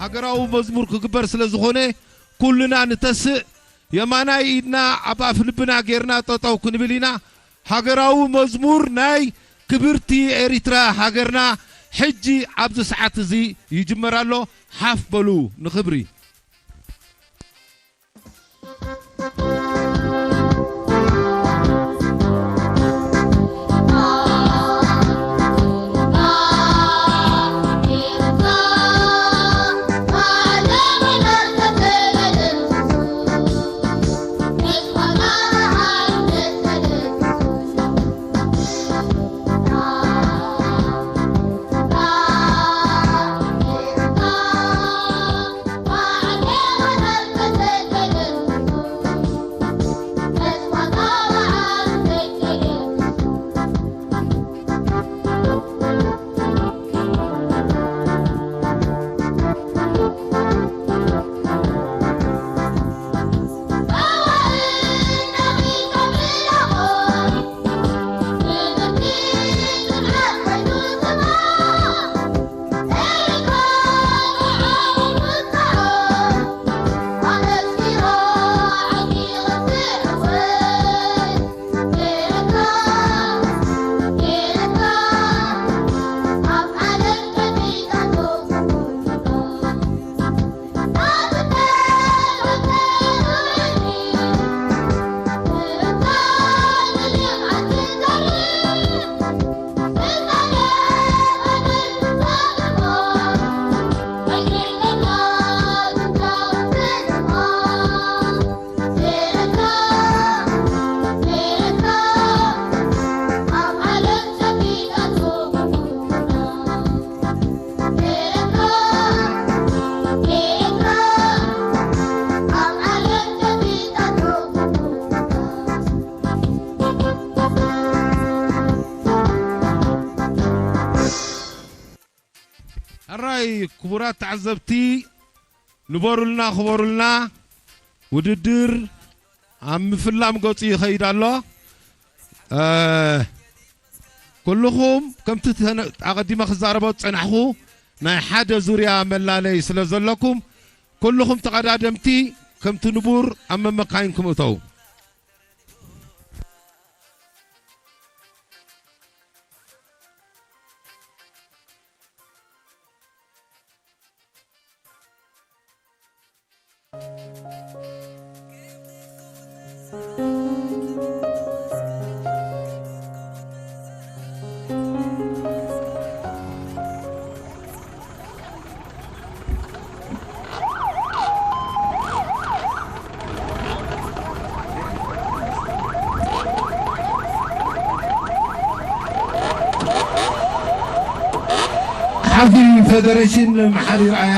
ሃገራዊ መዝሙር ክግበር ስለ ዝኾነ፣ ኩልና ንተስእ፣ የማናይ ኢድና ኣብ ኣፍ ልብና ጌርና ጠጠው ክንብል ኢና። ሃገራዊ መዝሙር ናይ ክብርቲ ኤሪትራ ሃገርና ሕጂ ኣብዚ ሰዓት እዚ ይጅመር ኣሎ። ሓፍ በሉ ንኽብሪ። ሕራይ ክቡራት ተዓዘብቲ፣ ንበሩልና፣ ክበሩልና። ውድድር ኣብ ምፍላም ገጹ ይኸይድ ኣሎ። እ፣ ኩልኹም ከምቲ ተነ-፣ ኣቐዲመ ክዛረቦ ዝጸናሕኩ ናይ ሓደ ዙርያ መላለይ ስለ ዘለኩም፣ ኩልኹም ተቐዳደምቲ ከምቲ ንቡር ኣብ መመካይንኩም እተው። ሓዚ ፌደሬሽን መሓሪ ረኣያ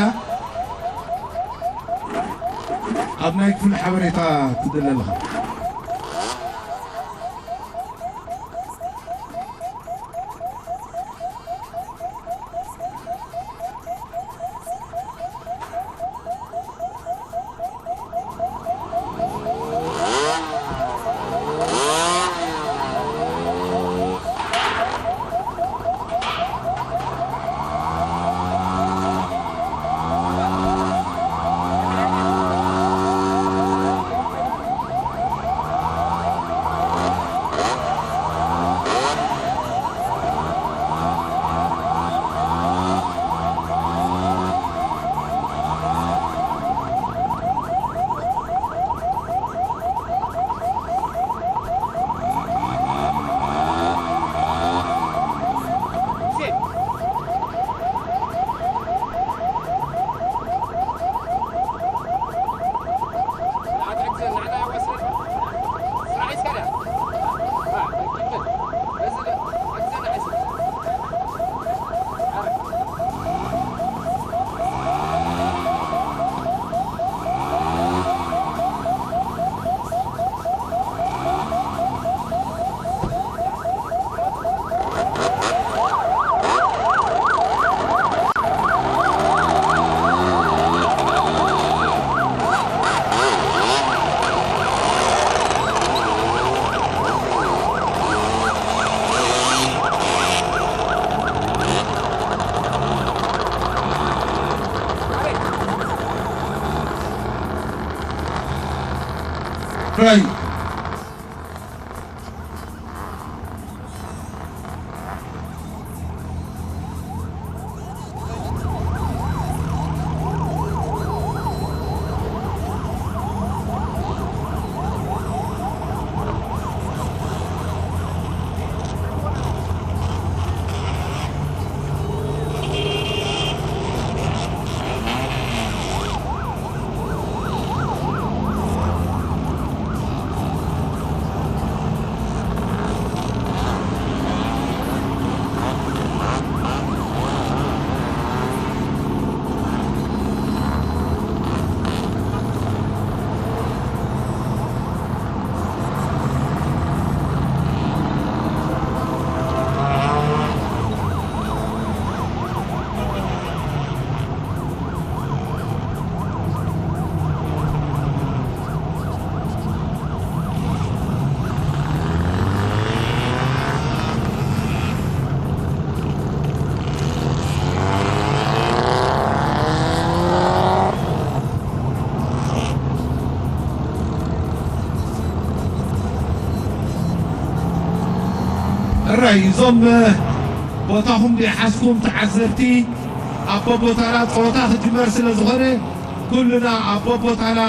ኣብ ናይ ክፍሊ ሓበሬታ ትደለ ኣለኻ። ራይ እራይ እዞም ቦታኹም ዘይሓዝኩም ተዓዘብቲ ኣብ ቦቦታና ፀወታ ክጅመር ስለ ዝኾነ ኩልና ኣብ ቦቦታና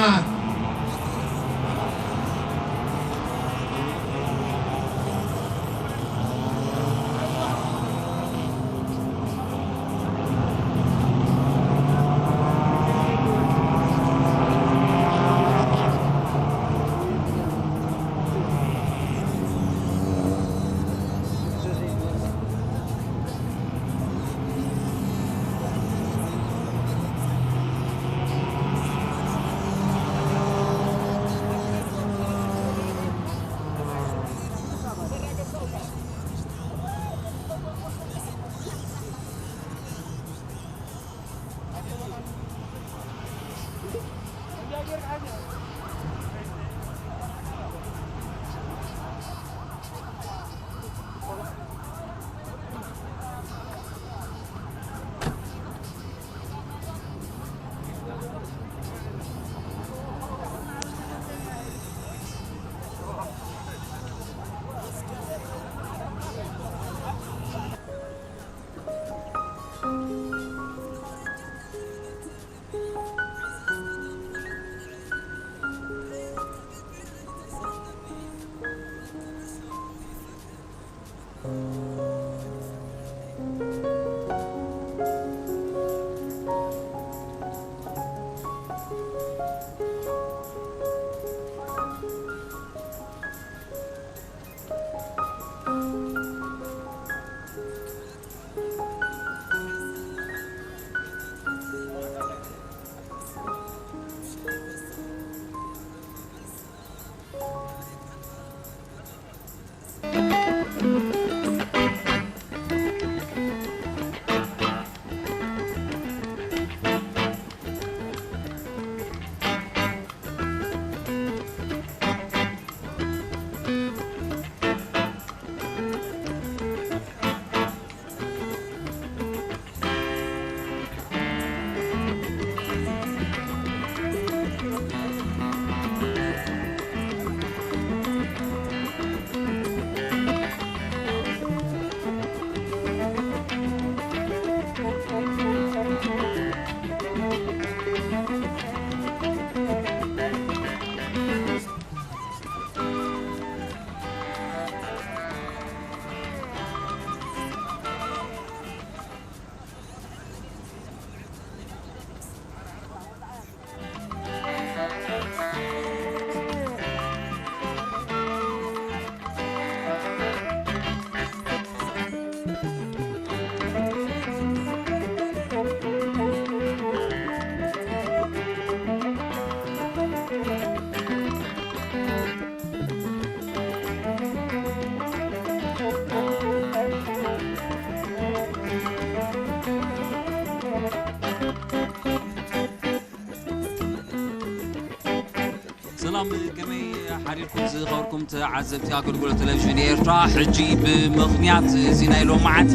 ሓሪርኩም ዝኸበርኩም ተዓዘብቲ ኣገልግሎት ቴሌቪዥን ኤርትራ፣ ሕጂ ብምኽንያት እዚ ናይ ሎማዓንቲ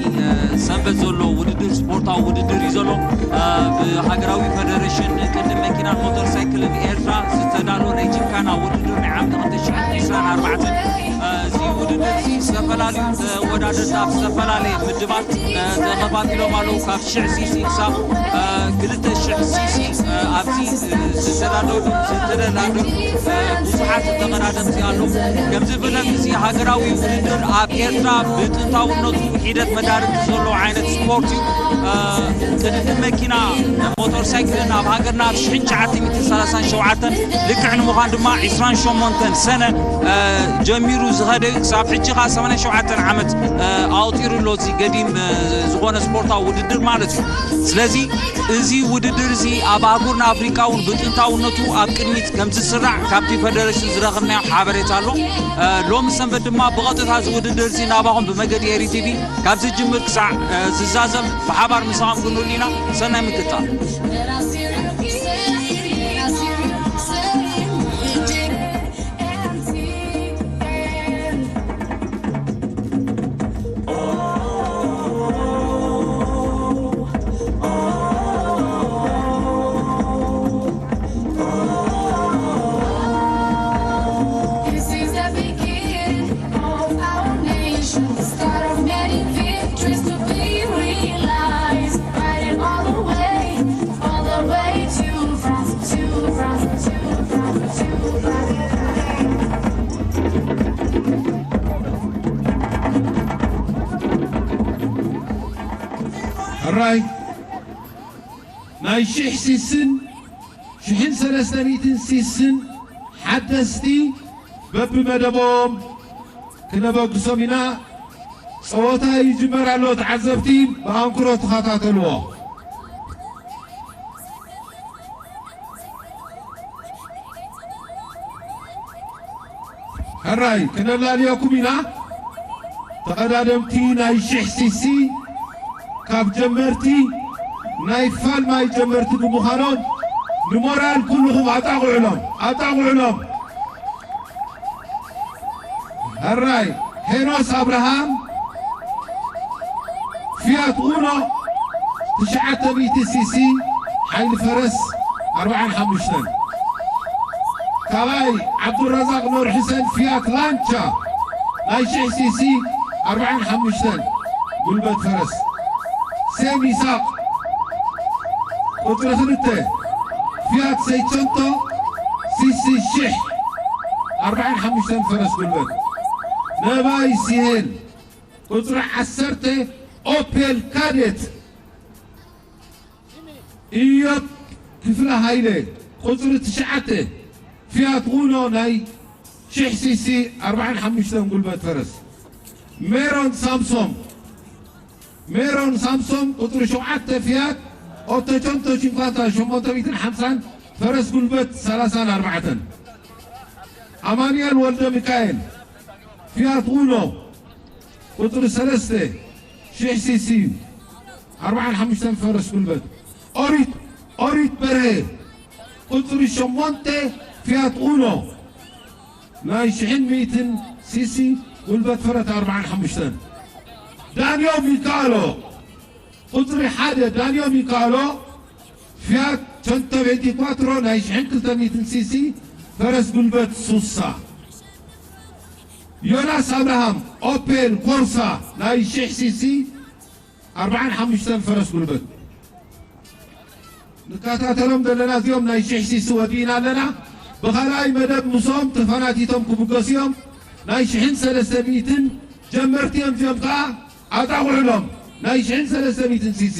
ሰንበት ዘሎ ውድድር፣ ስፖርታዊ ውድድር እዩ ዘሎ። ብሃገራዊ ፈደሬሽን ቅድድም መኪናን ሞተር ሳይክልን ኤርትራ ዝተዳለወ ናይ ጂምካና ውድድር ናይ ዓመት ክልተ ሽሕን ዕስራን ኣርባዕተን፣ እዚ ውድድር እዚ ዝተፈላለዩ ተወዳደርቲ ኣብ ዝተፈላለየ ምድባት ተኸፋፊሎም ኣለዉ። ካብ ሽሕ ሲሲ ክሳብ ክልተ ሽሕ ሲሲ ኣብዚ ዝተዳለዉ ዝተደላደሉ ብዙሓት ተቐዳደምቲ ኣለዉ። ከም ዝፍለጥ፣ እዚ ሃገራዊ ውድድር ኣብ ኤርትራ ብጥንታውነቱ ሒደት መዳርግቲ ዘለዎ ዓይነት ስፖርት እዩ። ቅድድም መኪና፣ ሞተር ሳይክልን ኣብ ሃገርና ኣብ ሽሕን ትሽዓተ ሚእትን ሰላሳን ሸውዓተን፣ ልክዕ ንምዃን ድማ ዕስራን ሸሞንተን ሰነ ጀሚሩ ዝኸደ እዩ። ክሳብ ሕጂ ኸዓ ሰማንያን ሸውዓተን ዓመት ኣቑጺሩ ኣሎ፣ እዚ ገዲም ዝኾነ ስፖርታዊ ውድድር ማለት እዩ። ስለዚ እዚ ውድድር እዚ ኣብ ኣህጉርና ኣፍሪቃ እውን ብጥንታውነቱ ኣብ ቅድሚት ከም ዝስራዕ ካብቲ ፈደረሽን ዝረኸብናዮ ሓበሬታ ኣሎ። ሎሚ ሰንበት ድማ ብቐጥታ እዚ ውድድር እዚ ናባኹም ብመገዲ ኤሪ ቲቪ ካብ ዝጅምር ክሳዕ ዝዛዘም ብሓባር ምሳኹም ክንህሉ ኢና። ሰናይ ምክትታል። This is the beginning of our nation, the start of many victories to be realized. Riding all the way, all the way to France, to France, to France, to France. ሕራይ ናይ ሽሕ ሲስን ሽሕን ሰለስተ ሚእትን ሲስን ሓደስቲ በብመደቦም ክነበግሶም ኢና። ጸወታ ይጅመር ኣሎ። ተዓዘብቲ ብኣንክሮ ተኸታተልዎ። ሕራይ ክነላልየኩም ኢና። ተቐዳደምቲ ናይ ሽሕ ሲሲ ካብ ጀመርቲ ናይ ፋልማይ ጀመርቲ ብምዃኖም ንሞራል ኩልኹም ኣጣቕዑሎም፣ ኣጣቕዑሎም። ሕራይ ሄኖስ ኣብርሃም ፊያት ኡኖ ትሽዓተ ሚእቲ ሲሲ ሓይሊ ፈረስ ኣርብዓን ሓሙሽተን። ካልኣይ ዓብዱረዛቕ ኑር ሕሰን ፊያት ላንቻ ናይ ሽሕ ሲሲ ኣርብዓን ሓሙሽተን ጉልበት ፈረስ። ሴም ይስሐቅ ቁጽሪ ክልተ ፊያት ሰይቸንቶ ሲሲ ሽሕ ኣርብዓን ሓሙሽተን ፈረስ ጉልበት። ነባይ ሲሄል ቁጽሪ ዓሰርተ ኦፔል ካዴት። ኢዮብ ክፍለ ሃይለ ቁጽሪ ትሽዓተ ፊያት ኡኖ ናይ ሽሕ ሲሲ ኣርብዓን ሓሙሽተን ጉልበት ፈረስ። ሜሮን ሳምሶም ሜሮን ሳምሶም ቁጽሪ ሸውዓተ ፊያት ኦቶቾንቶ ሺንኳንታ ሸሞንተ ሚእትን ሓምሳን ፈረስ ጉልበት ሰላሳን ኣርባዕተን። ኣማኑኤል ወልደ ሚካኤል ፊያት ኡኖ ቁጽሪ ሰለስተ ሽሕ ሲሲ ኣርብዓን ሓሙሽተን ፈረስ ጉልበት። ኦሪት ኦሪት በርሀ ቁጽሪ ሸሞንተ ፊያት ኡኖ ናይ ሽሕን ሚእትን ሲሲ ጉልበት ፈረስ ኣርብዓን ሓሙሽተን። ዳንዮ ሚካሎ ቁጽሪ ሓደ ዳንዮ ሚካሎ ፊያት ሸንቶ ቤንቲ ኳትሮ ናይ ሽሕን ክልተ ሚእትን ሲሲ ፈረስ ጉልበት ሱሳ። ዮናስ ኣብርሃም ኦፔል ኮርሳ ናይ ሽሕ ሲሲ ኣርብዓን ሓሙሽተን ፈረስ ጉልበት። ንከታተሎም ዘለና እዚኦም ናይ ሽሕ ሲሲ ወዲእና ኣለና። ብኻልኣይ መደብ ምስኦም ተፈናቲቶም ክብገሱ እዮም። ናይ ሽሕን ሰለስተ ሚእትን ጀመርቲ እዮም። እዚኦም ከኣ ኣጣቕዑሎም ናይ ሽሕን ሰለስተ ሚእትን ሲሲ።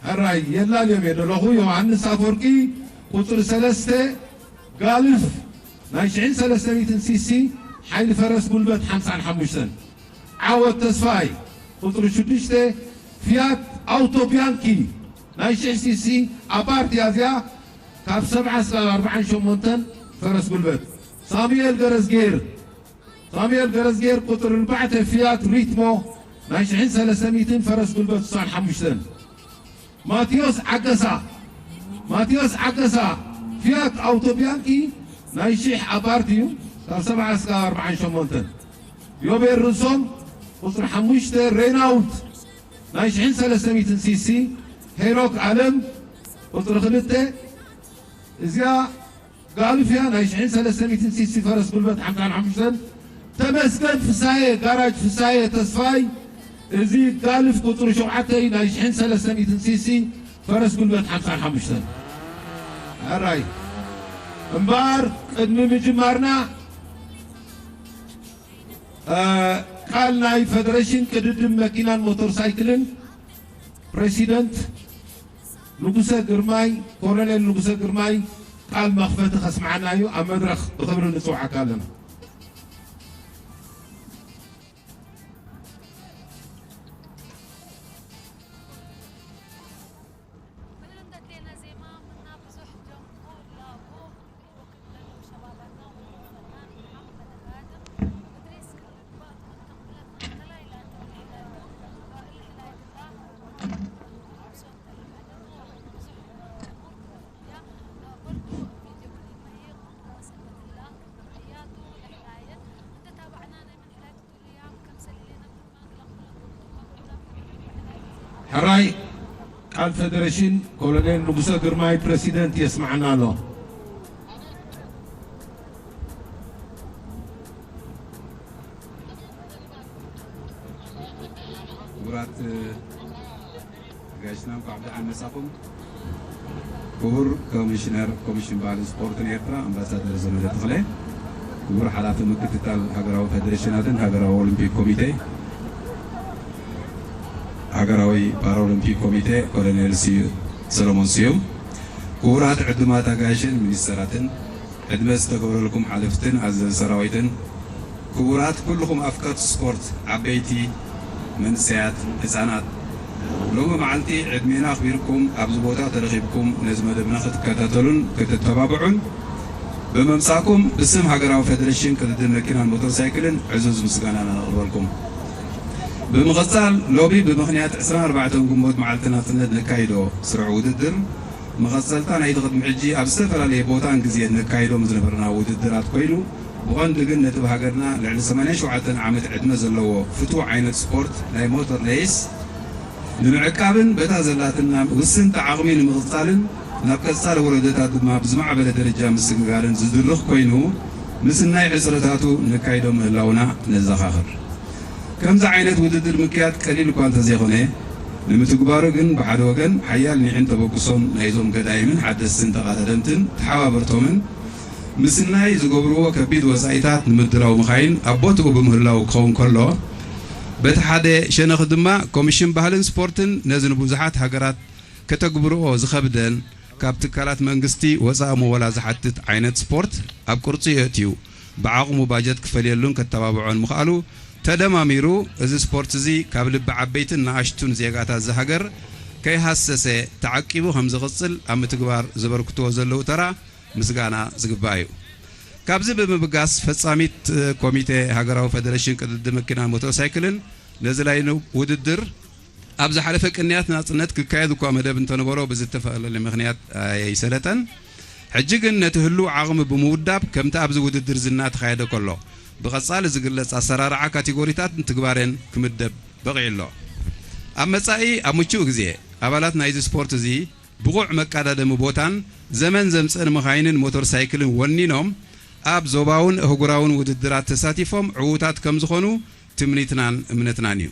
ሕራይ የላልዮም እየ ደለኹ። ዮሃንስ ኣፈወርቂ ቁጽሪ ሰለስተ ጋልፍ ናይ ሽሕን ሰለስተ ሚእትን ሲሲ ሓይሊ ፈረስ ጉልበት ሓምሳን ሓሙሽተን። ዓወት ተስፋይ ቁጽሪ ሽዱሽተ ፊያት ኣውቶ ቢያንኪ ናይ ሽሕ ሲሲ ኣባርትያ እዚኣ ካብ ሰብዓ ስጋብ ኣርብዓን ሸሞንተን ፈረስ ጉልበት። ሳሙኤል ገረዝጌር ሳሙኤል ገረዝጌር ቁጽሪ ኣርባዕተ ፊያት ሪትሞ ናይ ሽሕን ሰለስተ ሚእትን ፈረስ ጉልበት ስሳን ሓሙሽተን። ማቴዎስ ዓገሳ፣ ማቴዎስ ዓገሳ፣ ፊያት ኣውቶቢያንኪ ናይ ሺሕ ኣፓርት እዩ፣ ካብ ሰብዓ እስካብ ኣርብዓን ሸሞንተን። ዮቤል ርሶም፣ ቁጽሪ ሓሙሽተ፣ ሬናውት፣ ናይ ሽሕን ሰለስተ ሚእትን ሲሲ፣ ሄኖክ ኣለም፣ ቁጽሪ ክልተ፣ እዚኣ ጋልፍ እያ፣ ናይ ሽሕን ሰለስተ ሚእትን ሲሲ፣ ፈረስ ጉልበት ሓምሳን ሓሙሽተን። ተመስገን ፍሳየ፣ ጋራጅ ፍሳየ ተስፋይ፣ እዚ ጋልፍ ቁጽሪ ሸውዓተ እዩ፣ ናይ ሽሕን ሰለስተ ሚእትን ሲሲ፣ ፈረስ ጉልበት ሓምሳን ሓሙሽተን። ሕራይ እምበኣር፣ ቅድሚ ምጅማርና፣ እ፣ ቃል ናይ ፈደረሽን ቅድድም መኪናን ሞተር ሳይክልን ፕሬሲደንት ንጉሰ ግርማይ፣ ኮሎኔል ንጉሰ ግርማይ ቃል መኽፈቲ ከስምዓና እዩ። ኣብ መድረኽ ብኽብሪ ንጽውዓካ ኣለና። ሕራይ ቃል ፈደረሽን ኮሎኔል ንጉሰ ግርማይ ፕረሲደንት የስምዓና ኣሎ። ክቡራት ጋሽና እንኳዕ ብደሓን መጻኹም። ክቡር ኮሚሽነር ኮሚሽን ባህልን ስፖርትን ኤርትራ ኣምባሳደር ዘመደ ተኽለ፣ ክቡር ሓላፊ ምክትታል ሃገራዊ ፈደሬሽናትን ሃገራዊ ኦሎምፒክ ኮሚቴ፣ ሃገራዊ ፓራኦሎምፒክ ኮሚቴ ኮሎኔል ስዩ-፣ ሰሎሞን ስዩም፣ ክቡራት ዕዱማት ኣጋይሽን ሚኒስተራትን፣ ዕድመ ዝተገብረልኩም ሓለፍትን ኣዘዝቲ ሰራዊትን፣ ክቡራት ኩልኹም ኣፍቀርቲ ስፖርት፣ ዓበይቲ፣ መንእሰያት፣ ህጻናት፣ ሎሚ መዓልቲ ዕድሜና ኣኽቢርኩም ኣብዚ ቦታ ተረኺብኩም ነዚ መደብና ክትከታተሉን ክትተባብዑን ብምምጻእኩም ብስም ሃገራዊ ፈደረሽን ቅድድም መኪናን ሞተር ሳይክልን ዕዙዝ ምስጋናና ነቕርበልኩም። ብምቕጻል ሎሚ ብምኽንያት ዕስራን ኣርባዕተን ግንቦት መዓልቲ ናጽነት ነካይዶ ስሩዕ ውድድር መቐጸልታ ናይቲ ቅድሚ ሕጂ ኣብ ዝተፈላለየ ቦታን ግዜን ነካይዶም ዝነበርና ውድድራት ኮይኑ፣ ብቐንዱ ግን ነጥብ ሃገርና ልዕሊ ሰማንያን ሸውዓተን ዓመት ዕድመ ዘለዎ ፍቱው ዓይነት ስፖርት ናይ ሞተር ሬስ ንምዕቃብን በታ ዘላትና ውስንታ ዓቕሚ ንምቕጻልን ናብ ቀጻሊ ወለዶታት ድማ ብዝማዕበለ ደረጃ ምስግጋርን ዝድርኽ ኮይኑ፣ ምስናይ ዕጽርታቱ ነካይዶ ምህላውና ነዘኻኽር። ከምዚ ዓይነት ውድድር ምክያድ ቀሊል እኳ እንተዘይኾነ፣ ንምትግባሩ ግን ብሓደ ወገን ሓያል ኒሕን ተበግሶን ናይዞም ገዳይምን ሓደስትን ተቐዳደምትን ተሓባበርቶምን ምስናይ ዝገብርዎ ከቢድ ወጻኢታት ንምድላው ምኻይን ኣብ ቦትኡ ብምህላው ክኸውን ከሎ፣ በቲ ሓደ ሸነኽ ድማ ኮሚሽን ባህልን ስፖርትን ነዚ ንብዙሓት ሃገራት ከተግብርኦ ዝኸብደን ካብ ትካላት መንግስቲ ወጻኢ ምወላ ዝሓትት ዓይነት ስፖርት ኣብ ቅርጹ የእትዩ ብዓቕሙ ባጀት ክፈልየሉን ከተባብዖን ምኽኣሉ ተደማሚሩ፣ እዚ ስፖርት እዚ ካብ ልቢ ዓበይትን ንኣሽቱን ዜጋታት እዛ ሃገር ከይሃሰሰ ተዓቂቡ ከም ዝቕጽል ኣብ ምትግባር ዘበርክትዎ ዘለዉ ተራ ምስጋና ዝግባእ እዩ። ካብዚ ብምብጋስ ፈጻሚት ኮሚቴ ሃገራዊ ፈደረሽን ቅድድም መኪናን ሞተር ሳይክልን ነዚ ናይ ውድድር ኣብ ዝሓለፈ ቅንያት ናጽነት ክካየድ እኳ መደብ እንተነበሮ ብዝተፈላለየ ምኽንያት ኣይሰለጠን። ሕጂ ግን ነቲ ህሉው ዓቕሚ ብምውዳብ ከምቲ ኣብዚ ውድድር ዝና ተኻየደ ከሎ ብቐጻሊ ዝግለጽ ኣሰራርዓ ካቴጎሪታት ንትግባሬን ክምደብ በቒዑ ኣሎ። ኣብ መጻኢ ኣብ ምቹእ ግዜ ኣባላት ናይዚ ስፖርት እዚ ብቑዕ መቃዳደሚ ቦታን ዘመን ዘምጸን መኻይንን ሞተር ሳይክልን ወኒኖም ኣብ ዞባውን ኣህጉራውን ውድድራት ተሳቲፎም ዕዉታት ከም ዝኾኑ ትምኒትናን እምነትናን እዩ።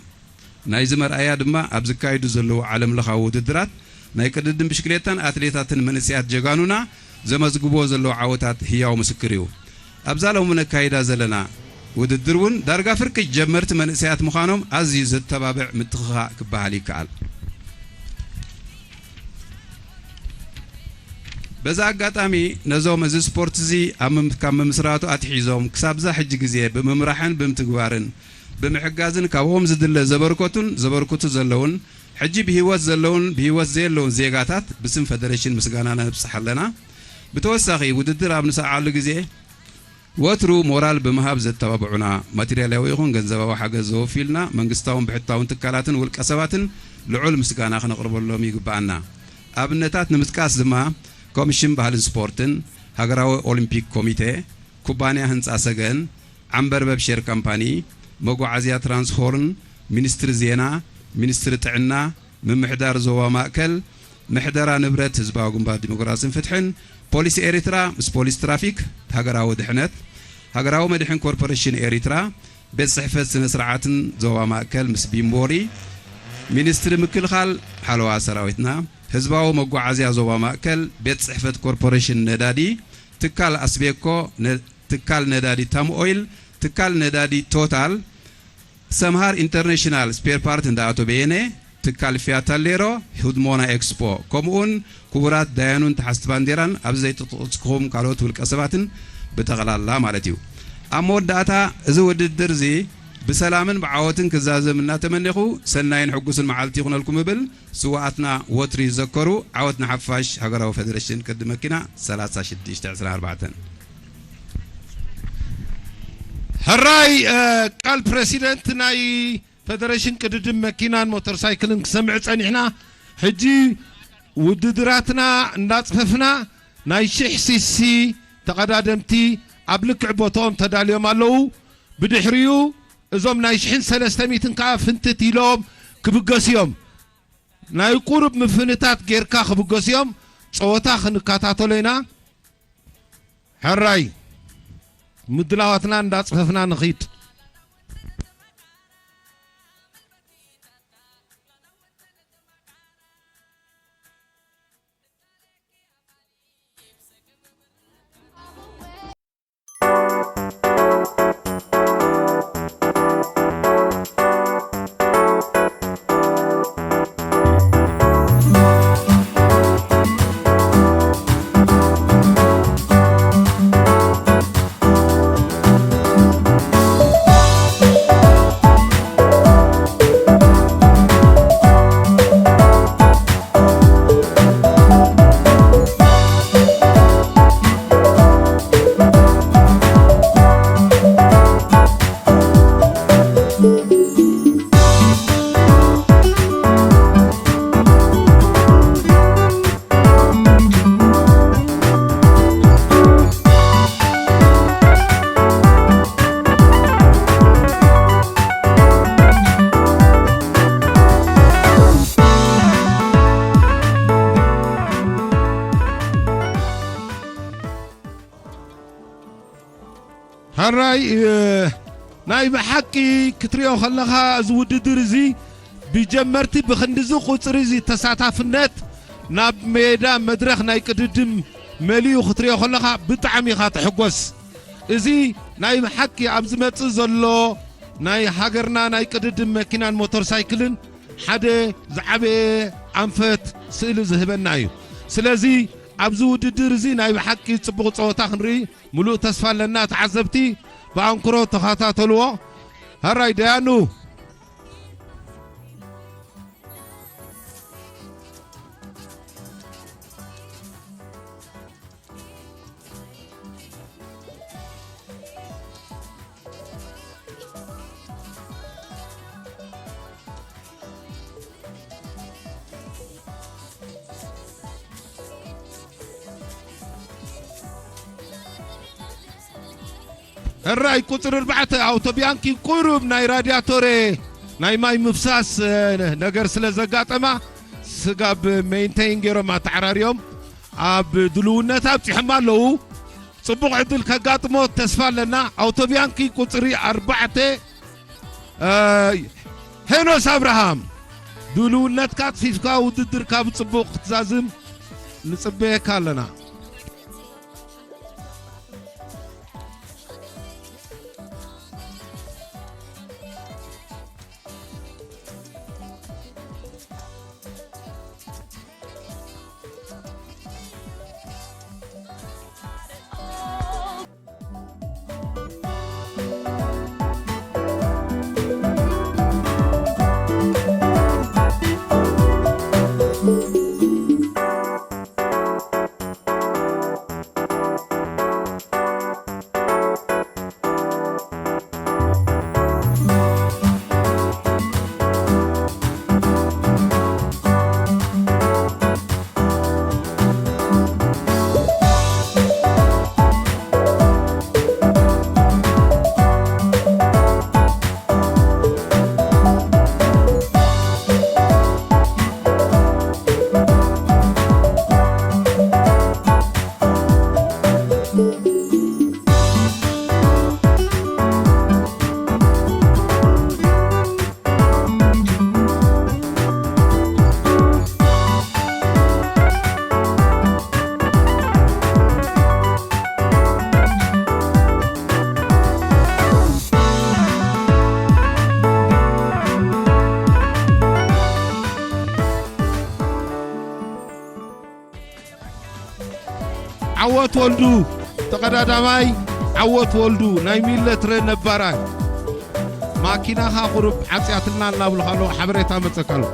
ናይዚ መርኣያ ድማ ኣብ ዝካየዱ ዘለዉ ዓለም ለኻዊ ውድድራት ናይ ቅድድም ብሽክሌታን ኣትሌታትን መንእሰያት ጀጋኑና ዘመዝግብዎ ዘለዉ ዓወታት ህያው ምስክር እዩ። ኣብዛ ሎሚ ነካይዳ ዘለና ውድድር እውን ዳርጋ ፍርቂ ጀመርቲ መንእሰያት ምዃኖም ኣዝዩ ዘተባብዕ ምትኽኻእ ክበሃል ይከኣል። በዚ ኣጋጣሚ ነዞም እዚ ስፖርት እዚ ኣብ ምም-፣ ካብ ምምስራቱ ኣትሒዞም ክሳብዛ ሕጂ ግዜ ብምምራሕን ብምትግባርን ብምሕጋዝን ካብኦም ዝድለ ዘበርከቱን ዘበርክቱ ዘለውን ሕጂ ብህይወት ዘለውን ብህይወት ዘየለውን ዜጋታት ብስም ፈደሬሽን ምስጋና ነብጽሕ ኣለና። ብተወሳኺ ውድድር ኣብ ንሰዓሉ ግዜ ወትሩ ሞራል ብምሃብ ዘተባብዑና፣ ማቴርያላዊ ይኹን ገንዘባዊ ሓገዝ ዘወፍዩልና መንግስታውን ብሕታውን ትካላትን ውልቀ ሰባትን ልዑል ምስጋና ክነቕርበሎም ይግብኣና። ኣብነታት ንምጥቃስ ድማ፣ ኮሚሽን ባህልን ስፖርትን፣ ሃገራዊ ኦሊምፒክ ኮሚቴ፣ ኩባንያ ህንጻ ሰገን፣ ዓምበርበብ ሼር ካምፓኒ፣ መጓዓዝያ ትራንስሆርን፣ ሚኒስትሪ ዜና፣ ሚኒስትሪ ጥዕና፣ ምምሕዳር ዞባ ማእከል፣ ምሕደራ ንብረት ህዝባዊ ግንባር ዲሞክራስን ፍትሕን፣ ፖሊስ ኤሪትራ ምስ ፖሊስ ትራፊክ፣ ሃገራዊ ድሕነት፣ ሃገራዊ መድሕን ኮርፖሬሽን ኤሪትራ፣ ቤት ጽሕፈት ስነ ስርዓትን ዞባ ማእከል ምስ ቢምቦሪ፣ ሚኒስትሪ ምክልኻል ሓለዋ ሰራዊትና፣ ህዝባዊ መጓዓዝያ ዞባ ማእከል፣ ቤት ጽሕፈት ኮርፖሬሽን ነዳዲ፣ ትካል ኣስቤኮ፣ ነ-፣ ትካል ነዳዲ ታም ኦይል፣ ትካል ነዳዲ ቶታል፣ ሰምሃር ኢንተርናሽናል ስፔር ፓርት እንዳ ኣቶ በየነ፣ ትካል ፊያት ታሌሮ፣ ሁድሞና ኤክስፖ፣ ከምኡውን ክቡራት ዳያኑን ተሓዝቲ ባንዴራን ኣብዚ ዘይተጠቐስኩም ካልኦት ውልቀ ሰባትን ብጠቕላላ ማለት እዩ። ኣብ መወዳእታ እዚ ውድድር እዚ ብሰላምን ብዓወትን ክዛዘም እናተመኔኹ ሰናይን ሕጉስን መዓልቲ ይኹነልኩም እብል። ስውኣትና ወትሩ ይዘከሩ። ዓወት ንሓፋሽ። ሃገራዊ ፌደሬሽን ቅዲ መኪና ሰላሳ ሽዱሽተ ዕስራን ኣርባዕተን። ሕራይ፣ እ፣ ቃል ፕረሲደንት ናይ ፈደረሽን ቅድድም መኪናን ሞተር ሳይክልን ክሰምዕ ጸኒሕና። ሕጂ ውድድራትና እንዳጽፈፍና ናይ ሽሕ ሲሲ ተቐዳደምቲ ኣብ ልክዕ ቦታኦም ተዳልዮም ኣለዉ። ብድሕሪኡ እዞም ናይ ሽሕን ሰለስተ ሚእትን ከኣ ፍንትት ኢሎም ክብገሱ እዮም። ናይ ቁሩብ ምፍንታት ጌርካ ክብገሱ እዮም። ጸወታ ክንከታተሎ ኢና። ሕራይ ምድላዋትና እንዳጽፈፍና ንኺድ። ሕራይ፣ እ፣ ናይ ብሓቂ ክትሪኦ ከለኻ፣ እዚ ውድድር እዚ ብጀመርቲ ብክንድዚ ቁጽሪ እዚ ተሳታፍነት ናብ ሜዳ መድረኽ ናይ ቅድድም መሊኡ ክትሪኦ ከለኻ ብጣዕሚ ኢኻ ትሕጎስ። እዚ ናይ ብሓቂ ኣብ ዝመጽእ ዘሎ ናይ ሃገርና ናይ ቅድድም መኪናን ሞተር ሳይክልን ሓደ ዝዓበየ ኣንፈት ስእሊ ዝህበና እዩ። ስለዚ ኣብዚ ውድድር እዚ ናይ ብሓቂ ጽቡቕ ጸወታ ክንርኢ ምሉእ ተስፋ ኣለና። ተዓዘብቲ ብኣንክሮ ተኸታተልዎ። ሕራይ ደያኑ። ሕራይ ቁጽሪ ኣርባዕተ ኣውቶቢያንኪ ቁሩብ ናይ ራድያቶሬ ናይ ማይ ምፍሳስ፣ እ፣ ነገር ስለ ዘጋጠማ ስጋብ ሜንቴን ገይሮም ኣተዓራርዮም ኣብ ድልውነት ኣብጺሖም ኣለዉ። ጽቡቕ ዕድል ከጋጥሞ ተስፋ ኣለና። ኣውቶቢያንኪ ቁጽሪ ኣርባዕተ፣ እ፣ ሄኖስ ኣብርሃም፣ ድልውነትካ ኣጽፊፍካ ውድድርካ ብጽቡቕ ክትዛዝም ንጽበየካ ኣለና። ዓወት ወልዱ ተቐዳዳማይ፣ ዓወት ወልዱ ናይ ሚለ ትረ ነባራይ። ማኪናኻ ቁሩብ ዓጽያትልና እናብሉኻ ኣለዉ፣ ሓበሬታ መጸካ ኣሎ።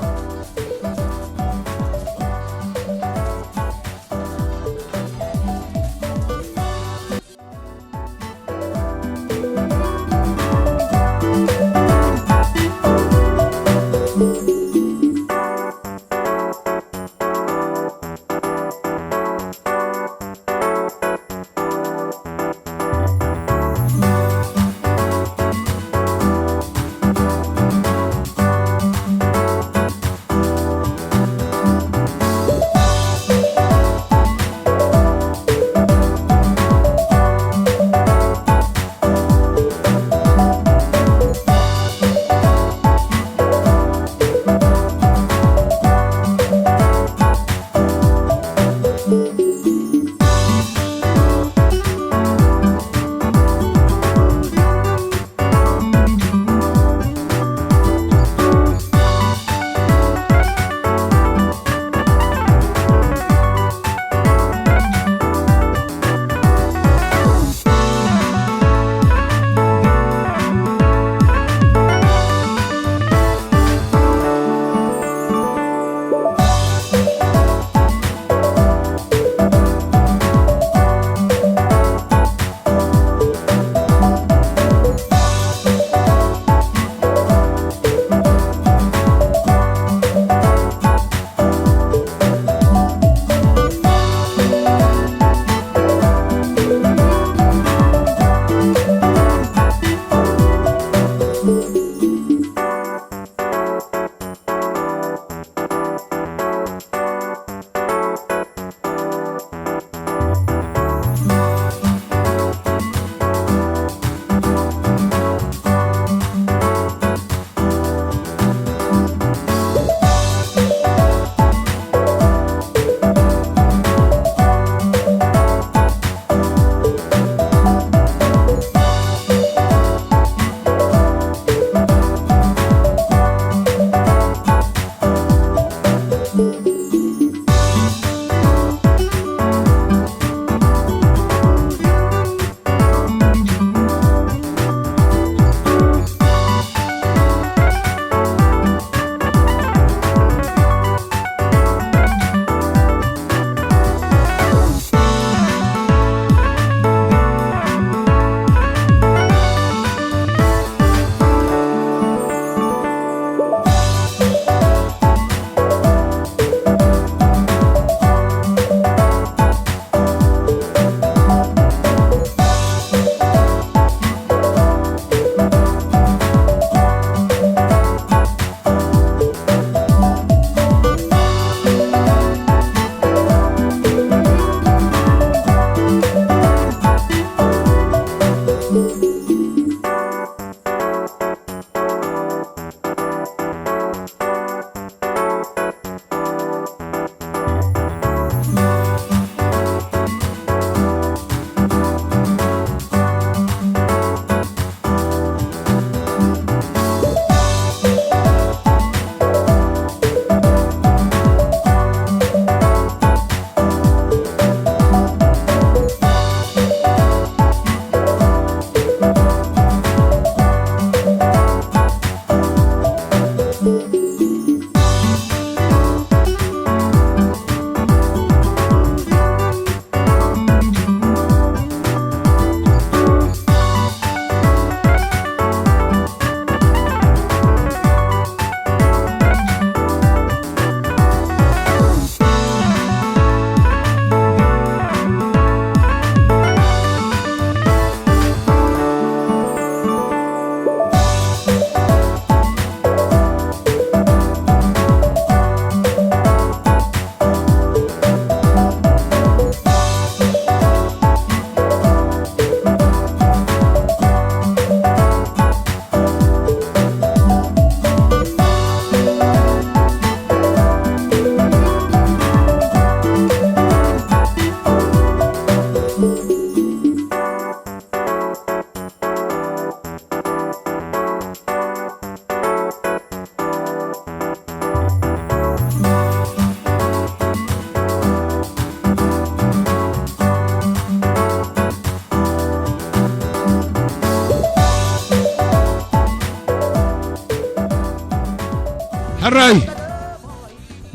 ራይ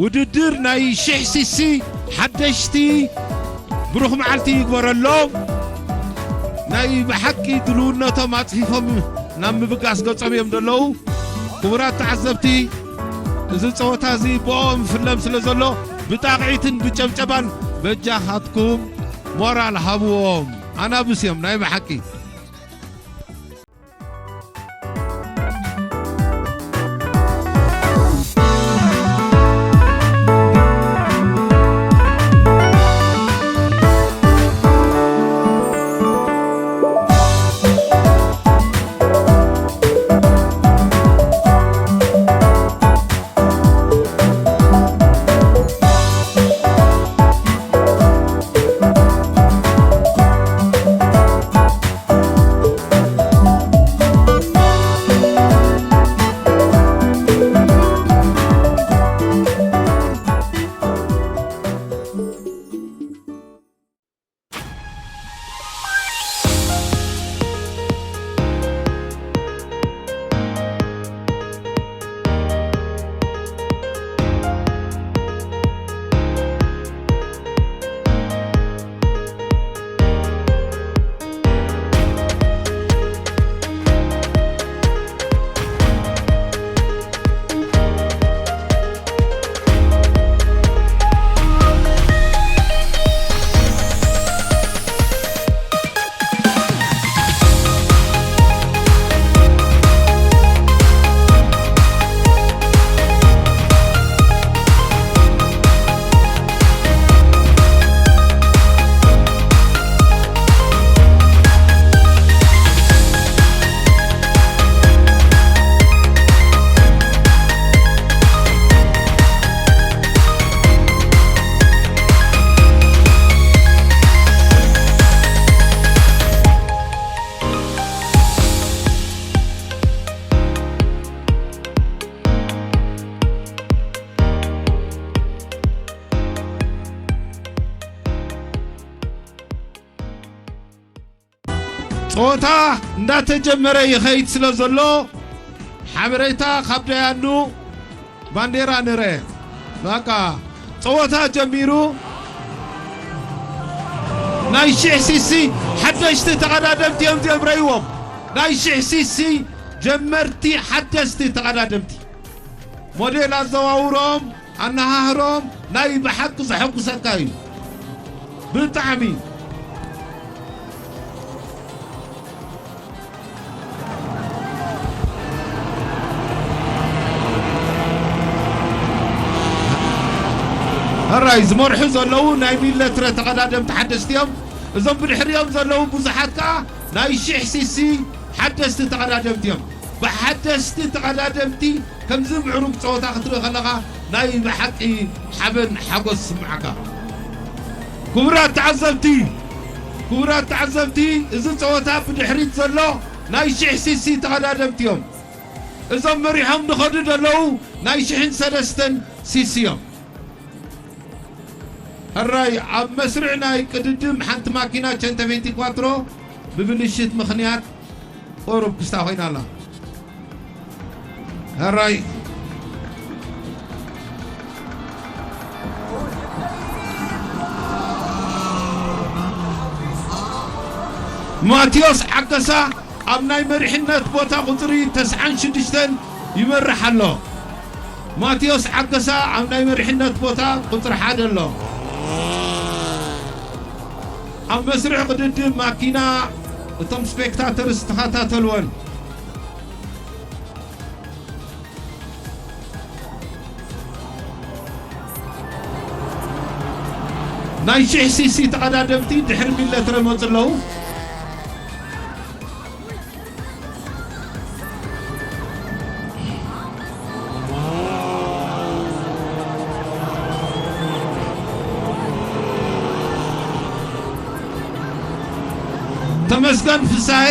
ውድድር ናይ ሽሕ ሲሲ ሓደሽቲ ብሩኽ መዓልቲ ይግበረሎም። ናይ ብሓቂ ድልውነቶም ኣጽፊፎም ናብ ምብጋስ ገጾም እዮም ዘለዉ። ክቡራት ተዓዘብቲ፣ እዚ ጸወታ እዚ ብኦም ይፍለም ስለ ዘሎ፣ ብጣቕዒትን ብጨብጨባን በጃኻትኩም ሞራል ሃብዎም። ኣናብስ እዮም ናይ ብሓቂ። ጸወታ እንዳተጀመረ ይኸይድ ስለ ዘሎ፣ ሓበሬታ ካብ ደያኑ ባንዴራ ንረ። በቃ፣ ጸወታ ጀሚሩ። ናይ ሽሕ ሲሲ ሓደሽቲ ተቐዳደምቲ እዮም እዚኦም፣ ረእይዎም። ናይ ሽሕ ሲሲ ጀመርቲ ሓደስቲ ተቐዳደምቲ። ሞዴል ኣዘዋውሮም፣ ኣነሃህሮም ናይ ብሓቂ ዘሐጉሰካ እዩ። ብጣዕሚ። ሕራይ ዝመርሑ ዘለዉ ናይ ሚለትረ ተቐዳደምቲ ሓደስቲ እዮም። እዞም ብድሕሪኦም ዘለዉ ብዙሓት ከኣ ናይ ሽሕ ሲሲ ሓደስቲ ተቐዳደምቲ እዮም። ብሓደስቲ ተቐዳደምቲ ከምዚ ምዕሩግ ጸወታ ክትርኢ ከለኻ ናይ ብሓቂ ሓበን ሓጎስ ይስምዓካ። ክቡራት ተዓዘብቲ፣ ክቡራት ተዓዘብቲ፣ እዚ ጸወታ ብድሕሪት ዘሎ ናይ ሽሕ ሲሲ ተቐዳደምቲ እዮም። እዞም መሪሖም ዝኸዱ ዘለዉ ናይ ሽሕን ሰለስተን ሲሲ እዮም። ሕራይ ኣብ መስርዕ ናይ ቅድድም ሓንቲ ማኪና ቸንተ ቬንቲ ኳትሮ ብብልሽት ምኽንያት ቁሩብ ክስታ ኮይና ኣላ። ሕራይ ማቴዎስ ዓገሳ ኣብ ናይ መሪሕነት ቦታ ቁጽሪ ተስዓን ሽዱሽተን ይመርሕ ኣሎ። ማቴዎስ ዓገሳ ኣብ ናይ መሪሕነት ቦታ ቁጽሪ ሓደ ኣሎ። ኣብ መስርዕ ቅድድም ማኪና እቶም ስፔክታተርስ ተኸታተልወን። ናይ ሽሕ ሲሲ ተቐዳደምቲ ድሕሪ ሚለትረ መፁ ኣለዉ። ተመስገን ፍሳሄ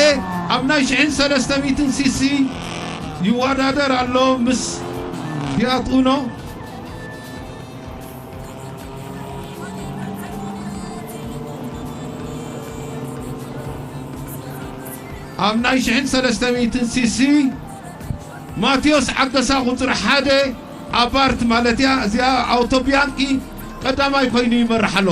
ኣብ ናይ ሽሕን ሰለስተ ሚእትን ሲሲ ይወዳደር ኣሎ ምስ ፊያት ኡኖ። ኣብ ናይ ሽሕን ሰለስተ ሚእትን ሲሲ ማቴዎስ ዓገሳ ቁፅሪ ሓደ፣ ኣባርት ማለት እያ። እዚኣ ኣውቶቢያንኪ ቀዳማይ ኮይኑ ይመርሕ ኣሎ።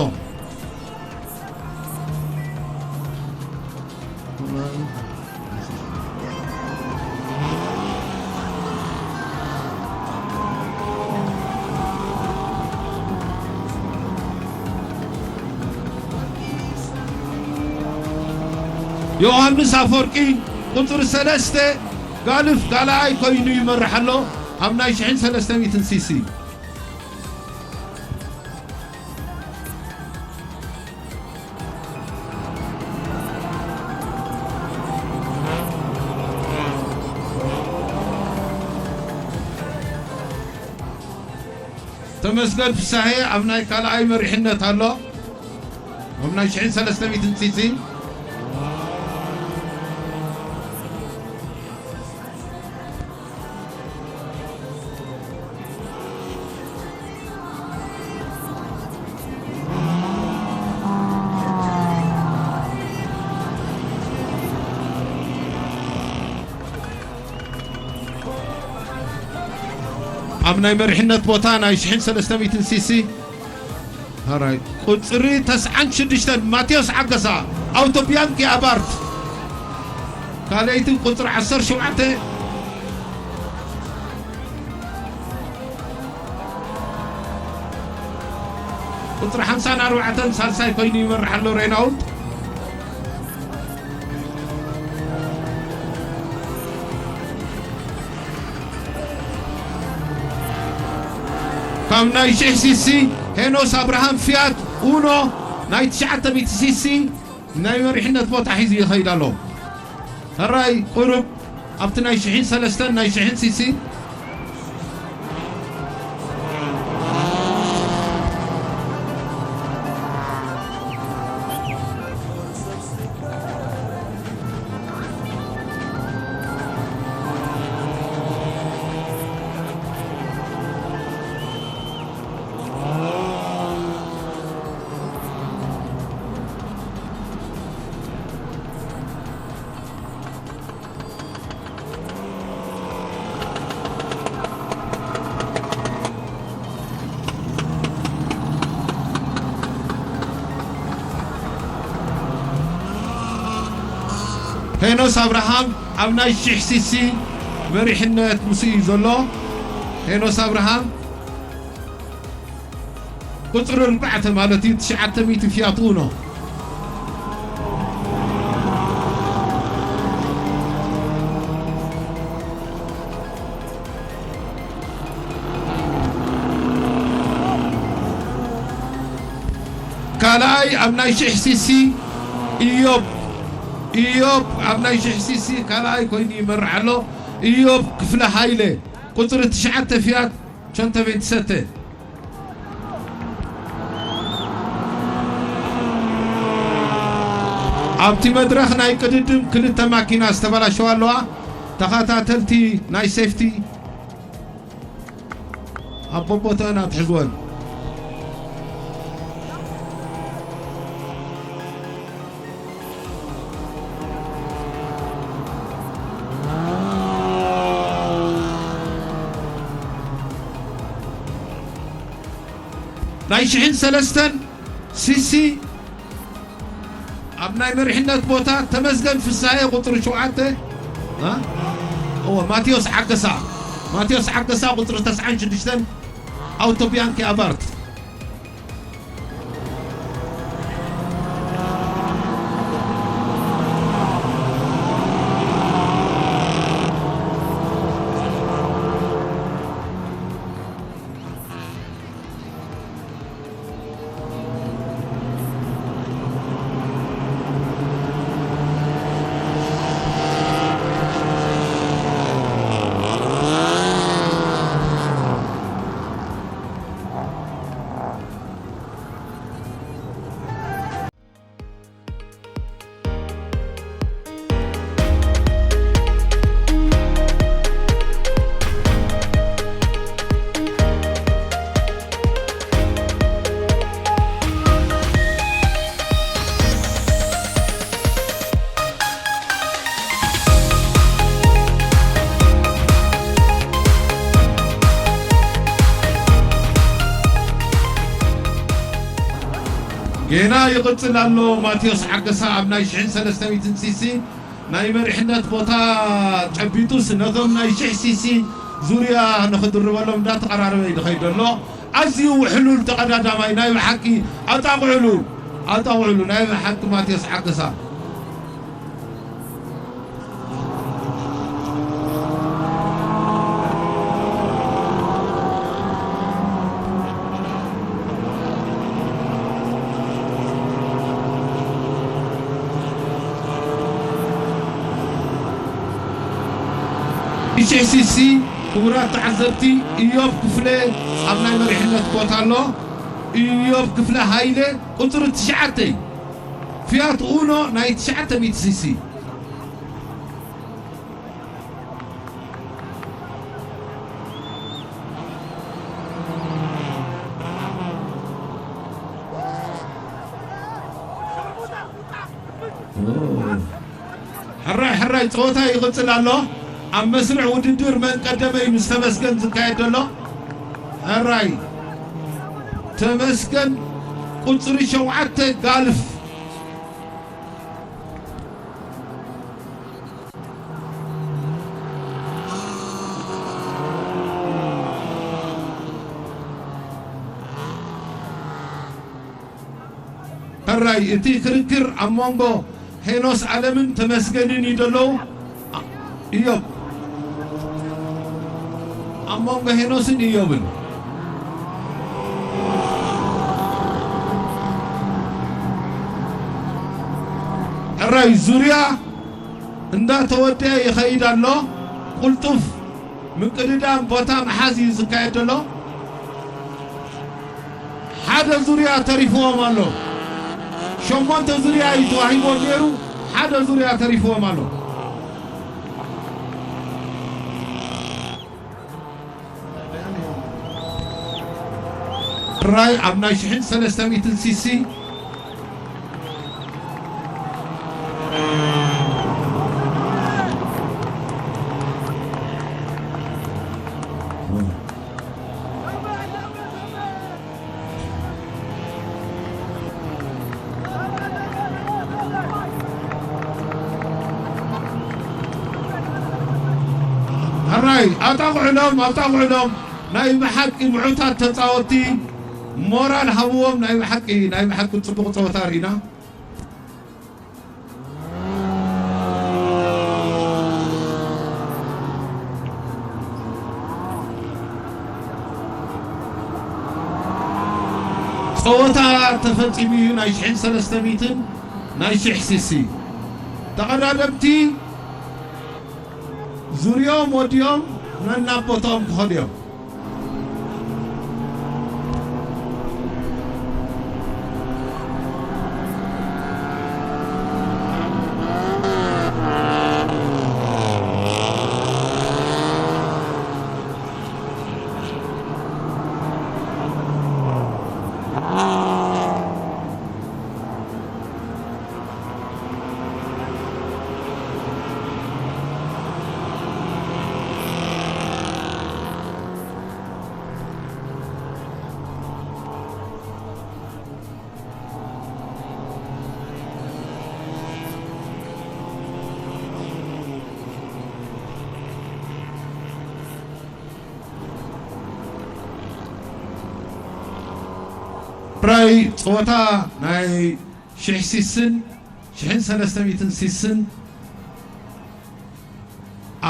ዮሃንስ ኣፈወርቂ ቁፅሪ ሰለስተ ጋልፍ ካልኣይ ኮይኑ ይመርሕ ኣሎ ኣብ ናይ ሽሕን ሰለስተ ሚእትን ሲሲ። ተመስገን ፍሳሄ ኣብ ናይ ካልኣይ መሪሕነት ኣሎ። ኣብ ናይ ሽሕን ሰለስተ ሚእትን ሲሲ። ኣብ ናይ መሪሕነት ቦታ ናይ ሽሕን ሰለስተ ሚእትን ሲሲ። ሃራይ ቁፅሪ ተስዓን ሽዱሽተን ማቴዎስ ዓገሳ ኣውቶቢያንኪ ኣባርት። ካልኣይቲ ቁፅሪ ዓሰርተ ሸውዓተ። ቁፅሪ ሓምሳን ኣርባዕተን ሳልሳይ ኮይኑ ይመርሕ ኣሎ ሬናውልት። ካብ ናይ ሽሕ ሲሲ ሄኖስ ኣብርሃም ፊያት ኡኖ ናይ ትሽዓተ ሚእቲ ሲሲ ናይ መሪሕነት ቦታ ሒዙ ይኸይድ ኣሎ። ሕራይ ቁሩብ ኣብቲ ናይ ሽሕን ሰለስተን ናይ ሽሕን ሲሲ። ሄኖስ ኣብርሃም ኣብ ናይ ሽሕ ሲሲ መሪሕነት ምስ እዩ ዘሎ። ሄኖስ ኣብርሃም ቁፅሪ ኣርባዕተ ማለት እዩ፣ ትሽዓተ ሚእቲ ፊያት ኡኖ። ካልኣይ ኣብ ናይ ሽሕ ሲሲ ኢዮብ፣ ኢዮብ ኣብ ናይ ሽሕ ሲሲ ካልኣይ ኮይኑ ይመርሕ ኣሎ። ኢዮብ ክፍለ ሃይለ ቁፅሪ ትሽዓተ ፊያት ሸንተ ቤንትሰተ። ኣብቲ መድረኽ ናይ ቅድድም ክልተ ማኪና ዝተበላሸዋ ኣለዋ። ተኸታተልቲ ናይ ሴፍቲ ኣብ ቦቦተአን ኣትሕዝወን። ናይ ሽሕን ሰለስተን ሲሲ ኣብ ናይ መሪሕነት ቦታ ተመስገን ፍሳየ ቁፅሪ ሸውዓተ፣ እ? እወ፣ ማቴዎስ ዓገሳ፣ ማቴዎስ ዓገሳ ቁፅሪ ተስዓን ሽዱሽተን ኣውቶቢያንኪ ኣባርት። ጌና ይቕጽል ኣሎ። ማቴዎስ ሓገሳ ኣብ ናይ ሽሕን ሰለስተ ሚእትን ሲሲ ናይ መሪሕነት ቦታ ጨቢጡስ፣ ነቶም ናይ ሽሕ ሲሲ ዙርያ ንኽድርበሎም እንዳተቐራረበ እዩ ዝኸይድ ዘሎ። ኣዝዩ ውሕሉል ተቐዳዳማይ፣ ናይ ብሓቂ ኣጣቕዕሉ፣ ኣጣቕዕሉ፣ ናይ ብሓቂ ማቴዎስ ሓገሳ። ኢሲሲ፣ ክቡራት ተዓዘብቲ፣ ኢዮብ ክፍለ ኣብ ናይ መሪሕነት ቦታ ኣሎ። ኢዮብ ክፍለ ሃይለ ቁጽሪ ትሽዓተ፣ ፊያት ኡኖ ናይ ትሽዓተ ሚእቲ ሲሲ። ሕራይ ሕራይ ጸወታ ይቕጽል ኣሎ። ኣብ መስርዕ ውድድር መን ቀደመ እዩ ምስ ተመስገን ዝካየድ ዘሎ። ሕራይ ተመስገን ቁጽሪ ሸውዓተ ጋልፍ። ሕራይ እቲ ክርክር ኣብ መንጎ ሄኖስ ኣለምን ተመስገንን እዩ ዘለዉ። ኢዮብ፣ ኣብ መንጎ ሄኖስን ኢዮብን። ሕራይ ዙርያ እንዳተወደአ ይኸይድ ኣሎ። ቁልጡፍ ምቅድዳም ቦታ ምሓዝ እዩ ዝካየድ ዘሎ። ሓደ ዙርያ ተሪፍዎም ኣሎ። ሸሞንተ ዙርያ እዩ ተዋሂቦም ነይሩ፣ ሓደ ዙርያ ተሪፍዎም ኣሎ። ሕራይ ኣብ ናይ ሽሕን ሰለስተ ሚእትን ሲሲ። ሕራይ ኣጣቕዕሎም፣ ኣጣቕዕሎም። ናይ ብሓቂ ምዑታት ተጻወትቲ ሞራል ሃብዎም። ናይ ብሓቂ፣ ናይ ብሓቂ ጽቡቕ ጸወታ ርኢና። ጸወታ ተፈጺሙ እዩ። ናይ ሽሕን ሰለስተ ሚእትን ናይ ሽሕ ሲሲ ተቐዳደምቲ ዙርያኦም ወዲኦም ነናብ ቦታኦም ክኸዱ እዮም። ራይ ጸወታ ናይ ሽሕ ሲስን ሽሕን ሰለስተ ሚእትን ሲስን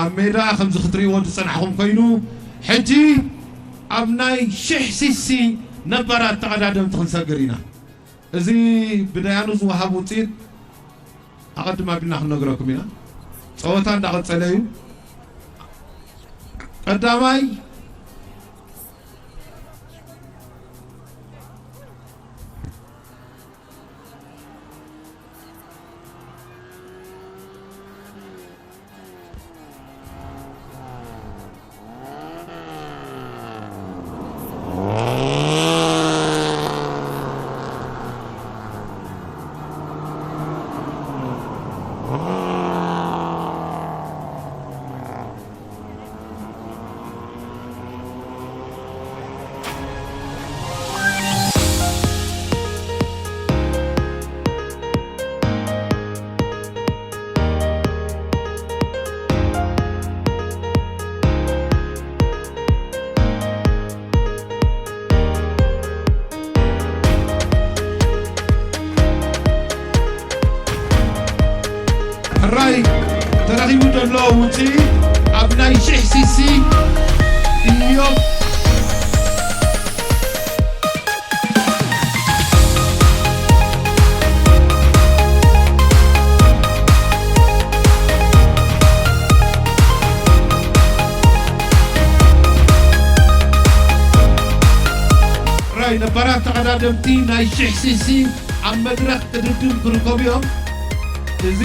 ኣብ ሜዳ ከምዚ ክትርእይዎ ዝጸናሕኹም ኮይኑ፣ ሕጂ ኣብ ናይ ሽሕ ሲሲ ነባራት ተቐዳደምቲ ክንሰግር ኢና። እዚ ብደያኑ ዝወሃብ ውጽኢት ኣቐድም ኣቢልና ክንነግረኩም ኢና። ጸወታ እንዳቐጸለ እዩ። ቀዳማይ ሕራይ ተረኺቡ ዘሎ ውፅኢት ኣብ ናይ ሽሕ ሲሲ ኢዮብ ሕራይ ነባራት ተቐዳደምቲ ናይ ሽሕ ሲሲ ኣብ መድረኽ ቅድድም ክርከቡ እዮም። እዚ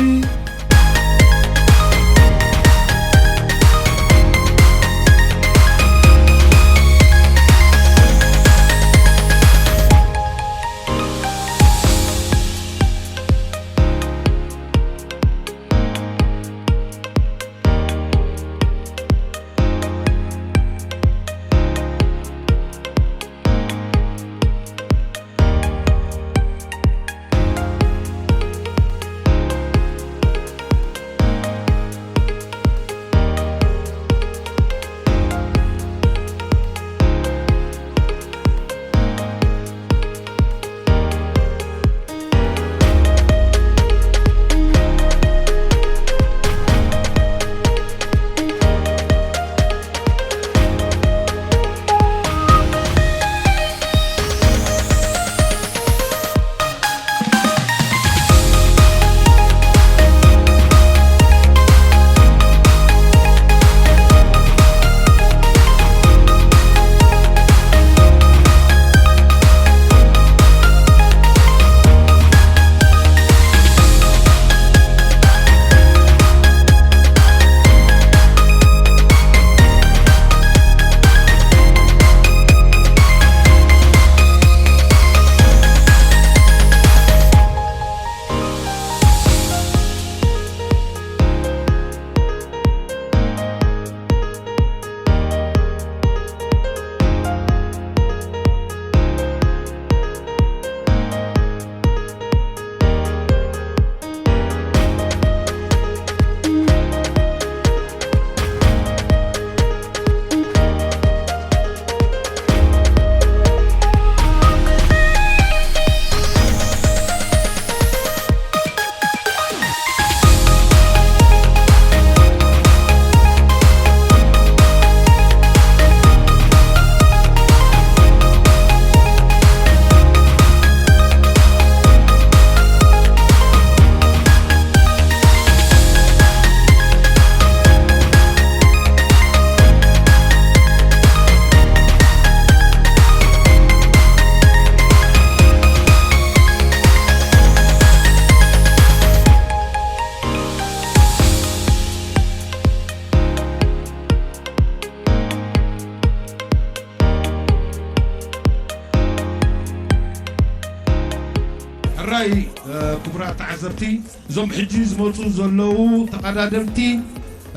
ሕራይ፣ እ፣ ክቡራት ተዓዘብቲ፣ እዞም ሕጂ ዝመፁ ዘለዉ ተቐዳደምቲ፣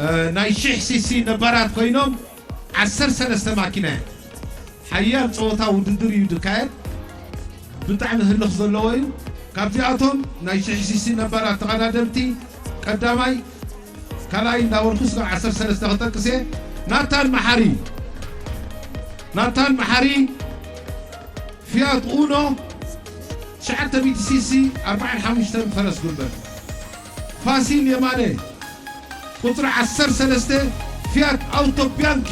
እ፣ ናይ ሽሕ ሲሲ ነባራት ኮይኖም ዓሰርተ ሰለስተ ማኪና እየን። ሓያል ፀወታ ውድድር እዩ ዝካየድ። ብጣዕሚ ህልኽ ዘለዎ እዩ። ካብዚኣቶም ናይ ሽሕ ሲሲ ነባራት ተቐዳደምቲ ቀዳማይ፣ ካልኣይ እንዳበልኩ እስካብ ዓሰርተ ሰለስተ ክጠቅስ እየ። ናታን መሓሪ፣ ናታን መሓሪ ፊያት ኡኖ ትሽዓተ ሚእቲ ሲሲ ኣርባዓን ሓሙሽተን ፈረስ ጉልበት። ፋሲል የማነ ቁጽሪ ዓሰርተ ሰለስተ ፊያት ኣውቶ ቢያንኪ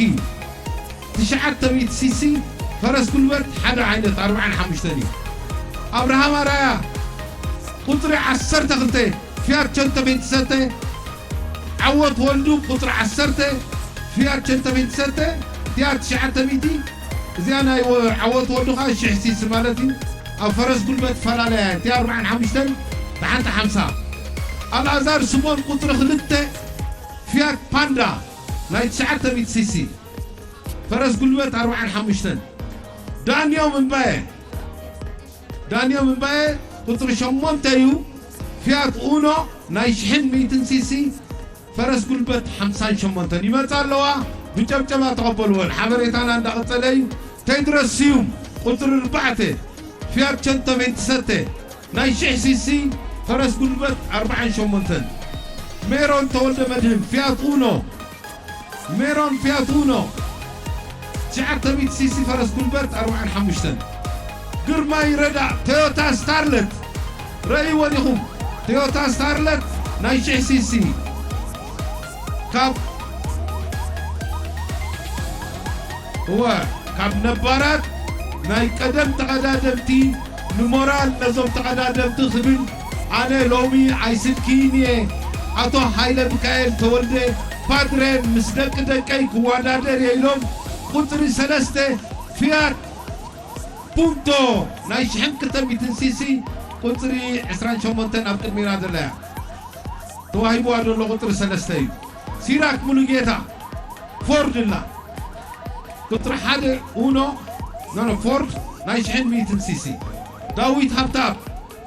ትሽዓተ ሚእቲ ሲሲ ፈረስ ጉልበት ሓደ ዓይነት ኣርባዓን ሓሙሽተን እዩ። ኣብርሃም ኣርኣያ ቁጽሪ ዓሰርተ ክልተ ፊያት ቸንቶ ቤንቲሰተ፣ ዓወት ወልዱ ቁጽሪ ዓሰርተ ፊያት ቸንቶ ቤንቲሰተ፣ ቲኣር ትሽዓተ ሚእቲ፣ እዚኣ ናይ ወ-፣ ዓወት ወልዱ ኸኣ ሽሕ ሲሲ ማለት እዩ። ኣብ ፈረስ ጉልበት ፈላለያ እያ። እቲኣ ኣርባዓን ሓሙሽተን፣ እታ ሓንቲ ሓምሳ። ኣልኣዛር ስምኦን ቁጽሪ ክልተ ፊያት ፓንዳ ናይ ትሽዓተ ሚእቲ ሲሲ ፈረስ ጉልበት ኣርባዓን ሓሙሽተን። ዳንዮም እምባየ፣ ዳንዮም እምባየ ቁጽሪ ሸሞንተ እዩ። ፊያት ኡኖ ናይ ሽሕን ሚእትን ሲሲ ፈረስ ጉልበት ሓምሳን ሸሞንተን ይመጻ ኣለዋ። ብጨብጨባ ተቐበልወን። ሓበሬታና እንዳቐጸለ እዩ። ቴድሮስ ስዩም ቁጽሪ ኣርባዕተ ፊያት ቸንቶ ቤንቲሰተ ናይ ሽሕ ሲሲ ፈረስ ጉልበት ኣርባዓን ሸሞንተን። ሜሮን ተወልደ መድህን ፊያት ኡኖ፣ ሜሮን ፊያት ኡኖ ትሽዓተ ሚእቲ ሲሲ ፈረስ ጉልበት ኣርባዓን ሓሙሽተን። ግርማይ ረዳ ቶዮታ ስታርለት፣ ረእይዎ ዲኹም? ቶዮታ ስታርለት ናይ ሽሕ ሲሲ ካብ እወ ካብ ነባራት ናይ ቀደም ተቐዳደምቲ ንሞራል ነዞም ተቐዳደምቲ ክብል ኣነ ሎሚ ኣይስልክይን እየ። ኣቶ ሃይለ ሚካኤል ተወልደ ፓድረ ምስ ደቂ ደቀይ ክወዳደር እየ ኢሎም ቁፅሪ ሰለስተ ፊያት ፑንቶ ናይ ሽሕን ክልተ ሚእትን ሲሲ ቁፅሪ ዕስራን ሸሞንተን ኣብ ቅድሚና ዘለያ ተዋሂብዋ ዘሎ ቁፅሪ ሰለስተ እዩ። ሲራክ ሙሉጌታ ፎርድ እላ ቁፅሪ ሓደ ኡኖ ኖኖ ፎርድ ናይ ሽሕን ሚእትን ሲሲ ዳዊት ሃብታብ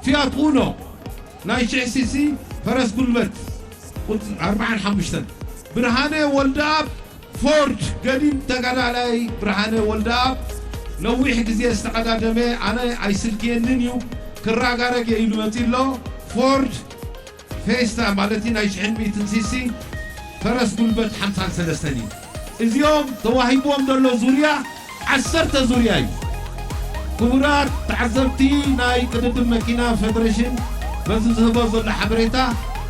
ፊያት ኡኖ ናይ ሽሕ ሲሲ ፈረስ ጉልበት ቁፅሪ ኣርባዓን ሓሙሽተን ብርሃነ ወልደኣብ ፎርድ ገዲም ተጋዳላይ ብርሃነ ወልደኣብ ነዊሕ ግዜ ዝተቐዳደመ ኣነ ኣይስልክየንን እዩ ክራጋረግ እየ ኢሉ መፂ ኣሎ ፎርድ ፌስታ ማለት ናይ ሽሕን ሚእትን ሲሲ ፈረስ ጉልበት ሓምሳን ሰለስተን እዩ። እዚኦም ተዋሂብዎም ዘሎ ዙርያ ዓሰርተ ዙርያ እዩ። ክቡራት ተዓዘብቲ ናይ ቅድድም መኪና ፌደሬሽን በዚ ዝህቦ ዘሎ ሓበሬታ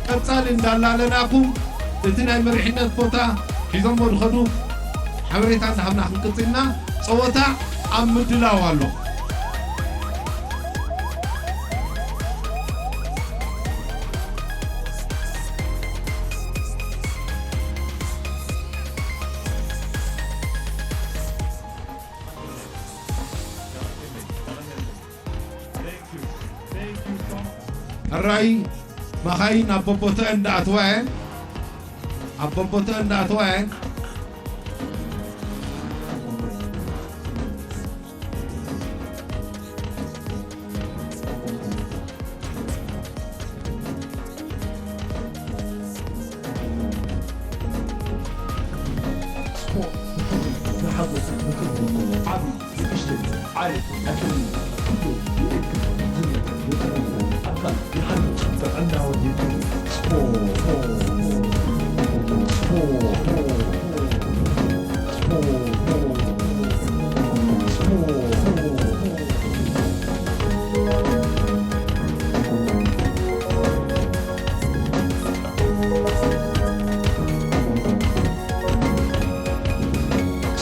ቀጻሊ እንዳላለናኩም እቲ ናይ መሪሕነት ቦታ ሒዞሞ ዝኸዱ ሓበሬታ እንዳሃብና ክንቅጽልና ጸወታ ኣብ ምድላው ኣሎ። ሕራይ መኻይን ኣብ በቦተአን እንዳኣተዋ እየን ኣብ በቦተአን እንዳኣተዋ እየን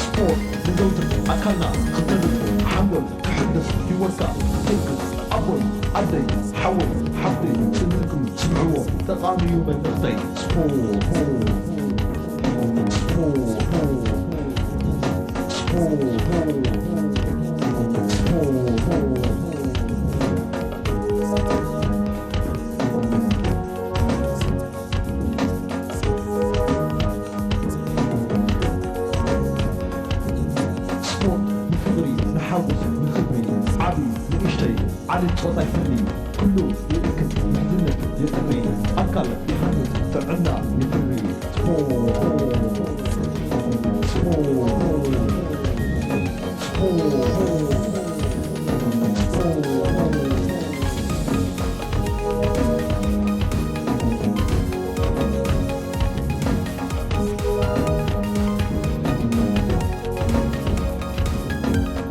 ስፖርት ንዘውትር ኣካልና ክተብል ሓንጎል ክሕደስ ህይወትካ ክትልግስ ኣቦይ ኣደይ ሓወይ ሓፍተይ ስምዕኩም ስምዕዎ ጠቓሚ እዩ መልእኽተይ ስፖርት ስፖርት ንፍቕሪ ንሓጎስ ንኽብሪ ዓብዪ ንእሽተይ ዓሌት ጾታ ይፍሊ ኩሉ ይእክብ ምሕዝነት የጥሪ ኣካል ይሃንጽ ጥዕና ይፍሪ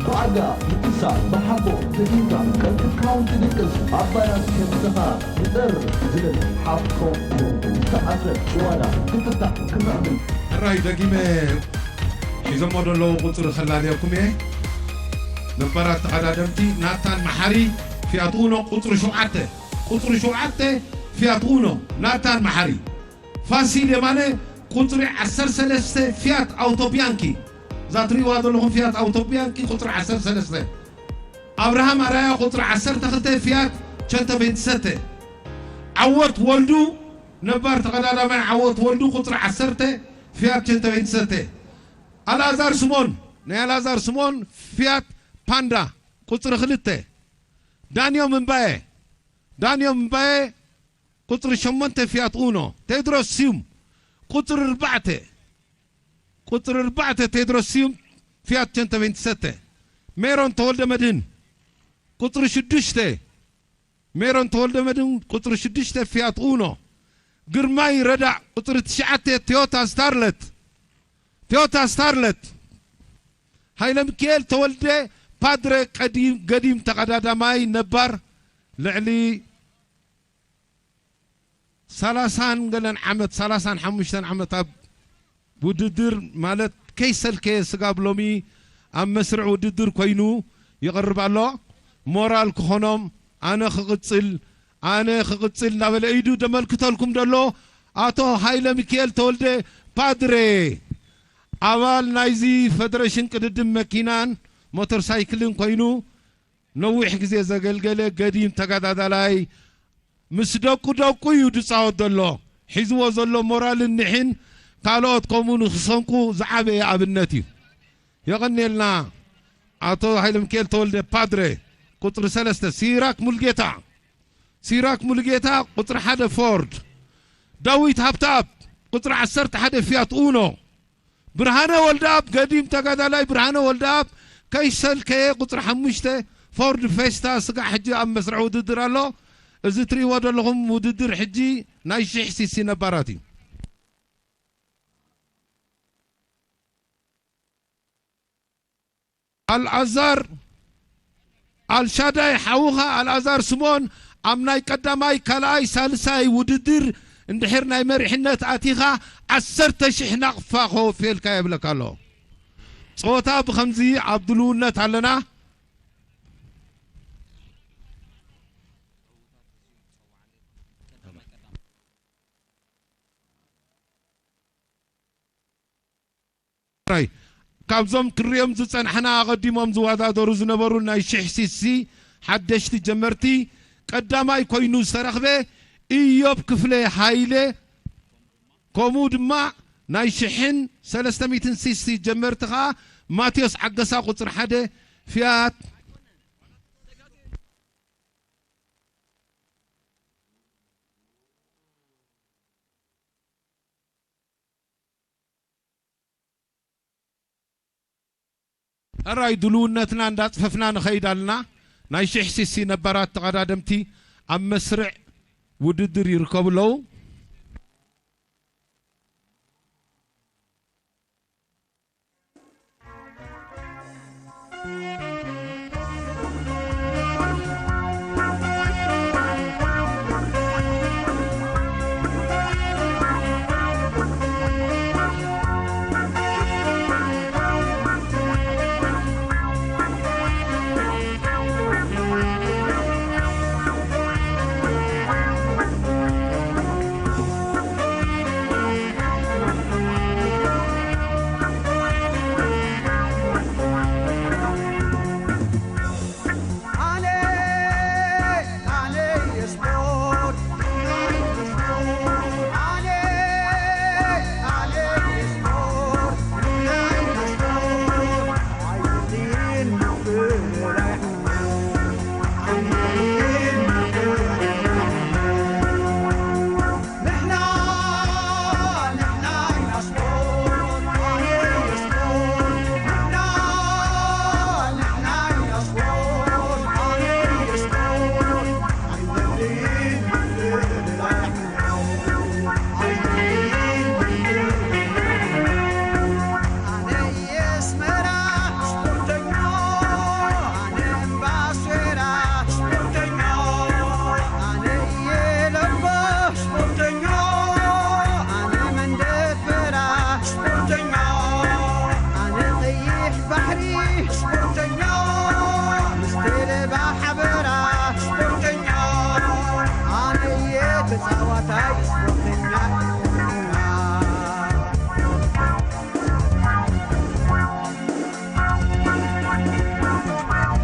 ብኣጋ ምትሳ ብሓቦ ተጊንካ ቀልጥፍካ እውን ትድቅስ ኣባያ ከብስኻ ንጠር ዝብል ሓፍኮ ዝተኣስረ ጭዋዳ ክፍታሕ ክምዕብል ሕራይ ደጊመ ሒዞሞ ዘለዉ ቁፅሪ ከላለየኩም እየ ነባራት ተቐዳደምቲ ናታን መሓሪ ፊያት ኡኖ ቁፅሪ ሸውዓተ ቁፅሪ ሸውዓተ ፊያት ኡኖ ናታን መሓሪ ፋሲል የማነ ቁፅሪ ዓሰርተ ሰለስተ ፊያት ኣውቶቢያንኪ እዛ ትሪእዋ ዘለኹም ፊያት ኣውቶቢያንኪ ቁፅሪ ዓሰርተ ሰለስተ ኣብርሃም ኣራያ ቁፅሪ ዓሰርተ ክልተ ፊያት ቸንተ ቤንትሰተ ዓወት ወልዱ ነባር ተቐዳዳማይ ዓወት ወልዱ ቁፅሪ ዓሰርተ ፊያት ቸንተ ቤንትሰተ ኣልኣዛር ስሞን ናይ ኣልኣዛር ስሞን ፊያት ፓንዳ ቁፅሪ ክልተ ዳንዮ ምንባየ ዳንዮ ምንባየ ቁፅሪ ሸሞንተ ፊያት ኡኖ ቴድሮስ ስዩም ቁፅሪ ኣርባዕተ ቁፅሪ ኣርባዕተ ቴድሮስ ስዩም ፊያት ቸንተ ቤንትሰተ ሜሮን ተወልደ መድህን ቁፅሪ ሽዱሽተ ሜሮን ተወልደ መድህን ቁፅሪ ሽዱሽተ ፊያት ኡኖ ግርማይ ረዳእ ቁፅሪ ትሽዓተ ቶዮታ ስታርለት ቶዮታ ስታርለት ሃይለ ሚካኤል ተወልደ ፓድረ ቀዲም ገዲም ተቐዳዳማይ ነባር ልዕሊ ሰላሳን ገለን ዓመት፣ ሰላሳን ሓሙሽተን ዓመት ኣብ ውድድር ማለት ከይሰልከየ ስጋብ ሎሚ ኣብ መስርዕ ውድድር ኮይኑ ይቐርብ ኣሎ። ሞራል ክኾኖም፣ ኣነ ክቕጽል፣ ኣነ ክቕጽል እናበለ ኢዱ ደመልክተልኩም ደሎ ኣቶ ሃይለ ሚካኤል ተወልደ ፓድሬ፣ ኣባል ናይዚ ፈደረሽን ቅድድም መኪናን ሞተር ሳይክልን ኮይኑ ነዊሕ ግዜ ዘገልገለ ገዲም ተጋዳዳላይ፣ ምስ ደቁ ደቁ እዩ ዝጻወት ዘሎ። ሒዝዎ ዘሎ ሞራልን ኒሕን ካልኦት ከምኡ ንክሰንቁ ዝዓበየ ኣብነት እዩ። የቐንየልና ኣቶ ሃይለሚካኤል ተወልደ ፓድሬ፣ ቁጽሪ ሰለስተ፣ ሲራክ ሙልጌታ፣ ሲራክ ሙልጌታ፣ ቁጽሪ ሓደ ፎርድ፣ ዳዊት ሃብተኣብ፣ ቁጽሪ ዓሰርተ ሓደ ፊያት ኡኖ፣ ብርሃነ ወልደኣብ፣ ገዲም ተጋዳላይ ብርሃነ ወልደኣብ ከይሰልከየ ቁጽሪ ሓሙሽተ ፎርድ ፌስታ ስጋዕ ሕጂ ኣብ መስርዕ ውድድር ኣሎ። እዚ ትርእይዎ ዘለኹም ውድድር ሕጂ ናይ ሽሕ ሲሲ ነባራት እዩ። ኣልኣዛር ኣልሻዳይ ሓውኻ ኣልኣዛር ስምኦን ኣብ ናይ ቀዳማይ፣ ካልኣይ፣ ሳልሳይ ውድድር እንድሕር ናይ መሪሕነት ኣቲኻ ዓሰርተ ሽሕ ናቕፋ ከወፍየልካ የብለካ ኣሎ። ጸወታ ብኸምዚ ኣብ ድልውነት ኣለና። ራይ፣ ካብዞም ክሪኦም ዝጸናሕና ኣቐዲሞም ዝወዳደሩ ዝነበሩ ናይ ሽሕ ሲሲ ሓደሽቲ ጀመርቲ ቀዳማይ ኮይኑ ዝተረኽበ ኢዮብ ክፍለ ሃይለ፣ ከምኡ ድማ ናይ ሽሕን ሰለስተ ሚእትን ሲሲ ጀመርቲ ኸኣ ማቴዎስ ዓገሳ ቁጽሪ ሓደ ፊያት ሕራይ ድልውነትና እንዳጽፈፍና ንኸይድ ኣለና። ናይ ሽሕ ሲሲ ነባራት ተቐዳደምቲ ኣብ መስርዕ ውድድር ይርከቡ ኣለዉ።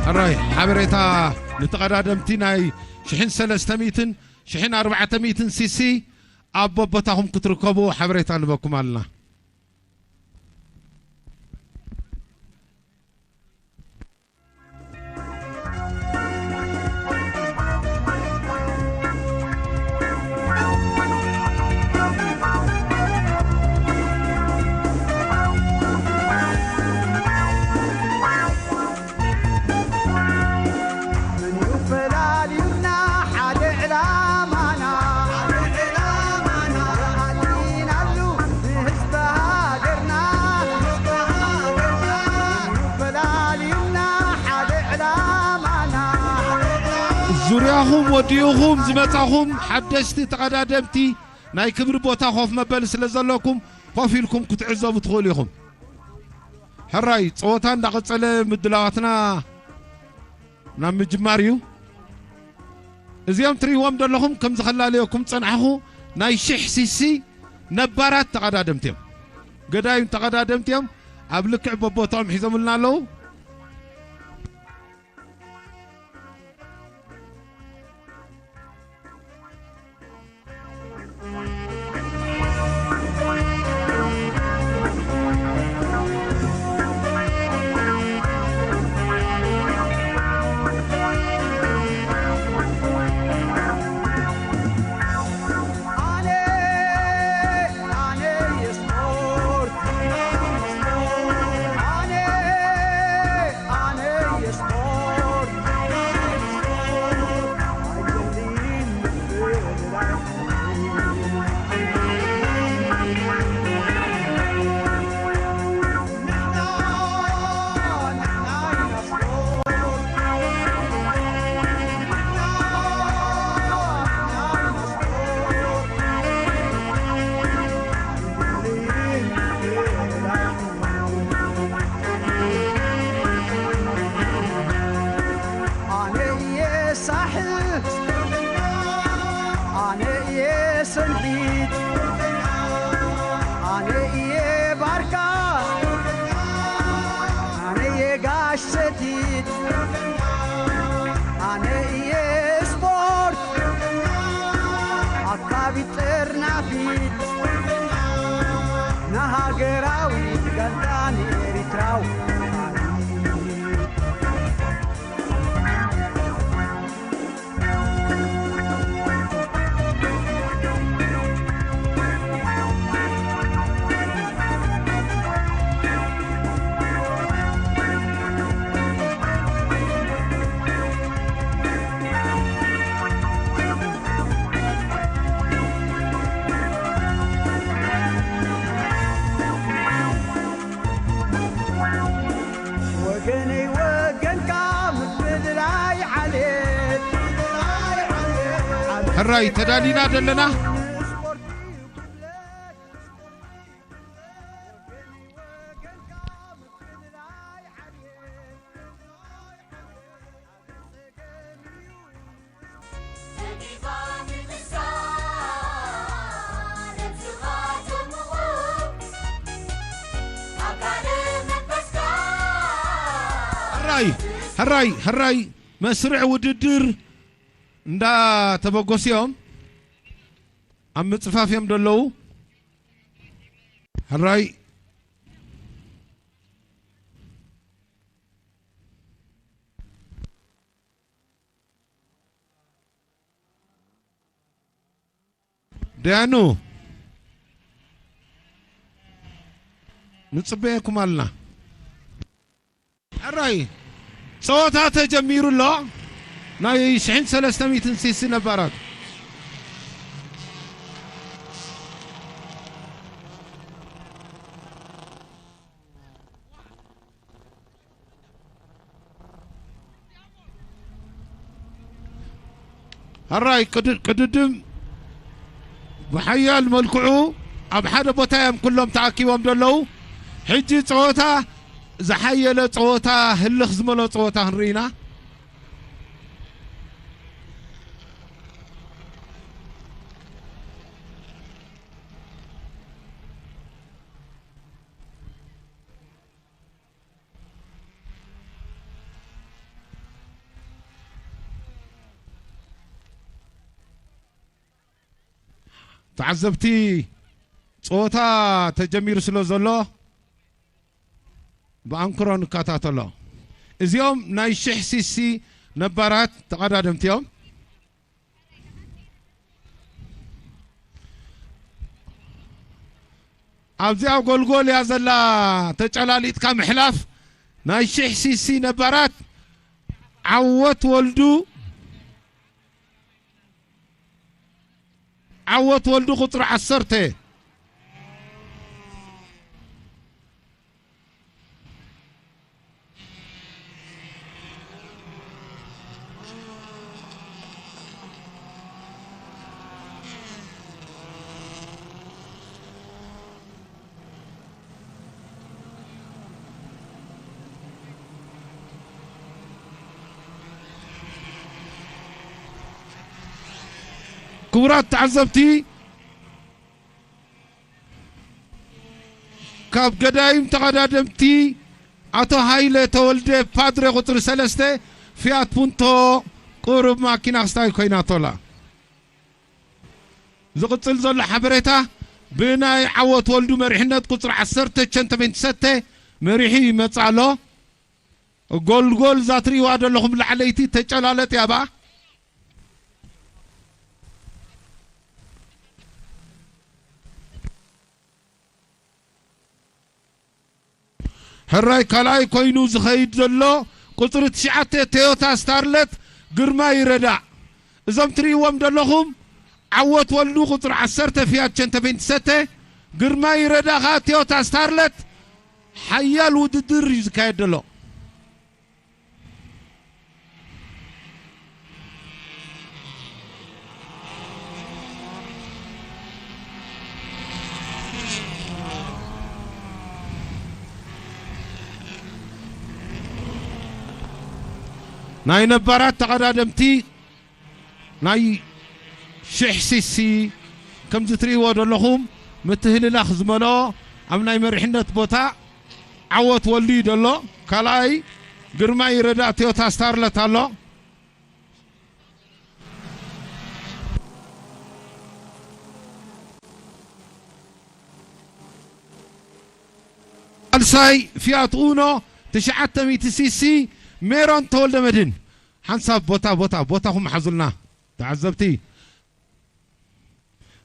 ሕራይ ሓበሬታ ንተቐዳደምቲ ናይ ሽሕን ሰለስተ ሚእትን ሽሕን ኣርባዕተ ሚእትን ሲሲ ኣብ በቦታኹም ክትርከቡ ሓበሬታ ንበኩም ኣለና። ኣኹም ወዲኡኹም ዝመጻኹም ሓደሽቲ ተቐዳደምቲ ናይ ክብሪ ቦታ ኮፍ መበሊ ስለ ዘለኩም ኮፍ ኢልኩም ክትዕዘቡ ትኽእሉ ኢኹም። ሕራይ ጸወታ እንዳቐጸለ ምድላዋትና ናብ ምጅማር እዩ። እዚኦም ትርእይዎም ዘለኹም ከም ዝኸላለየኩም ጸናሕኹ ናይ ሽሕ ሲሲ ነባራት ተቐዳደምቲ እዮም። ገዳይም ተቐዳደምቲ እዮም። ኣብ ልክዕ በቦታኦም ሒዞምልና ኣለዉ። ኣነ እየ ሳሕል፣ ኣነ እየ ሰንሒት፣ ኣነ እየ ባርካ፣ ኣነ እየ ጋሽ ሰቲት፣ ኣነ እየ ስፖርት ኣካቢ ጥርናፊት፣ ንሃገራዊት ጋንታ ንኤሪትራዊ ወገነይ ወገንካ ምፍልላይ ዓሌት። ሕራይ ተዳሊና ደለና። ሕራይ፣ ሕራይ፣ ሕራይ መስርዕ ውድድር እንዳተበገሱ እዮም። ኣብ ምጽፋፍ እዮም ዘለዉ። ሕራይ ደያኑ ንጽበየኩም ኣለና። ሕራይ ጸወታ ተጀሚሩ ኣሎ። ናይ ሽሕን ሰለስተ ሚእትን ሲሲ ነባራት። ሕራይ ቅድ-፣ ቅድድም ብሓያል መልክዑ ኣብ ሓደ ቦታ እዮም ኩሎም ተኣኪቦም ዘለዉ። ሕጂ ጸወታ ዝሓየለ ጸወታ፣ ህልኽ ዝመሎ ጸወታ ክንርኢ ኢና። ተዓዘብቲ፣ ጸወታ ተጀሚሩ ስለ ዘሎ ብኣንክሮ ንከታተሎ። እዚኦም ናይ ሽሕ ሲሲ ነባራት ተቐዳደምቲ እዮም። ኣብዚኣ ጎልጎል እያ ዘላ፣ ተጨላሊጥካ ምሕላፍ። ናይ ሽሕ ሲሲ ነባራት ዓወት ወልዱ፣ ዓወት ወልዱ ቁጽሪ ዓሰርተ። ክቡራት ተዓዘብቲ፣ ካብ ገዳይም ተቐዳደምቲ ኣቶ ሃይለ ተወልደ ፓድረ ቁፅሪ ሰለስተ ፊያት ፑንቶ ቁሩብ ማኪና ክስታይ ኮይናቶላ። ዝቕጽል ዘሎ ሓበሬታ ብናይ ዓወት ወልዱ መሪሕነት ቁጽሪ ዓሰርተ ቸንተ ቤንትሰተ መሪሑ ይመጽእ ኣሎ። ጎልጎል እዛ ትርእይዋ ዘለኹም ላዕለይቲ ተጨላለጥ ያባ። ሕራይ ካልኣይ ኮይኑ ዝኸይድ ዘሎ ቁጽሪ ትሽዓተ ቶዮታ ስታርለት ግርማ ይረዳእ። እዞም ትርእይዎም ዘለኹም ዓወት ወልዱ ቁጽሪ ዓሰርተ ፊያት ቸንተ ቤንትሰተ፣ ግርማ ይረዳእ ኸኣ ቶዮታ ስታርለት። ሓያል ውድድር እዩ ዝካየድ ዘሎ። ናይ ነባራት ተቐዳደምቲ ናይ ሽሕ ሲሲ ከምዚ ትርእይዎ ዘለኹም ምትህልላኽ ዝመልኦ ኣብ ናይ መሪሕነት ቦታ ዓወት ወልዱ እዩ ዘሎ። ካልኣይ ግርማይ ይረዳእ ቶዮታ ስታርለት ኣሎ። ሳልሳይ ፊያት ኡኖ ትሽዓተ ሚእቲ ሲሲ ሜሮን ተወልደ መድህን። ሓንሳብ ቦታ ቦታ ቦታኹም ሓዙልና ተዓዘብቲ።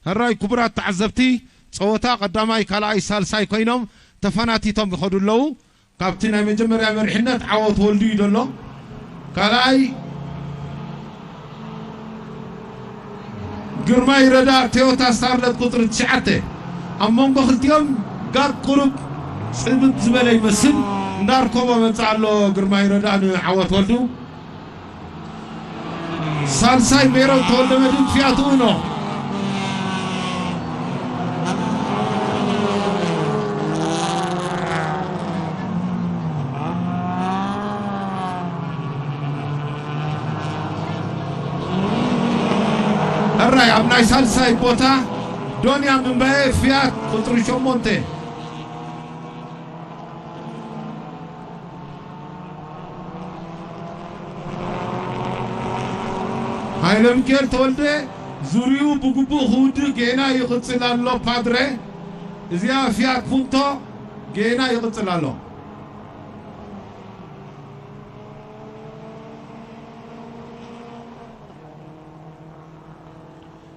ሕራይ ክቡራት ተዓዘብቲ፣ ጸወታ ቀዳማይ ካልኣይ ሳልሳይ ኮይኖም ተፈናቲቶም ይኸዱ ኣለዉ። ካብቲ ናይ መጀመርያ መሪሕነት ዓወት ወልዱ እዩ ዘሎ። ካልኣይ ግርማይ ረዳ ቶዮታ ስታርለት ቁጽሪ ትሽዓተ። ኣብ መንጎ ክልቲኦም ጋብ ቁሩብ ጽብብ ዝበለ ይመስል። እንዳርከቦ መጽእ ኣሎ ግርማይ ረዳ ንዓወት ወልዱ። ሳልሳይ ሜሮን ተወልደ መድህን ፊያት ኡኖ። ሕራይ ኣብ ናይ ሳልሳይ ቦታ ዶንያ ምንባየ ፊያት ቁጽሪ ሸሞንተ። ሃይለ ሚካኤል ተወልደ ዙርዩ ብግቡእ ክውድእ ጌና ይቕጽል ኣሎ ፓድረ። እዚኣ ፊያት ፑንቶ ጌና ይቕጽል ኣሎ።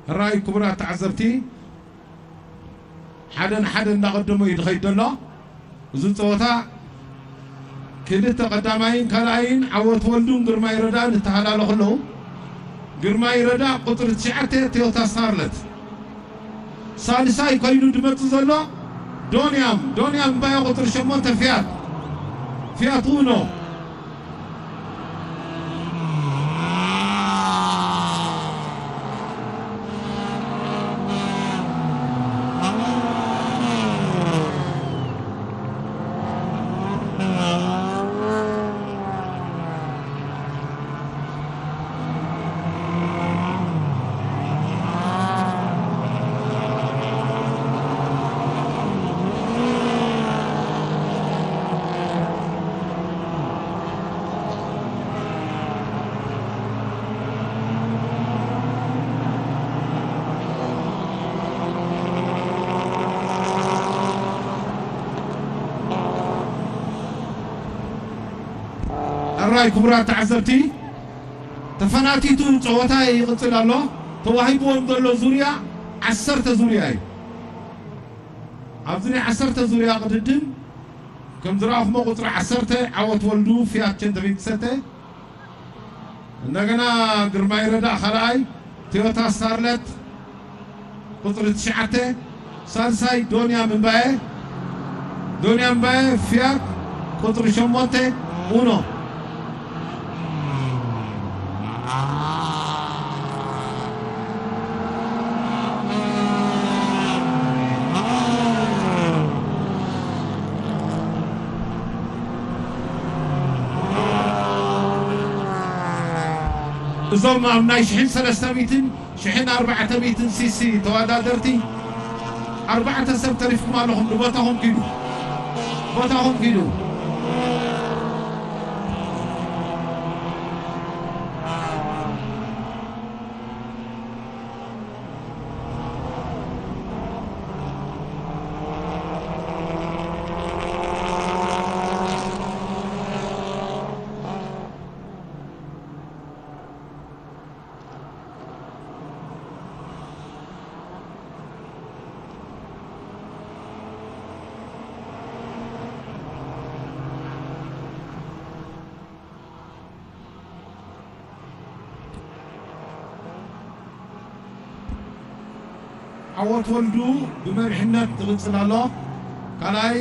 ሕራይ ክቡራት ተዓዘብቲ፣ ሓደ ንሓደ እንዳቐደሞ እዩ ዝኸይድ ዘሎ። እዚ ጸወታ ክልተ ቀዳማይን ካልኣይን ዓወት ወልዱን ግርማይ ረዳእን እተሃላለኹ ኣለዉ። ግርማይ ረዳእ ቁጽሪ ትሽዓተ ቶዮታ ስታርለት። ሳልሳይ ኮይኑ ዝመጽእ ዘሎ ዶንያም፣ ዶንያም ባዮ ቁጽሪ ሸሞንተ ፊያት፣ ፊያት ኡኖ። ሕራይ ክቡራት ተዓዘብቲ፣ ተፈናቲቱ ጸወታ ይቕጽል ኣሎ። ተዋሂብዎም ዘሎ ዙርያ ዓሰርተ ዙርያ እዩ። ኣብዚ ናይ ዓሰርተ ዙርያ ቅድድም ከም ዝረኣኹሞ ቁጽሪ ዓሰርተ ዓወት ወልዱ ፊያት ቸንተ ቤት ሰተ፣ እንደገና ግርማይ ረዳእ ካልኣይ፣ ቶዮታ ስታርለት ቁጽሪ ትሽዓተ፣ ሳልሳይ ዶንያ ምንባየ፣ ዶንያ ምንባየ ፊያት ቁጽሪ ሸሞንተ ኡኖ። እዞም ኣብ ናይ ሽሕን ሰለስተ ሚእትን ሽሕን ኣርባዕተ ሚእትን ሲሲ ተወዳደርቲ ኣርባዕተ ሰብ ተሪፍኩም ኣለኹም። ንቦታኹም ኪዱ፣ ቦታኹም ኪዱ። ዓወት ወልዱ ብመሪሕነት ይቕጽል ኣሎ። ካልኣይ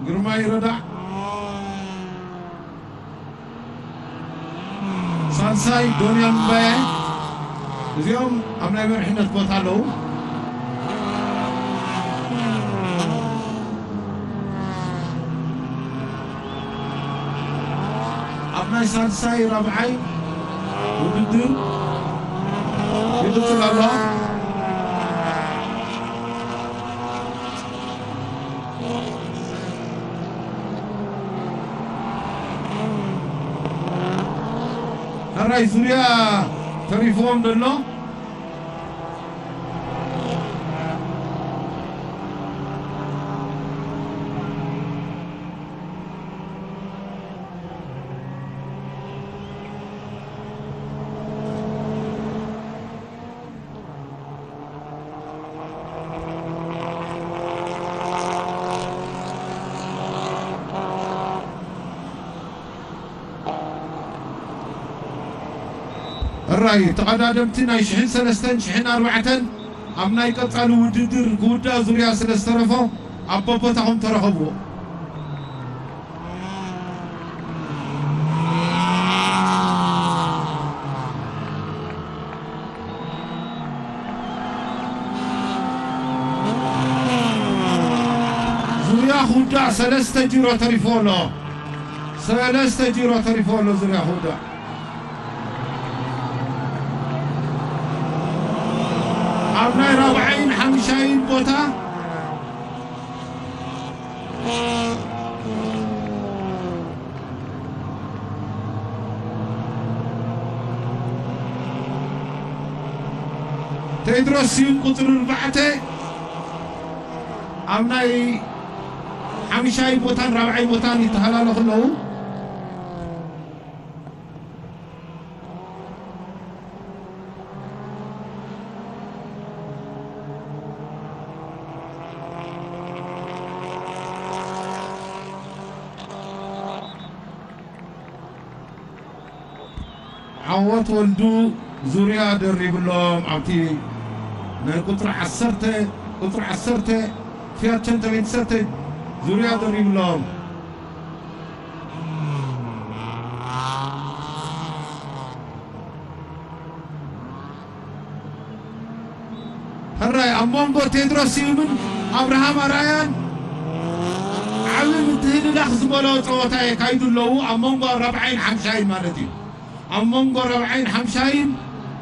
ግርማይ ረዳእ፣ ሳልሳይ ዶንያም እምባየ። እዚኦም ኣብ ናይ መሪሕነት ቦታ ኣለዉ። ኣብ ናይ ሳልሳይ ራብዓይ ውድድር ይቕጽል ኣሎ። ሕራይ ዙርያ ተሪፍዎም ዘሎ። ሕራይ ተቐዳደምቲ ናይ ሽሕን ሰለስተን ሽሕን ኣርባዕተን ኣብ ናይ ቀጻሊ ውድድር ክውዳእ ዙርያ ስለ ዝተረፎ ኣብ በቦታኹም ተረኸብዎ። ዙርያ ክውዳእ ሰለስተ ጂሮ ተሪፎ ኣሎ። ሰለስተ ጂሮ ተሪፎ ኣሎ ዙርያ ክውዳእ። ኣብ ናይ ራብዓይን ሓምሻይን ቦታ ቴድሮስ ስዩም ቁጽሪ ኣርባዕተ ኣብ ናይ ሓምሻይ ቦታን ራብዓይ ቦታን ይተሃላለኹ ኣለዉ። ዓወት ወልዱ ዙርያ ደሪብሎም ኣብቲ ናይ ቁጽሪ ዓሰርተ፣ ቁጽሪ ዓሰርተ ፊያት ሸንተ ቤት ሰርተ ዙርያ ደሪብሎም። ሕራይ ኣብ መንጎ ቴድሮስ ስዩምን ኣብርሃም ኣርኣያን ዓቢ ምትህልላኽ ዝመልኦ ጸወታ የካይዱ ኣለዉ። ኣብ መንጎ ራብዓይን ሓምሻይን ማለት እዩ። ኣብ መንጎ ራብዓይን ሓምሻይን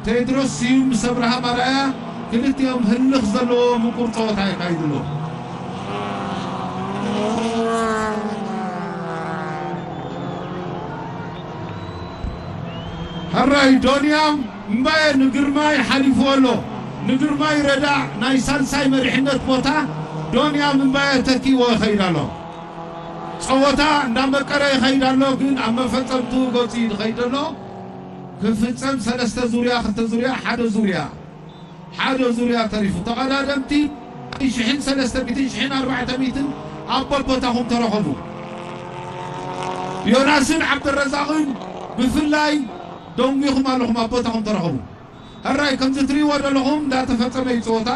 ቴድሮስ ስዩም ምስ ኣብርሃም ኣርኣያ ክልቲኦም ህልኽ ዘለዎ ምቁር ጸወታ የካይዱ ኣለዉ። ሕራይ ዶንያም እምባየ ንግርማይ ሓሊፍዎ ኣሎ። ንግርማይ ረዳእ ናይ ሳልሳይ መሪሕነት ቦታ ዶንያም እምባየ ተኪእዎ ይኸይድ ኣሎ። ጸወታ እንዳመቀረ ይኸይድ ኣሎ፣ ግን ኣብ መፈጸምቱ ገጹ እዩ ዝኸይድ ዘሎ። ክፍጸም ሰለስተ ዙርያ፣ ክልተ ዙርያ፣ ሓደ ዙርያ፣ ሓደ ዙርያ ተሪፉ። ተቐዳደምቲ ሽሕን ሰለስተ ሚእትን ሽሕን ኣርባዕተ ሚእትን ኣብ ቦታኹም ተረኸቡ። ዮናስን ዓብደረዛቕን ብፍላይ ደንጒኹም ኣለኹም፣ ኣብ ቦታኹም ተረኸቡ። ሕራይ ከምዚ ትሪእዎ ዘለኹም እንዳተፈጸመ እዩ ጸወታ።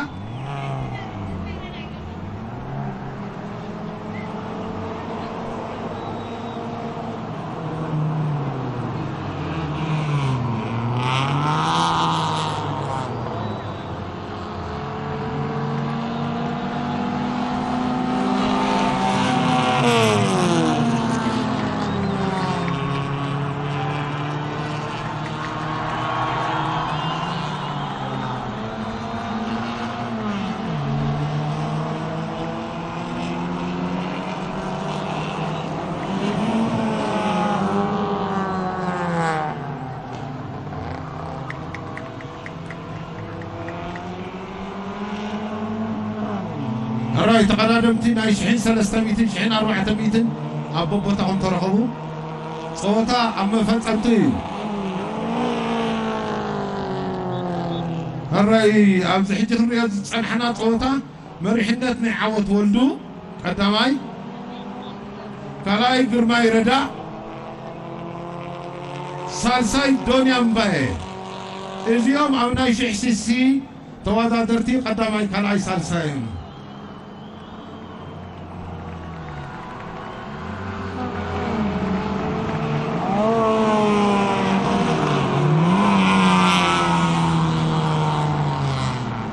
ተቐዳደምቲ ናይ ሽሕን ሰለስተ ሚእትን ሽሕን ኣርባዕተ ሚእትን ኣብ ቦቦታኹም ተረኸቡ። ጸወታ ኣብ መፈጸምቱ እዩ። ሕራይ ኣብዚ ሕጂ ክንሪኦ ዝጸንሐና ጸወታ መሪሕነት ናይ ዓወት ወልዱ ቀዳማይ፣ ካልኣይ ግርማይ ረዳ፣ ሳልሳይ ዶንያ እምባየ። እዚኦም ኣብ ናይ ሽሕ ሲሲ ተወዳደርቲ ቀዳማይ፣ ካልኣይ፣ ሳልሳይ እዮም።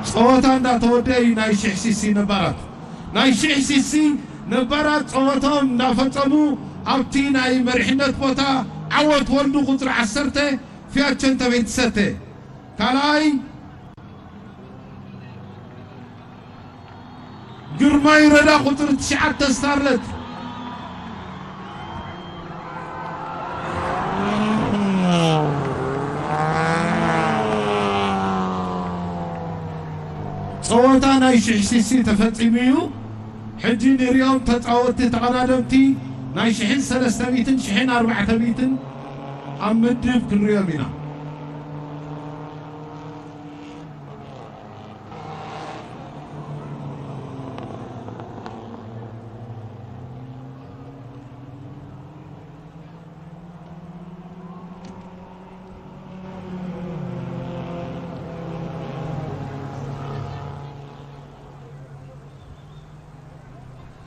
ጸወታ እንዳተወደአ እዩ ናይ ሽሕ ሲሲ ነባራት። ናይ ሽሕ ሲሲ ነባራት ጸወቶም እንዳፈጸሙ ኣብቲ ናይ መሪሕነት ቦታ ዓወት ወልዱ ቁጽሪ ዓሰርተ ፊያት ቸንተ ቤት ሰተ። ካልኣይ ግርማይ ረዳ ቁጽሪ ትሽዓተ ስታርለት። ጸወታ ናይ ሽሕ ሲሲ ተፈጺሙ እዩ። ሕጂ ንሪኦም ተጻወትቲ ተቐዳደምቲ ናይ ሽሕን ሰለስተ ሚእትን ሽሕን ኣርባዕተ ሚእትን ኣብ ምድብ ክንሪኦም ኢና።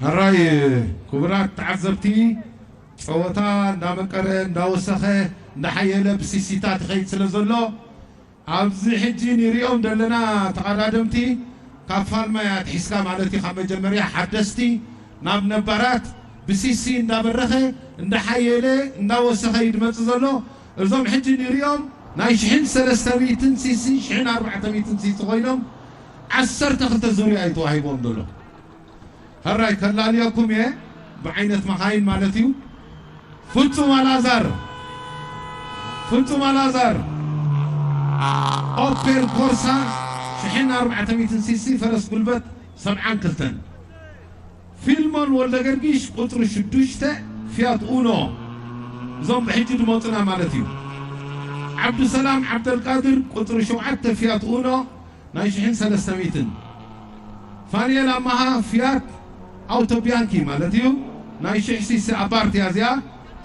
ሕራይ ክቡራት ተዓዘብቲ፣ ጸወታ እንዳመቀረ፣ እንዳወሰኸ፣ እንዳሓየለ ብሲሲታት ይኸይድ ስለ ዘሎ፣ ኣብዚ ሕጂ ንሪኦም ዘለና ተቐዳደምቲ ካብ ፋልማይ ኣትሒዝካ ማለት እዩ፣ ካብ መጀመርያ ሓደስቲ ናብ ነባራት ብሲሲ እንዳበረኸ፣ እንዳሓየለ፣ እንዳወሰኸ እዩ ዝመጽእ ዘሎ። እዞም ሕጂ ንሪኦም ናይ ሽሕን ሰለስተ ሚእትን ሲሲ፣ ሽሕን ኣርባዕተ ሚእትን ሲሲ ኮይኖም ዓሰርተ ክልተ ዙርያ እዩ ተዋሂቦም ዘሎ። ሕራይ ከላልየኩም እየ፣ ብዓይነት መኻይን ማለት እዩ። ፍጹም ኣልኣዛር፣ ፍጹም ኣልኣዛር፣ ኦፔል ኮርሳ ሽሕን ኣርባዕተ ሚእትን ሲሲ፣ ፈረስ ጉልበት ሰብዓን ክልተን። ፊልሞን ወልደ ገርጊሽ ቁጽሪ ሽዱሽተ ፊያት ኡኖ፣ እዞም ብሕጂ ዝመጹና ማለት እዩ። ዓብዱሰላም ዓብደልቃድር ቁጽሪ ሸውዓተ ፊያት ኡኖ፣ ናይ ሽሕን ሰለስተ ሚእትን። ፋንኤል ኣማሃ ፊያት ኣውቶቢያንኪ ማለት እዩ። ናይ ሽሕ ሲሲ ኣባርት እያ እዚኣ፣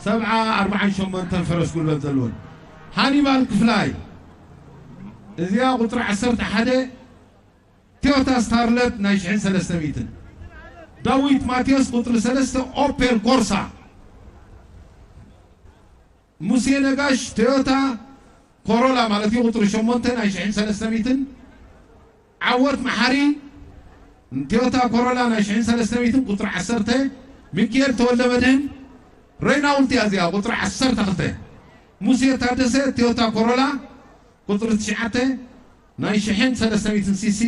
ሰብዓ ኣርብዓን ሸሞንተን ፈረስ ጉልበት ዘለወን። ሃኒባል ክፍላይ እዚኣ ቁጽሪ ዓሰርተ ሓደ ቶዮታ ስታርለት ናይ ሽሕን ሰለስተ ሚእትን። ዳዊት ማቴዎስ ቁጽሪ ሰለስተ ኦፔል ኮርሳ። ሙሴ ነጋሽ ቶዮታ ኮሮላ ማለት እዩ፣ ቁጽሪ ሸሞንተ ናይ ሽሕን ሰለስተ ሚእትን። ዓወት መሓሪ ቶዮታ ኮሮላ ናይ ሽሕን ሰለስተ ሚእትን ቁጽሪ ዓሰርተ። ሚኪኤል ተወልደ መድህን ሬናውልት እያ እዚኣ፣ ቁጽሪ ዓሰርተ ክልተ። ሙሴ ታደሰ ቶዮታ ኮሮላ ቁጽሪ ትሽዓተ ናይ ሽሕን ሰለስተ ሚእትን ሲሲ።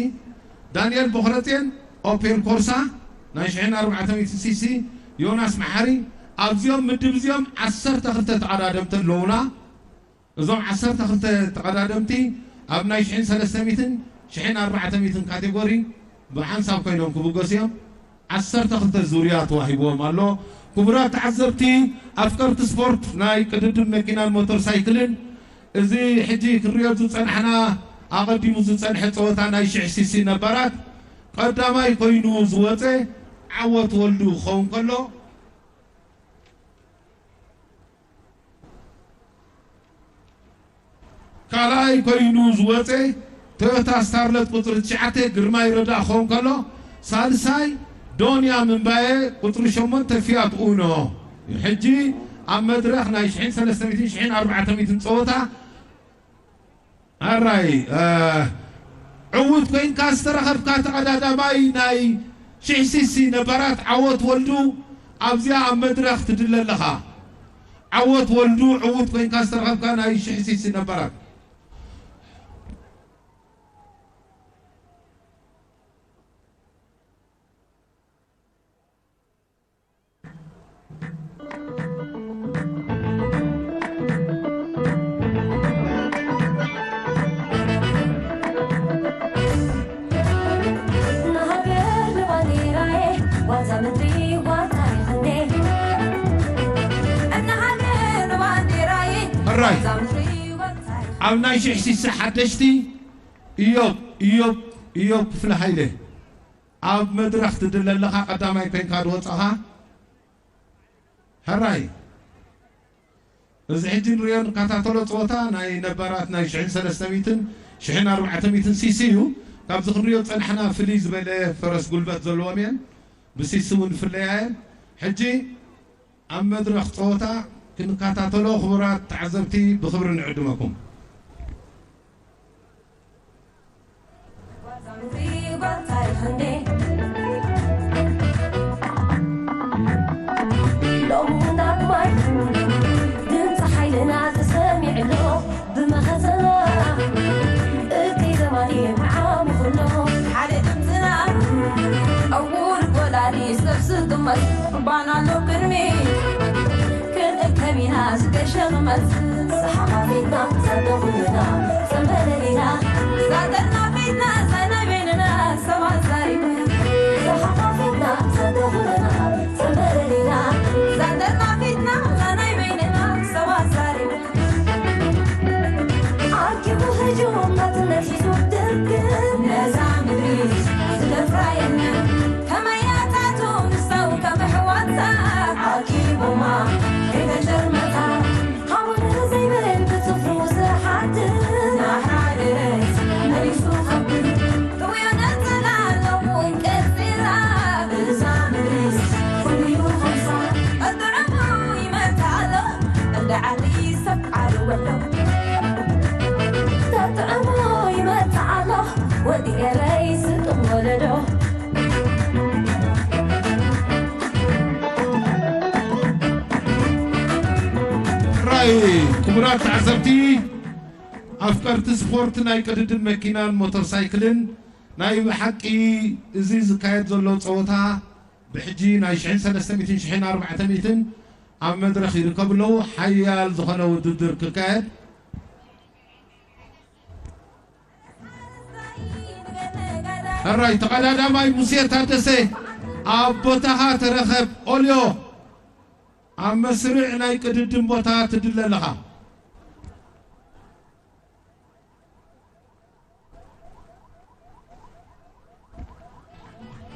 ዳንኤል ቦኽረጼን ኦፔል ኮርሳ ናይ ሽሕን ኣርባዕተ ሚእትን ሲሲ። ዮናስ መሓሪ። ኣብዚኦም ምድብ እዚኦም ዓሰርተ ክልተ ተቐዳደምቲ ኣለዉና። እዞም ዓሰርተ ክልተ ተቐዳደምቲ ኣብ ናይ ሽሕን ሰለስተ ሚእትን ሽሕን ኣርባዕተ ሚእትን ካቴጎሪ ብሓንሳብ ኮይኖም ክብገሱ እዮም። ዓሰርተ ክልተ ዙርያ ተዋሂብዎም ኣሎ። ክቡራት ተዓዘብቲ፣ ኣፍቀርቲ ስፖርት ናይ ቅድድም መኪናን ሞተር ሳይክልን፣ እዚ ሕጂ ክንሪኦ ዝጸናሕና ኣቐዲሙ ዝጸንሐ ጸወታ ናይ ሽሕ ሲሲ ነባራት ቀዳማይ ኮይኑ ዝወጸ ዓወት ወልዱ ክኸውን ከሎ፣ ካልኣይ ኮይኑ ዝወፀ ቶዮታ ስታርለት ቁፅሪ ትሽዓተ ግርማይ ረዳ ክኸውን ከሎ፣ ሳልሳይ ዶንያ ምንባየ ቁፅሪ ሸሞንተ ፊያት ኡኖ። ሕጂ ኣብ መድረኽ ናይ ሽሕን ሰለስተ ሚእትን ሽሕን ኣርባዕተ ሚእትን ፀወታ ኣራይ፣ እ፣ ዕዉት ኮይንካ ዝተረኸብካ ተቐዳዳማይ ናይ ሽሕ ሲሲ ነባራት ዓወት ወልዱ ኣብዚኣ ኣብ መድረኽ ትድለ ኣለኻ። ዓወት ወልዱ ዕዉት ኮይንካ ዝተረኸብካ ናይ ሽሕ ሲሲ ነባራት። ራይ ኣብ ናይ ሽሕ ሲሳ ሓደሽቲ እዮብ እዮብ እዮብ ክፍለ ሃይለ ኣብ መድረኽ ትድለ ኣለኻ። ቀዳማይ ኮይንካ ዝወጻኻ። ሕራይ እዚ ሕጂ ንሪኦ ንከታተሎ ጸወታ ናይ ነባራት ናይ ሽሕን ሰለስተ ሚእትን ሽሕን ኣርባዕተ ሚእትን ሲሲ እዩ። ካብዚ ክንሪኦ ዝጸናሕና ፍልይ ዝበለ ፈረስ ጉልበት ዘለዎም እየን። ብሲሲ እውን ይፍለያ እየን። ሕጂ ኣብ መድረኽ ጸወታ ክንከታተሎ ክቡራት ተዓዘብቲ ብኽብሪ ንዕድመኩም። ሎሚ እውን ዳግማይ ድምፂ ሓይልና ተሰሚዕሎ ብመኸተና እቲ ዘማኒ መዓሙ ኩሎ ሓደ ድምፅና ዕውር ጎላሊ ሰብ ዝጥመት ባና ኣሎ ቅድሚ ክንእከብ ኢና ዝገሸ ክመት ሰሓፋፊትና ሰደኹልና ሰንበለሊና ዛንተና ፊትና ዛናይ በይንና ሰባት ዛሪብ ሰሓፋፊትና ሰደኹልና ሰንበለሊና ዛንተና ፊትና ዛናይ በይንና ሰባት ዛሪብ ኣኪቡ ህጁም ናትነት ሒዙ ድርግም ነዛ ምድሪ ዝደፍራ የለን ከመያታቱ ንሳው ከም ኣሕዋታ ኣኪቦማ ከይተጨርመታ ሓውን ዘይብል ብጽፍሩ ዝሓድር ናሓደት መሊሱ ከብል ጥውዮ ነጸላ ኣለውን ቀጺላ እዛ ምድሪ ኩሉ እዩ ኸምሳ ኣጥዕሙ ይመታ ኣሎ እንደ ዓሊ ሰብ ዓሉ ወሎ ተጥዕሞ ይመጽእ ኣሎ ወዲ ኤረይ ስጡም ወለዶ። ራይ ክቡራት ተዓዘብቲ ኣፍቀርቲ ስፖርት ናይ ቅድድም መኪናን ሞተር ሳይክልን ናይ ብሓቂ እዚ ዝካየድ ዘሎ ፀወታ ብሕጂ ናይ ሽሕን ሰለስተ ሚእትን ሽሕን ኣርባዕተ ሚእትን ኣብ መድረኽ ይርከቡ ኣለዉ። ሓያል ዝኾነ ውድድር ክካየድ ሕራይ ተቐዳዳማይ ሙሴ ታደሰ ኣብ ቦታኻ ተረኸብ። ኦልዮ ኣብ መስርዕ ናይ ቅድድም ቦታ ትድለ ኣለኻ።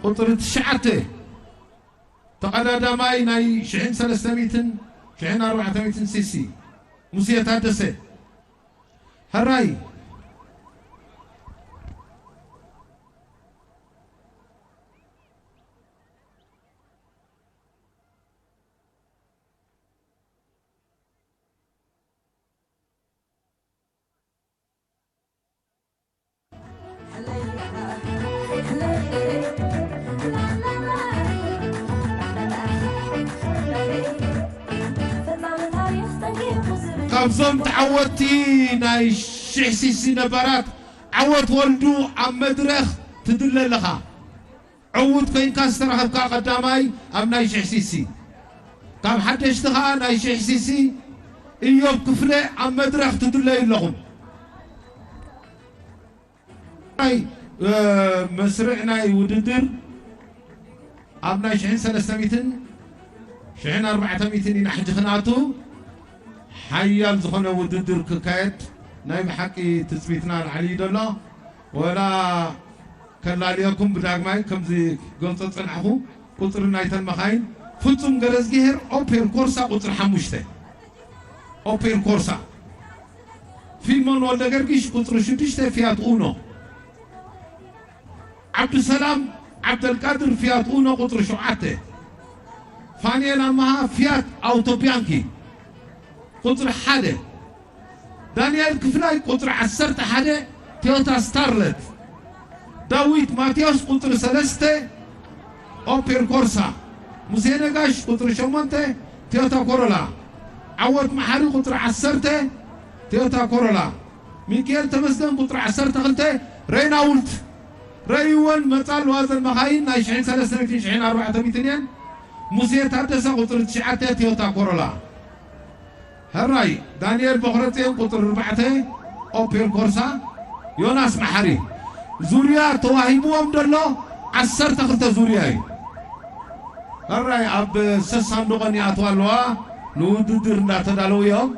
ቁፅሪ ትሽዓተ ተቐዳዳማይ ናይ ሽሕን ሰለስተ ሚእትን ሽሕን ኣርባዕተ ሚእትን ሲሲ ሙሴ ታደሰ። ሕራይ ካብዞም ተዓወትቲ ናይ ሽሕ ሲሲ ነባራት ዓወት ወልዱ ኣብ መድረኽ ትድለ ኣለኻ። ዕዉት ኮይንካ ዝተረኸብካ ቀዳማይ ኣብ ናይ ሽሕ ሲሲ፣ ካብ ሓደሽቲ ኸኣ ናይ ሽሕ ሲሲ እዮብ ክፍለ ኣብ መድረኽ ትድለዩ ኣለኹም። ናይ መስርዕ ናይ ውድድር ኣብ ናይ ሽሕን ሰለስተ ሚእትን ሽሕን ኣርባዕተ ሚእትን ኢና ሕጂ ክንኣቱ። ሓያል ዝኾነ ውድድር ክካየድ ናይ ብሓቂ ትጽቢትና ላዕሊ እዩ ዘሎ። ወላ ከላልየኩም ብዳግማይ ከምዚ ገልጾ ጸናሕኹ ቁጽሪ ናይተን መኻይን ፍጹም ገረዝግሄር ኦፔል ኮርሳ ቁጽሪ ሓሙሽተ ኦፔል ኮርሳ ፊልሞን ወልደ ገርጊሽ ቁጽሪ ሽዱሽተ ፊያት ኡኖ ዓብዱሰላም ዓብደልቃድር ፊያት ኡኖ ቁጽሪ ሸውዓተ ፋንኤል ኣማሃ ፊያት ኣውቶ ቢያንኪ ቁጽሪ ሓደ ዳንኤል ክፍላይ ቁጽሪ ዓሰርተ ሓደ ቶዮታ ስታርለት ዳዊት ማቴዎስ ቁጽሪ ሰለስተ ኦፔል ኮርሳ ሙሴ ነጋሽ ቁጽሪ ሸሞንተ ቶዮታ ኮሮላ ዓወት መሓሪ ቁጽሪ ዓሰርተ ቶዮታ ኮሮላ ሚኪኤል ተመስገን ቁጽሪ ዓሰርተ ክልተ ሬናውልት ረእይወን መጻ ኣለዋ ዘን መኻይን ናይ ሽሕን ሰለስተ ሚእትን ሽሕን ኣርባዕተ ሚእትን እየን ሙሴ ታደሰ ቁጽሪ ትሽዓተ ቶዮታ ኮሮላ ሕራይ ዳንኤል በኽረጽዮን ቁጽሪ ኣርባዕተ ኦፔል ኮርሳ ዮናስ መሓሪ ዙርያ ተዋሂብዎም ዘሎ ዓሰርተ ክልተ ዙርያ እዩ ሕራይ ኣብ ሰሳንዱቐን ይኣትዋ ኣለዋ ንውድድር እንዳተዳለዉ እዮም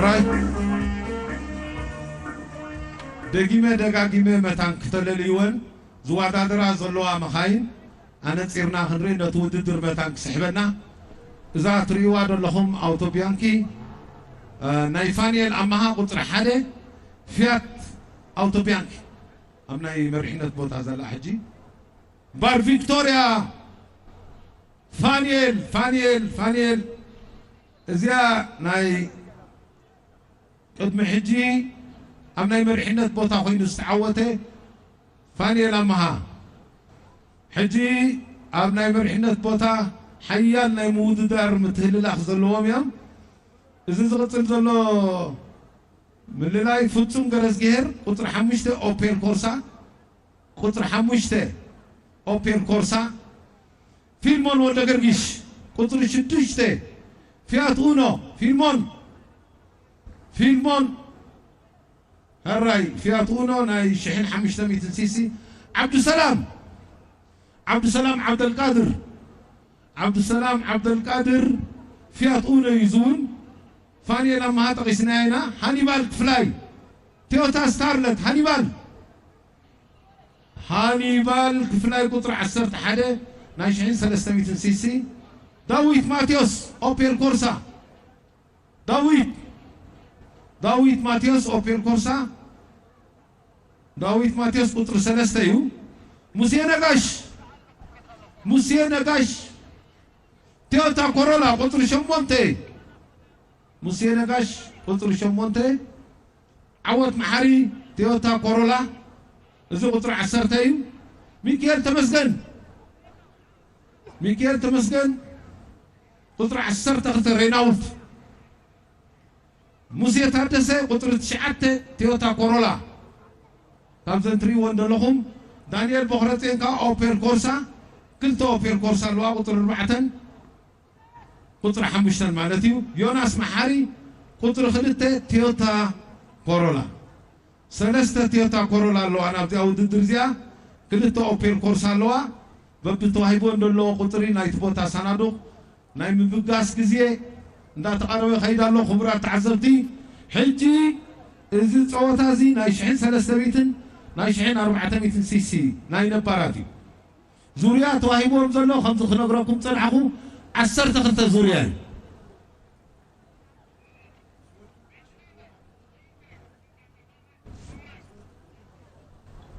ራይ ደጊመ ደጋጊመ መታን ክተለልይወን ዝወዳደራ ዘለዋ መኻይን ኣነጺርና ክንርኢ ነቲ ውድድር መታን ክስሕበና። እዛ ትርእይዋ ዘለኹም ኣውቶቢያንኪ፣ እ፣ ናይ ፋንኤል ኣማሃ ቁጽሪ ሓደ ፊያት ኣውቶቢያንኪ ኣብ ናይ መሪሕነት ቦታ ዘላ ሕጂ ባር ቪክቶርያ ፋንኤል፣ ፋንኤል፣ ፋንኤል። እዚኣ ናይ ቅድሚ ሕጂ ኣብ ናይ መሪሕነት ቦታ ኮይኑ ዝተዓወተ ፋንኤል ኣመሃ፣ ሕጂ ኣብ ናይ መሪሕነት ቦታ ሓያል ናይ ምውድዳር ምትህልላኽ ዘለዎም እዮም። እዚ ዝቕጽል ዘሎ ምልላይ ፍጹም ገረዝግሄር ቁጽሪ ሓሙሽተ ኦፔል ኮርሳ፣ ቁጽሪ ሓሙሽተ ኦፔል ኮርሳ፣ ፊልሞን ወልደ ገርጊሽ ቁጽሪ ሽዱሽተ ፊያት ኡኖ፣ ፊልሞን፣ ፊልሞን፣ ሕራይ ፊያት ኡኖ ናይ ሽሕን ሓሙሽተ ሚእትን ሲሲ፣ ዓብዱሰላም፣ ዓብዱሰላም ዓብደልቃድር፣ ዓብዱሰላም ዓብደልቃድር ፊያት ኡኖ እዩ ዝውን። ፋንኤል ኣመሃ ጠቒስናዮ ኢና። ሃኒባል ክፍላይ ቶዮታ ስታርለት፣ ሃኒባል፣ ሃኒባል ክፍላይ ቁጽሪ ዓሰርተ ሓደ ናይ ሽሕን ሰለስተ ሚእትን ሲሲ፣ ዳዊት ማቴዎስ ኦፔል ኮርሳ፣ ዳዊት፣ ዳዊት ማቴዎስ ኦፔል ኮርሳ፣ ዳዊት ማቴዎስ ቁጽሪ ሰለስተ እዩ። ሙሴ ነጋሽ፣ ሙሴ ነጋሽ ቶዮታ ኮሮላ ቁጽሪ ሸሞንተ፣ ሙሴ ነጋሽ ቁጽሪ ሸሞንተ፣ ዓወት መሓሪ ቶዮታ ኮሮላ፣ እዚ ቁጽሪ ዓሰርተ እዩ። ሚኪኤል ተመስገን፣ ሚኪኤል ተመስገን ቁጽሪ ዓሰርተ ክልተ ሬናውልት፣ ሙሴ ታደሰ ቁጽሪ ትሽዓተ ቶዮታ ኮሮላ። ካብዘን ትርእይወን ዘለኹም ዳንኤል ቦኽረጼን ከኣ ኦፔል ኮርሳ፣ ክልተ ኦፔል ኮርሳ ኣለዋ፣ ቁጽሪ ኣርባዕተን ቁጽሪ ሓሙሽተን ማለት እዩ። ዮናስ መሓሪ ቁጽሪ ክልተ ቶዮታ ኮሮላ። ሰለስተ ቶዮታ ኮሮላ ኣለዋ ናብዚኣ ውድድር እዚኣ። ክልተ ኦፔል ኮርሳ ኣለዋ። በብተዋሂቦን ዘለዎ ቁጽሪ ናይቲ ቦታ ሳናዱቕ ናይ ምብጋስ ግዜ እንዳተቓረበ ይኸይድ ኣሎ። ክቡራት ተዓዘብቲ፣ ሕጂ እዚ ጸወታ እዚ ናይ ሽሕን ሰለስተ ሚእትን ናይ ሽሕን ኣርባዕተ ሚእትን ሲሲ ናይ ነባራት እዩ። ዙርያ ተዋሂብዎም ዘሎ ከምዚ ክነግረኩም ጸንሓኹ ዓሰርተ ክልተ ዙርያ እዩ።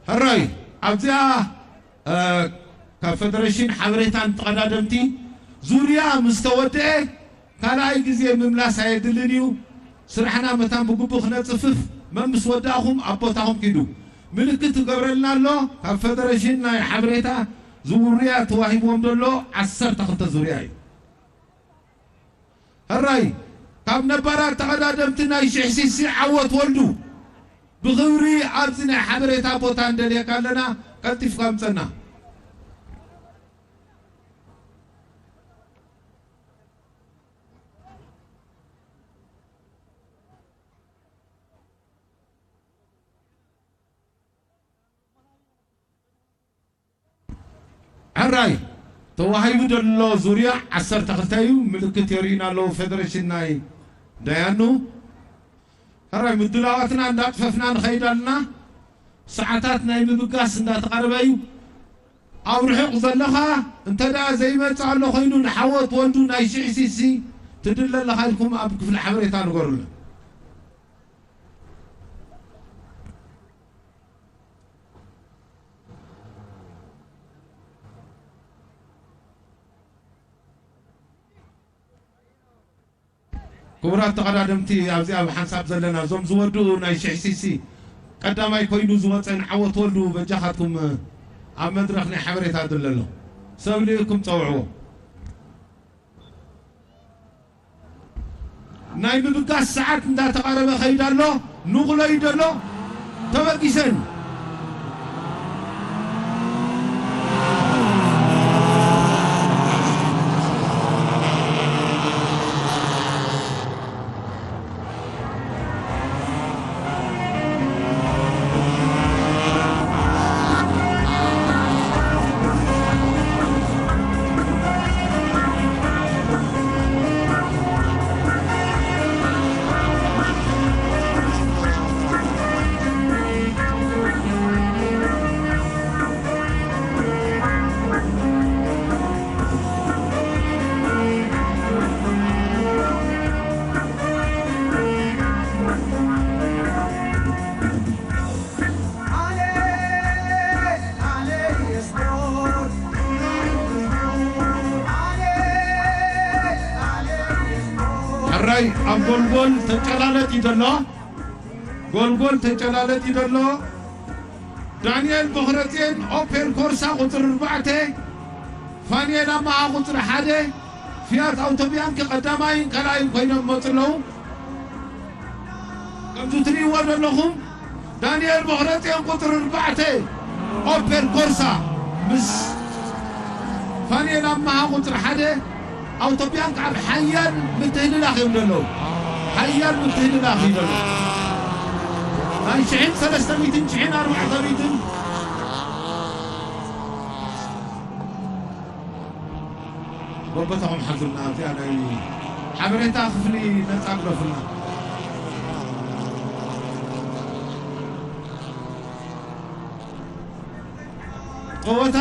ሕራይ ኣብዚኣ፣ እ፣ ካብ ፈደረሽን ሓበሬታን ተቐዳደምቲ ዙርያ ምስ ተወድአ ካልኣይ ግዜ ምምላስ ኣየድልን እዩ። ስራሕና መታን ብግቡእ ክነጽፍፍ መምስ ወዳእኹም ኣብ ቦታኹም ኪዱ። ምልክት ትገብረልና ኣሎ። ካብ ፈደረሽን ናይ ሓበሬታ ዙርያ ተዋሂብዎም ዘሎ ዓሰርተ ክልተ ዙርያ እዩ። ሕራይ ካብ ነባራት ተቐዳደምቲ ናይ ሽሕ ሲሲ ዓወት ወልዱ ብኽብሪ ኣብዚ ናይ ሓበሬታ ቦታ እንደልየካ ኣለና። ቀልጢፍካ ምጸና። ሕራይ ተዋሂቡ ዘሎ ዙርያ ዓሰርተ ክልተ እዩ። ምልክት የርእዩና ኣለዉ ፌደሬሽን ናይ ዳያኑ። ሕራይ ምድላዋትና እንዳጥፈፍና ንኸይድ ኣለና። ሰዓታት ናይ ምብጋስ እንዳተቓረበ እዩ። ኣብ ርሑቕ ዘለኻ እንተ ደኣ ዘይመጽእ ኣሎ ኮይኑ ንሓወት ወልዱ ናይ ሽዕ ሲሲ ትድለ ኣለኻ ኢልኩም ኣብ ክፍሊ ሓበሬታ ንገሩልና። ክቡራት ተቐዳደምቲ፣ ኣብዚኣ ብሓንሳብ ዘለና እዞም ዝወድኡ ናይ ሽሕ ሲሲ ቀዳማይ ኮይኑ ዝወፀ ንዓወት ወልዱ በጃኻትኩም ኣብ መድረኽ ናይ ሓበሬታ ድለ ኣሎ። ሰብ ልኢኩም ፀውዕዎ። ናይ ምብጋስ ሰዓት እንዳተቓረበ ኸይድ ኣሎ። ንቑሎ እዩ ደሎ ተበጊሰን። ራይ ኣብ ጎልጎል ተጨላለጥ እዩ ዘሎ። ጎልጎል ተጨላለጥ እዩ ዘሎ። ዳንኤል ቦኽረጼን ኦፔል ኮርሳ ቁፅሪ ኣርባዕተ፣ ፋንኤል ኣማሃ ቁፅሪ ሓደ፣ ፊያት ኣውቶቢያንኪ ቀዳማይን ካልኣይን ኮይኖም መፁ ኣለዉ። ከምዚ ትርእይዎ ዘለኹም ዳንኤል ቦኽረጼን ቁፅሪ ኣርባዕተ ኦፔል ኮርሳ ምስ ፋንኤል ኣማሃ ቁፅሪ ሓደ ኣውቶቢያንኪ ኣብ ሓያል ምትህልላኽ እዮም ዘለዉ። ሓያል ምትህልላኽ እዩ ዘለዉ። ናይ ሽሕን ሰለስተ ሚእትን ሽሕን ኣርባዕተ ሚእትን በቦታኹም ሓዙልና። ኣብዚኣ ናይ ሓበሬታ ክፍሊ ነጻ ግደፉልና። ጸወታ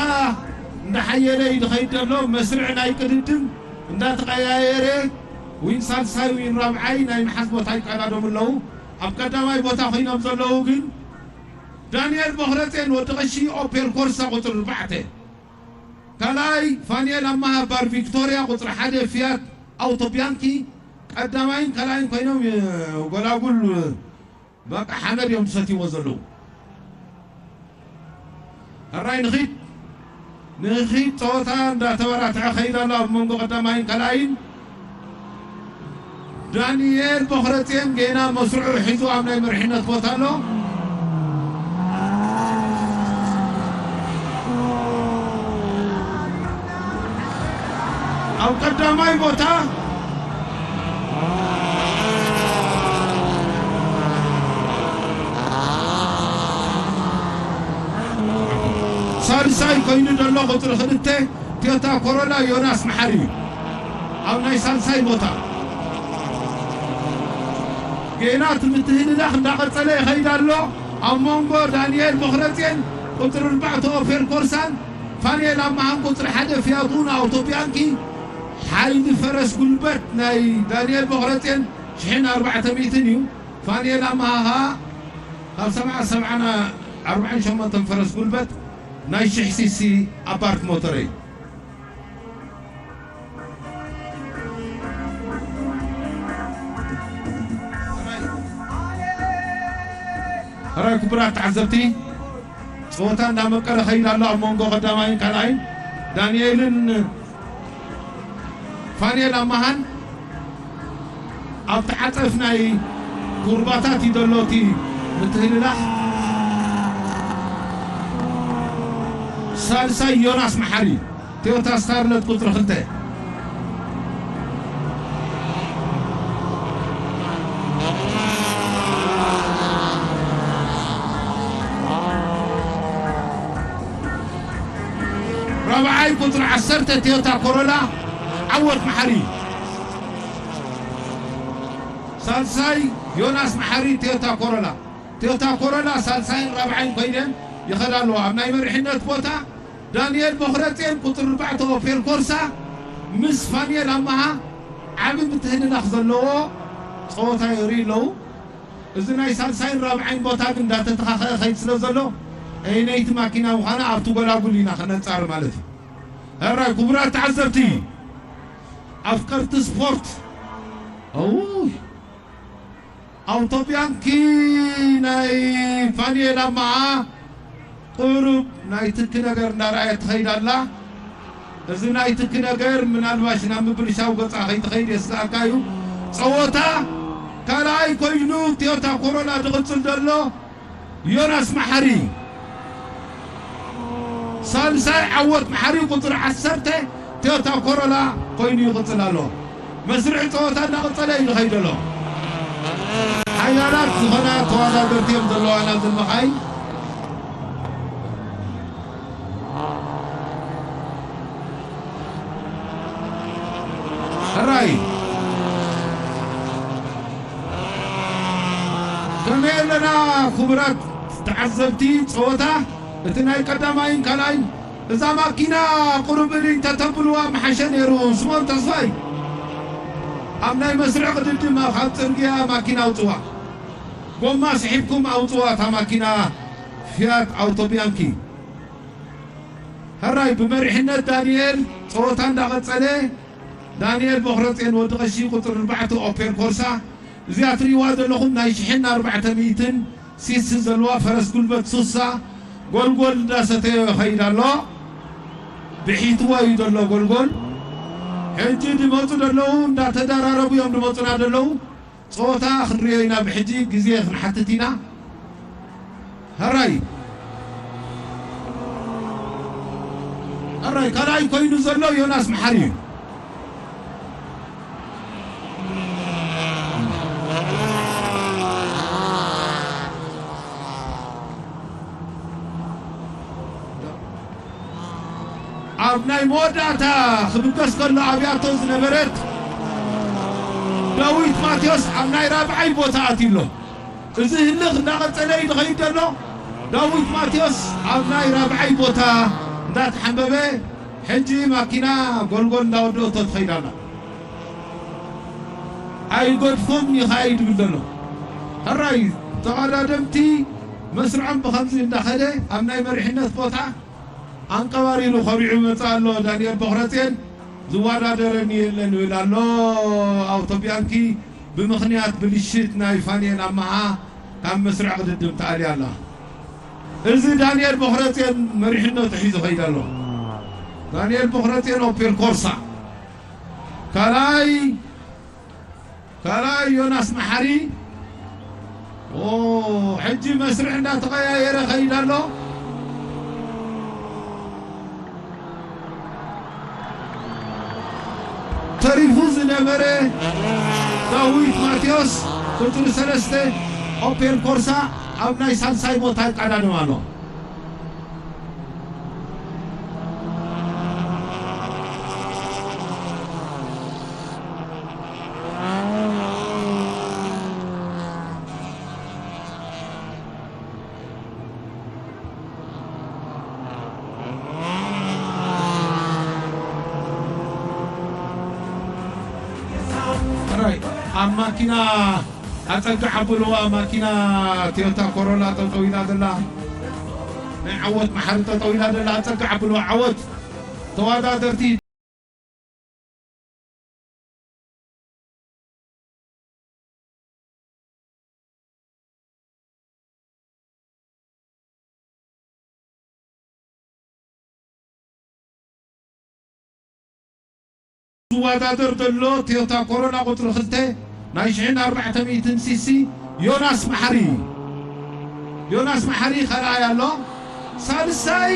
እንዳሓየለ እዩ ዝኸይድ ዘሎ። መስርዕ ናይ ቅድድም እንዳተቐያየረ፣ ዊን ሳልሳይ ዊን ራብዓይ ናይ ምሓዝ ቦታ ይቀዳደሙ ኣለዉ። ኣብ ቀዳማይ ቦታ ኮይኖም ዘለዉ ግን ዳንኤል ቦኽረጼን ወዲ ቀሺ ኦፔል ኮርሳ ቁፅሪ ኣርባዕተ፣ ካልኣይ ፋንኤል ኣማሃ ባር ቪክቶርያ ቁፅሪ ሓደ ፊያት ኣውቶ ቢያንኪ ቀዳማይን ካልኣይን ኮይኖም፣ እ፣ ጎላጉል፣ እ፣ በቃ ሓመድ እዮም ዝሰትይዎ ዘለዉ። ሕራይ ንኺድ፣ ንኺድ ጸወታ እንዳተበራትዐ ከይድ ኣሎ ኣብ መንጎ ቀዳማይን ካልኣይን። ዳንኤል ቦኽረጼን ጌና መስርዑ ሒዙ ኣብ ናይ መሪሕነት ቦታ ኣሎ። ኣብ ቀዳማይ ቦታ ሳልሳይ ኮይኑ ዘሎ ቁጽሪ ክልተ ቶዮታ ኮሮላ ዮናስ መሓሪ እዩ። ኣብ ናይ ሳልሳይ ቦታ ጌና እቲ ምትህልላኽ እንዳቐጸለ ይኸይድ ኣሎ። ኣብ መንጎ ዳንኤል ቦኽረጼን ቁጽሪ ኣርባዕተ ኦፔል ኮርሳን ፋንኤል ኣማሃን ቁጽሪ ሓደ ፊያት ኡኖ ኣውቶ ቢያንኪ። ሓይሊ ፈረስ ጉልበት ናይ ዳንኤል ቦኽረጼን ሽሕን ኣርባዕተ ሚእትን እዩ። ፋንኤል ኣማሃ ኸኣ ካብ ሰብዓ ሰብዓን ኣርባዓን ሸሞንተን ፈረስ ጉልበት ናይ ሽሕ ሲሲ ኣባርት ሞተር እዩ። ሕራይ ክቡራት ተዓዘብቲ፣ ጸወታ እንዳመቀረ ኸይድ ኣሎ ኣብ መንጎ ቀዳማይን ካልኣይን። ዳንኤልን ፋንኤል ኣማሃን ኣብቲ ዓጸፍ ናይ ኩርባታት እዩ ዘሎ እቲ ምትህልላኽ። ሳልሳይ ዮናስ መሓሪ፣ ቶዮታ ስታርለት ቁጽሪ ክልተ። ራብዓይ ቁጽሪ ዓሰርተ ቶዮታ ኮሮላ ዓወት መሓሪ። ሳልሳይ ዮናስ መሓሪ ቶዮታ ኮሮላ። ቶዮታ ኮሮላ ሳልሳይን ራብዓይን ኮይነን ይኸዳ ኣለዋ። ኣብ ናይ መሪሕነት ቦታ ዳንኤል ቦኽረጼን ቁጽሪ ኣርባዕተ ኦፔል ኮርሳ ምስ ፋንኤል ኣማሃ ዓቢ ምትህልላኽ ዘለዎ ጸወታ የርእዩ ኣለዉ። እዚ ናይ ሳልሳይን ራብዓይን ቦታ ግን እንዳተተኻኸአ ኸይድ ስለ ዘሎ፣ ኣየነይቲ ማኪና ምዃና ኣብቲ ጎላጉል ኢና ኸነጻሪ ማለት እዩ። ሕራይ ክቡራት ተዓዘብቲ፣ ኣፍቀርቲ ስፖርት፣ ኣውይ፣ ኣውቶ ቢያንኪ ናይ ፋንኤል ኣማኣ ቁሩብ ናይ ትኪ ነገር እንዳረኣየት ትኸይድ ኣላ። እዚ ናይ ትኪ ነገር ምናልባሽ ናብ ምብልሻው ገጻ ከይትኸይድ የስግኣካ እዩ። ጸወታ ካልኣይ ኮይኑ ቶዮታ ኮሮላ ዝቕጽል ዘሎ ዮናስ መሓሪ፣ ሳልሳይ ዓወት መሓሪ ቁጽሪ ዓሰርተ ቶዮታ ኮሮላ ኮይኑ ይቕጽል ኣሎ። መስርዕ ጸወታ እናቐጸለ እዩ ዝኸይድ ዘሎ። ሓያላት ዝኾና ተወዳደርቲ እዮም ዘለዋ ናብዘን መኻይን። ሕራይ ከመይ ኣለና ክቡራት ተዓዘብቲ ጸወታ፣ እቲ ናይ ቀዳማይን ካልኣይን እዛ ማኪና ቁሩብ እልይ እንተተብልዋ ምሓሸ ነይሩ። ስምኦን ተስፋይ፣ ኣብ ናይ መስርዕ ቅድድም ኣብ፣ ካብ ጽርግያ ማኪና ኣውጽዋ። ጎማ ስሒብኩም ኣውጽዋ እታ ማኪና ፊያት ኣውቶ ቢያንኪ። ሕራይ ብመሪሕነት ዳንኤል ጸወታ እንዳቐጸለ፣ ዳንኤል ቦኽረጼን ወዲ ቀሺ ቁጽሪ ኣርባዕተ ኦፔል ኮርሳ። እዚኣ ትርእይዋ ዘለኹም ናይ ሽሕን ኣርባዕተ ሚእትን ሲሲ ዘለዋ ፈረስ ጉልበት ሱሳ ጎልጎል እንዳሰተየ ይኸይድ ኣሎ። ብሒትዎ እዩ ዘሎ ጎልጎል። ሕጂ ድመጹ ደለዉ፣ እንዳተዳራረቡ እዮም ድመጹና ደለዉ። ጸወታ ክንርእዮ ኢና ብሕጂ ግዜ ክንሓትት ኢና። ሕራይ፣ ሕራይ ካልኣይ ኮይኑ ዘሎ ዮናስ መሓሪ እዩ። ኣብ ናይ መወዳእታ ክብገስ ከሎ ኣብያቶ ዝነበረት ዳዊት ማቴዎስ ኣብ ናይ ራብዓይ ቦታ ኣትዩ ኣሎ። እዚ ህልኽ እንዳቐጸለ እዩ ዝኸይድ ዘሎ። ዳዊት ማቴዎስ ኣብ ናይ ራብዓይ ቦታ እንዳተሓንበበ፣ ሕጂ ማኪና ጎልጎል እንዳወደኦቶ ትኸይድ ኣላ። ኣይገድፎም ይኸይድ ይብል ዘሎ። ሕራይ ተቐዳደምቲ መስርዖም ብኸምዚ እንዳኸደ ኣብ ናይ መሪሕነት ቦታ ኣንቀባሪሩ ኮሪዑ ይመጽእ ኣሎ። ዳንኤል ቦኽረጼን ዝወዳደረኒ የለን ይብል ኣሎ። ኣውቶቢያንኪ ብምኽንያት ብልሽት ናይ ፋንየን ኣመሃ ካብ መስርዕ ቅድድም ተኣልያ ኣላ። እዚ ዳንኤል ቦኽረጼን መሪሕነቱ ሒዙ ኸይድ ኣሎ። ዳንኤል ቦኽረጼን ኦፔል ኮርሳ ካልኣይ ካልኣይ ዮናስ መሓሪ። ኦ፣ ሕጂ መስርዕ እንዳተቐያየረ ኸይድ ኣሎ። ተሪፉ ዝነበረ ዳዊት ማቴዎስ ቁጽሪ ሰለስተ ኦፔል ኮርሳ ኣብ ናይ ሳልሳይ ቦታ ይቀዳደም ኣሎ። ሕራይ ኣብ ማኪና ኣጸግዕ ኣብልዋ፣ ማኪና ቶዮታ ኮሮላ ጠጠው ኢላ ዘላ፣ ናይ ዓወት መሓሪ ጠጠው ኢላ ዘላ፣ ኣጸግዕ ኣብልዋ። ዓወት ተወዳደርቲ። ዝወዳደር ዘሎ ቶዮታ ኮሮላ ቁጽሪ ክልተ ናይ ሽሕን ኣርባዕተ ሚእትን ሲሲ ዮናስ መሓሪ። ዮናስ መሓሪ ካልኣይ ኣሎ። ሳልሳይ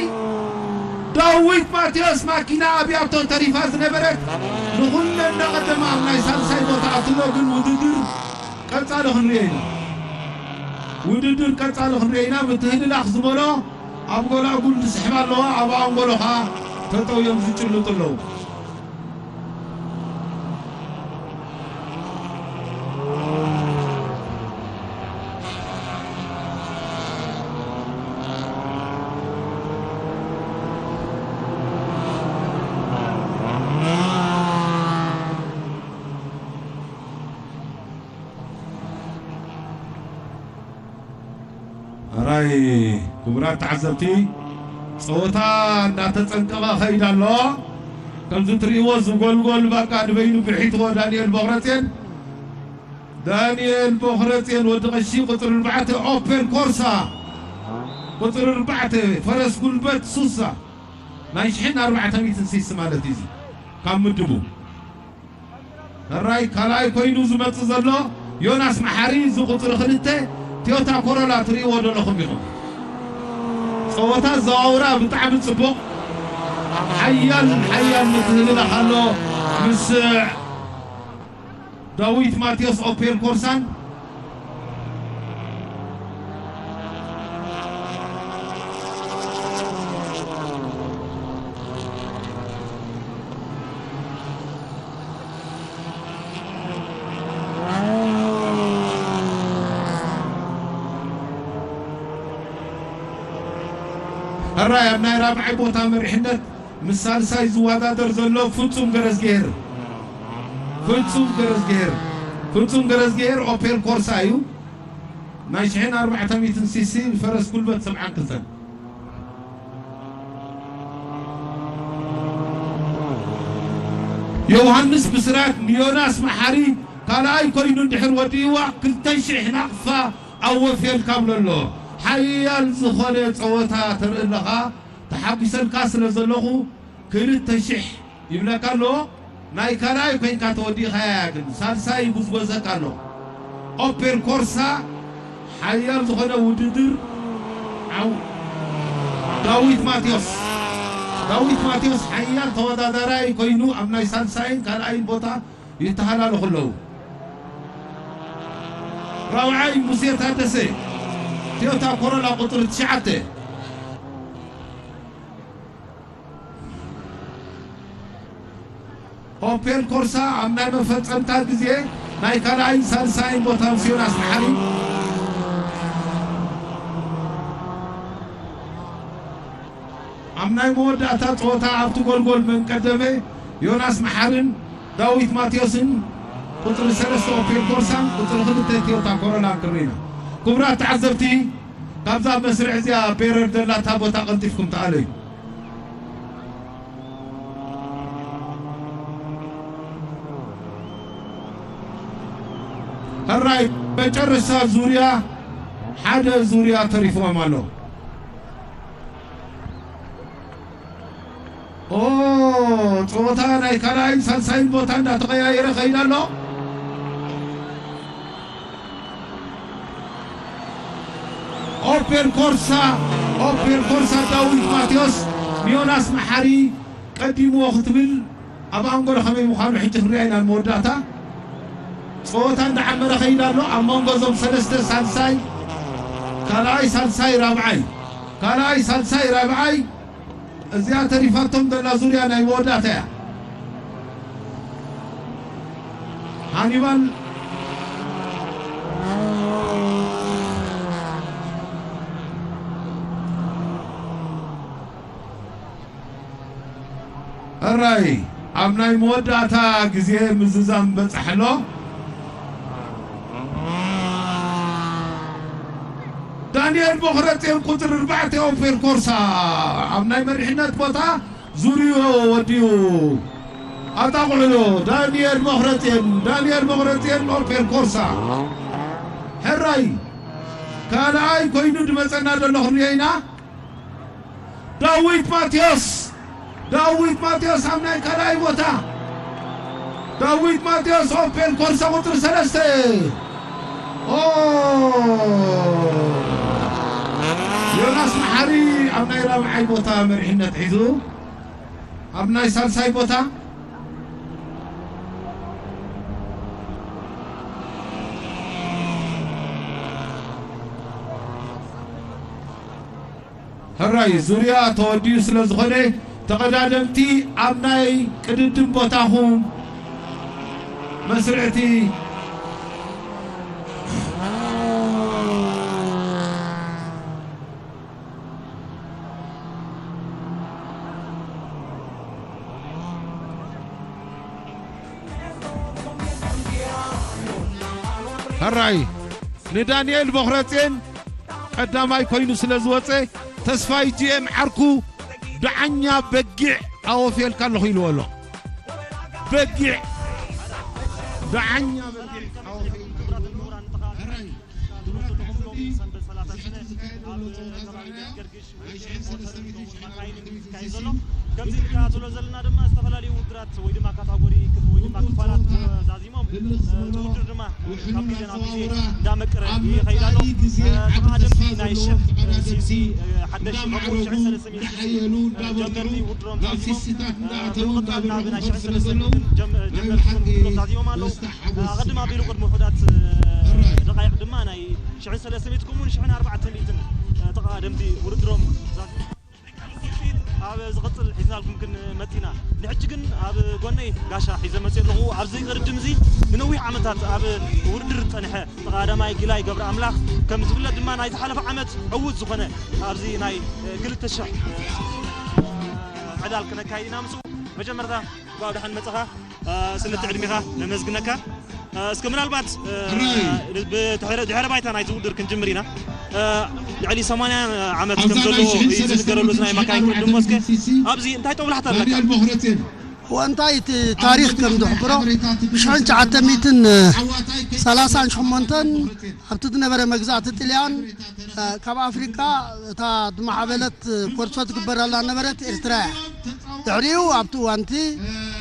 ዳዊት ማቴዎስ፣ ማኪና ኣብያቶ ተሪፋ ዝነበረት ንኹለን እናቐደማ ኣብ ናይ ሳልሳይ ቦታ ኣትሎ፣ ግን ውድድር ቀጻሊ ክንሪኦ ኢና። ውድድር ቀጻሊ ክንሪኦ ኢና። ምትህልላኽ ዝበሎ ኣብ ጎላጉል ዝስሕባ ኣለዋ፣ ኣብ ኣንጎሎ ኸኣ ተጠውዮም ዝጭልጡ ኣለዉ። ኣራይ ክቡራት ተዓዘብቲ፣ ጸወታ እንዳተጸንቀቐ ኸይድ ኣሎ። ከምዚ ትርእይዎ ዝጎልጎል ባቃ ንበይኑ ብሒትዎ ዳንኤል ቦኽረጼን። ዳንኤል ቦኽረጼን ወዲ ቀሺ ቁጽሪ ኣርባዕተ ኦፔል ኮርሳ፣ ቁጽሪ ኣርባዕተ ፈረስ ጉልበት ሱሳ ናይ ሽሕን ኣርባዕተ ሚእትን ሲሲ ማለት እዩ። እዚ ካብ ምድቡ ሕራይ ካልኣይ ኮይኑ ዝመጽእ ዘሎ ዮናስ መሓሪ፣ እዚ ቁጽሪ ክልተ ቶዮታ ኮሮላ ትርእይዎ ዘለኹም ኢኹም። ጸወታ ኣዘዋውራ ብጣዕሚ ጽቡቕ፣ ሓያል ሓያል ምትህልላኽ ኣሎ ምስ ዳዊት ማቴዎስ ኦፔል ኮርሳን። ሕራይ ኣብ ናይ ራብዓይ ቦታ መሪሕነት ምስ ሳልሳይ ዝወዳደር ዘሎ ፍጹም ገረዝግሄር፣ ፍጹም ገረዝግሄር፣ ፍጹም ገረዝግሄር ኦፔል ኮርሳ እዩ። ናይ ሽሕን ኣርባዕተ ሚእትን ሲሲ ፈረስ ጉልበት ሰብዓን ክልተን። ዮሃንስ ብስራት ንዮናስ መሓሪ ካልኣይ ኮይኑ እንድሕር ወዲእዋ ክልተ ሽሕ ናቕፋ ኣወፍየልካ ብሎ ኣሎ። ሓያል ዝኾነ ጸወታ ተርኢ ኣለኻ። ተሓጒሰልካ ስለ ዘለኹ ክልተ ሽሕ ይብለካ ኣሎ። ናይ ካልኣይ ኮይንካ ተወዲእኻያ ግን ሳልሳይ ይጉዝጎዘካ ኣሎ። ኦፔል ኮርሳ ሓያል ዝኾነ ውድድር ዓው-፣ ዳዊት ማቴዎስ፣ ዳዊት ማቴዎስ ሓያል ተወዳዳራይ ኮይኑ ኣብ ናይ ሳልሳይን ካልኣይን ቦታ ይተሃላለኹ ኣለዉ። ራብዓይ ሙሴ ታደሰ፣ ቶዮታ ኮሮላ ቁጽሪ ትሽዓተ። ኦፔል ኮርሳ ኣብ ናይ መፈጸምታ ግዜ ናይ ካልኣይን ሳልሳይን ቦታ ምስ ዮናስ መሓሪ። ኣብ ናይ መወዳእታ ጸወታ ኣብቲ ጎልጎል መንቀደመ ዮናስ መሓርን ዳዊት ማቴዎስን ቁጽሪ ሰለስተ ኦፔል ኮርሳን ቁጽሪ ክልተ ቶዮታ ኮሮላን ክርኢና። ክቡራት ተዓዘብቲ፣ ካብዛ መስርዕ እዚኣ ቤረር ዘላታ ቦታ ቀልጢፍኩም ተኣለዩ። ሕራይ መጨረሻ ዙርያ ሓደ ዙርያ ተሪፍዎም ኣሎ። ኦ፣ ጸወታ ናይ ካልኣይን ሳልሳይን ቦታ እንዳተቐያየረ ከይድ ኣሎ። ኦፔል ኮርሳ፣ ኦፔል ኮርሳ ዳዊት ማቴዎስ ንዮናስ መሓሪ ቀዲምዎ ክትብል ኣብ ኣንጎሎ ከመይ ምዃኑ ሕጂ ክንሪኣ ኢና። መወዳእታ ጸወታ እንዳዓመረ ከይድ ኣሎ ኣብ መንጎ እዞም ሰለስተ፣ ሳልሳይ፣ ካልኣይ፣ ሳልሳይ፣ ራብዓይ፣ ካልኣይ፣ ሳልሳይ፣ ራብዓይ። እዚኣ ተሪፋቶም ዘላ ዙርያ ናይ መወዳእታ እያ። ሃኒባል ሕራይ ኣብ ናይ መወዳእታ ግዜ ምዝዛም በጻሕ ኣሎ። ዳንኤል ቦኽረጼን ቁጽሪ ኣርባዕተ ኦፔል ኮርሳ ኣብ ናይ መሪሕነት ቦታ ዙርዮ ወዲኡ። ኣጣቕዕሎ ዳንኤል ቦኽረጼን፣ ዳንኤል ቦኽረጼን ኦፔል ኮርሳ። ሕራይ ካልኣይ ኮይኑ ዝመጸና ዘሎ ክንሪኦ ኢና። ዳዊት ማቴዎስ፣ ዳዊት ማቴዎስ ኣብ ናይ ካልኣይ ቦታ። ዳዊት ማቴዎስ ኦፔል ኮርሳ ቁጽሪ ሰለስተ። ኦ፣ ዮናስ መሓሪ ኣብ ናይ ራብዓይ ቦታ መሪሕነት ሒዙ፣ ኣብ ናይ ሳልሳይ ቦታ ሕራይ ዙርያ ተወዲኡ ስለ ዝኾነ፣ ተቐዳደምቲ ኣብ ናይ ቅድድም ቦታኹም መስርዕቲ። ሕራይ ንዳንኤል ቦኽረጼን ቀዳማይ ኮይኑ ስለ ዝወጸ፣ ተስፋይ ጂ ኤም ዓርኩ ደዓኛ በጊዕ ኣወፍየልካ ኣለኹ ኢልዎ ኣሎ። በጊዕ፣ ደዓኛ በጊዕ ኣወፍየልካ ኣለኹ። ሕራይ ክቡራት ተዓዘብቲ፣ እዚ ሕጂ ዝካየድ ዘሎ ጸወታ ራብዓይ ናይ ሽሕን ሰለስተ ሚእትን ሽሕን ኣርባዕተ ሚእትን ይካየድ ዘሎ። ከምዚ ንከታተሎ ዘለና ድማ ዝተፈላለዩ ውድድራት ወይ ድማ ካታጎሪ ክፍ-፣ ወይ ድማ ክፋላት ተዛዚሞም፣ እቲ ውድድር ድማ ካብ ግዜ ናብ ግዜ እንዳመቀረ ይኸይድ ኣሎ። ተቐዳደምቲ ናይ ሽሕ ሲሲ፣ ሓደሽቲ ከምኡ ሽሕን ሰለስተ ሚእትን ጀመርቲ ውድድሮም ዛዚሞም፣ ብምቕጻል ናብ ናይ ሽሕን ሰለስተ ሚእትን ጀም-፣ ጀመርቲ ውድድሮም ዛዚሞም ኣለዉ። ኣቐድም ኣቢሉ ቅድሚ ውሑዳት ደቃይቕ ድማ ናይ ሽሕን ሰለስተ ሚእትን ከምኡውን ሽሕን ኣርባዕተ ሚእትን ተቐዳደምቲ ውድድሮም ዛዚሞም። ኣብ ዝቕጽል ሒዝናልኩም ክንመጽእ ኢና። ንሕጂ ግን ኣብ ጎነይ ጋሻ ሒዘ መጽእ ኣለኹ። ኣብዚ ቅድድም እዚ ንነዊሕ ዓመታት ኣብ ውድድር ዝጸንሐ ተቐዳዳማይ ጊላይ ገብረ ኣምላኽ፣ ከም ዝፍለጥ ድማ ናይ ዝሓለፈ ዓመት ዕዉት ዝኾነ ኣብዚ ናይ ክልተ ሽሕ ዕላል ክነካይድ ኢና ምስኡ። መጀመርታ እንኳዕ ደሓን መጻኻ። እ፣ ስለ እቲ ዕድሜኻ ነመስግነካ። እ፣ እስከ ምናልባት፣ እ፣ ሕራይ። ብድሕረ፣ ድሕረ ባይታ ናይቲ ውድድር ክንጅምር ኢና። እ፣ ልዕሊ ሰማንያ ዓመት ከም ኣብዚ ዘሎ ናይ ሽሕን እዩ ዝንገረሉ፣ እዚ ናይ ሰለስተ ሚእትን ማካይን ሽሕን ቅድም ወስከ። ኣርባዕተ ሚእትን ሲሲ ኣብዚ እንታይ ጦብላሕታ ኣለካ? ዳንኤል ቦኽረጼን። ወእንታይ እቲ ታሪኽ ከም ዝሕብሮ፣ ብሽሕን ትሽዓተ ሚእትን ሰላሳን ሸሞንተን ኣብቲ ዝነበረ መግዛእቲ ጥልያን፣ እ፣ ካብ ኣፍሪቃ እታ ዝማዕበለት ኮርሶ ትግበረላ ነበረት ኤርትራ እያ። ድሕሪኡ ኣብቲ እዋንቲ፣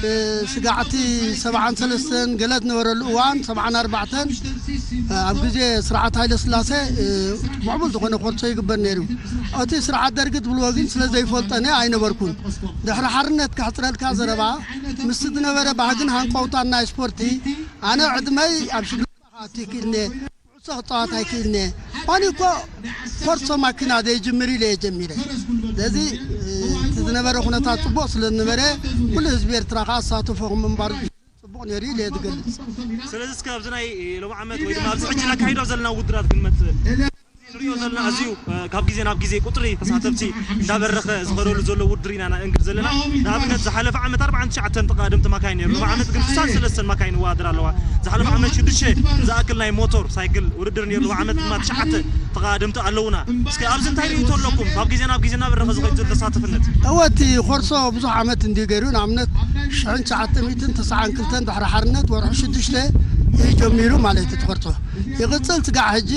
እ፣ ስጋዕቲ ሰብዓን ሰለስተን ገለ ዝነበረሉ እዋን፣ ሰብዓን ኣርባዕተን፣ እ፣ ኣብ ግዜ ስርዓት ሃይለ ስላሴ፣ እ፣ ምዕቡል ዝኾነ ኮርሶ ይግበር ነይሩ። እቲ ስርዓት ደርጊ ትብልዎ ግን ስለ ዘይፈልጠኒ ኣይነበርኩን። ድሕሪ ሓርነት ከሕጽረልካ ዘረባ፣ ምስቲ ዝነበረ ባህግን ሃንቀውታን ናይ ስፖርቲ፣ ኣነ ዕድመይ ኣብ ሽግር ኣትዩ ክኢልኒ፣ ኩዕሶ ክጻወት ኣይክእልኒ። ኣነ እኮ ኮርሶ ማኪና ዘይጅምር ኢለ እየ ጀሚረ። ስለዚ፣ እ፣ እቲ ዝነበረ ኩነታት ጽቡቕ ስለ ዝነበረ፣ ኩሉ ህዝቢ ኤርትራ ከኣ ኣሳተፎ ምንባሩ ጽቡቕ ነይሩ ኢለ እየ ዝገልጽ። ስለዚ እስከ ኣብዚ ናይ ሎሚ ዓመት ወይ ድማ ኣብዚ ሕጂ ነካይዶ ዘለና ውድድራት ክንመጽእ ንሪኦ ዘለና ኣዝዩ፣ እ፣ ካብ ግዜ ናብ ግዜ ቁጽሪ ተሳተፍቲ እንዳበረኸ ዝኸደሉ ዘሎ ውድድር ኢና ነእንግድ ዘለና። ንኣብነት ዝሓለፈ ዓመት ኣርባዓን ትሽዓተን ተቐዳደምቲ ማካይን ነይሩ። ሎሚ ዓመት ግን ስሳን ሰለስተን ማካይን ይወዳደራ ኣለዋ። ዝሓለፈ ዓመት ሽዱሽተ ዝኣክል ናይ ሞተር ሳይክል ውድድር ነይሩ። ሎሚ ዓመት ድማ ትሽዓተ ተቐዳደምቲ ኣለዉና። እስከ ኣብዚ እንታይ ርእይቶ ኣለኩም? ካብ ግዜ ናብ ግዜ እናበረኸ ዝኸይድ ዘሎ ተሳተፍነት። እወ፣ እቲ ኮርሶ ብዙሕ ዓመት እንድዩ ገይሩ። ንኣብነት ሽሕን ትሽዓተ ሚእትን ተስዓን ክልተን ድሕሪ ሓርነት ወርሒ ሽዱሽተ እዩ ጀሚሩ ማለት እዩ እቲ ኮርሶ። ይቕጽል ስጋዕ ሕጂ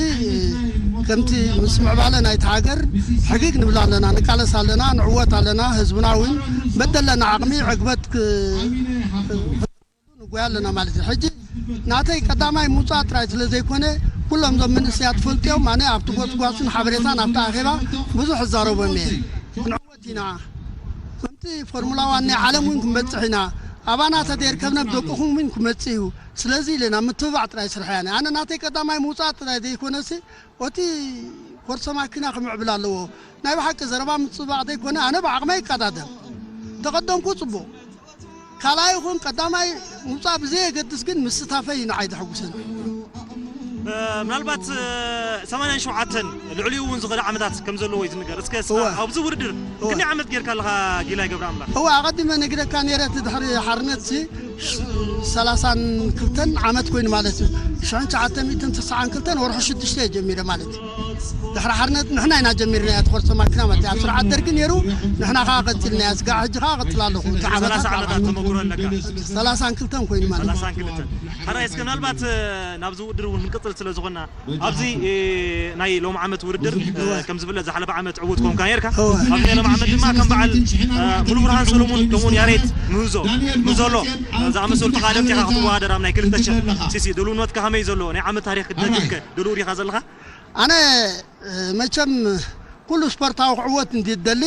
ከምቲ ምስ ምዕባለ ናይቲ ሃገር ሕጊግ ንብል ኣለና፣ ንቃለስ ኣለና፣ ንዕወት ኣለና። ህዝብና እውን በደለና ዓቕሚ ዕግበት ክ-፣ ንጎያ ኣለና ማለት እዩ። ሕጂ ናተይ ቀዳማይ ምውጻእ ጥራይ ስለ ዘይኮነ፣ ኩሎም እዞም መንእሰያት ፈልጥዮም፣ ኣነ ኣብቲ ጎስጓስን ሓበሬታን ኣብቲ ኣኼባ ብዙሕ እዛረቦም እየ። ክንዕወት ኢና። ከምቲ ፎርሙላ ዋን ናይ ዓለም እውን ክንበጽሕ ኢና። ኣባና ተዘይርከብና ብደቅኹም እውን ክመጽእ እዩ። ስለዚ ኢለና ምትብባዕ ጥራይ ስራሕ እያ። ኣነ ናተይ ቀዳማይ ምውጻእ ጥራይ ዘይኮነሲ፣ እቲ ኮርሶ ማኪና ክምዕብል ኣለዎ። ናይ ብሓቂ ዘረባ ምጽባቕ ዘይኮነ፣ ኣነ ብዓቕመይ ይቀዳደም። ተቐደምኩ ጽቡቕ። ካልኣይ ይኹን ቀዳማይ ምውጻእ ብዘየገድስ ግን ምስታፈይ እዩ ንዓይ ዘሐጉሰኒ። እ፣ ምናልባት፣ እ፣ ሰማንያን ሸውዓተን ልዕሊኡ እውን ዝኸደ ዓመታት ከም ዘለዎ እዩ ዝንገር። እስከ እስኻ እወ። ኣብዚ ውድድር እወ። ክንደይ ዓመት ጌርካ ኣለኻ ጊላይ ገብረ ኣምላኽ? እወ፣ ኣቐዲመ ነጊረካ ነይረ፣ እቲ ድሕሪ ሓርነት ሲ ሰላሳን ክልተን ዓመት ኮይኑ ማለት እዩ። ሽሕን ትሽዓተ ሚእትን ተስዓን ክልተን ወርሒ ሽዱሽተ እየ ጀሚረ ማለት እዩ። ድሕሪ ሓርነት ንሕና ኢና ጀሚርናያ፣ እቲ ኮርሶ ማኪና ማለት እዩ። ኣብ ስርዓት ደርጊ ነይሩ፣ ንሕና ከኣ ቀጺልናያ። ስጋዕ ሕጂ ከኣ እቐጽል ኣለኹ። እቲ ዓመታት ሰላሳ ዓመታት ተመኩሮ ኣለካ። ሰላሳን ክልተን ኮይኑ ማለት እዩ። ሰላሳን ክልተን። ሕራይ፣ እስከ ምናልባት፣ እ፣ ናብዚ ውድድር እውን ክንቅጽል ስለ ዝኾንና፣ ኣብዚ፣ እ፣ ናይ ሎሚ ዓመት ውድድር፣ እ፣ እወ። ከም ዝፍለጥ ዝሓለፈ ዓመት ዕዉት ኮንካ ነርካ። እወ። ኣብዚ ናይ ሎሚ ዓመት ድማ ከም በዓል፣ እ፣ ሙሉብርሃን ሰሎሙን ከምኡውን ያሬድ ምህዞ፣ ምህዞ ኣሎ፣ እ፣ ዝኣመሰሉ ተቓደምቲ ኢኻ ክትወዳደር ኣብ ናይ ክልተ ሽሕ። ሲሲ፣ ድልውነትካ ከመይ ዘሎ? ናይ ዓመት ታሪኽ ክትደግም ከ ድልው ዲኻ ዘለኻ? ኣነ፣ እ፣ መቸም ኩሉ ስፖርታዊ ክዕወት እንዲ ትደሊ፣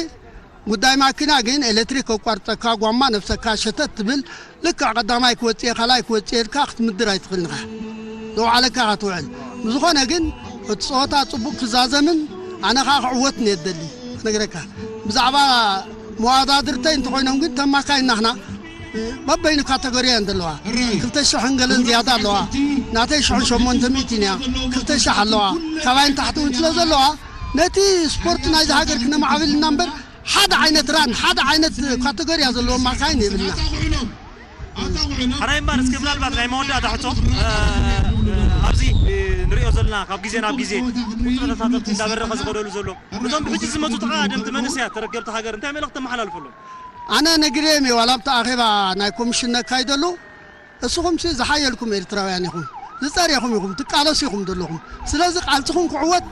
ጉዳይ ማኪና ግን ኤሌክትሪክ ከቋርጸካ፣ ጓማ ነፍሰካ ሸተት ትብል፣ ልክዕ ቀዳማይ ክወጽእ እየ፣ ካልኣይ ክወጽእ እየ ኢልካ ክትምድር ኣይትኽእልን ኢኻ። ዘውዓለካ ኢኻ ትውዕል። ብዝኾነ ግን እቲ ጸወታ ጽቡቕ ክዛዘምን ኣነ ኸኣ ክዕወትን እየ ዝደሊ። ክነግረካ፣ ብዛዕባ መዋዳድርተይ እንተኾይኖም ግን ተማካይ እናኽና በበይኑ ካተጎሪ እየን ዘለዋ። ክልተ ሽሕን ገለን ዝያዳ ኣለዋ። ናተይ ሽሕን ሸሞንተ ሚእትን እያ። ክልተ ሽሕ ኣለዋ። ካባይ ንታሕቲ እውን ስለ ዘለዋ፣ ነቲ ስፖርት ናይዚ ሃገር ክነማዕብል ኢና እምበር፣ ሓደ ዓይነት ራን፣ ሓደ ዓይነት ካተጎሪ እያ ዘለዎም ማካይን የብልና። ሕራይ እምበር፣ እስኪ ምናልባት ናይ መወዳእታ ሕቶ፣ እ፣ ኣብዚ፣ እ፣ ንሪኦ ዘለና ካብ ግዜ ናብ ግዜ ቁጽሪ ተሳተፍቲ እንዳበረኸ ዝኸደሉ ዘሎ፣ እዞም ብሕጂ ዝመጹ ተቐዳደምቲ መንእሰያት ተረከብቲ ሃገር እንታይ መልእኽቲ ተመሓላልፈሎም? ኣነ ነጊረዮም እየ፣ ዋላ ኣብቲ ኣኼባ ናይ ኮሚሽን ነካይደሉ፣ እስኹምሲ ዝሓየልኩም ኤርትራውያን ኢኹም፣ ዝጸሬኹም ኢኹም፣ ትቃለሱ ኢኹም ዘለኹም። ስለዚ ቃልስኹም ክዕወት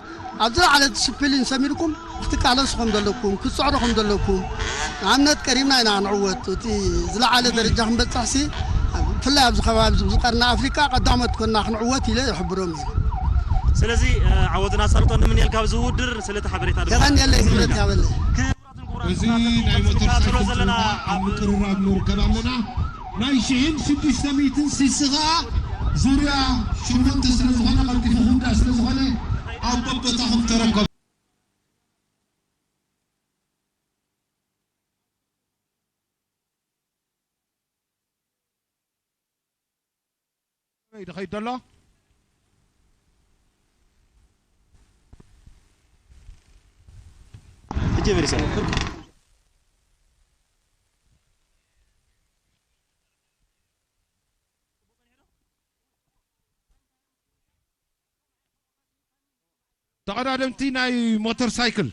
ኣብ ዝለዓለ ዲስፕሊን ሰሚርኩም ክትቃለሱ ከም ዘለኩም፣ ክትጽዕሩ ከም ዘለኩም፣ ንኣብነት ቀሪብና ኢና ንዕወት። እቲ ዝለዓለ ደረጃ ክንበጽሕሲ፣ ብፍላይ ኣብዚ ከባቢ እዚ፣ ኣብዚ ቀርኒ ኣፍሪቃ ቀዳሞት ኮንና ክንዕወት ኢለ ይሕብሮም እየ። ስለዚ፣ እ፣ ዓወትን ኣሳልጦን ንምንየልካ ኣብዚ ውድድር፣ ስለቲ ሓበሬታ ድማ የቐንየለይ፣ ክብረት ይሃበለይ። ክቡራትን ክቡራን እዚ ናይ ሞተር ተኸታተሎ ሳይክል ዘለና ጸወታ ኣብ ኣብ ምቅርራብ ንርከብ ኣለና። ናይ ሽሕን ሽዱሽተ ሚእትን ሲሲ ኸኣ ዙርያ ሸሞንተ ስለ ዝኾነ፣ ቀልጢፉ ክውዳእ ስለ ዝኾነ፣ ኣብ በቦታኹም ተረከቡ። ከመይ ድኸይድ ዘሎ? ሕጂ መሊሰ። ተቐዳደምቲ ናይ ሞተር ሳይክል።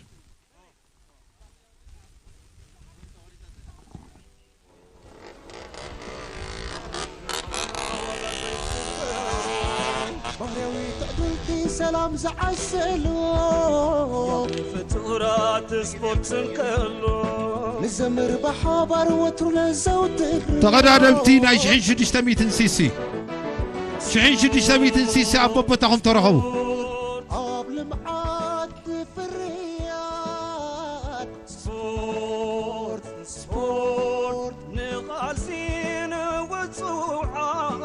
ሰላም ዝዓሰሎ ፍጡራት ስፖርት እንከሎ ንዘምር ብሓባር ወትሩ ነዘውትር። ተቐዳደምቲ ናይ ሽሕን ሽዱሽተ ሚእትን ሲሲ፣ ሽሕን ሽዱሽተ ሚእትን ሲሲ ኣብ በቦታኹም ተረኸቡ። ኣብ ልምዓት ፍርያት ስፖርት፣ ስፖርት ንቓልሲ ንውጹዓት።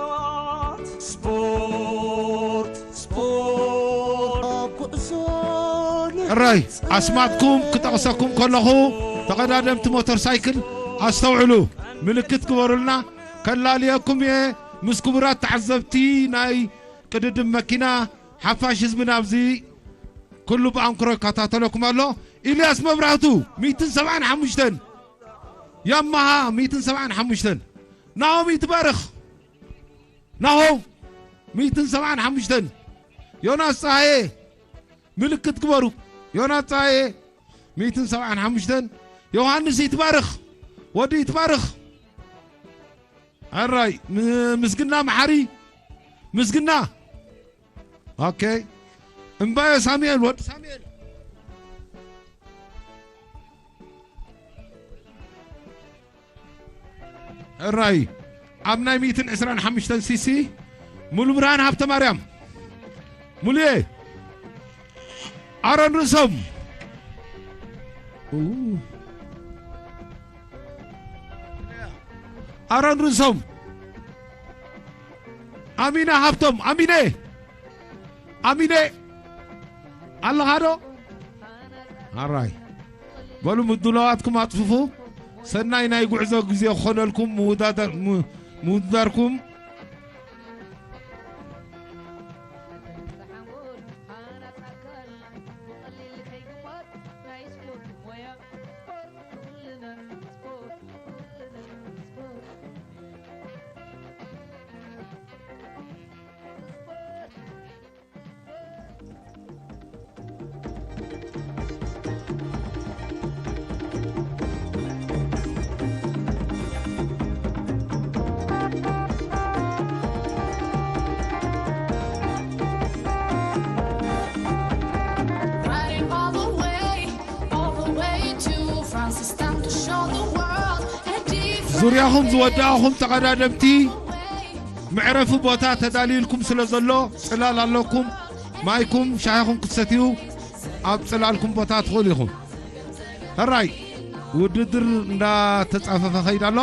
ስፖርት፣ ስፖርት ኣብ ጉዕዞ ን- ሕራይ፣ ኣስማትኩም ክጠቕሰኩም ከለኹ ተቐዳደምቲ ሞተር ሳይክል ኣስተውዕሉ፣ ምልክት ግበሩልና። ከላልየኩም እየ ምስ ክቡራት ተዓዘብቲ ናይ ቅድድም መኪና። ሓፋሽ ህዝብና ኣብዚ ኩሉ ብኣንክሮ ይከታተለኩም ኣሎ። ኢልያስ መብራህቱ ሚእትን ሰብዓን ሓሙሽተን፣ ያማሃ ሚእትን ሰብዓን ሓሙሽተን፣ ናሆም ይትባረኽ፣ ናሆም ሚእትን ሰብዓን ሓሙሽተን፣ ዮናስ ጸሃየ ምልክት ግበሩ። ዮናስ ጸሃየ ሚእትን ሰብዓን ሓሙሽተን፣ ዮሃንስ ይትባረኽ፣ ወዲ ይትባረኽ። ሕራይ ም-፣ ምስግና መሓሪ፣ ምስግና። ኦኬ። እምባየ ሳሙኤል፣ ወዲ ሳሙኤል። ሕራይ ኣብ ናይ ሚእትን ዕስራን ሓሙሽተን ሲሲ ሙሉ ብርሃን ሃብተ ማርያም፣ ሙሉየ፣ ኣሮን ርእሶም፣ ኡ፣ ኣሮን ርእሶም፣ ኣሚነ ሃብቶም፣ ኣሚነ፣ ኣሚነ ኣለኻ ዶ? ኣራይ በሉ ምድላዋትኩም ኣጽፍፉ። ሰናይ ናይ ጉዕዞ ግዜ ክኾነልኩም ምውዳዳር-፣ ም-፣ ምውድዳርኩም። Riding all the way, all the way to France. It's time to show the world a different ዙርያኹም ዝወዳእኹም ተቐዳደምቲ፣ መዕረፊ ቦታ ተዳልዩልኩም ስለ ዘሎ፣ ጽላል ኣለኩም። ማይኩም፣ ሻሂኹም ክትሰትዩ ኣብ ጽላልኩም ቦታ ትኽእሉ ኢኹም። ሕራይ፣ ውድድር እንዳተጻፈፈ ኸይድ ኣሎ።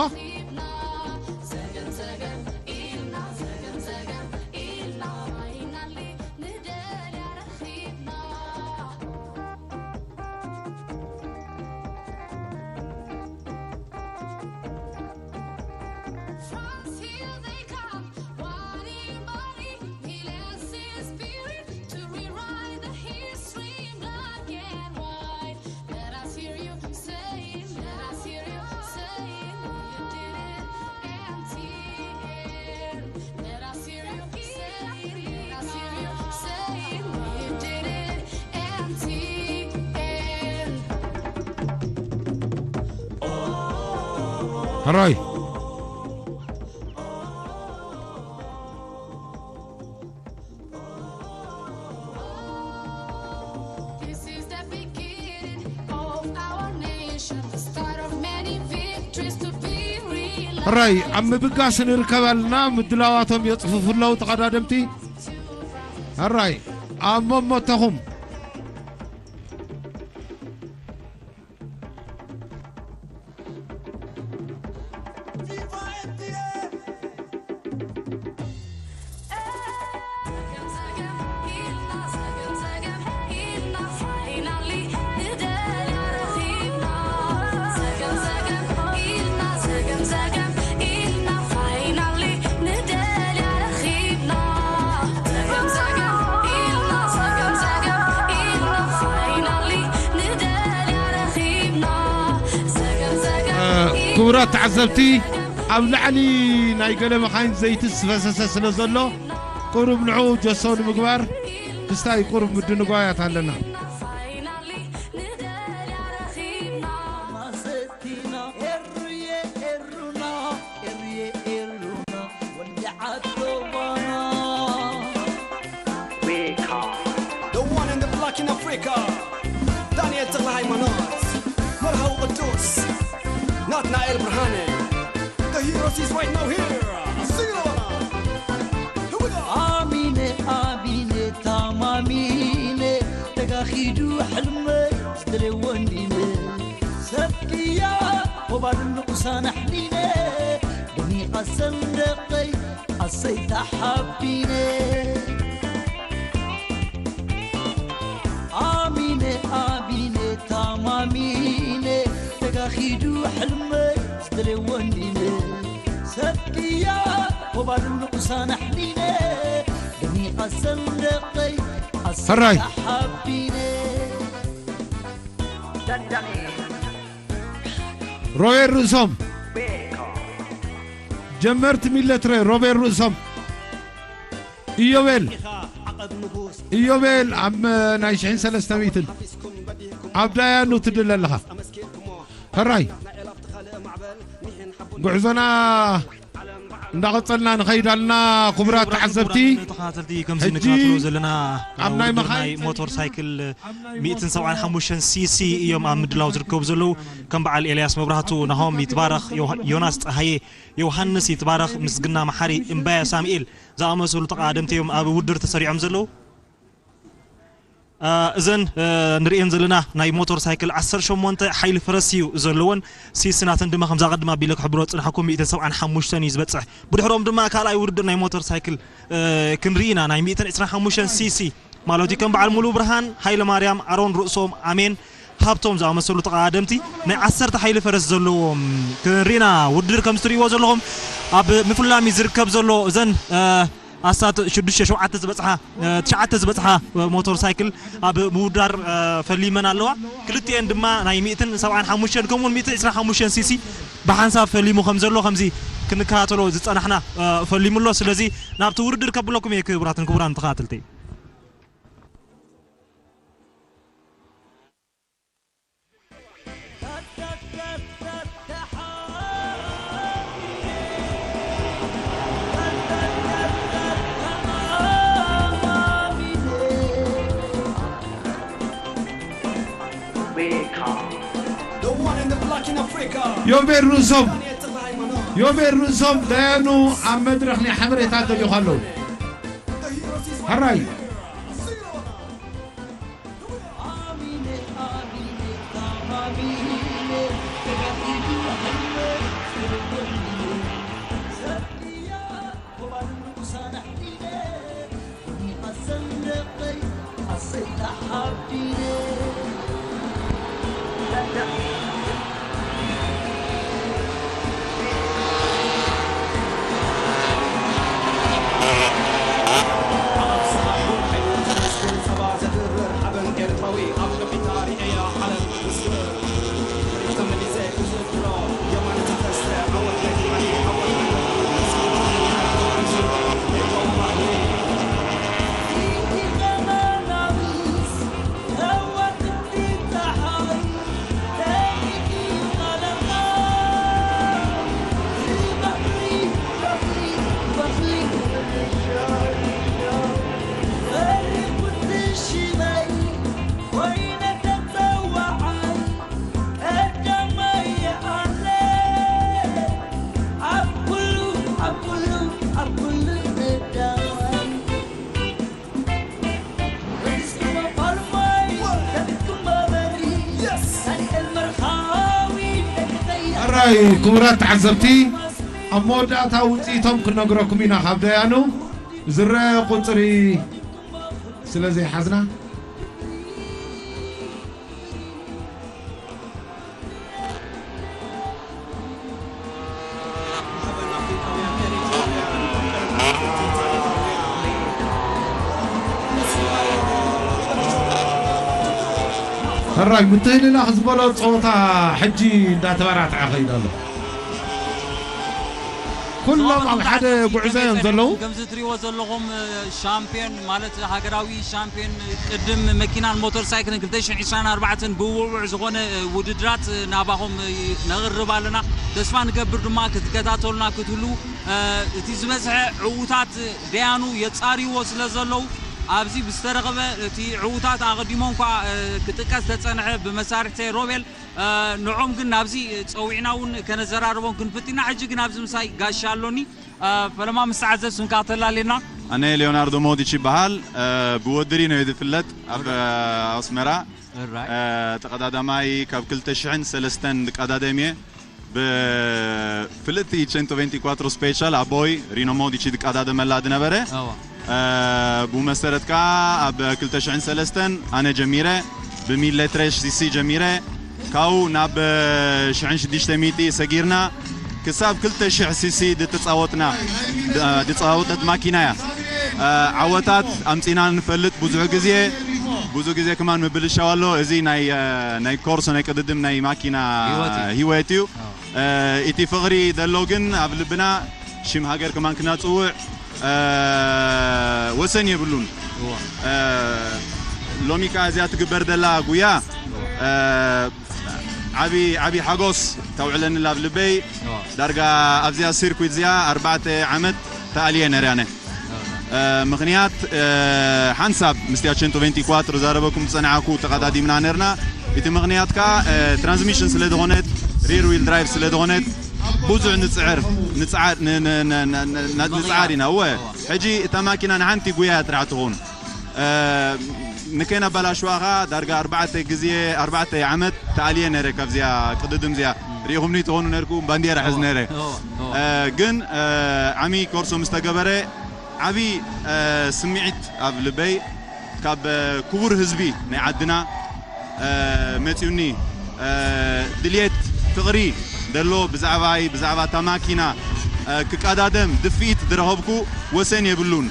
France, here they come. What a body, he lends his spirit to rewrite the history in black and white. Let us hear you say, let us hear you say, you did it, M T N. Let us hear you say, let us hear you say, you did it, M T N. ሕራይ። This is the beginning of our nation, the start of many victories to be realized. ሕራይ፣ ኣብ ምብጋስ ንርከብ ኣለና። ምድላዋቶም የጽፍፉ ኣለዉ ተቐዳደምቲ። ሕራይ፣ ኣብ መሞተኹም። ክቡራት ተዓዘብቲ፣ ኣብ ላዕሊ ናይ ገለ መኻይን ዘይቲ ዝፈሰሰ ስለ ዘሎ፣ ቁሩብ ንዕኡ ጀሶ ንምግባር ክስታይ ቁሩብ ምድንጓያት ኣለና። ኣፍሪካ፣ ዳንኤል ተኽለ ሃይማኖት፣ መርሃዊ ቅዱስ ናትናኤል ብርሃነ። The heroes is right now here. See you. Here we go. ኣሚነ ኣሚነ ታማሚነ፣ ተጋኺዱ ሕልመይ ዝደልየ ወንድመ። ሰብክያ ወባል ንቑሳን ኣሕሊነ፣ ደሚቓ ሰንደቐይ ኣሰይ ተሓቢነ። ኣሚነ ኣሚነ ታማሚነ፣ ተጋኺዱ ሕልመይ ዝደልየ ወንድመ። ሰብክያ ወባል ንቑሳን ኣሕሊነ፣ ደሚቓ ሰንደቐይ ኣሰይ ሕራይ። ተሓቢነ። ሮቤል ርእሶም፣ ጀመርቲ ሚለትረ ሮቤል ርእሶም። ኢዮቤል፣ ኢዮቤል ኣብ ናይ ሽሕን ሰለስተ ሚእትን ኣብ ዳያኑ ትድለ ኣለኻ። ሕራይ፣ ጉዕዞና እንዳቐጸልና ንኸይድ ኣለና። ክቡራት ተዓዘብቲ፣ ተኸታተልቲ፣ ከምዚ ሕጂ ንከታተሎ ዘለና ኣብ ናይ ውድድር ናይ መኻይን ሞተር ሳይክል ሚእትን ሰብዓን ሓሙሽተን ሲ ሲ እዮም ኣብ ምድላው ዝርከቡ ዘለዉ። ከም በዓል ኤልያስ መብራህቱ፣ ናሆም ይትባረኽ፣ ዮሃ-፣ ዮናስ ጸሃየ፣ ዮሃንስ ይትባረኽ፣ ምስግና መሓሪ፣ እምባየ ሳሙኤል ዝኣመሰሉ ተቐዳደምቲ እዮም ኣብ ውድድር ተሰሪዖም ዘለዉ። አ፣ እዘን፣ እ፣ ንርእየን ዘለና ናይ ሞተር ሳይክል ዓሰርተ ሸሞንተ ሓይሊ ፈረስ እዩ ዘለወን። ሲስናተን ድማ ከምዛ ቀድማ ኣቢለ ክሕብሮ ዝጽናሕኩም ሚእትን ሰብዓን ሓሙሽተን እዩ ዝበጽሕ። ብድሕሮም ድማ ካልኣይ ውድድር ናይ ሞተር ሳይክል፣ እ፣ ክንርኢ ኢና። ናይ ሚእትን ዕስራን ሓሙሽተን ሲ ሲ ማለት እዩ። ከም በዓል ሙሉ ብርሃን፣ ሃይለ ማርያም፣ ኣሮን ርእሶም፣ ኣሜን ሃብቶም ዝኣመሰሉ ተቐዳደምቲ ናይ ዓሰርተ ሓይሊ ፈረስ ዘለዎም ክንርኢ ኢና። ውድድር ከም እትርእይዎ ዘለኹም ኣብ ምፍላም እዩ ዝርከብ ዘሎ። እዘን፣ እ፣ ኣስታት ሽዱሽተ፣ ሸውዓተ ዝበጽሓ፣ እ፣ ትሽዓተ ዝበጽሓ፣ እ፣ ሞተር ሳይክል ኣብ ምውዳር፣ እ፣ ፈሊመን ኣለዋ። ክልቲኤን ድማ ናይ ሚእትን ሰብዓን ሓሙሽተን ከምኡውን ሚእትን ዕስራን ሓሙሽተን ሲ ሲ ብሓንሳብ ፈሊሙ ከም ዘሎ ከምዚ ክንከታተሎ ዝጸናሕና፣ እ፣ ፈሊሙ ኣሎ። ስለዚ ናብቲ ውድድር ከብለኩም እየ ክቡራትን ክቡራን ተኸታተልቲ። The one in the black in Africa. ዮቤል ርእሶም፣ ዮቤል ርእሶም ዳያኑ ኣብ መድረኽ ናይ ሓበሬታ ደልዩ ኣለዉ። ሕራይ። ሕራይ ክቡራት ተዓዘብቲ፣ ኣብ መወዳእታ ውፅኢቶም ክነግረኩም ኢና። ካብ ደያኑ ዝረአ ቁፅሪ ስለ ዘይሓዝና፣ ሕራይ ምትህልላኽ ዝበሎ ፀወታ ሕጂ እንዳተበራትዐ ኸይዱ ኣሎ። ኩሎም ኣብ ሓደ ጉዕዞ እዮም ዘለዉ። ከምዚ እትሪእዎ ዘለኹም፣ እ፣ ሻምፒዮን ማለት ሃገራዊ ሻምፒዮን ቅድም መኪናን ሞተር ሳይክልን ክልተ ሽሕን ዕስራን ኣርባዕተን ብውዕዉዕ ዝኾነ፣ እ፣ ውድድራት፣ እ፣ ናባኹም፣ እ፣ ነቕርብ ኣለና። ተስፋ ንገብር ድማ ክትከታተሉና ክትህሉ፣ እ፣ እቲ ዝበዝሐ ዕዉታት ደያኑ የጻርይዎ ስለ ዘለዉ ኣብዚ ብዝተረኸበ እቲ ዕዉታት ኣቐዲሞም እኳ ክጥቀስ ተጸንሐ ብመሳርሕተይ ሮቤል፣ ንዖም ግን ናብዚ ጸዊዕና እውን ከነዘራርቦም ክንፍትና። ሕጂ ግን ኣብዚ ምሳይ ጋሻ ኣሎኒ። ፈለማ ምስ ተዓዘብ ስምካ ተላሌና። ኣነ ሊዮናርዶ ሞዲች ይበሃል። ብወዲ ሪኖ እየ ዝፍለጥ ኣብ ኣስመራ። ተቐዳዳማይ ካብ ክልተ ሽሕን ሰለስተን ዝቀዳደም እየ። ብፍልጥቲ ቸንቶ ቬንቲ ኳትሮ ስፔሻል ኣቦይ ሪኖ ሞዲች ዝቀዳደመላ ዝነበረ። ብመሰረት ከዓ ኣብ ክልተ ሽሕን ሰለስተን ኣነ ጀሚረ፣ ብሚሌ ትሬሽ ሲሲ ጀሚረ፣ ካብኡ ናብ ሽሕን ሽዱሽተ ሚእቲ ሰጊርና ክሳብ ክልተ ሽሕ ሲሲ ድተጻወትና፣ ድጻወተት ማኪና እያ። ዓወታት ኣምጺና ንፈልጥ ብዙሕ ግዜ፣ ብዙ ግዜ ከማን ምብልሻው ኣሎ። እዚ ናይ፣ ናይ ኮርሶ ናይ ቅድድም ናይ ማኪና ህይወት እዩ። ህይወት እዩ። እቲ ፍቕሪ ዘሎ ግን ኣብ ልብና ሽም ሃገር ከማን ክናጽውዕ ወሰን የብሉን። ሎሚ ከኣ እዚኣ ትግበር ዘላ ጉያ ዓቢ፣ ዓቢ ሓጎስ ተውዕለኒ ኣብ ልበይ። ዳርጋ ኣብዚኣ ሲርኩት እዚኣ ኣርባዕተ ዓመት ተኣልየ ነይረ ኣነ። ምኽንያት ሓንሳብ ምስቲኣ ቸንቶ ቬንቲ ኳትሮ ዛረበኩም ዝጸናዕኩ ተቐዳዲምና ነርና። እቲ ምኽንያት ከኣ ትራንስሚሽን ስለ ዝኾነት፣ ሪር ዊል ድራይቭ ስለ ዝኾነት ብዙሕ ንጽዕር፣ ንጽዓር፣ ን-፣ ን-፣ ን-፣ ን-፣ ን-፣ ንጽዓር ኢና። እወ፣ ሕጂ እታ ማኪና ንሓንቲ ጉያ ጥራሕ ትኸውን። ንከይናባላሽዋ ኸኣ ዳርጋ ኣርባዕተ ግዜ፣ ኣርባዕተ ዓመት ተኣልየ ነይረ ካብዚኣ ቅድድም እዚኣ። ሪኢኹምኒ ትኾኑ ነርኩም፣ ባንዴራ ሕዝ ነይረ። ግን ዓሚ ኮርሶ ምስ ተገበረ ዓቢ ስምዒት ኣብ ልበይ ካብ ክቡር ህዝቢ ናይ ዓድና መጺኡኒ። ድልየት ፍቕሪ ደሎ ብዛዕባይ፣ ብዛዕባ እታ ማኪና ክቀዳደም ድፍኢት ዝረኸብኩ ወሰን የብሉን።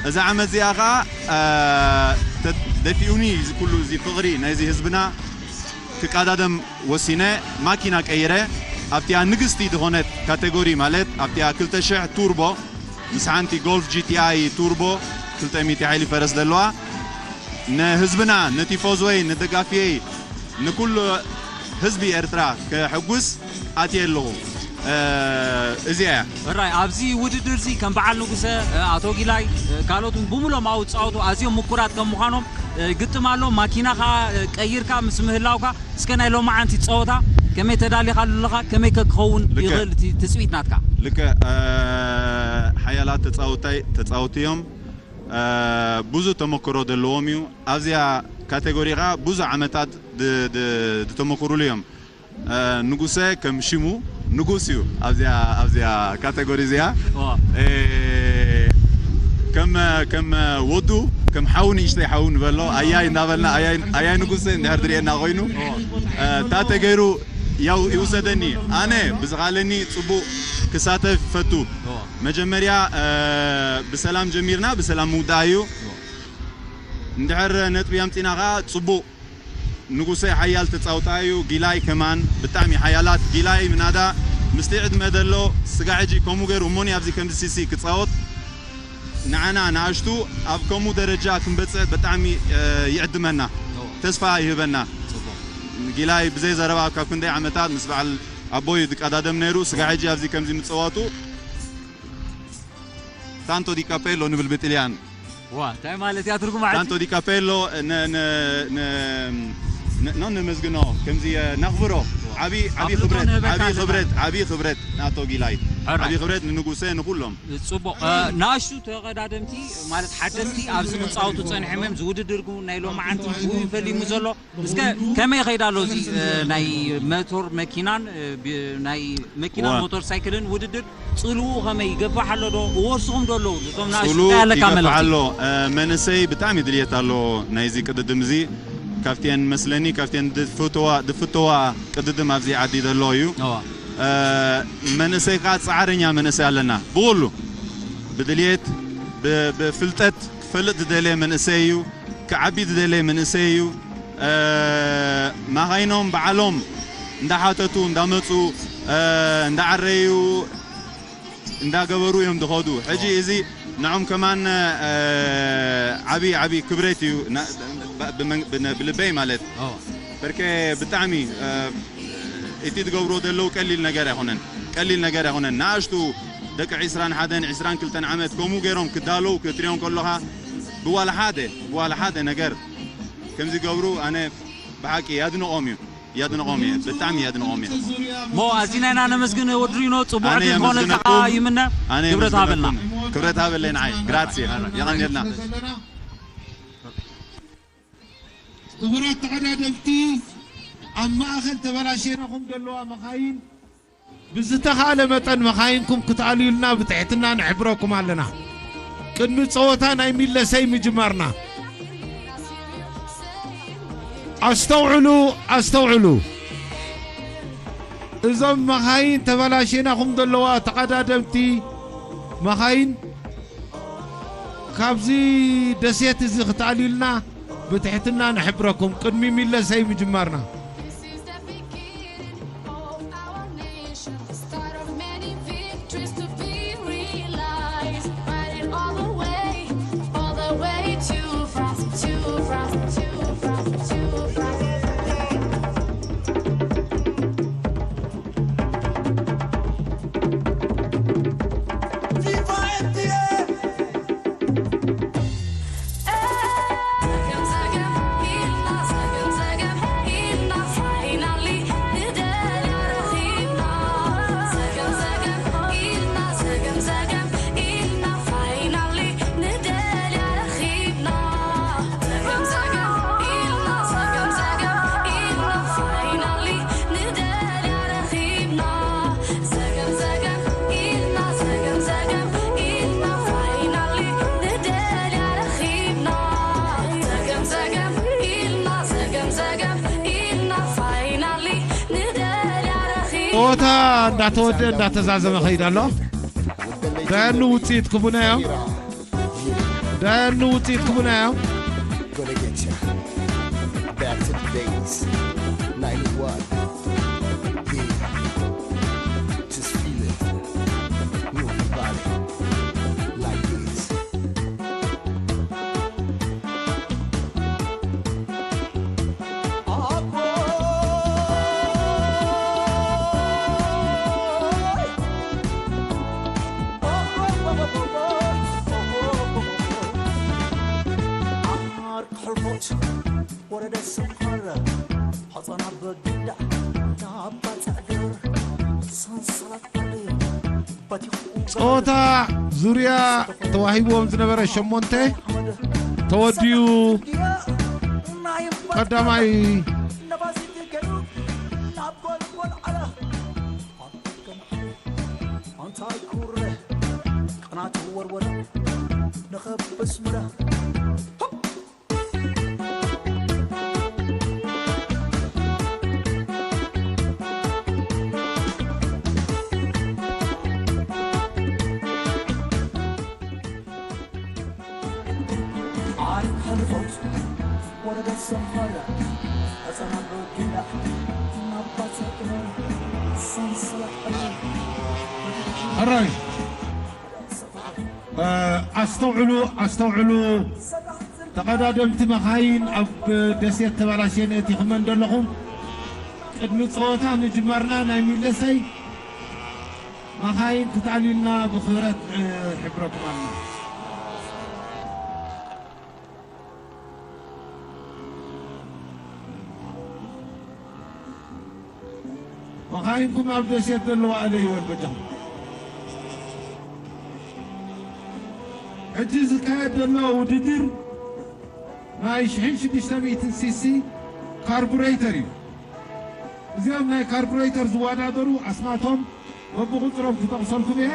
እዛ ዓመት እዚኣ ኸኣ ደፊኡኒ እዚ ኩሉ እዚ ፍቕሪ ናይዚ ህዝብና ክቀዳደም ወሲነ ማኪና ቀይረ። ኣብቲኣ ንግስቲ ዝኾነት ካቴጎሪ ማለት ኣብቲኣ ክልተ ሽሕ ቱርቦ ምስ ሓንቲ ጎልፍ ጂ ቲ ኣይ ቱርቦ ክልተ ሚእቲ ሓይሊ ፈረስ ዘለዋ ንህዝብና፣ ንቲፎዞይ፣ ንደጋፊየይ፣ ንኩሉ ህዝቢ ኤርትራ ከሐጉስ ኣትየ ኣለኹ። እዚኣ እያ። ሕራይ ኣብዚ ውድድር እዚ ከም በዓል ንጉሰ፣ ኣቶ ጊላይ፣ ካልኦት እውን ብምሎም ኣብኡ ዝጻወቱ ኣዝዮም ምኩራት ከም ምዃኖም ግጥም ኣሎ። ማኪና ኸኣ ቀይርካ ምስ ምህላውካ እስከ ናይ ሎማዓንቲ ጸወታ ከመይ ተዳሊኻሉ ኣለኻ? ከመይ ከ ክኸውን ይኽእል እቲ ትጽቢት ናትካ? ልክዕ ሓያላት ተጻውታይ ተጻውቲ እዮም። ብዙ ተመክሮ ዘለዎም እዩ። ኣብዚኣ ካቴጎሪ ኸኣ ብዙ ዓመታት ዝተመክሩሉ እዮም። ንጉሰ ከም ሽሙ ንጉስ እዩ ኣብዚኣ፣ ኣብዚኣ ካቴጎሪ እዚኣ። ከም፣ ከም ወዱ ከም ሓው ንእሽተይ ሓው ንበሎ ኣያይ እንዳበልና ኣያይ፣ ኣያይ ንጉሰ እንድሕር ዝርእየና ኮይኑ እታ ተገይሩ ያው ይውሰደኒ። ኣነ ብዝኻለኒ ጽቡቕ ክሳተፍ ይፈቱ። መጀመርያ ብሰላም ጀሚርና ብሰላም ምውዳእ እዩ። እንድሕር ነጥቢ ኣምጺና ኸኣ ጽቡቕ። ንጉሰ ሓያል ተጻውታይ እዩ። ጊላይ ከማን ብጣዕሚ ሓያላት። ጊላይ ምናዳ ምስቲ ዕድመ ዘሎ ስጋ ሕጂ ከምኡ ገይሩ እሞኒ ኣብዚ ከምዚ ሲሲ ክጻወት ንዓና ንኣሽቱ ኣብ ከምኡ ደረጃ ክንበጽሕ ብጣዕሚ ይዕድመና፣ ተስፋ ይህበና። ጊላይ ብዘይ ዘረባ ካብ ክንደይ ዓመታት ምስ በዓል ኣቦይ ዝቀዳደም ነይሩ። ስጋ ሕጂ ኣብዚ ከምዚ ምጽዋቱ ታንቶ ዲ ካፔሎ ንብል ብጥልያን። ዋ እንታይ ማለት እያ ትርጉማ? ታንቶ ዲ ካፔሎ ነ ነ ነ ነ ነመስግኖ ከምዚ ነኽብሮ። ዓቢ ዓቢ ክብረት ዓቢ ክብረት ዓቢ ክብረት ናቶ ጊላይ። ዓቢ ክብረት ንንጉሰ ንኩሎም። ጽቡቕ። ናእሽቱ ተቐዳደምቲ ማለት ሓደምቲ ኣብዚ ክጻወቱ ጸኒሖም እዮም። ዝውድድርኩ ናይ ሎማዓንቲ ብኡ ይፈሊሙ ዘሎ። እስከ ከመይ ይኸይድ ኣሎ እዚ ናይ ሞቶር መኪናን ናይ መኪናን ሞቶር ሳይክልን ውድድር? ጽልውኡ ከመይ ይገፋሕ ኣሎ ዶ? እወርስኹም ዶ ኣለዉ? እቶም ናእሽቱ ጽልው እንታይ ኣለካ ይገፋሕ መልእኽቲ? ኣሎ። መንእሰይ ብጣዕሚ ድልየት ኣሎ ናይዚ ቅድድም እዚ። ካብቲአን መስለኒ ካብቲአን ድፍተዋ ድፍተዋ ቅድድም ኣብዚ ዓዲ ዘሎ እዩ። እዋ። መንእሰይ ከዓ ጻዕረኛ መንእሰይ ኣለና። ብኹሉ ብድልየት ብ- ብፍልጠት ክፈልጥ ዝደለየ መንእሰይ እዩ። ክዓቢ ዝደለየ መንእሰይ እዩ። ማኻይኖም በዓሎም እንዳሓተቱ እንዳመፁ እንዳዓረዩ እንዳገበሩ እዮም ዝኸዱ። ሕጂ እዚ ንዖም ከማን ዓቢ ዓቢ ክብረት እዩ ብልበይ ማለት። በርከ ብጣዕሚ እቲ ዝገብሮ ዘለዉ ቀሊል ነገር ኣይኮነን። ቀሊል ነገር ኣይኮነን። ንኣሽቱ ደቂ ዕስራን ሓደን ዕስራን ክልተን ዓመት ከምኡ ገይሮም ክዳለዉ ክትሪኦም ከለኻ ብዋላ ሓደ ብዋላ ሓደ ነገር ከምዚ ገብሩ ኣነ ብሓቂ ያድንቖም እዩ ያድንቖም እየ ብጣዕሚ ያድንቖም እየ። ሞ ኣዚና ኢና ነመስግን ወድሪኖ፣ ጽቡቕ ኣነ ዕድል ክኾነልካ የመስግነኩም። ይምነ። ኣነ ክብረት ሃበልና። የመስግነኩም። ክብረት ሃበለይ ንዓይ። ግራሲ የቐንየልና። ክቡራት ተቐዳደምቲ፣ ኣብ ማእኸል ተበላሽናኹም ዘለዋ መኻይን ብዝተኻእለ መጠን መኻይንኩም ክትኣልዩልና ብትሕትና ንሕብረኩም ኣለና። ቅድሚ ጸወታ ናይ ሚለሰይ ምጅማርና። ኣስተውዕሉ፣ ኣስተውዕሉ። እዞም መኻይን ተበላሽናኹም ዘለዋ ተቐዳደምቲ መኻይን ካብዚ ደሴት እዚ ክትኣልዩልና ብትሕትና ንሕብረኩም ቅድሚ ሚለሰይ ምጅማርና። This is the beginning of our nation, the start of many victories to be realized. Riding all the way, all the way to France, to France, to France, to France. ጸወታ እንዳተወደ እንዳተዛዘመ ኸይድ ኣሎ። ዳያኑ ውፅኢት ክቡና እዮም። ዳያኑ ውፅኢት ክቡና እዮም። Gonna get ya. Back to the days. ninety-one. Yeah. Just feel it. Move your body. Like this. ጸወታ ዙርያ ተዋሂብዎም ዝነበረ ሸሞንተ ተወዲኡ ቀዳማይ ሕራይ ኣስተውዕሉ ኣስተውዕሉ። ተቐዳደምቲ መኻይን ኣብ ደሴት ተበላሽየን ኣእቲኹመን ዘለኹም ቅድሚ ፀወታ ምጅማርና ናይ ሚለሰይ መኻይን ክትኣልዩልና ብኽብረት ንሕብረኩም ኣለና። መኻይንኩም ኣብ ደሴት ዘለዋ ኣለ ይበል በጃኹም። ሕጂ ዝካየድ ዘሎ ውድድር ናይ ሽሕን ሽዱሽተ ሚእትን ሲሲ ካርቡሬተር እዩ። እዚኦም ናይ ካርቡሬተር ዝወዳደሩ ኣስማቶም በብቑፅሮም ክጠቕሰልኩም እየ።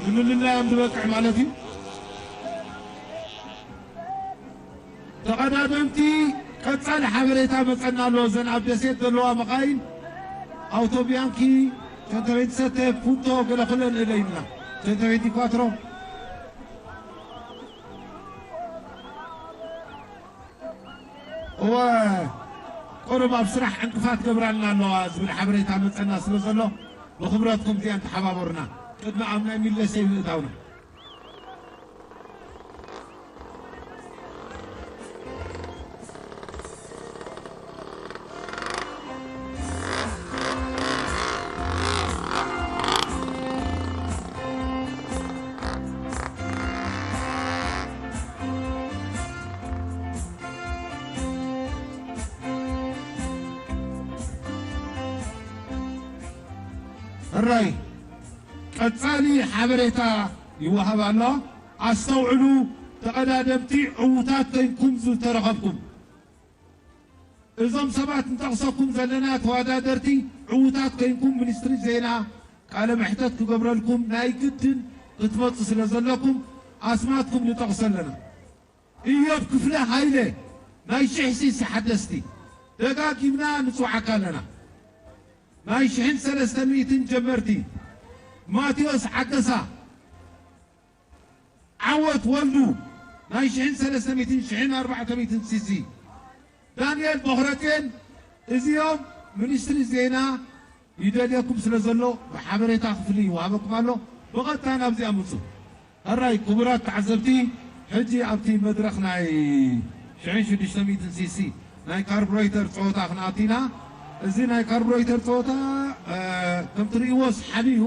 ንምልላዮም ዝበቅዕ ማለት እዩ። ተቐዳደምቲ ቀጻሊ ሓበሬታ መጸና ኣሎ። እዘን ኣብ ደሴት ዘለዋ መኻይን ኣውቶቢያንኪ፣ ሸንተቤንቲ ሰተ፣ ፑንቶ ገለ ኩለን እለ ኢልና ሸንተቤንቲ ኳትሮ። እወ፣ ቁሩብ ኣብ ስራሕ ዕንቅፋት ገብራልና ኣለዋ ዝብል ሓበሬታ መጸና ስለ ዘሎ ብኽብረትኩም እዚኣን ተሓባበሩና ቅድሚ ኣብ ናይ ሚለሰይ ምእታውና። ሕራይ ቀጻሊ ሓበሬታ ይወሃብ ኣሎ። ኣስተውዕሉ ተቐዳደምቲ፣ ዕዉታት ኮይንኩም ዝተረኸብኩም። እዞም ሰባት ንጠቕሰኩም ዘለና ተወዳደርቲ ዕዉታት ኮይንኩም ሚኒስትሪ ዜና ቃለ መሕተት ክገብረልኩም ናይ ግድን ክትመጹ ስለ ዘለኩም ኣስማትኩም ንጠቕሶ ኣለና። ኢዮብ ክፍለ ሃይለ ናይ ሽሕ ሲሲ ሓደስቲ ደጋጊምና ንጽውዓካ ኣለና። ናይ ሽሕን ሰለስተ ሚእትን ጀመርቲ ማቴዎስ ዓገሳ፣ ዓወት ወልዱ ናይ ሽሕን ሰለስተ ሚእትን ሽሕን ኣርባዕተ ሚእትን ሲሲ፣ ዳንኤል ቦኽረጤን። እዚኦም ሚኒስትሪ ዜና ይደልየኩም ስለ ዘሎ ብሓበሬታ ክፍሊ ይወሃበኩም ኣሎ። ብቐጥታ ናብዚኣ ምጹ። ሕራይ ክቡራት ተዓዘብቲ፣ ሕጂ ኣብቲ መድረኽ ናይ ሽሕን ሽዱሽተ ሚእትን ሲሲ ናይ ካርቡሬተር ጸወታ ክንኣቱ ኢና። እዚ ናይ ካርቡሬተር ጸወታ፣ እ፣ ከም ትርእይዎ ሰሓቢ እዩ።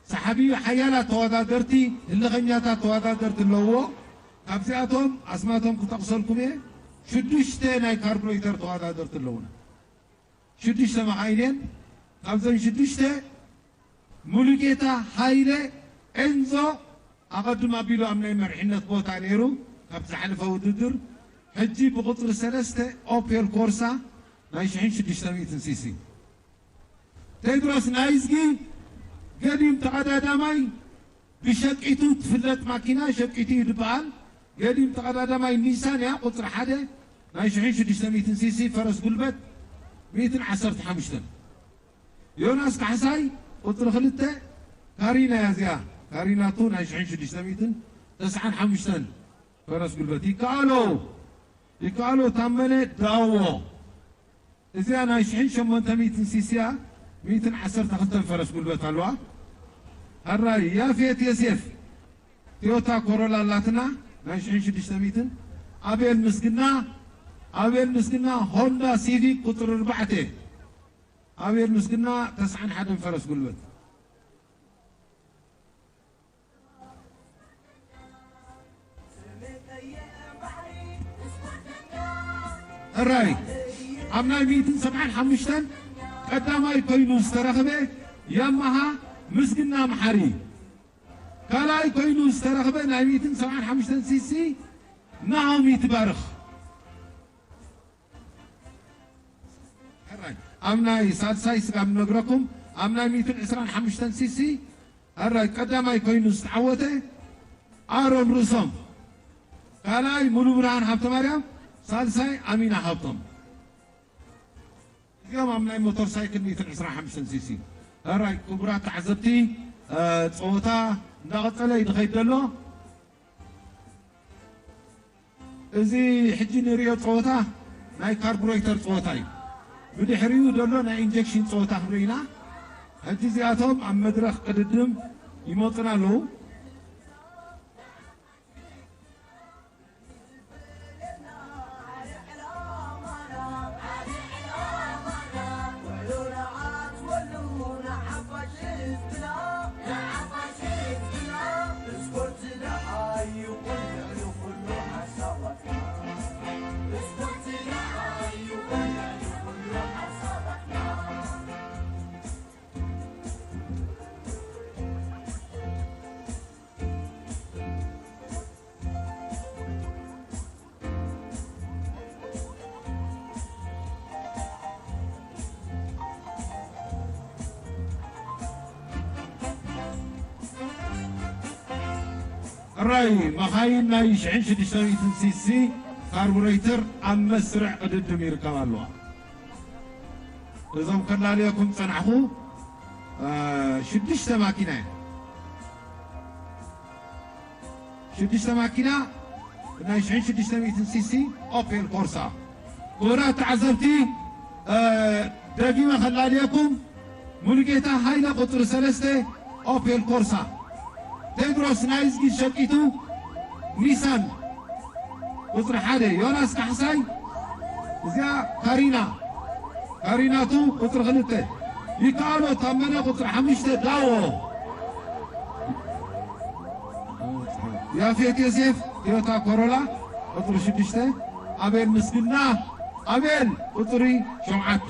ሰሓቢ እዩ። ሓያላት ተወዳደርቲ፣ ህልኸኛታት ተወዳደርቲ ኣለውዎ። ካብዚኣቶም ኣስማቶም ክጠቕሰልኩም እየ። ሽዱሽተ ናይ ካርቡሬተር ተወዳደርቲ ኣለውና። ሽዱሽተ መኻይን እየን። ካብዘን ሽዱሽተ ሙሉጌታ ሃይለ ኤንዞ ኣቐድም ኣቢሉ ኣብ ናይ መሪሕነት ቦታ ነይሩ ካብ ዝሓለፈ ውድድር። ሕጂ ብቁጽሪ ሰለስተ ኦፔል ኮርሳ ናይ ሽሕን ሽዱሽተ ሚእትን ሲሲ። ቴድሮስ ናይዝጊ ገዲም ተቐዳዳማይ ብሸቂቱ ትፍለጥ ማኪና ሸቂቱ እዩ ዝበሃል። ገዲም ተቐዳዳማይ ኒሳን እያ፣ ቁጽሪ ሓደ ናይ ሽሕን ሽዱሽተ ሚእትን ሲሲ ፈረስ ጉልበት ሚእትን ዓሰርተ ሓሙሽተን። ዮናስ ካሕሳይ ቁጽሪ ክልተ ካሪና እያ እዚኣ፣ ካሪና ቱ ናይ ሽሕን ሽዱሽተ ሚእትን ተስዓን ሓሙሽተን ፈረስ ጉልበት። ይከኣሎ፣ ይከኣሎ ታመነ ዳዎ። እዚኣ ናይ ሽሕን ሸሞንተ ሚእትን ሲሲ እያ፣ ሚእትን ዓሰርተ ክልተን ፈረስ ጉልበት ኣለዋ። ሕራይ ያፌት ዮሴፍ ቶዮታ ኮሮላ ኣላትና ናይ ሽሕን ሽዱሽተ ሚእትን። ኣቤል ምስግና፣ ኣቤል ምስግና ሆንዳ ሲቪክ ቁጽሪ ኣርባዕተ። ኣቤል ምስግና ተስዓን ሓደን ፈረስ ጉልበት። ሕራይ ኣብ ናይ ሚእትን ሰብዓን ሓሙሽተን ቀዳማይ ኮይኑ ዝተረኽበ ያማሃ ምስግና መሓሪ፣ ካልኣይ ኮይኑ ዝተረኽበ ናይ ሚእትን ሰብዓን ሓሙሽተን ሲሲ ናሆም ይትባረኽ። ሕራይ ኣብ ናይ ሳልሳይ ስጋብ ንነግረኩም ኣብ ናይ ሚእትን ዕስራን ሓሙሽተን ሲሲ ሕራይ ቀዳማይ ኮይኑ ዝተዓወተ ኣሮን ርእሶም፣ ካልኣይ ሙሉ ብርሃን ሃብተ ማርያም፣ ሳልሳይ ኣሚና ሃብቶም። እዚኦም ኣብ ናይ ሞተር ሳይክል ሚእትን ዕስራን ሓሙሽተን ሲሲ። ሕራይ ክቡራት ተዓዘብቲ፣ እ፣ ጸወታ እንዳቐጸለ እዩ ዝኸይድ ዘሎ። እዚ ሕጂ ንሪኦ ጸወታ ናይ ካርቡሬተር ጸወታ እዩ። ብድሕሪኡ ዘሎ ናይ ኢንጀክሽን ጸወታ ክንርኢ ኢና። ሕጂ እዚኣቶም ኣብ መድረኽ ቅድድም ይመጹና ኣለዉ። ሕራይ መኻይን ናይ ሽሕን ሽዱሽተ ሚእትን ሲሲ ካርቡሬተር ኣብ መስርዕ ቅድድም ይርከባ ኣለዋ። እዞም ከላልየኩም ጸናሕኹ፣ እ፣ ሽዱሽተ ማኪና እየን። ሽዱሽተ ማኪና ናይ ሽሕን ሽዱሽተ ሚእትን ሲሲ ኦፔል ኮርሳ። ክቡራት ተዓዘብቲ፣ እ፣ ደጊመ ከላልየኩም፣ ሙሉጌታ ሃይለ ቁጽሪ ሰለስተ ኦፔል ኮርሳ፣ ቴድሮስ ናይዝጊ ሸቂቱ ኒሳን ቁጽሪ ሓደ፣ ዮናስ ካሕሳይ እዚኣ ካሪና፣ ካሪናቱ ቁጽሪ ክልተ፣ ይከኣሎ ታመነ ቁጽሪ ሓሙሽተ፣ ዳዎ ያፌት ዮሴፍ ቶዮታ ኮሮላ ቁጽሪ ሽዱሽተ፣ ኣቤል ምስግና፣ ኣቤል ቁጽሪ ሸውዓተ።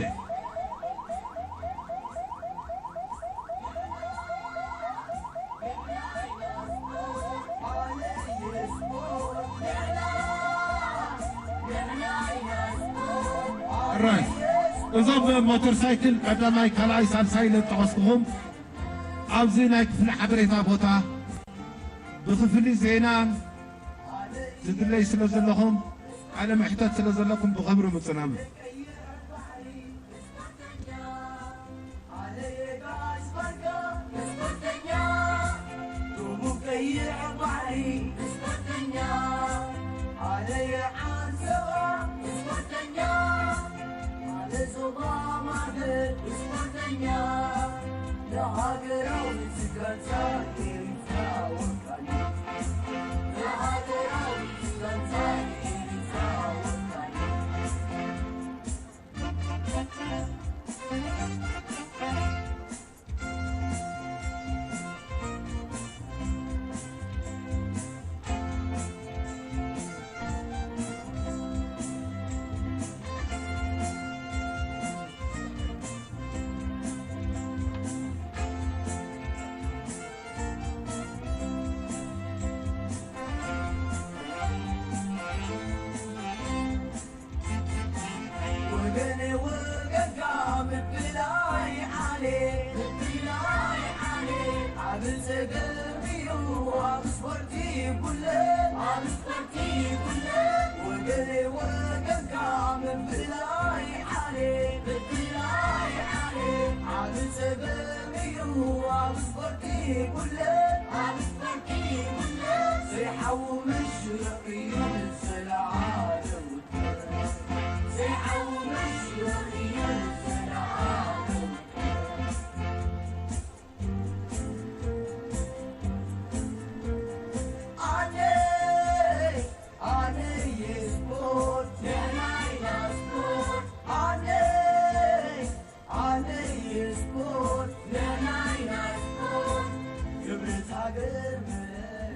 ሕራይ፣ እዞም ሞተር ሳይክል ቀዳማይ፣ ካልኣይ፣ ሳልሳይ ኢለ ዝጠቐስኩኹም ኣብዚ ናይ ክፍሊ ሓበሬታ ቦታ ብክፍሊ ዜናን ትድለዩ ስለ ዘለኹም፣ ቃለ መሕተት ስለ ዘለኩም ብኽብሪ ምጽናም።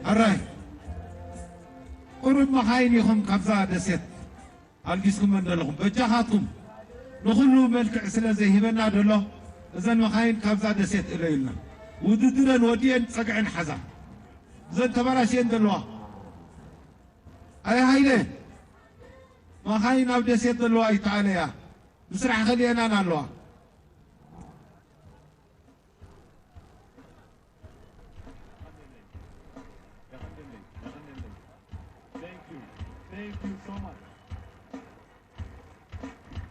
ሕራይ፣ ቁሩብ መኻይን ኢኹም ካብዛ ደሴት ኣልጊስኩመን ዘለኹም። በጃኻትኩም፣ ንኹሉ መልክዕ ስለ ዘይህበና ዘሎ፣ እዘን መኻይን ካብዛ ደሴት እለዩልና። ውድድረን ወዲኤን ጸግዐን ሓዛ። እዘን ተበላሽየን ዘለዋ። ኣይ ሃይለ፣ መኻይን ኣብ ደሴት ዘለዋ ይተኣለያ። ምስራሕ ከልየናን ኣለዋ።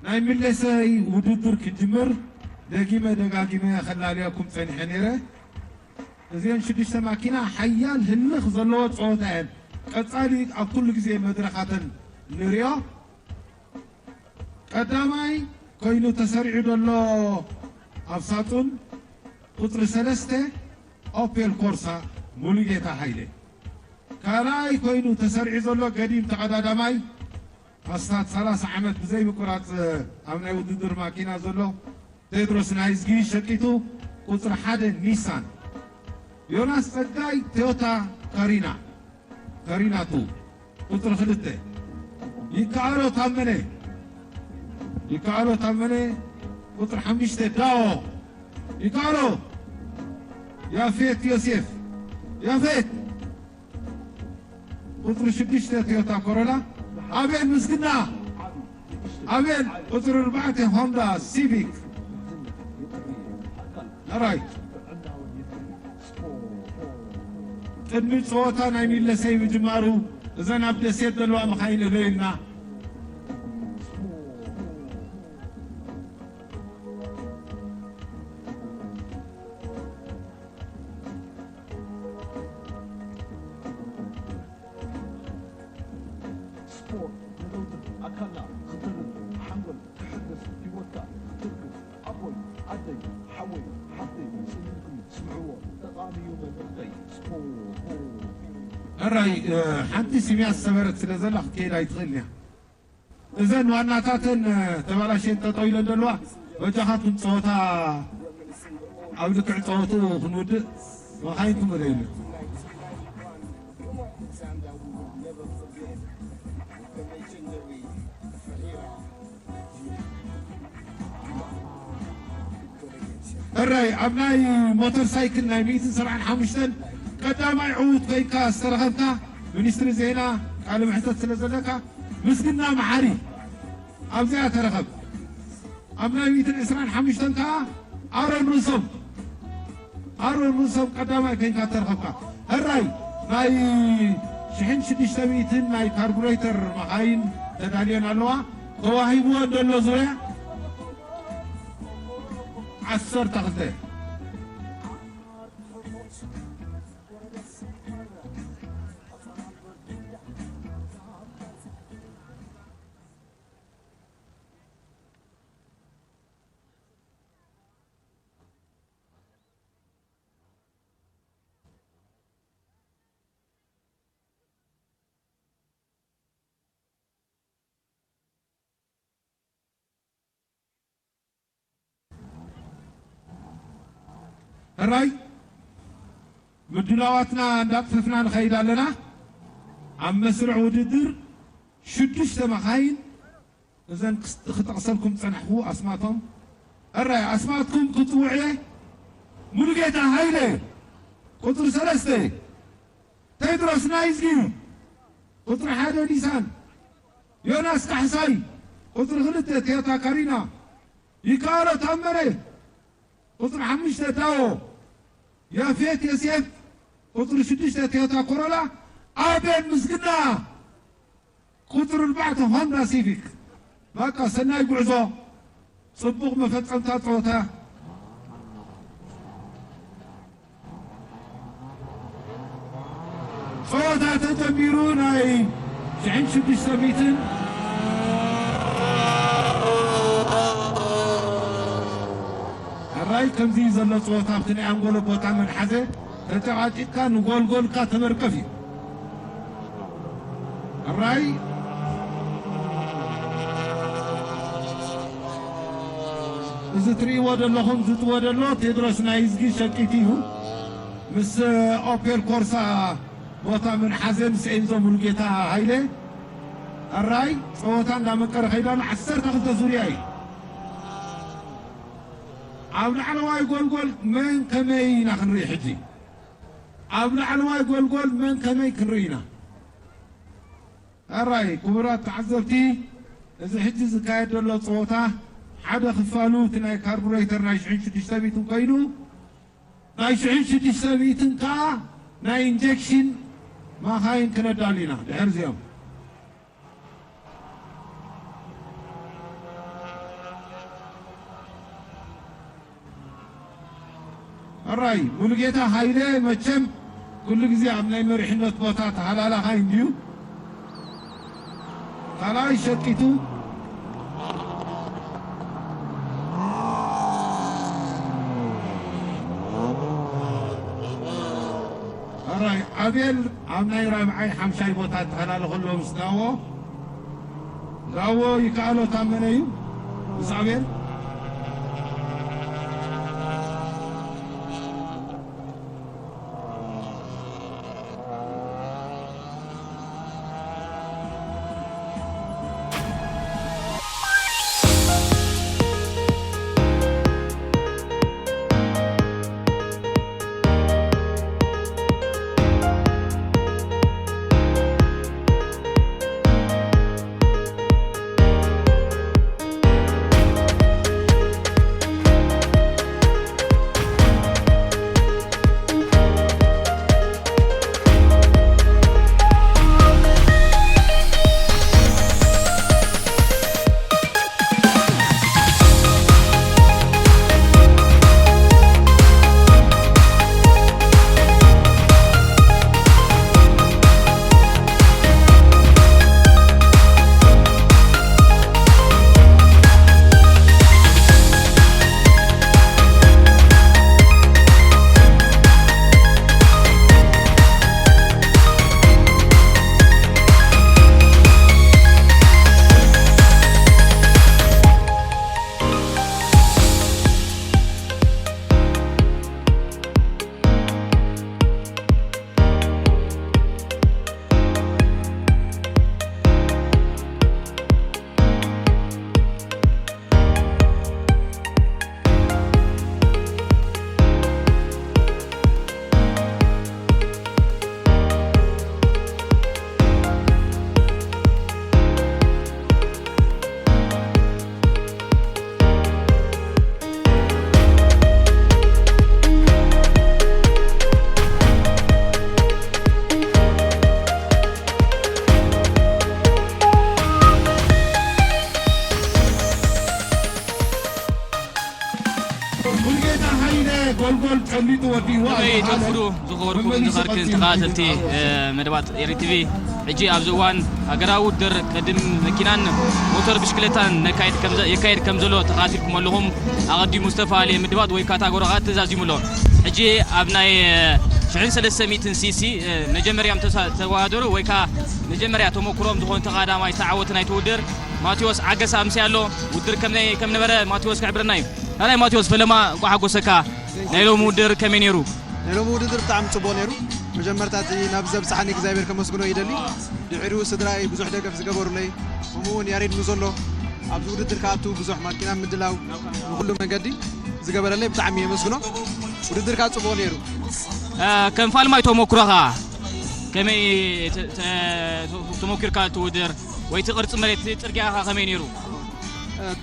ናይ ምለሰይ ውድድር ክጅምር ደጊመ ደጋጊመ ከላልየኩም ጸኒሐ ነይረ። እዚአን ሽዱሽተ ማኪና ሓያል ህልኽ ዘለዎ ጸወታ እየን። ቀጻሊ ኣብ ኩሉ ግዜ መድረኻተን ንሪኦ። ቀዳማይ ኮይኑ ተሰሪዑ ዘሎ ኣብ ሳጹን ቁጽሪ ሰለስተ ኦፔል ኮርሳ ሙሉጌታ ሃይለ። ካልኣይ ኮይኑ ተሰሪዑ ዘሎ ገዲም ተቐዳዳማይ ኣስታት ሰላሳ ዓመት ብዘይ ምቁራጽ ኣብ ናይ ውድድር ማኪና ዘሎ ቴድሮስ ናይዝጊ ሸቂጡ ቁጽሪ ሓደ ኒሳን። ዮናስ ጸጋይ ቶዮታ ካሪና፣ ካሪና ቱ ቁጽሪ ክልተ። ይከኣሎ ታመነ፣ ይከኣሎ ታመነ ቁጽሪ ሓሙሽተ ዳኦ። ይከኣሎ ያፌት ዮሴፍ፣ ያፌት ቁጽሪ ሽዱሽተ ቶዮታ ኮሮላ። ኣቤል ምስግና፣ ኣቤል ቁጽሪ ኣርባዕተ ሆንዳ ሲቪክ። ራይት። ቅድሚ ጸወታ ናይ ሚለሰይ ምጅማሩ እዘን ኣብ ደሴት ዘለዋ መኻይን እለዩልና። ስፖርት ንለውጥን ኣካልና ክተልን ሓንጎል ክሕደስ ህይወትካ ክትርግፍ ኣቦይ ኣደይ ሓወይ ሓፍተይ ስኢንኩም ስምዕዎ ጠቓሚ እዩ መልእኽተይ። ስፖርት ሕራይ ሓንቲ ስምያ ዝሰበረት ስለ ዘላ ክትከይድ ኣይትኽእልን እያ። እዘን ዋናታተን ተባላሽየን ጠጠው ኢለን ዘለዋ በጃኻትኩም ጸወታ ኣብ ልክዕ ጸወትኡ ክንውድእ መኻይንኩም እለዩሉ። እራይ ኣብ ናይ ሞተር ሳይክል ናይ ሚእትን ሰብዓን ሓሙሽተን ቀዳማይ ዕዉት ኮይንካ ዝተረኸብካ ሚኒስትሪ ዜና ቃለ መሕተት ስለ ዘለካ ምስግና መሓሪ ኣብዚኣ ተረኸብ። ኣብ ናይ ሚእትን ዕስራን ሓሙሽተን ከኣ ኣሮን ርእሶም፣ ኣሮን ርእሶም ቀዳማይ ኮይንካ ተረኸብካ። ሕራይ ናይ ሽሕን ሽዱሽተ ሚእትን ናይ ካርቡሬተር መኻይን ተዳልየን ኣለዋ። ተዋሂብወን ዘሎ ዙርያ ዓሰርተ ክልተ። ሕራይ ምድላዋትና እንዳጥፈፍና ንኸይድ ኣለና። ኣብ መስርዕ ውድድር ሽዱሽተ መኻይን እዘን ክስ-፣ ክጠቕሰልኩም ዝጸናሕኩ ኣስማቶም። ሕራይ ኣስማትኩም ክጽውዕ እየ። ሙሉጌታ ሃይለ ቁጽሪ ሰለስተ፣ ቴድሮስ ናይዝጊ ቁጽሪ ሓደ ኒሳን፣ ዮናስ ካሕሳይ ቁጽሪ ክልተ ቶዮታ ካሪና፣ ይከኣሎ ታመነ ቁጽሪ ሓሙሽተ ዳዎ፣ ያፌት ዮሴፍ ቁጽሪ ሽዱሽተ ቶዮታ ኮሮላ፣ ኣቤል ምስግና ቁጽሪ ኣርባዕተ ሆንዳ ሲቪክ። በቃ ሰናይ ጉዕዞ፣ ጽቡቕ መፈጸምታ ጸወታ። ጸወታ ተጀሚሩ ናይ ሽሕን ሽዱሽተ ሚእትን። ሕራይ ከምዚ ዘሎ ጸወታ ኣብቲ ናይ ኣንጎሎ ቦታ መን ሓዘ፣ ተጨቃጭቅካ ንጎልጎልካ ተመርቀፍ እዩ። ሕራይ እዚ ትርእይዎ ዘለኹም ዝጥወ ዘሎ ቴድሮስ ናይዝጊ ሸቂት እዩ። ምስ ኦፔል ኮርሳ ቦታ መን ሓዘ፣ ምስ ኤንዞ ሙሉጌታ ሃይለ። ሕራይ ጸወታ እንዳመቀረ ከይዱ ኣሎ። ዓሰርተ ክልተ ዙርያ እዩ። ኣብ ላዕለዋይ ጎልጎል መን ከመይ ኢና ክንርኢ ሕጂ? ኣብ ላዕለዋይ ጎልጎል መን ከመይ ክንርኢ ኢና? ሕራይ ክቡራት ተዓዘብቲ፣ እዚ ሕጂ ዝካየድ ዘሎ ጸወታ ሓደ ክፋሉ እቲ ናይ ካርቡሬተር ናይ ሽሕን ሽዱሽተ ሚእትን ኮይኑ፣ ናይ ሽሕን ሽዱሽተ ሚእትን ከኣ ናይ ኢንጀክሽን መኻይን ክነዳሉ ኢና። ድሕሪ እዚኦም ሕራይ ሙሉጌታ ሃይለ መቸም ኩሉ ግዜ ኣብ ናይ መሪሕነት ቦታ ተሃላላኻይ እንድዩ። ካልኣይ ሸቂቱ። ሕራይ ኣቤል ኣብ ናይ ራብዓይ ሓምሻይ ቦታ ተሃላልኸሎ ምስ ዳዎ። ዳዎ ይከኣሎ ታመነ እዩ ምስ ኣቤል። ጎልጎል ጨሊጡ ወዲእዋ። ከመይ ተርፍዱ ዝኸበርኩም ዝኸርክን ተኸታተልቲ መደባት ኤሪ ቲቪ? ሕጂ ኣብዚ እዋን ሃገራዊ ውድድር ቅድም መኪናን ሞተር ብሽክለታን ነካይድ ከም ዘ- የካይድ ከም ዘሎ ተኸታቲልኩም ኣለኹም። ኣቐዲሙ ዝተፈላለየ ምድባት ወይ ካታጎሪታት ተዛዚሙ ኣሎ። ሕጂ ኣብ ናይ ሽሕን ሰለስተ ሚእትን ሲሲ መጀመርያ ተወዳደሩ ወይ ከዓ መጀመርያ ተመክሮም ዝኾነ ተቐዳማይ ዝተዓወተ ናይቲ ውድድር ማቴዎስ ዓገሳ ኣምሲ ኣሎ። ውድድር ከም ከም ነበረ ማቴዎስ ክሕብረና እዩ። ካልኣይ ማቴዎስ ፈለማ እንኳዕ ሓጎሰካ። ናይ ሎሚ ውድድር ከመይ ነይሩ? ናይ ሎሚ ውድድር ብጣዕሚ ጽቡቕ ነይሩ። መጀመርታ እቲ ናብ ዘብጽሓኒ እግዚኣብሔር ከመስግኖ ይደሊ። ድሕሪኡ ስድራይ ብዙሕ ደገፍ ዝገበሩለይ፣ ከምኡ እውን ያሬድ ንዘሎ ኣብዚ ውድድር ክኣቱ ብዙሕ ማኪና ምድላው ንኹሉ መንገዲ ዝገበረለይ ብጣዕሚ የመስግኖ። ውድድር ከዓ ጽቡቕ ነይሩ። ከም ፋልማይ ተመክሮኻ ከመይ ተ- ተ- ተመኪርካ እቲ ውድድር ወይ እቲ ቅርፂ መሬት ጽርግያኻ ከመይ ነይሩ?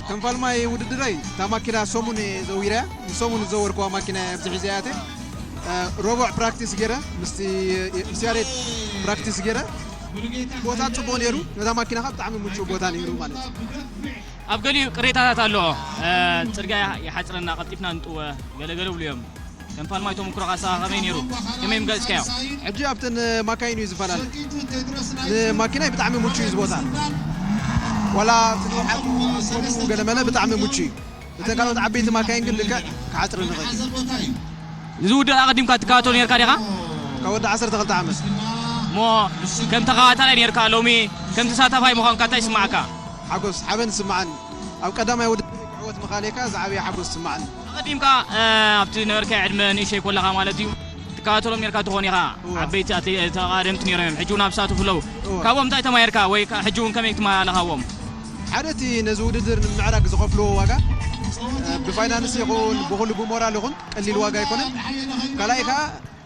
ከም ፋልማይ ውድድረይ እታ ማኪና ሰሙን እየ ዘዊረያ። ንሰሙን ዝዘወርኩዋ ማኪና እየ ኣብዚ ሒዘያ እተ። ረቡዕ ፕራክቲስ ገይረ ምስቲ ምስ ያሬድ ፕራክቲስ ገይረ። ቦታ ጽቡቕ ነይሩ። ነታ ማኪና ከዓ ብጣዕሚ ምቹው ቦታ ነይሩ ማለት እዩ። ኣብ ገሊኡ ቅሬታታት ኣሎ። ጽርግያ ይሓፅረና፣ ቀልጢፍና ንጥወ ገለገለ ብሉ እዮም። ከም ፋልማይ ተመክሮኻ ንስኻ ከመይ ነይሩ? ከመይ ምገለጽካዮ? ሕጂ ኣብተን ማካይን እዩ ዝፈላለ። ንማኪናይ ብጣዕሚ ምቹ እዩ ዝቦታ። ዋላ እቲ ንውሓቱ ከምኡ ገለመለ ብጣዕሚ ምቹ እዩ። እተን ካልኦት ዓበይቲ ማካይን ግን ልክዕ ክሓፅር ንኽእል። እዚ ውድድር ኣቐዲምካ ትከታተሎ ነርካ ዲኻ? ካብ ወዲ ዓሰርተ ክልተ ዓመት። እሞ ከም ተኸታታላይ ነርካ፣ ሎሚ ከም ተሳታፋይ ምዃንካ እንታይ ይስማዓካ? ሓጎስ ሓበን ዝስምዓኒ። ኣብ ቀዳማይ ውድድር ክዕወት ምኻለይካ ዝዓበየ ሓጎስ ዝስምዓኒ። ኣቐዲምካ ኣብቲ ነበርካዮ ዕድመ ንእሸይ ኮለኻ ማለት እዩ ትከታተሎም ነርካ ትኾን ኢኻ። ዓበይቲ ኣትሌ- ተቓደምቲ ነይሮም እዮም። ሕጂ እውን ኣብ ሳተፉ ኣለዉ። እወ። ካብኦም እንታይ ተማሂርካ ወይ ከ- ሕጂ እውን ከመይ ትመላለኻዎም? ሓደ እቲ ነዚ ውድድር ንምምዕራግ ዝኸፍልዎ ዋጋ፣ እ፣ ብፋይናንስ ይኹን ብኹሉ ብሞራል ይኹን ቀሊል ዋጋ ኣይኮነን። ካልኣይ ከዓ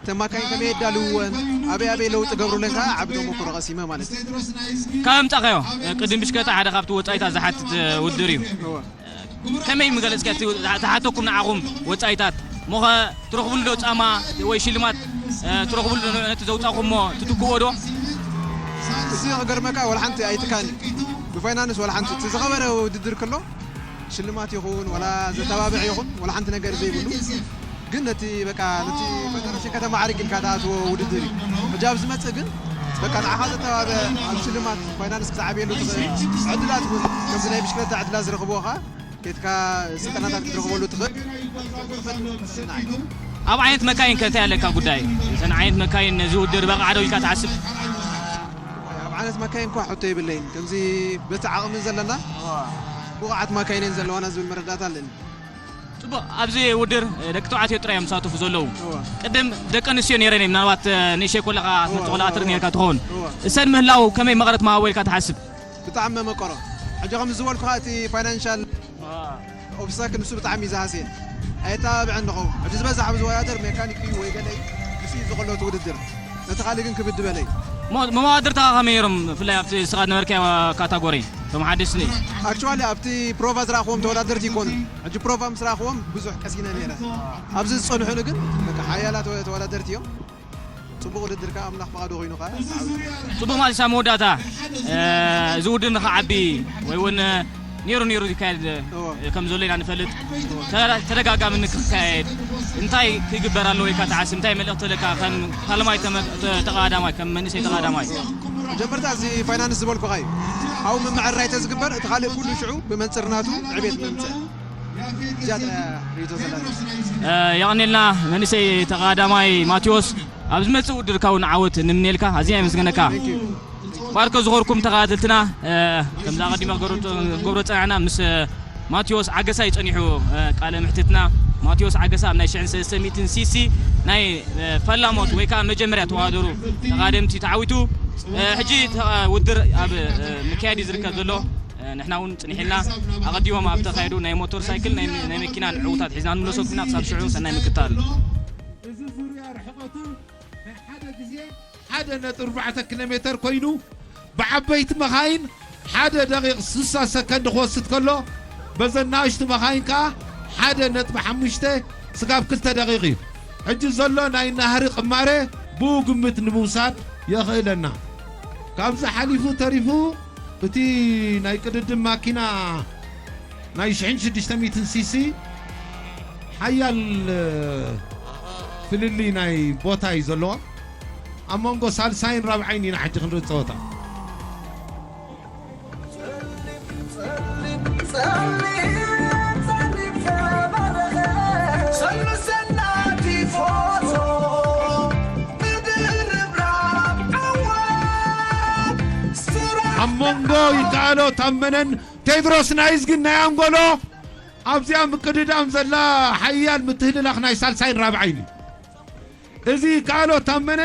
ተማካኝ ከመይ የዳልውወን ኣበይ ኣበይ ለውጢ ገብሩለን ከዓ ዓቢ ተመክሮ ቀሲመ ማለት እዩ። ካብ ኣምጻኻዮ ቅድም ብሽክለታ ሓደ ካብቲ ወጻኢታት ዝሓትት ውድድር እዩ። እወ። ከመይ ምገለጽካ እቲ ዝሓተኩም ንዓኹም ወጻኢታት ሞኸ ትረኽብሉ ዶ ጻማ ወይ ሽልማት ትረኽብሉ ዶ ነቲ ዘውጻኹሞ ትትክዎ ዶ? እዚ ክገርመካ ወላ ሓንቲ ኣይትካን እዩ። ብፋይናንስ ወላ ሓንቲ እቲ ዝኸበረ ውድድር ከሎ ሽልማት ይኹን ወላ ዘተባብዕ ይኹን ወላ ሓንቲ ነገር ዘይብሉ፣ ግን ነቲ በቃ ነቲ ፈደረሽን ከተማዕርግ ኢልካ ትኣትዎ ውድድር እዩ። ሕጂ ኣብ ዝመጽእ ግን በቃ ንዓኻ ዘተባብዕ ኣብ ሽልማት ፋይናንስ ክትዓብየሉ ትኽእል ዕድላት እውን ከምዚ ናይ ብሽክለታ ዕድላት ዝረኽብዎ ኸኣ ኬድካ ስልጠናታት ክትረኽበሉ ትኽእል። ኣብ ዓይነት መካይን ከ እንታይ ኣለካ ጉዳይ? እተን ዓይነት መካይን ነዚ ውድድር በቕዓ ዶ ኢልካ ትሓስብ? ኣብ ዓይነት መካይን እኳ ሕቶ የብለይን። ከምዚ በቲ ዓቕሚ ዘለና ብቑዓት መካይን እየን ዘለዋና ዝብል መረዳእታ ኣለኒ። ጽቡቕ፣ ኣብዚ ውድድር ደቂ ተባዕትዮ ጥራይ እዮም ዝሳተፉ ዘለዉ። እወ። ቅድም ደቂ ኣንስትዮ ነይረን እየን፣ ምናልባት ንእሸይ ኮለኻ እወ፣ ትፈልጦ እወ፣ ኣትር እወ። ነርካ ትኸውን። እወ። እሰን ምህላው ከመይ መቐረት ምሃቦ ኢልካ ትሓስብ? ብጣዕሚ መመቀሮ። ሕጂ ከም ዝበልኩኻ እቲ ፋይናንሻል ኦብስታክል ንሱ ብጣዕሚ እዩ ዝሃስየን። ኣየተባብዐን ንኸው። ሕጂ ዝበዝሕ ኣብ ዝወዳደር ሜካኒክ እዩ ወይ ገለ እዩ። ንሱ እዩ ዝቐሎ እቲ ውድድር። ነቲ ካልእ ግን ክብድ በለ እዩ። ሞ- መወዳድርታኻ ከመይ ነይሮም? ብፍላይ ኣብቲ ንስኻ ዝነበርካዮ ካታጎሪ፣ እቶም ሓደስቲ። ኣክቹዋሊ ኣብቲ ፕሮቫ ዝረኣኽዎም ተወዳደርቲ ይኮኑ። ሕጂ ፕሮቫ ምስ ረኣኽዎም ብዙሕ ቀሲነ ነይረ። ኣብዚ ዝጸንሑኒ ግን በቃ ሓያላት ተወዳደርቲ እዮም። ጽቡቕ ውድድር ከኣ ኣምላኽ ፍቓዱ ኮይኑ ከኣ ጽቡቕ ማለት ኣብ መወዳእታ፣ እ፣ እዚ ውድድር ንኽዓቢ ወይ እውን ነይሩ ነይሩ ይካየድ እወ። ከም ዘሎ ኢና ንፈልጥ። ተራ- ተደጋጋሚ ንክካየድ እንታይ ክግበር ኣለዎ ኢልካ ትሓስብ? እንታይ መልእኽቲ ኣለካ ከም ፋልማይ ተመ- ተ- ተቐዳማይ፣ ከም መንእሰይ ተቐዳማይ? መጀመርታ እዚ ፋይናንስ ዝበልኩኻ እዩ። ኣብኡ ምምዕርራይ ተዝግበር እቲ ካልእ ኩሉ ሽዑ ብመንጽር ናቱ ዕቤት ምምጽእ። እዚኣ ጥራይ እያ ርእይቶ ዘለኒ። እ፣ የቐንየልና መንእሰይ ተቐዳማይ ማቴዎስ። ኣብ ዝመጽእ ውድድርካ እውን ዓወት ንምንየልካ። ኣዝና የመስግነካ። ባርከ ዝኾርኩም ተኸታተልትና፣ እ፣ ከምዛ ኣቐዲመ ክገብሮ ክገብሮ ጸናዕና ምስ፣ እ፣ ማቴዎስ ዓገሳ እዩ ጸኒሑ፣ እ፣ ቃለ ምሕትትና። ማቴዎስ ዓገሳ ኣብ ናይ ሽሕን ሰለስተ ሚእትን ሲሲ ናይ፣ እ፣ ፈላሞት ወይ ከኣ መጀመርያ ተወዳደሩ ተቓደምቲ ተዓዊቱ፣ እ፣ ሕጂ ተ- ውድድር ኣብ፣ እ፣ ምክያድ እዩ ዝርከብ ዘሎ። እ፣ ንሕና እውን ጽኒሕልና ኣቐዲሞም ኣብ ተኻየዱ ናይ ሞተር ሳይክል ናይ ናይ መኪናን ዕዉታት ሒዝና ንመለሰኩም ኢና። ክሳብ ሽዑ ሰናይ ምክትታል። እዚ ዙርያ ርሕቐቱ ናይ ሓደ ግዜ ሓደ ነጥቢ ኣርባዕተ ኪሎ ሜተር ኮይኑ ብዓበይቲ መኻይን ሓደ ደቂቕ ስሳ ሰከንድ ክወስድ ከሎ በዘን ናእሽቱ መኻይን ከኣ ሓደ ነጥቢ ሓሙሽተ ስጋብ ክልተ ደቂቕ እዩ። ሕጂ ዘሎ ናይ ናህሪ ቅማረ ብኡ ግምት ንምውሳድ የኽእለና። ካብዚ ሓሊፉ ተሪፉ እቲ ናይ ቅድድም ማኪና ናይ ሽሕን ሽዱሽተ ሚእትን ሲሲ ሓያል ፍልልይ ናይ ቦታ እዩ ዘለዋ። ኣብ መንጎ ሳልሳይን ራብዓይን ኢና ሕጂ ክንርኢ ጸወታ። ኣብ መንጎ ይከኣሎ ታመነን ቴድሮስ ናይዝግን ናይ ኣንጎሎ ኣብዚኣ ምቅድዳም ዘላ ሓያል ምትህልላኽ ናይ ሳልሳይን ራብዓይን እዩ። እዚ ይከኣሎ ታመነ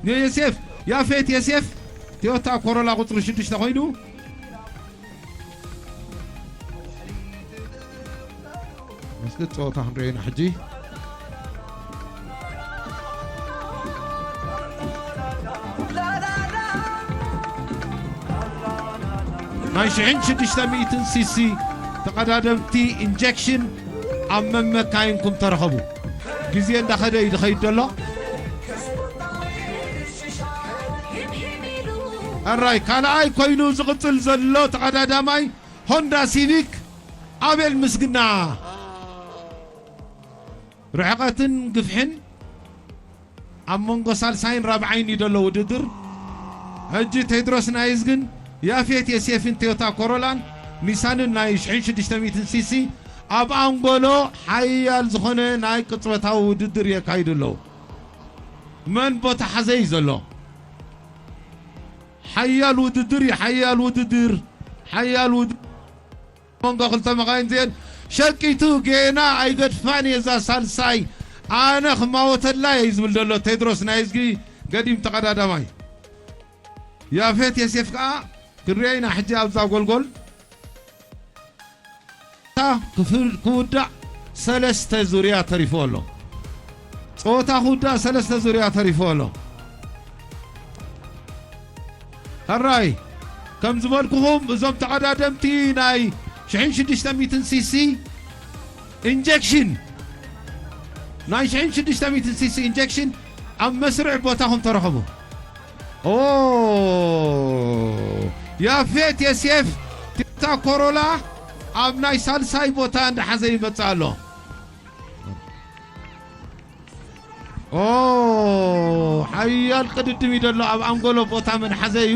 ንዮሴፍ ያፌት የሴፍ ቶዮታ ኮሮላ ቁፅሪ ሽዱሽተ ኮይኑ መስገድ ፀወታ ክንሪኦ ኢና ሕጂ። ናይ ሽሕን ሽዱሽተ ሚእትን ሲሲ ተቐዳደምቲ ኢንጀክሽን ኣብ መመካይንኩም ተረኸቡ። ግዜ እንዳኸደ እዩ ዝኸይድ ዘሎ። ኣራይ ካልኣይ ኮይኑ ዝቕጽል ዘሎ ተቐዳዳማይ ሆንዳ ሲቪክ ኣቤል ምስግና። ርሕቐትን ግፍሕን ኣብ መንጎ ሳልሳይን ራብዓይን እዩ ዘሎ ውድድር። ሕጂ ቴድሮስ ናይዝ ግን ያፌት የሴፍን ቶዮታ ኮሮላን ኒሳንን ናይ ሽሕን ሽዱሽተ ሚእትን ሲሲ ኣብ ኣንጎሎ ሓያል ዝኾነ ናይ ቅጽበታዊ ውድድር የካይዱ ኣለዉ። መን ቦታ ሓዘ እዩ ዘሎ? ሓያል ውድድር እዩ፣ ሓያል ውድድር፣ ሓያል ውድድር። መንጎ ክልተ መኻይን እዚአን ሸቂቱ ጌና ኣይገድፋን እየ እዛ ሳልሳይ ኣነ ክማወተላ እየ ዝብል ዘሎ ቴድሮስ ናይ እዝጊ ገዲም ተቐዳዳማይ። ያፌት የሴፍ ከኣ ክንሪኦ ኢና ሕጂ ኣብዛ ጎልጎል። ክፍል ክውዳእ ሰለስተ ዙርያ ተሪፎ ኣሎ። ጸወታ ክውዳእ ሰለስተ ዙርያ ተሪፎ ኣሎ። ሕራይ ከም ዝበልኩኹም እዞም ተቐዳደምቲ ናይ ሽሕን ሽዱሽተ ሚእትን ሲሲ ኢንጀክሽን ናይ ሽሕን ሽዱሽተ ሚእትን ሲሲ ኢንጀክሽን ኣብ መስርዕ ቦታኹም ተረኸቡ። ኦ ያፌት የሴፍ ቶዮታ ኮሮላ ኣብ ናይ ሳልሳይ ቦታ እንዳሓዘ ይመጽእ ኣሎ። ኦ ሓያል ቅድድም እዩ ዘሎ ኣብ ኣንጎሎ ቦታ መን ሓዘ እዩ።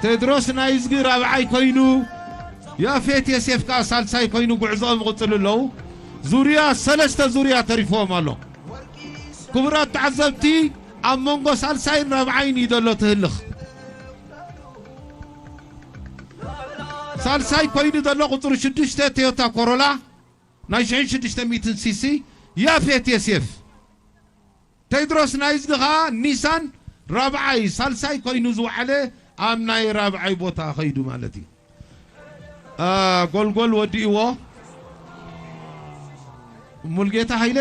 ቴድሮስ ናይዝጊ ራብዓይ ኮይኑ ያፌት የሴፍ ከኣ ሳልሳይ ኮይኑ ጉዕዞኦም ይቕጽሉ ኣለዉ። ዙርያ ሰለስተ ዙርያ ተሪፍዎም ኣሎ። ክቡራት ተዓዘብቲ ኣብ መንጎ ሳልሳይን ራብዓይን እዩ ዘሎ ትህልኽ። ሳልሳይ ኮይኑ ዘሎ ቁጽሪ ሽዱሽተ ቶዮታ ኮሮላ ናይ ሽሕን ሽዱሽተ ሚእትን ሲሲ ያፌት የሴፍ። ቴድሮስ ናይዝጊ ኸኣ ኒሳን ራብዓይ ሳልሳይ ኮይኑ ዝወዓለ ኣብ ናይ ራብዓይ ቦታ ኸይዱ ማለት እዩ። አ፣ ጎልጎል ወዲእዎ። ሙልጌታ ሃይለ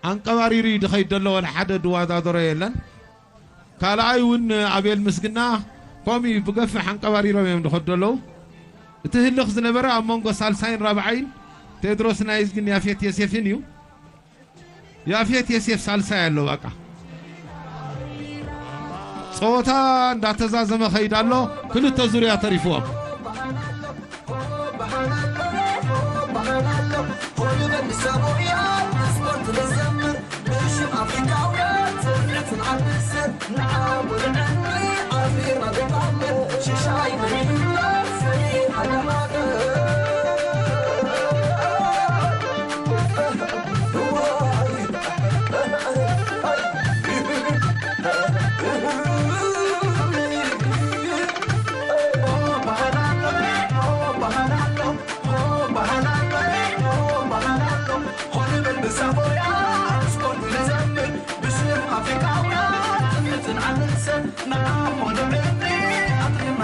ኣንቀባሪሩ እዩ ድኸይድ ዘሎ፣ ወላ ሓደ ድዋዳደሮ የለን። ካልኣይ እውን ኣቤል ምስግና ከምኡ እዩ ብገፍሕ ኣንቀባሪሮም እዮም ድኸዱ ዘለዉ። እቲ ህልኽ ዝነበረ ኣብ መንጎ ሳልሳይን ራብዓይን ቴድሮስ ናይዝጊን ያፌት የሴፍን እዩ። ያፌት የሴፍ ሳልሳይ ኣሎ። በቃ ጸወታ እንዳተዛዘመ ኸይድ ኣሎ። ክልተ ዙርያ ተሪፍዎም።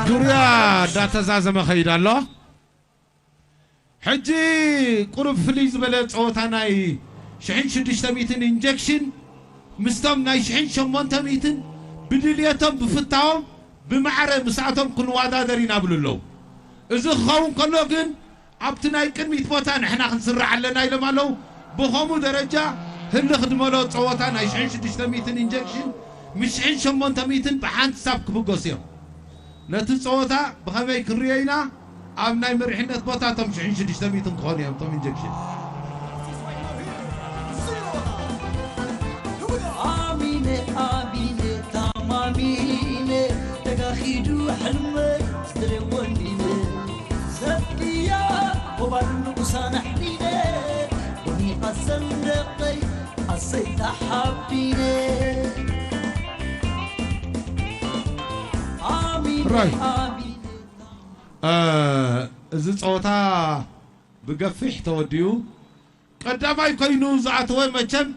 ዙርያ እንዳተዛዘመ ኸይድ ኣሎ። ሕጂ ቁሩብ ፍልይ ዝበለ ጸወታ ናይ ሽሕን ሽዱሽተ ሚእትን ኢንጀክሽን ምስቶም ናይ ሽሕን ሸሞንተ ሚእትን ብድልየቶም ብፍታዎም ብማዕረ ምስኣቶም ክንወዳደር ኢና ብሉ ኣለዉ። እዚ ክኸውን ከሎ ግን ኣብቲ ናይ ቅድሚት ቦታ ንሕና ክንስራዕ ኣለና ኢሎም ኣለዉ። ብኸምኡ ደረጃ ህልኽ ድመሎ ጸወታ ናይ ሽሕን ሽዱሽተ ሚእትን ኢንጀክሽን ምስ ሽሕን ሸሞንተ ሚእትን ብሓንሳብ ክብገሱ እዮም። ነቲ ጸወታ ብኸመይ ክንርእዮ ኢና? ኣብ ናይ መሪሕነት ቦታ እቶም ሽሕን ሽዱሽተ ሚእትን ክኾኑ እዮም እቶም ኢንጀክሽን። ኣሚነ ኣሚነ ታማሚነ ተጋኺዱ ሕልመይ ዝደልየ ወኒነ ዘብቅያ ወባል ንጉሳን ኣሕሊነ ወኒቐ ሰንደቐይ ኣሰይ ተሓቢነ ኣሚነ ራይ። ኣሚነ እዚ ጸወታ ብገፊሕ ተወዲኡ ቀዳማይ ኮይኑ ዝኣተወ መቸም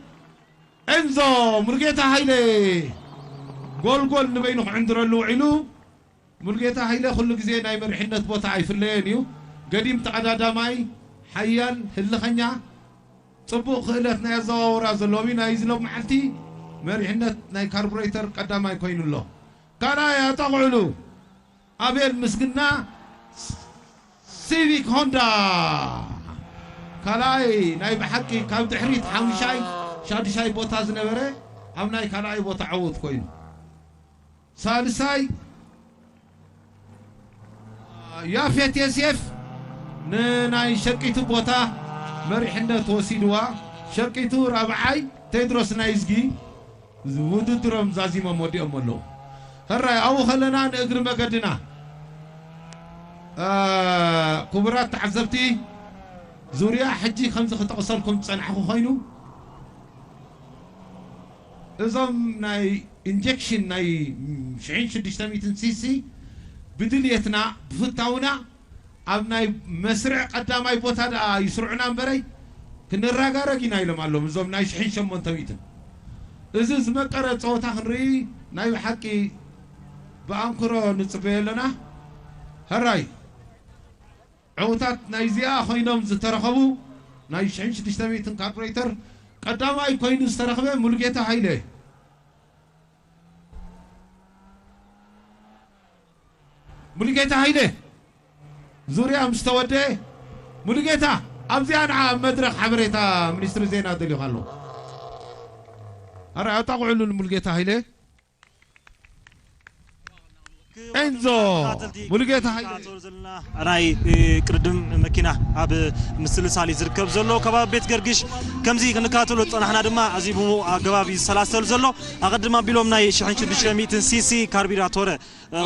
ኤንዞ ሙሉጌታ ሃይለ ጎልጎል ንበይኑ ክዕንድረሉ ውዒሉ። ሙሉጌታ ሃይለ ኩሉ ግዜ ናይ መሪሕነት ቦታ ኣይፍለየን እዩ። ገዲም ተቐዳዳማይ፣ ሓያል፣ ህልኸኛ፣ ጽቡቕ ክእለት ናይ ኣዘዋውራ ዘለዎም እዩ። ናይዚ ሎም መዓልቲ መሪሕነት ናይ ካርቡሬተር ቀዳማይ ኮይኑ ኣሎ። ካልኣይ ኣጠቕዕሉ ኣቤል ምስግና ሲቪክ ሆንዳ ካልኣይ ናይ ብሓቂ ካብ ድሕሪት ሓሙሻይ ሻዱሻይ ቦታ ዝነበረ ኣብ ናይ ካልኣይ ቦታ ዕዉት ኮይኑ ሳልሳይ ያፌት የሴፍ ንናይ ሸቂቱ ቦታ መሪሕነት ወሲድዋ። ሸቂቱ ራብዓይ ቴድሮስ ናይዝጊ ውድድሮም ዛዚሞም ወዲኦም ኣለዉ። ሕራይ ኣብኡ ከለና ንእግሪ መገድና ክቡራት ተዓዘብቲ ዙርያ ሕጂ ከምዚ ክጠቕሰልኩም ዝጸናሕኩ ኮይኑ እዞም ናይ ኢንጀክሽን ናይ ሽሕን ሽዱሽተ ሚእትን ሲሲ ብድልየትና ብፍታውና ኣብ ናይ መስርዕ ቀዳማይ ቦታ ደኣ ይስርዑና እምበረይ ክንረጋረግ ኢና ኢሎም ኣለዉ እዞም ናይ ሽሕን ሸሞንተ ሚእትን። እዚ ዝመቀረ ጸወታ ክንርኢ ናይ ብሓቂ ብኣንክሮ ንጽበዮ ኣለና። ሕራይ ዕውታት ናይዚኣ ኮይኖም ዝተረኸቡ ናይ ሽሕን ሽዱሽተ ሚእትን ካርቡሬተር ቀዳማይ ኮይኑ ዝተረኽበ ሙሉጌታ ሃይለ ሙሉጌታ ሃይለ ዙርያ ምስ ተወደአ ሙሉጌታ ኣብዚኣ ንዓ ኣብ መድረኽ ሓበሬታ ሚኒስትሪ ዜና ደልዩኻ ኣሎ። ኣረ ኣጣቕዕሉ ንሙሉጌታ ሃይለ ኤንዞ ሙሉጌታ ሃይለ ናይ ቅድድም መኪና ኣብ ምስልሳል እዩ ዝርከብ ዘሎ ከባቢ ቤት ገርግሽ። ከምዚ ክንከታተሎ ዝጸናሕና ድማ እዚ ብኡ ኣገባብ እዩ ዝሰላሰል ዘሎ። ኣቐድም ኣቢሎም ናይ ሽሕን ሽዱሽተ ሚእትን ሲሲ ካርቢራቶረ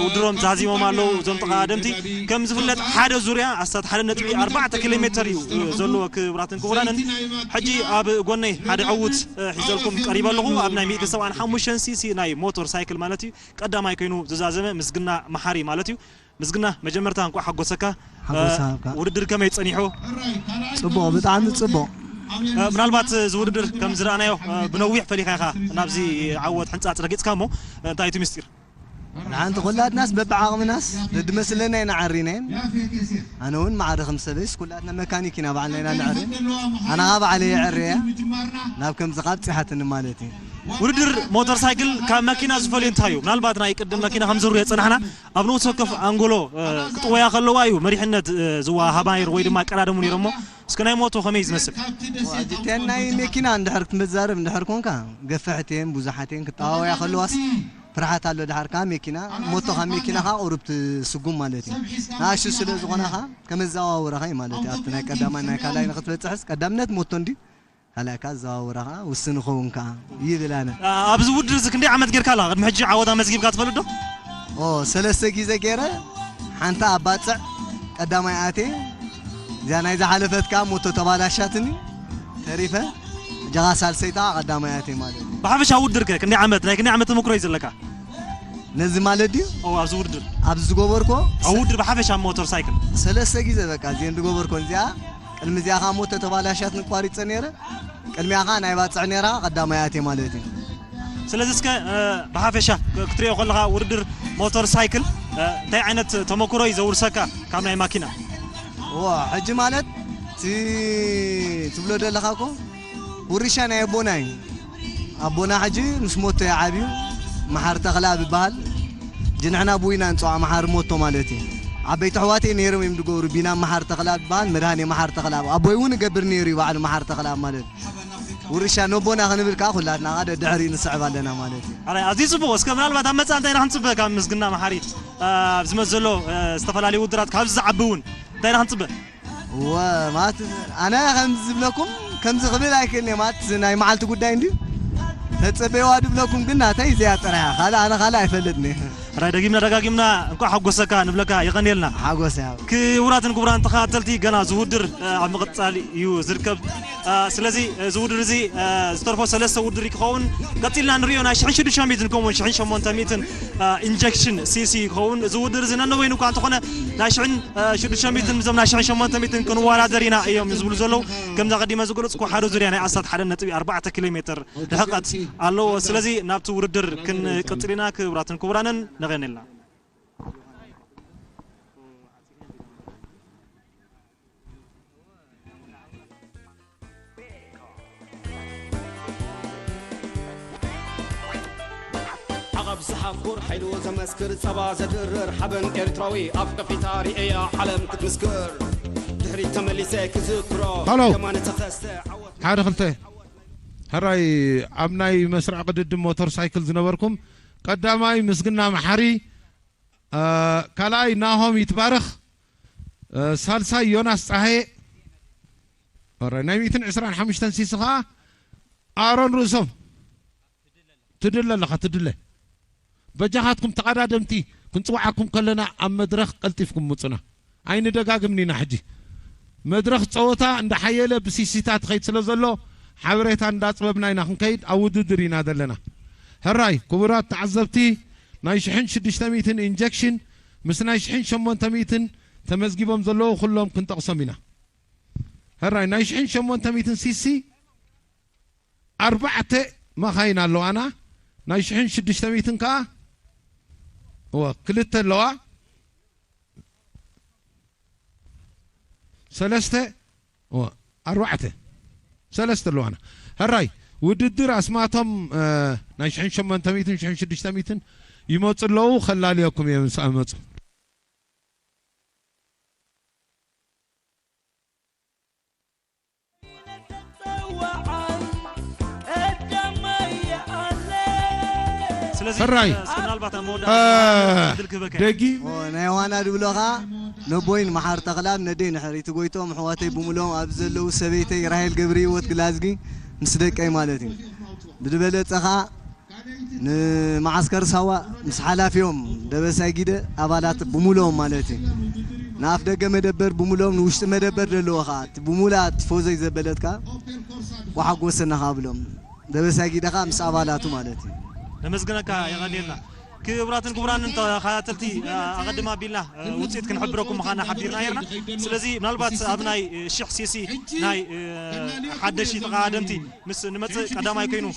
ውድሮም ዛዚሞም ኣለዉ። እዞም ተቐዳደምቲ ከም ዝፍለጥ ሓደ ዙርያ ኣስታት ሓደ ነጥቢ ኣርባዕተ ኪሎ ሜተር እዩ ዘለዎ። ክቡራትን ክቡራንን ሕጂ ኣብ ጎነይ ሓደ ዕዉት ሒዘልኩም ቀሪበ ኣለኹ። ኣብ ናይ ሚእቲ ሰብዓን ሓሙሽተን ሲሲ ናይ ሞተር ሳይክል ማለት እዩ ቀዳማይ ኮይኑ ዝዛዘመ ምስግና መሓሪ ማለት እዩ። ምስግና መጀመርታ እንኳዕ ሓጎሰካ። ሓጎስ ሃብካ። ውድድር ከመይ ጸኒሑ? ጽቡቕ፣ ብጣዕሚ ጽቡቕ። ምናልባት እዚ ውድድር ከም ዝረኣናዮ ብነዊሕ ፈሊኻ ኢኻ ናብዚ ዓወት ሕንጻጽ ረጊጽካ እሞ እንታይ እቲ ምስጢር? ንሓንቲ ኩላትናስ በብዓቕምናስ ደድመስለና ኢና ዓሪናየን። ኣነ እውን ማዕረ ከም ሰበይስ ኩላትና መካኒክ ኢና ባዕልና ኢና ንዕሪ። ኣነ ኸዓ ባዕለይ ይዕርያ ናብ ከምዚ ካብ ጽሓትኒ ማለት እዩ። ውድድር ሞተር ሳይክል ካብ መኪና ዝፈልዮ እንታይ እዩ? ምናልባት ናይ ቅድም መኪና ከም ዝርዮ ጸናሕና ኣብ ንኡስ ወከፍ ኣንጎሎ ክጥወያ ከለዋ እዩ መሪሕነት ዝወሃባ ነይሩ ወይ ድማ ቀዳደሙ ነይሮሞ። እስከ ናይ ሞቶ ከመይ ዝመስል? እተን ናይ መኪና እንድሕር ክትመዛረብ እንድሕር ኮንካ ገፍሕት እየን ብዙሓት እየን ክጠዋወያ ከለዋስ ፍርሓት ኣሎ። ድሓር ከዓ መኪና ሞቶ ካብ መኪና ከዓ ቁሩብ ትስጉም ማለት እዩ። ንኣሽቱ ስለ ዝኾና ከዓ ከመዘዋውረኻ እዩ ማለት እዩ። ኣብቲ ናይ ቀዳማይ ናይ ካልኣይ ንክትበፅሕስ ቀዳምነት ሞቶ እንዲ ካልኣይ ከዓ ዘዋውራ ከዓ ውስን ኸውን ከዓ ይብል ኣነ። ኣብዚ ውድድር እዚ ክንደይ ዓመት ጌርካ ኣለኻ? ቅድሚ ሕጂ ዓወት ኣመዝጊብካ ትፈልጥ ዶ? ኦ ሰለስተ ግዜ ገይረ ሓንቲ ኣብ ባፅዕ ቀዳማይ ኣትየ እዚኣ ናይ ዝሓለፈት ከዓ ሞቶ ተባላሻትኒ ተሪፈ እጃኻ ሳልሰይታ ቀዳማይ ኣትየ ማለት እዩ። ብሓፈሻ ውድድር ከ ክንደይ ዓመት ናይ ክንደይ ዓመት ተመክሮ እዩ ዘለካ? ነዚ ማለት ድዩ? ኦ ኣብዚ ውድድር ኣብዚ ዝገበርኮ ኣብ ውድድር ብሓፈሻ ሞተር ሳይክል ሰለስተ ግዜ በቃ እዚአን ዝገበርኮ እዚኣ ቅድሚ እዚኣ ከዓ ሞቶ ተባላሻትኒ ቋሪፀ ነይረ ቅድሚኣ ከዓ ናይ ባፅዕ ነይራ ቀዳማይ ኣትየ ማለት እዩ። ስለዚ እስከ ብሓፈሻ ክትሪኦ ከለኻ ውድድር ሞተር ሳይክል እንታይ ዓይነት ተመክሮ እዩ ዘውርሰካ ካብ ናይ ማኪና? ዋ ሕጂ ማለት እቲ ትብሎ ዘለኻ እኮ ውርሻ ናይ ኣቦና እዩ። ኣቦና ሕጂ ምስ ሞቶ እዩ ዓብዩ። መሓር ተኽለኣብ ይበሃል። ሕጂ ንሕና ብኡ ኢና ንፅውዖ መሓር ሞቶ ማለት እዩ። ዓበይቲ ኣሕዋተይ ነይሮም እዮም ዝገብሩ። ቢና መሓር ተኽለኣብ ይበሃል። መድሃኔ መሓር ተኽለኣብ ኣቦይ እውን ይገብር ነይሩ እዩ ባዕሉ መሓር ተኽለኣብ ማለት እዩ። ውርሻ ነቦና ክንብል ከዓ ኩላትና ከዓ ደድሕሪኡ ንስዕብ ኣለና ማለት እዩ። ኣራይ ኣዝዩ ጽቡቕ። እስከ ምናልባት ኣብ መጻኢ እንታይ ኢና ክንጽበ ካብ ምስግና መሓሪ ኣብ ዝመጽእ ዘሎ ዝተፈላለዩ ውድድራት ካብዚ ዝዓቢ እውን እንታይ ኢና ክንፅበ? እወ፣ ማለት ኣነ ከምዚ ዝብለኩም ከምዚ ክብል ኣይክእልን እየ። ማለት ናይ መዓልቲ ጉዳይ እንድዩ። ተጸበይዋ ድብለኩም ግን ናተይ እዚኣ ጥራይ እያ። ካልእ ኣነ ካልእ ኣይፈልጥን እየ። ሕራይ ደጊምና ደጋጊምና እንኳዕ ሓጎሰካ ንብለካ። የቐንየልና። ሓጎስ እያ። ክቡራትን ክቡራን ተኸታተልቲ፣ ገና እዚ ውድድር ኣብ ምቕጻል እዩ ዝርከብ። ስለዚ እዚ ውድድር እዚ ዝተርፎ ሰለስተ ውድድር ክኸውን፣ ቀጺልና ንሪኦ ናይ ሽሕን ሽዱሽተ ሚእትን ከምኡውን ሽሕን ሸሞንተ ሚእትን ኢንጀክሽን ሲሲ ይኸውን። እዚ ውድድር እዚ ነነወይኑ እኳ እንተኾነ ናይ ሽሕን ሽዱሽተ ሚእትን ምስዞም ናይ ሽሕን ሸሞንተ ሚእትን ክንወዳደር ኢና እዮም ዝብሉ ዘለዉ። ከምዛ ቀዲመ ዝገለጽኩ ሓደ ዙርያ ናይ ኣስታት ሓደ ነጥቢ ኣርባዕተ ኪሎ ሜትር ርሕቐት ኣለዎ። ስለዚ ናብቲ ውድድር ክንቅጽል ኢና። ክቡራትን ክቡራንን ነቐኔልና። ዓቐብ ዝሓኩር ሓይሉ ዘመስክር ጸባ ዘድርር ሓበን ኤርትራዊ ኣብ ከፊታ ርእያ ዓለም ክትምስክር ድሕሪት ተመሊሰ ክዝክሮ ሃሎ። የማነ ተኸስተ ዓወት ሓደ ክልተ ሕራይ ኣብ ናይ መስርዕ ቅድድም ሞተር ሳይክል ዝነበርኩም ቀዳማይ ምስግና መሓሪ ካልኣይ ናሆም ይትባረኽ፣ ሳልሳይ ዮናስ ጸሃየ፣ ናይ ሚእትን ዕስራን ሓሙሽተን ሲሲ ኸዓ ኣሮን ርእሶም። ትድለ ኣለኻ ትድለ። በጃኻትኩም ተቐዳደምቲ ክንጽውዓኩም ከለና ኣብ መድረኽ ቀልጢፍኩም ምጹና። ኣይንደጋግምን ኢና ሕጂ። መድረኽ ጸወታ እንዳሓየለ ብሲሲታት ኸይድ ስለ ዘሎ ሓበሬታ እንዳጽበብና ኢና ክንከይድ ኣብ ውድድር ኢና ዘለና። ሕራይ ክቡራት ተዓዘብቲ ናይ ሽሕን ሽዱሽተ ሚእትን ኢንጀክሽን ምስ ናይ ሽሕን ሸሞንተ ሚእትን ተመዝጊቦም ዘለዉ ኩሎም ክንጠቕሶም ኢና። ሕራይ ናይ ሽሕን ሸሞንተ ሚእትን ሲሲ ኣርባዕተ መኻይን ኣለዋና ናይ ሽሕን ሽዱሽተ ሚእትን ከኣ እወ ክልተ ኣለዋ ሰለስተ እወ ኣርባዕተ ሰለስተ ኣለዋና ሕራይ ውድድር ኣስማቶም ናይ ሽሕን ሸሞንተ ሚእትን ሽሕን ሽዱሽተ ሚእትን ይመፁ ኣለዉ ከላልየኩም እዮም ምስ ኣመፁ ሕራይ ደጊ ናይ ዋና ድብሎ ኸዓ ነቦይን መሓር ተኽላብ ነደይ ንሕሪቲ ጎይቶም ኣሕዋተይ ብምሎም ኣብዚ ዘለዉ ሰበይተይ ራሄል ገብረ ህይወት ግላዝጊ ምስ ደቀይ ማለት እዩ ብዝበለፀ ኸዓ ንመዓስከር ሳዋ ምስ ሓላፊኦም ደበሳይ ጊደ ኣባላት ብሙሉኦም ማለት እዩ ንኣፍ ደገ መደበር ብሙሉኦም ንውሽጢ መደበር ዘለዎ ከዓ እቲ ብሙላ ቲፎዞይ ዘበለት ከዓ ወሓጎሰና ከዓ ብሎም ደበሳይ ጊደ ከዓ ምስ ኣባላቱ ማለት እዩ ነመስግነካ የቐንየልና ክቡራትን ክቡራንን ተኸታተልቲ ኣቐድም ኣቢልና ውፅኢት ክንሕብረኩም ምዃና ሓቢርና ነርና ስለዚ ምናልባት ኣብ ናይ ሽሕ ሲሲ ናይ ሓደሽቲ ተቐዳደምቲ ምስ ንመፅእ ቀዳማይ ኮይኑ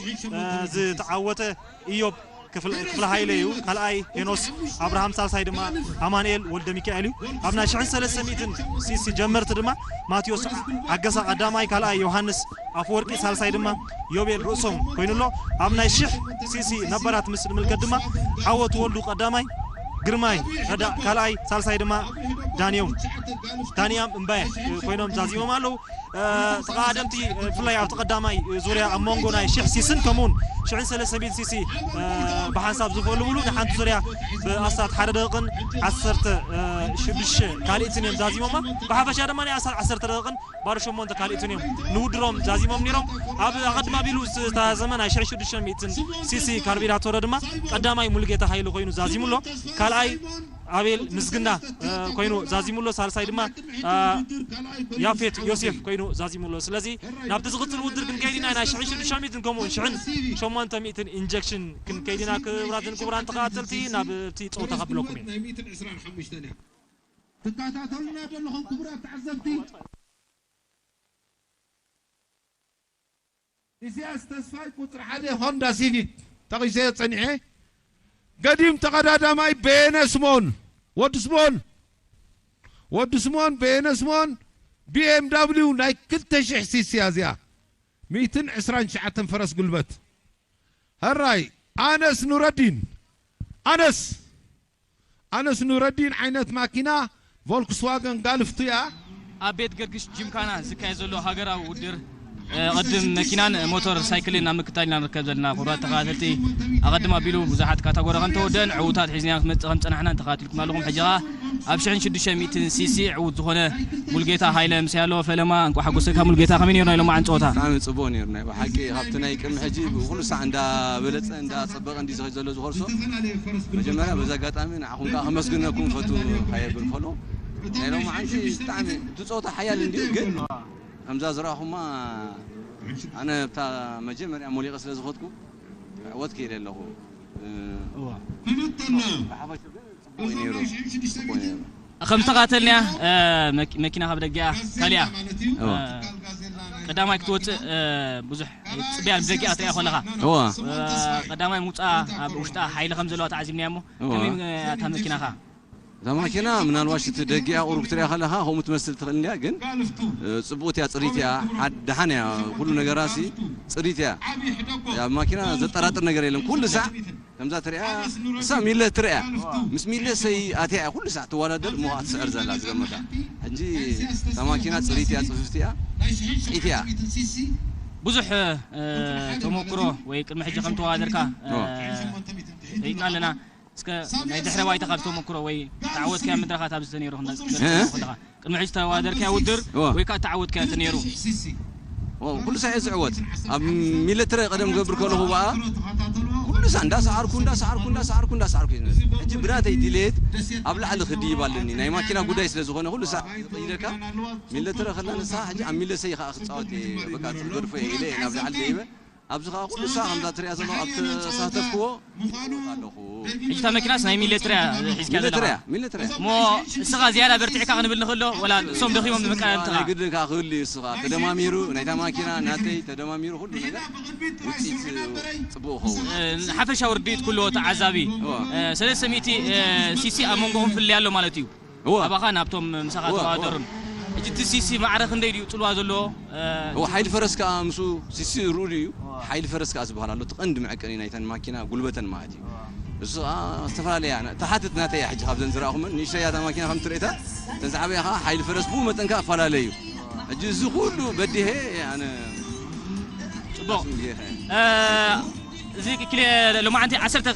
ዝተዓወተ ኢዮብ ክፍለ ሃይለ እዩ። ካልኣይ ሄኖስ ኣብርሃም፣ ሳልሳይ ድማ ኣማንኤል ወልደ ሚካኤል እዩ። ኣብ ናይ ሽሕን ሰለስተ ሚእትን ሲሲ ጀመርቲ ድማ ማቴዎስ ሓገሳ ቀዳማይ፣ ካልኣይ ዮሃንስ ኣፈወርቂ፣ ሳልሳይ ድማ ዮቤል ርእሶም ኮይኑ ኣሎ። ኣብ ናይ ሽሕ ሲሲ ነባራት ምስ ንምልከት ድማ ዓወት ወልዱ ቀዳማይ፣ ግርማይ ረዳ ካልኣይ፣ ሳልሳይ ድማ ዳንዮም ዳንያም እምባየ ኮይኖም ዛዚሞም ኣለዉ። ተቐዳደምቲ ብፍላይ ኣብቲ ቀዳማይ ዙርያ ኣብ መንጎ ናይ ሽሕ ሲስን ከምኡውን ሽሕን ሰለስተ ሚእትን ሲሲ ብሓንሳብ ዝፈልብሉ ንሓንቲ ዙርያ ብኣስታት ሓደ ደቂቕን ዓሰርተ ሽዱሽተ ካልኢትን እዮም ዛዚሞማ። ብሓፈሻ ድማ ናይ ኣስታት ዓሰርተ ደቂቕን ባዶ ሸሞንተ ካልኢትን እዮም ንውድሮም ዛዚሞም ነይሮም። ኣብ ኣቐድም ኣቢሉ ዝተዛዘመ ናይ ሽሕን ሽዱሽተ ሚእትን ሲሲ ካርቢራቶረ ድማ ቀዳማይ ሙሉጌታ ሃይሉ ኮይኑ ዛዚሙ ኣሎ። ካልኣይ ኣቤል ምስግና ኮይኑ ዛዚሙ ኣሎ። ሳልሳይ ድማ ያፌት ዮሴፍ ኮይኑ ዛዚሙ ኣሎ። ስለዚ ናብቲ ዝቕፅል ውድድር ክንከይድ ኢና። ናይ ሽሕን ሽዱሽተ ሚእትን ከምኡ ሽሕን ሸሞንተ ሚእትን ኢንጀክሽን ክንከይድ ኢና። ክቡራትን ክቡራን ተኸታተልቲ ናብቲ ፀወታ ከብለኩም እየ። ትከታተሉና ዘለኹም ክቡራት ተዓዘብቲ ኢሳያስ ተስፋይ ቁፅሪ ሓደ ሆንዳ ሲቪክ ጠቒሰዮ ፀኒሐ። ገዲም ተቐዳዳማይ በየነ ስምኦን፣ ወዲ ስምኦን፣ ወዲ ስምኦን፣ በየነ ስምኦን፣ ቢ ኤም ዳብሊው ናይ ክልተ ሽሕ ሲሲ እያ እዚኣ፣ ሚእትን ዕስራን ትሽዓተን ፈረስ ጉልበት። ሕራይ ኣነስ ኑረዲን፣ ኣነስ ኣነስ ኑረዲን ዓይነት ማኪና ቮልክስዋገን ጋልፍ ቱያ። ኣብ ቤት ገርግሽ ጂምካና ዝካየድ ዘሎ ሃገራዊ ውድድር ቅድም መኪናን ሞተር ሳይክልን ኣብ ምክታል ኢና ንርከብ ዘለና። ክቡራት ተኸታተልቲ፣ ኣቐድም ኣቢሉ ብዙሓት ካታጎሪ ከም ተወደን ዕውታት ሒዝና ክንመጽእ ከም ጸናሕና ተኸታቲልኩም ኣለኹም። ሕጂ ኸኣ ኣብ ሽሕን ሽዱሽተ ሚእትን ሲሲ ዕዉት ዝኾነ ሙልጌታ ሃይለ ምስ ያሎ ፈለማ እንቋ ሓጎሰካ ሙልጌታ። ከመይ ነይሩ ናይ ሎማዓን ጸወታ? ብጣዕሚ ጽቡቕ ነይሩ። ናይ ብሓቂ ካብቲ ናይ ቅድሚ ሕጂ ብኩሉ ሳዕ እንዳበለጸ እንዳጸበቐ እንዲ ዝኸይድ ዘሎ ዝኸርሶ መጀመርያ በዚ ኣጋጣሚ ንዓኹም ከኣ ከመስግነኩም ፈቱ። ካየብል ከሎ ናይ ሎማዓንቲ ብጣዕሚ እቲ ጸወታ ሓያል እንድዩ፣ ግን ከምዛ ዝረኣኹማ ኣነ ኣብታ መጀመርያ ሞሊቐ ስለ ዝኸድኩ ዕወት ክኢለ ኣለኹ። እ፣ እዋ። ብሓፈሻ ግን ጽቡቕ እዩ ነይሩ። ጽቡቕ እዩ ነይሩ። ከም ተኸታተልናያ፣ እ፣ መኪ-፣ መኪና ካብ ደጊኣ ካሊኣ፣ እዋ። እ፣ ቀዳማይ ክትወጽእ፣ እ፣ ብዙሕ ጽብያን ብደጊኣ ትሪኣ ከለኻ፣ እዋ። እ፣ ቀዳማይ ምውጻኣ ኣብ ውሽጣ ሓይሊ ከም ዘለዋ ተዓዚብናያ እሞ፣ እዋ። ከመይ፣ እ፣ እታ መኪናኻ? እታ ማኪና ምናልባሽ እቲ ደጊኣ ቁሩብ ክትሪኣ ከለኻ ከምኡ ትመስል ትኽእል እንድያ፣ ግን፣ እ፣ ጽብቕቲ እያ፣ ጽሪት እያ፣ ሓድ-፣ ደሓን እያ፣ ኩሉ ነገራሲ ጽሪት እያ። እያ ማኪና ዘጠራጥር ነገር የለን። ኩሉ ሳዕ ከምዛ ትሪኣ፣ እሳ ሚለ ትሪኣ። ምስ ሚለ ሰይ ኣትያ እያ ኩሉ ሳዕ ትወዳደር፣ እሞ ትስዕር ዘላ ዝገመታ። ሕጂ እታ ማኪና ጽሪት እያ፣ ጽፍፍቲ እያ፣ ጽኢት እያ። ብዙሕ፣ እ፣ ተመክሮ ወይ ቅድሚ ሕጂ ከም ተወዳደርካ፣ እ፣ ኦ። ርኢና ኣለና። እስከ ናይ ድሕረ ባይታ ካብ ተመክሮ ወይ ተዓወትካያ መድረኻት ኣብዚ ተነይሩ ክንገልጽ እ? ከለኻ፣ ቅድሚ ሕጂ ተወዳደርካያ ውድር እዋ። ወይ ከኣ ተዓወትካያ እንተ ነይሩ? ኦ፣ ኩሉ ሳዕ እየ ዝዕወት። ኣብ ሚለትረ ቀደም ገብር ከለኹ በኣ፣ ኩሉ ሳዕ እንዳሰዓርኩ፣ እንዳሰዓርኩ፣ እንዳሰዓርኩ፣ እንዳሰዓርኩ እየ ዝመጽእ። ሕጂ ብናተይ ድሌት ኣብ ላዕሊ ክድይብ ኣለኒ። ናይ ማኪና ጉዳይ ስለ ዝኾነ ኩሉ ሳዕ ይደካ። ሚለትረ ከላ ንሳ ሕጂ ኣብ ሚለሰይ ከኣ ክጻወት እየ። በቃ፣ ገድፎ እየ ኢለ እየ ናብ ላዕሊ ደይበ። ኣብዚ ኸኣ ኩሉ ሳዕ ከምዛ ትሪኣ ዘለኹ ኣብ ተሳተፍክዎ ኣለኹ። ሕጂ እታ መኪናስ ናይ ሚለትርያ ሒዝካ ዘለኻ? ሚለትርያ፣ ሚለትርያ። እሞ እስኻ ዝያዳ በርቲዕካ ክንብል ንኽእሎ፣ ወላ እሶም ደኺሞም ንምቃ-፣ ናይ ግድን ከኣ ክህሉ እዩ። እስኻ ተደማሚሩ፣ ናይታ ማኪና፣ ናተይ ተደማሚሩ፣ ኩሉ ነገር ውጽኢት ጽቡቕ ክኸውን። እ፣ ሓፈሻዊ ርድኢት ኩሉ ተዓዛቢ፣ እዋ። እ፣ ሰለስተ ሚእቲ፣ እ፣ ሲሲ ኣብ መንጎኹም ፍልልይ ኣሎ ማለት እዩ። እዋ። ካባኻ ናብቶም ምሳኻ እዋ፣ ተወዳደሩን። እዋ። ሕጂ እቲ ሲሲ ማዕረ ክንደይ ድዩ ጽልዋ ዘለዎ? እ፣ እዋ፣ ሓይሊ ፈረስ ከኣ ምስኡ ሲሲ ርኡ ድዩ? እዋ። ሓይሊ ፈረስ ከኣ ዝበሃል ኣሎ። እቲ ቀንዲ መዐቀኒ ናይተን ማኪና ጉልበተን ማለት እዩ። እዋ። እሱ ከኣ ዝተፈላለያ ና-፣ ተሓትት ናተይ እያ። ሕጂ ካብዘን ዝረኣኹመን ንእሽተይ እያ እታ ማኪና ከም ትርእታ፣ እተን ዝዓበያ ከኣ ሓይሊ ፈረስ ብኡ መጠን ከኣ እፈላለዩ። ሕጂ እዚ ኩሉ በዲሄ ኣነ ጽቡቕ። እ፣ እዚ ክልተ ሎማዓንቲ ዓሰርተ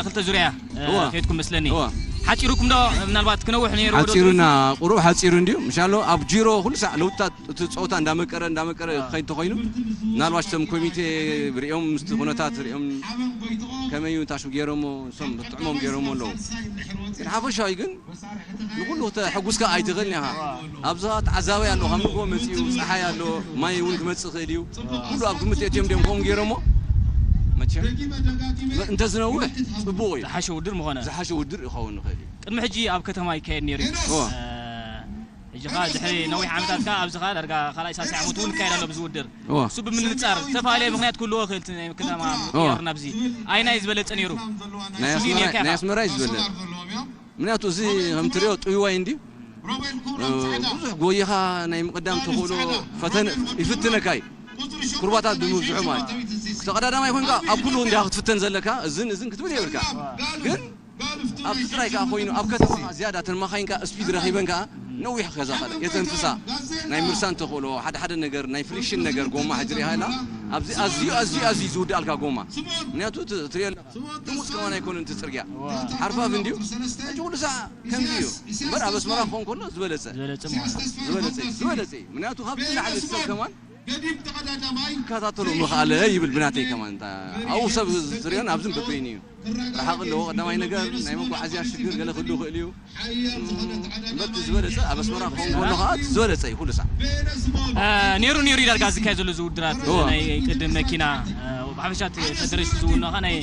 ክልተ ዙርያ፣ እ፣ እዋ። ከይድኩም መስለኒ። እዋ። ሓጺሩኩም ዶ? ምናልባት ክነውሕ ነይሩ ዶ? ሓጺሩና፣ ቁሩብ ሓጺሩ እንድዩ። ምሻሎ ኣብ ጂሮ ኩሉ ሳዕ ለውጥታት እቲ ጸወታ እንዳመቀረ፣ እንዳመቀረ ክኸይድ እንተኾይኑ፣ ምናልባት እቶም ኮሚቴ ሪኦም፣ ምስቲ ኩነታት ሪኦም፣ ከመይ እዩ ታሽሙ ገይሮሞ፣ ንሶም ጥዕሞም ገይሮሞ ኣለዉ። ግን ሓፈሻዊ ግን ንኹሉ ክተሐጉስካ ኣይትኽእልን ኢኻ። ኣብዚ ኸኣ ተዓዛባይ ኣሎ፣ ካብ ንግሆ መጺኡ፣ ጸሓይ ኣሎ፣ ማይ እውን ክመጽእ ይኽእል እዩ። ኩሉ ኣብ ግምት የእትዮም ድዮም ከምኡ ገይሮሞ? መቸም፣ መ-፣ እንተዝነውሕ ጽቡቕ እዩ። ዝሓሸ ውድድር ምኾነ። ዝሓሸ ውድድር ይኸውን ይኽእል እዩ። ቅድሚ ሕጂ ኣብ ከተማ ይካየድ ነይሩ እዩ። እወ። እ፣ ሕጂ ኸኣ ድሕሪ ነዊሕ ዓመታት ከኣ ኣብዚ ኸኣ ዳርጋ ካልኣይ ሳልሳይ ዓመት እውን ይካየድ ኣሎ ብዚ ውድድር። እወ። እሱ ብምንጻር ዝተፈላለየ ምኽንያት ክህልዎ ይኽእል፣ እቲ ናይ ከተማ እወ። ምቅያር ናብዚ። ኣየናይ ዝበለጸ ነይሩ? ናይ ሽግር ኣስመራ፣ ነካ ናይ ኢኻ። ኣስመራ እዩ ዝበለጸ። ምክንያቱ እዚ ከም ትሪኦ ጥውይዋይ እንድዩ። እ፣ ብዙሕ ጎይኻ ናይ ምቕዳም ተኽእሎ ፈተነ ይፍትነካ እዩ። ኩርባታት ብምብዝሑ ማለት እዩ። ተቐዳዳማይ ኮንካ ኣብ ኩሉ እንዲኻ ክትፍተን ዘለካ፣ እዝን እዝን ክትብል የብልካ። ግን ኣብዚ ጥራይ ከኣ ኮይኑ ኣብ ከተማ ዝያዳ እተን መኻይን ከኣ ስፒድ ረኺበን ከኣ ነዊሕ ከዛ ኸደ የተንፍሳ ናይ ምርሳን ተኽእሎ፣ ሓደ ሓደ ነገር ናይ ፍሪክሽን ነገር ጎማ ሕጂ ሪኢኻ ኢላ። ኣብዚ ኣዝዩ፣ ኣዝዩ፣ ኣዝዩ ዝውድኣልካ ጎማ። ምክንያቱ ት-፣ ትሪኦ ኣለኻ። ድሙስ ከማን ኣይኮነን እቲ ጽርግያ። ሓርፋፍ እንድዩ። ሕጂ ኩሉ ሳዕ ከምዚ እዩ። እምበር ኣብ ኣስመራ ክኸውን ከሎ ዝበለጸ። ዝበለጸ ምዃኑ። ዝበለጸ እዩ። ዝበለጸ እዩ። ምክንያቱ ካብዚ ንላዕሊ ሰብ ከማን ክከታተሎ ምኽኣለ ይብል ብናተይ ከማን። ኣብኡ ሰብ ዝርእዮን ኣብዝን በበይኑ እዩ። ረሓቕ ኣለዎ። ቀዳማይ ነገር ናይ መጓዓዝያ ሽግር ገለ ክህሉ ይኽእል እዩ። እምበር እቲ ዝበለጸ ኣብ ኣስመራ ክኸውን ከሎ ኸዓ እቲ ዝበለጸ እዩ ኩሉ ሳዕ። እ፣ ነይሩ፣ ነይሩ እዩ ዳርጋ ዝካየድ ዘሎ ዝውድራት እወ። ናይ ቅድም መኪና፣ እ፣ ብሓፈሻ እቲ ፈደረሽን ዝውንኖ ኸዓ ናይ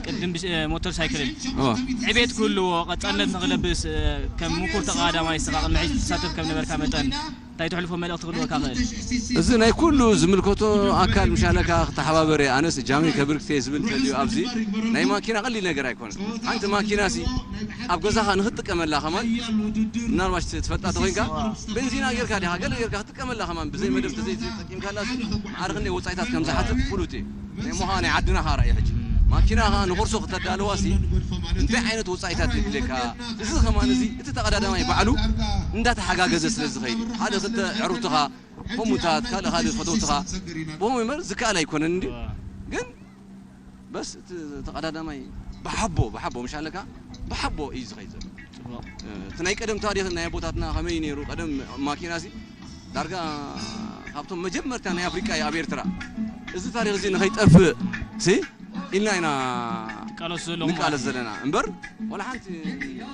ቅድም ብሽ-፣ እ፣ ሞተር ሳይክልን እወ። ዕቤት ክህልዎ፣ ቀጻልነት ንኽለብስ፣ እ፣ ከም ምኩር ተቐዳዳማይ ንስኻ ቅድሚ ሕጂ ትሳተፍ ከም ነበርካ መጠን እንታይ ተሕልፎ መልእኽቲ ክህልወካ ክእል? እዚ ናይ ኩሉ ዝምልከቶ ኣካል ምሻለካ ክተሓባበር እየ። ኣነስ እጃመይ ከብርክት እየ ዝብል እንተልዩ ኣብዚ ናይ ማኪና ቀሊል ነገር ኣይኮነን። ሓንቲ ማኪና ሲ ኣብ ገዛኻ ንኽትጥቀመላ ከማን ምናልባሽ ትፈልጣ ተኾይንካ ቤንዚና ጌርካ ዲኻ ገለ ጌርካ ክትጥቀመላ ከማን ብዘይ መደብ ተዘይ ተጠቂምካላ ሲ ማዕረ ክንደይ ወጻኢታት ከም ዝሓትት ፍሉጥ እዩ። ናይ ሞኻ ናይ ዓድና ኻራ እዩ ሕጂ። ማኪና ኸዓ ንኾርሶ ክተዳልዋ ሲ እንታይ ዓይነት ወጻኢታት የድልየካ? እዚ ከማን እዚ እቲ ተቐዳዳማይ ባዕሉ እንዳተሓጋገዘ ስለ ዝኸይድ ሓደ ክልተ ዕሩትኻ፣ ሆሙታት፣ ካልእ ካልእ ፈተውትኻ፣ ብሆም እምበር ዝከኣል ኣይኮነን እንድዩ። ግን በስ እቲ ተቐዳዳማይ ብሓቦ፣ ብሓቦ ምሽ ኣለካ፣ ብሓቦ እዩ ዝኸይድ ዘሎ። ጽቡቕ። እ፣ እቲ ናይ ቀደም ታሪኽ ናይ ኣቦታትና ከመይ ነይሩ? ቀደም ማኪና ሲ ዳርጋ ካብቶም መጀመርታ ናይ ኣፍሪቃ እዩ ኣብ ኤርትራ። እዚ ታሪኽ እዚ ንኸይጠፍእ ሲ ኢልና ኢና ትቃለሱ ዘለኹም ንቃለስ ማለት እዩ። ዘለና እምበር፣ ወላ ሓንቲ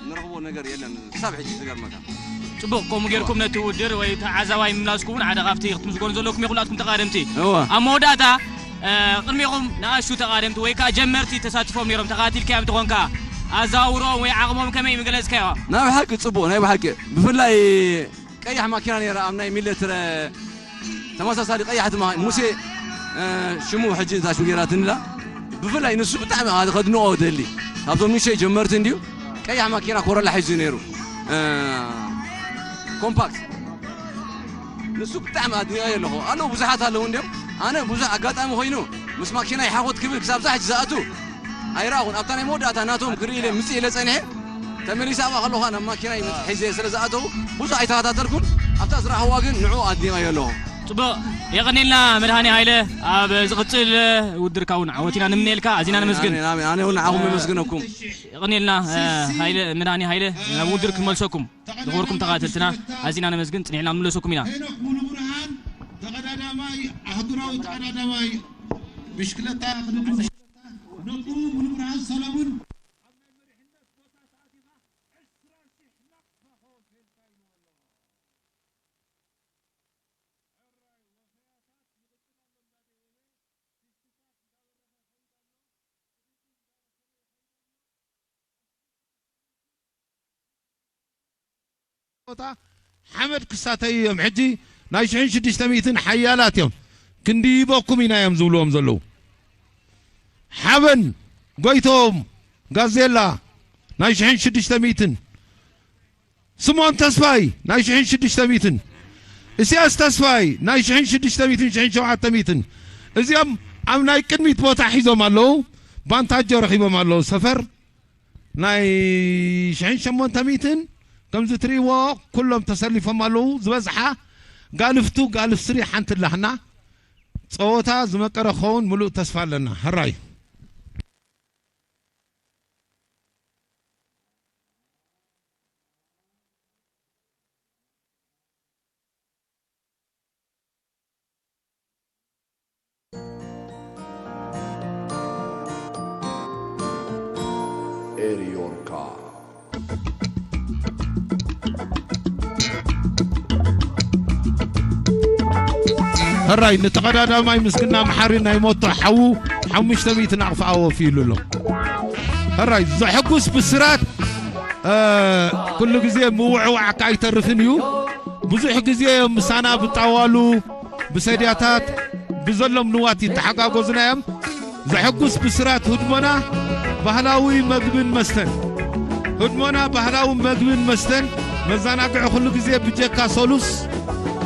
ንረኽቦ ነገር የለን ክሳብ ሕጂ ዝገርመካ። ጽቡቕ፣ ከምኡ ጌርኩም ነቲ ውድድር ወይ ተዓዛባይ ምምላስኩም እውን ሓደ ካብቲ ክትምዝገቡ ዘለኩም እዩ፣ ኩላትኩም ተቓደምቲ። እወ። ኣብ መወዳእታ፣ እ፣ ቅድሚኹም ንኣሽቱ ተቓደምቲ ወይ ከኣ ጀመርቲ ተሳቲፎም ነይሮም፣ ተኸታቲልካዮም እንተኾንካ፣ ኣዘዋውሮኦም ወይ ዓቕሞም ከመይ ምገለጽካዮ? ናይ ብሓቂ ጽቡቕ፣ ናይ ብሓቂ። ብፍላይ ቀያሕ ማኪና ነይራ ኣብ ናይ ሚለትረ ተመሳሳሊ ቀያሕቲ ማ-፣ ሙሴ፣ እ፣ ሽሙ ሕጂ እዛ ሽም ጌራትንላ። ብፍላይ ንሱ ብጣዕሚ ከድንቖ ደሊ። ካብዞም ንእሽተይ ጀመርቲ እንድዩ። ቀያሕ ማኪና ኮረላ ሒዙ ነይሩ። እ፣ ኮምፓክት። ንሱ ብጣዕሚ ኣድኒቐዮ ኣለኹ። ኣለዉ ብዙሓት ኣለዉ እንድዮም። ኣነ ብዙሕ ኣጋጣሚ ኮይኑ ምስ ማኪና ይሓኾት ክብል ክሳብ እዛ ሕጂ ዝኣቱ ኣይረኣኹን። ኣብታ ናይ መወዳእታ ናቶም ክርኢ ኢለ ምጽእ ኢለ ጸኒሐ፣ ተመሊሰ ኣብኣ ከለኹ ናብ ማኪናይ ሒዘ ስለ ዝኣተዉ ብዙሕ ኣይተኸታተልኩን። ኣብታ ዝረኣኽዋ ግን ንዕኡ ኣድኒቐዮ ኣለኹ። ጽቡቕ፣ የቐኔልና መድሃኔ ሃይለ። ኣብ ዝቕጽል ውድድርካ እውን ዓወት ኢና ንምንየልካ። ኣዚና ነመስግን። ኣሜን፣ ኣሜን። ኣነ እውን ንዓኹም የመስግነኩም። የቐኔልና፣ እ፣ ሃይለ፣ መድሃኔ ሃይለ፣ ናብ ውድድር ክንመልሰኩም። ዝኸበርኩም ተኸታተልትና፣ ኣዚና ነመስግን። ጽኒሕና ክንምለሰኩም ኢና። ሄኖክ ሙሉብርሃን ተቐዳዳማይ፣ ኣህጉራዊ ተቐዳዳማይ ብሽክለታ ቅድድም ብሽክለታ፣ ነቁ ሙሉብርሃን ሰለሙን። ቦታ ሓመድ ክሳተዩ እዮም። ሕጂ ናይ ሽሕን ሽዱሽተ ሚእትን ሓያላት እዮም። ክንዲ ይበኩም ኢና እዮም ዝብልዎም ዘለዉ። ሓበን ጎይቶም ጋዜላ ናይ ሽሕን ሽዱሽተ ሚእትን፣ ስምኦን ተስፋይ ናይ ሽሕን ሽዱሽተ ሚእትን፣ እስያስ ተስፋይ ናይ ሽሕን ሽዱሽተ ሚእትን፣ ሽሕን ሸውዓተ ሚእትን፣ እዚኦም ኣብ ናይ ቅድሚት ቦታ ሒዞም ኣለዉ። ባንታጆ ረኺቦም ኣለዉ። ሰፈር ናይ ሽሕን ሸሞንተ ሚእትን፣ ከምዚ ትርእይዎ ኩሎም ተሰሊፎም ኣለዉ። ዝበዝሓ ጋልፍቱ ጋልፍ ስሪ ሓንቲ ኣላህና። ጸወታ ዝመቀረ ክኸውን ምሉእ ተስፋ ኣለና። ሕራይ። ኤሪዮርካ። ሕራይ ንተቐዳዳማይ ምስግና መሓሪ ናይ ሞቶ ሓዉ ሓሙሽተ ሚእቲ ናቕፋ ኣወፊሉ ኣሎ። ሕራይ ዘሐጉስ ብስራት፣ እ፣ ኩሉ ግዜ ምውዕዋዕካ ኣይተርፍን እዩ። ብዙሕ ግዜ እዮም ምሳና ብጣዋሉ፣ ብሰድያታት፣ ብዘሎም ንዋት ይተሓጋገዙና እዮም። ዘሐጉስ ብስራት ህድሞና ባህላዊ መግብን መስተን። ህድሞና ባህላዊ መግብን መስተን መዘናግዒ ኩሉ ግዜ ብጀካ ሰሉስ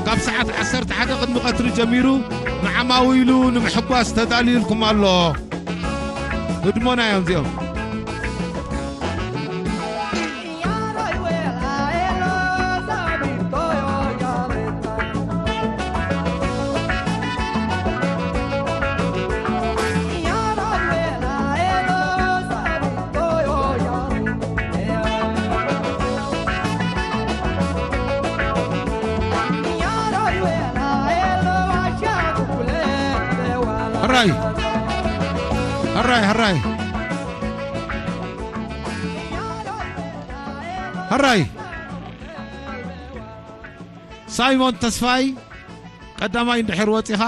ካብ ሰዓት ዓሰርተ ሓደ ቅድሚ ቀትሪ ጀሚሩ ንዓማዊሉ ንምሕጓስ ተዳልዩልኩም ኣሎ። ህድሞና እዮም እዚኦም። ሕራይ፣ ሕራይ፣ ሕራይ፣ ሕራይ። ሳይሞን ተስፋይ ቀዳማይ እንድሕር ወጺኻ፣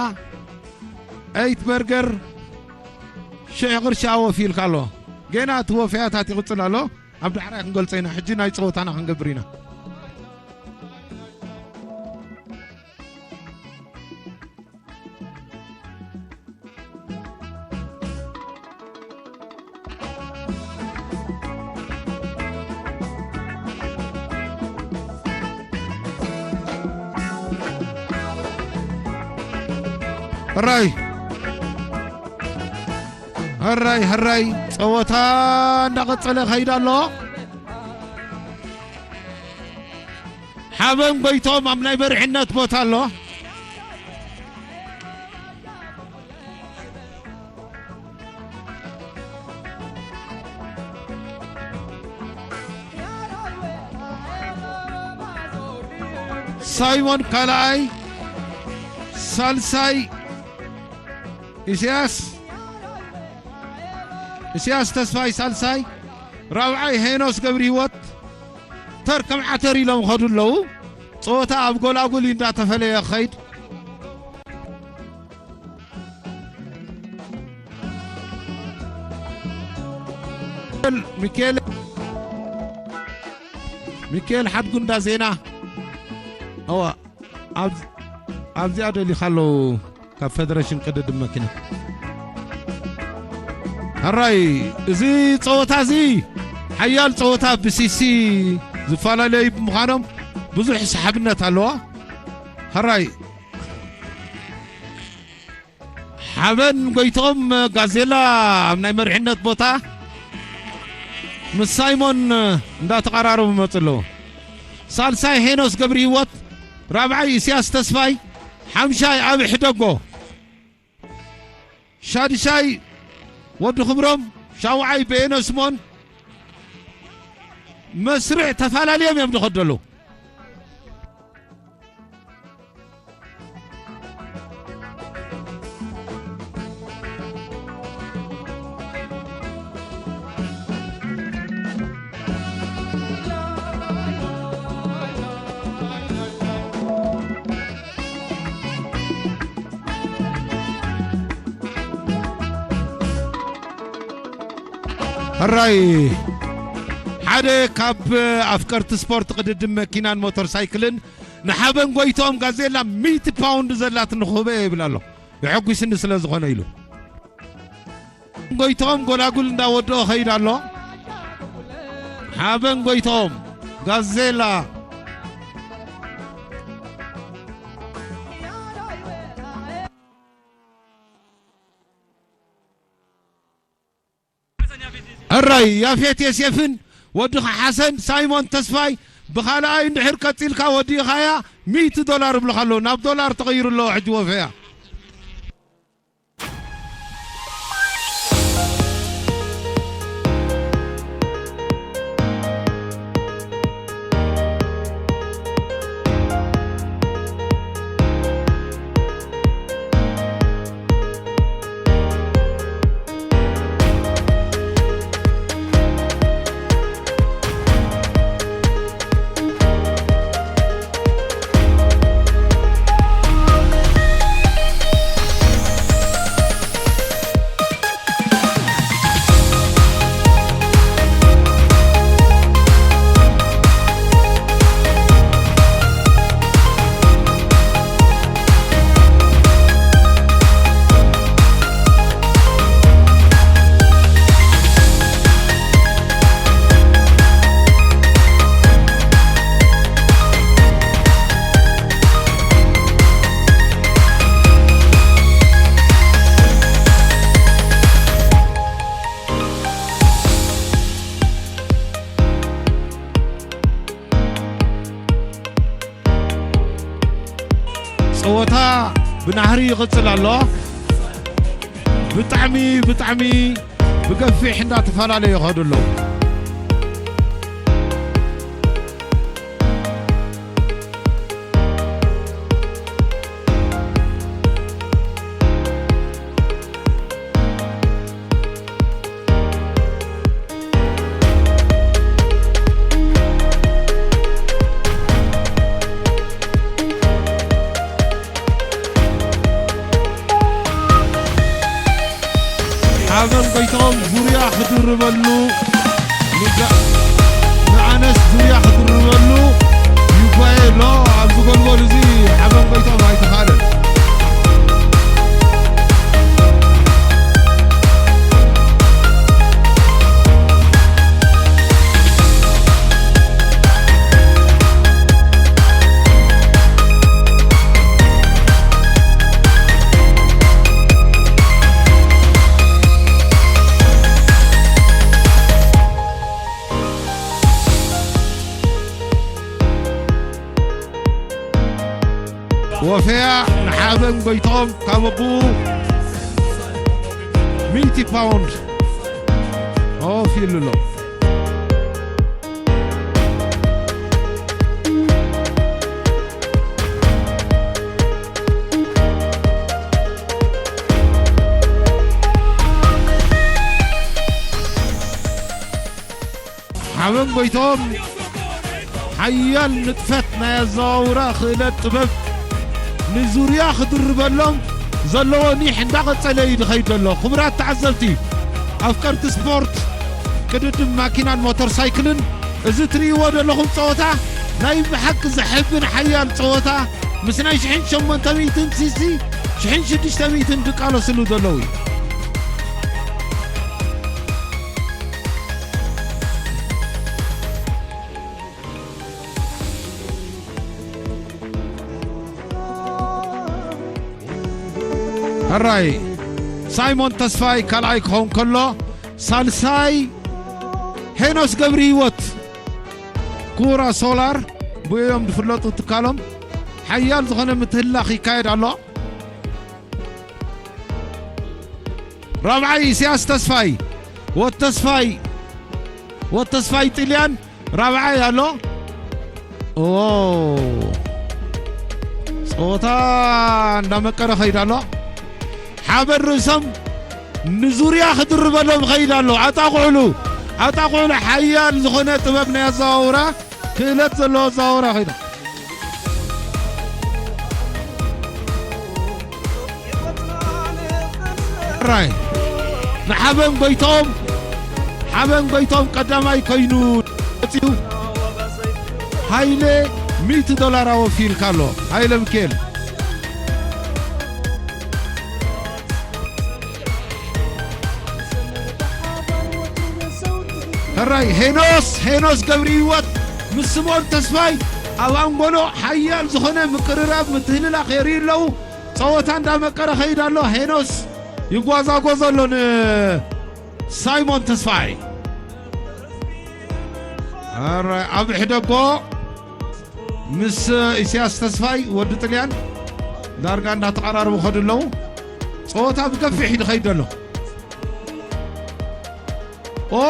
ኤይት በርገር ሽሕ ቅርሺ ኣወፊልካ ኣሎ። ጌና እቲ ወፈያታት ይቕጽል ኣሎ። ኣብ ዳሕራይ ክንገልጾ ኢና። ሕጂ ናይ ጸወታና ክንገብር ኢና። ሕራይ፣ ሕራይ፣ ሕራይ፣ ጸወታ እንዳቐጸለ ይኸይድ ኣሎ። ሓበን ጎይቶም ኣብ ናይ መሪሕነት ቦታ ኣሎ። ሳይሞን ካልኣይ፣ ሳልሳይ ኢሳያስ፣ ኢሳያስ ተስፋይ ሳልሳይ፣ ራብዓይ ሄኖስ ገብረ ህይወት። ተር ከም ዓተር ኢሎም ይኸዱ ኣለዉ። ጸወታ ኣብ ጎላጉል እዩ እንዳተፈለየ ክኸይድ። ሚካኤል፣ ሚካኤል ሓድጉ እንዳ ዜና። እዋ፣ ኣብ-፣ ኣብዚኣ ደሊኻ ኣለዉ። ካብ ፈደረሽን ቅድድም መኪና። ሕራይ፣ እዚ ጸወታ እዚ ሓያል ጸወታ ብሲሲ ዝፈላለዩ ብምዃኖም ብዙሕ ሰሓብነት ኣለዋ። ሕራይ፣ ሓበን ጎይትኦም ጋዜላ ኣብ ናይ መሪሕነት ቦታ ምስ ሳይሞን እንዳተቐራረቡ ይመጹ ኣለዉ። ሳልሳይ ሄኖስ ገብረ ህይወት፣ ራብዓይ ኢሳያስ ተስፋይ፣ ሓምሻይ ኣብ ሕደጎ። ሻድሻይ ወዲ ክብሮም፣ ሻውዓይ በየነ ስምኦን። መስርዕ ተፈላለዮም እዮም ዝኸዱ ዘለዉ። ሕራይ፣ ሓደ ካብ ኣፍቀርቲ ስፖርት ቅድድም መኪናን ሞተር ሳይክልን ንሓበን ጎይትኦም ጋዜላ ሚእቲ ፓውንድ ዘላት ንክህበ ይብል ኣሎ። የሐጒስኒ ስለ ዝኾነ ኢሉ። ጎይትኦም ጎላጉል እንዳወደኦ ኸይድ ኣሎ። ሓበን ጎይትኦም ጋዜላ። ሕራይ፣ ያፌት የሴፍን ወድኻ ሓሰን፣ ሳይሞን ተስፋይ ብኻልኣይ እንድሕር ቀጺልካ ወዲእኻያ፣ ሚእቲ ዶላር እብልኻ ኣለዉ። ናብ ዶላር ተቐይሩ ኣለዎ ሕጂ ወፈያ። ጸወታ ብናህሪ ይቕጽል ኣሎ። ብጣዕሚ፣ ብጣዕሚ ብገፊሕ እንዳተፈላለዩ ይኸዱ ኣለዉ። ሓበን ጎይትኦም ዙርያ ክድርበሉ፣ ንጋ-፣ ንኣነስ ዙርያ ክድርበሉ ይጓየ ኣሎ። ኣብዚ ጎልጎል እዚ ሓበን ጎይትኦም ኣይተኻእለን። ወፈያ ንሓበን ጎይትኦም ካብ ኣቦኡ ሚእቲ ፓውንድ ኮፍ ኢሉ ኣሎ። ሓበን ጎይትኦም ሓያል ንጥፈት ናይ ኣዘዋውራ ክእለት ጥበብ ንዙርያ ክድርበሎም ዘለዎ ኒሕ እንዳቐጸለ እዩ ዝኸይድ ዘሎ። ክቡራት ተዓዘብቲ፣ ኣፍቀርቲ ስፖርት፣ ቅድድም ማኪናን ሞተር ሳይክልን፣ እዚ ትርእይዎ ዘለኹም ጸወታ ናይ ብሓቂ ዘሕብን ሓያል ጸወታ፣ ምስ ናይ ሽሕን ሸሞንተ ሚእትን ሲሲ ሽሕን ሽዱሽተ ሚእትን ዝቃለስሉ ዘለዉ እዩ። ሕራይ ሳይሞን ተስፋይ ካልኣይ ክኸውን ከሎ፣ ሳልሳይ ሄኖስ ገብሪ ህይወት፣ ኩራ ሶላር፣ ብእዮም ዝፍለጡ ትካሎም። ሓያል ዝኾነ ምትህልላኽ ይካየድ ኣሎ። ራብዓይ ኢሳያስ ተስፋይ፣ ወተስፋይ፣ ወተስፋይ ጥልያን ራብዓይ ኣሎ። ኦ፣ ጸወታ እንዳመቀረ ኸይድ ኣሎ። ሓበን ርእሶም ንዙርያ ክድርበሎም ኸይድ ኣሎ። ኣጣቕዕሉ፣ ኣጣቕዕሉ፣ ሓያል ዝኾነ ጥበብ ናይ ኣዘዋውራ፣ ክእለት ዘለዎ ኣዘዋውራ ኸይድ ኣሎ። ራይ ንሓበን ጎይትኦም፣ ሓበን ጎይትኦም ቀዳማይ ኮይኑ ወፂኡ። ሃይለ ሚእቲ ዶላር ኣወፊልካ ኣሎ። ሃይለ ምክኤል። ሕራይ ሄኖስ፣ ሄኖስ ገብሪ ህይወት ምስ ስምኦን ተስፋይ ኣብ ኣንጎሎ ሓያል ዝኾነ ምቅርራብ ምትህልላኽ የርእዩ ኣለዉ። ጸወታ እንዳመቀረ ኸይድ ኣሎ። ሄኖስ ይጓዛጎዞ ኣሎ ንሳይሞን ተስፋይ። ሕራይ ኣብ ሕደጎ ምስ ኢሳያስ ተስፋይ ወዲ ጥልያን ዳርጋ እንዳተቐራረቡ ኸዱ ኣለዉ። ጸወታ ብገፊሕ እዩ ዝኸይድ ዘሎ። ኦ፣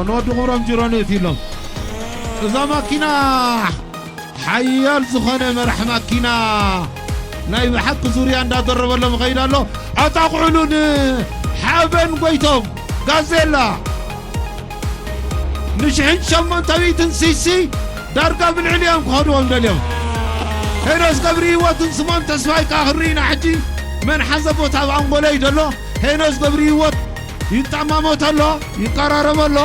ንወዲ ክብሮም ጅሮኒ እትሎም። እዛ ማኪና ሓያል ዝኾነ መራሕ ማኪና ናይ ብሓቂ ዙርያ እንዳደረበሎም ይኸይድ ኣሎ። ኣጣቕዕሉ ንሓበን ጎይቶም ጋዜላ ንሽሕን ሸሞንተ ሚእትን ሲሲ ዳርጋ ብልዕሊ እዮም ክኸድዎም ደልዮም። ሄኖስ ገብሪ ህይወትን ስሞን ተስፋይ ከኣ ክርኢና ሕጂ መን ሓዘ ቦታ ኣብ ኣንጎለይ ደሎ። ሄኖስ ገብሪ ህይወት ይጣማሞ ተሎ፣ ይቀራረበ ኣሎ።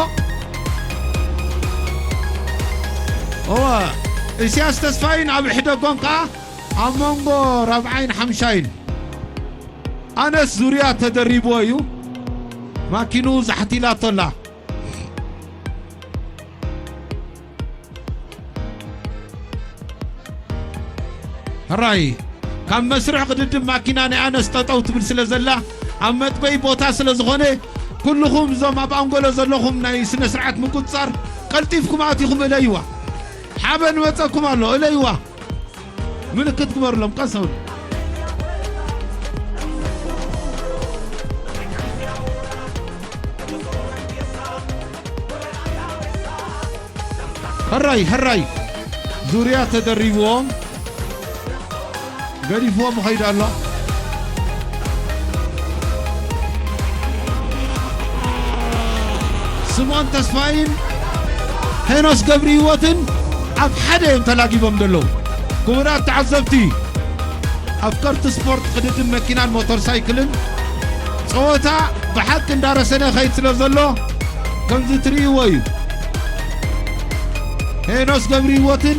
እወ፣ እስያስ ተስፋይን ኣብ ሕደጎን ከኣ ኣብ መንጎ ራብዓይን ሓምሻይን ኣነስ ዙርያ ተደሪብዎ እዩ። ማኪንኡ ዛሕቲላቶ ኣላ። ሕራይ፣ ካብ መስርሕ ቅድድም ማኪና ናይ ኣነስ ጠጠው ትብል ስለ ዘላ፣ ኣብ መጥበይ ቦታ ስለ ዝኾነ፣ ኩልኹም እዞም ኣብ ኣንጎሎ ዘለኹም ናይ ስነ ስርዓት ምቁጽጻር፣ ቀልጢፍኩም ኣቲኹም እለይዋ። ሓበን መጸኩም ኣሎ፣ እለይዋ። ምልክት ግበርሎም፣ ቀስ በሉ። ሕራይ፣ ሕራይ። ዙርያ ተደሪብዎም፣ ገዲፍዎም ይኸይድ ኣሎ። ስምኦን ተስፋይን ሄኖስ ገብሪ ህይወትን ኣብ ሓደ እዮም ተላጊቦም ዘለዉ። ክቡራት ተዓዘብቲ፣ ኣፍቀርቲ ስፖርት ቅድድም መኪናን ሞተር ሳይክልን ጸወታ ብሓቂ እንዳረሰነ ይኸይድ ስለ ዘሎ፣ ከምዚ ትርእይዎ እዩ። ሄኖስ ገብሪ ህይወትን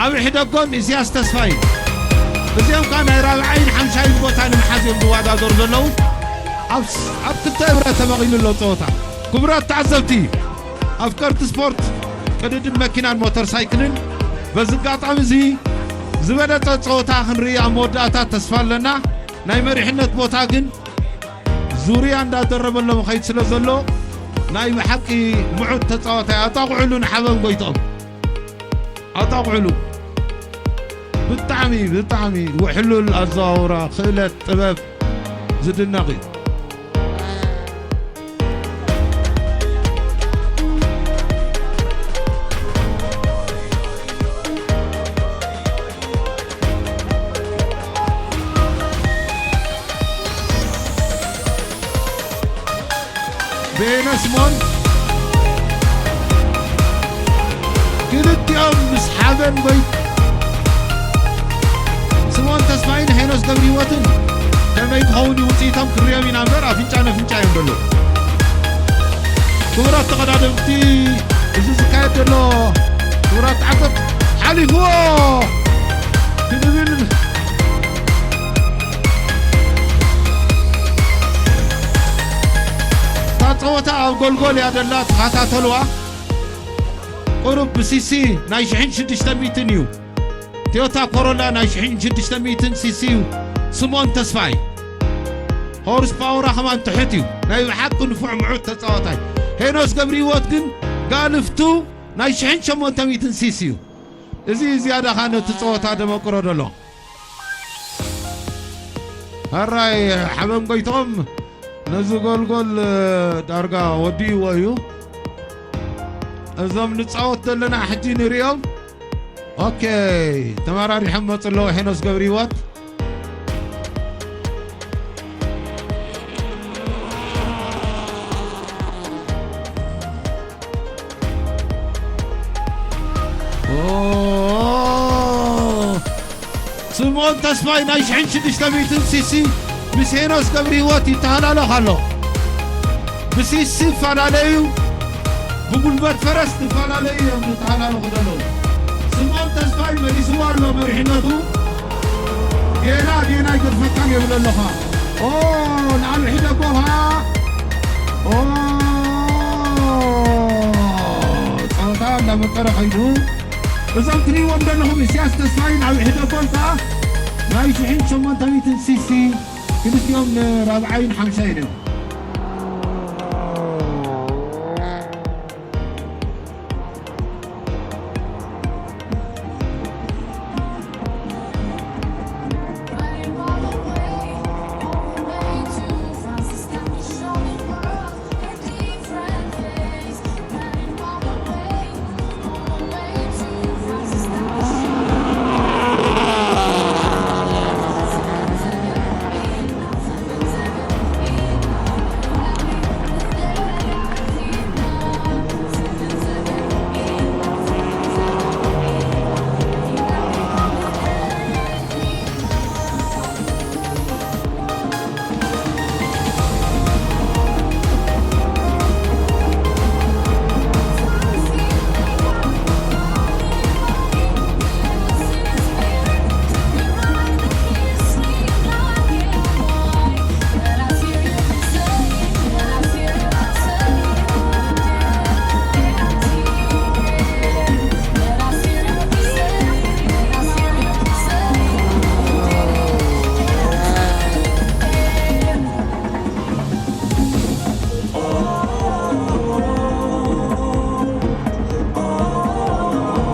ኣብ ሕደጎም ኢሳያስ ተስፋይ። እዚኦም ከኣ ናይ ራብዓይን ሓምሻይን ቦታ ንምሓዝ እዮም ዝወዳደሩ ዘለዉ። ኣብ ስ-፣ ኣብ ክልተ እብረ ተመቒሉ ኣሎ ጸወታ። ክቡራት ተዓዘብቲ፣ ኣፍቀርቲ ስፖርት፣ ቅድድም መኪናን ሞተር ሳይክልን፣ በዚ ኣጋጣሚ እዚ ዝበለጸ ጸወታ ክንርኢ ኣብ መወዳእታ ተስፋ ኣለና። ናይ መሪሕነት ቦታ ግን ዙርያ እንዳደረበሎም ኸይድ ስለ ዘሎ፣ ናይ ብሓቂ ምዑት ተጻዋታይ። ኣጣቕዑሉ ንሓበን ጎይትኦም። ኣጣቕዑሉ። ብጣዕሚ፣ ብጣዕሚ ውሕሉል ኣዘዋውራ፣ ክእለት፣ ጥበብ ዝድነቕ እዩ። በየነ ስምኦን ክልቲኦም ምስ ሓበን ወይ ስምኦን ተስፋይን ሄኖስ ገብረህይወትን ከመይ ክኸውን እዩ ውፅኢቶም ክንሪኦም ኢና እምበር ኣፍንጫ ነፍንጫ እዮም ዘለዉ። ክቡራት ተቐዳደምቲ፣ እዚ ዝካየድ ዘሎ ክቡራት ተዓዘብቲ ሓሊፍዎ ክንብል እታ ጸወታ ኣብ ጎልጎል እያ ዘላ፣ ተኸታተልዋ። ቁሩብ ብሲሲ ናይ ሽሕን ሽዱሽተ ሚእትን እዩ። ቶዮታ ኮሮላ ናይ ሽሕን ሽዱሽተ ሚእትን ሲሲ እዩ። ስምኦን ተስፋይ ሆርስ ፓወራ ከማን ትሑት እዩ። ናይ ብሓቂ ንፉዕ ምዑት ተጻዋታይ። ሄኖስ ገብረህይወት ግን ጋልፍቱ ናይ ሽሕን ሸሞንተ ሚእትን ሲሲ እዩ። እዚ ዝያዳ ኸኣ ነቲ ጸወታ ደመቅሮ ዘሎ። ሕራይ ሓበን ጎይትኦም ነዚ ጎልጎል ዳርጋ ወዲእዎ እዩ። እዞም ንጻወት ዘለና ሕጂ ንርእዮም። ኦኬ፣ ተመራሪሖም መጹ ኣለዉ ሄኖስ ገብረህይወት። ኦ፣ ስምኦን ተስፋይ ናይ ሽሕን ሽዱሽተ ሚእትን ሲሲ ምስ ሄኖስ ገብረህይወት ይተሃላለኽ ኣሎ። ብሲሲ ይፈላለዩ፣ ብጉልበት ፈረስ ትፈላለዩ እዮም ዝተሃላለኹ ዘለዉ። ስምኦን ተስፋይ መሊስዎ ኣሎ መሪሕነቱ። ጌና፣ ጌና ይገድፈካን የብል ኣለኻ። ኦ፣ ንዓብ ሕደጎ ኸዓ። ኦ፣ ጸወታ እንዳመቀረ ኸይዱ። እዞም ትርእይዎም ዘለኹም ኢሳያስ ተስፋይን ኣብ ሕደጎን ከኣ ናይ ሽሕን ሸሞንተ ሚእትን ሲሲ ክልቲኦም ንራብዓይን ሓምሻይን እዮም።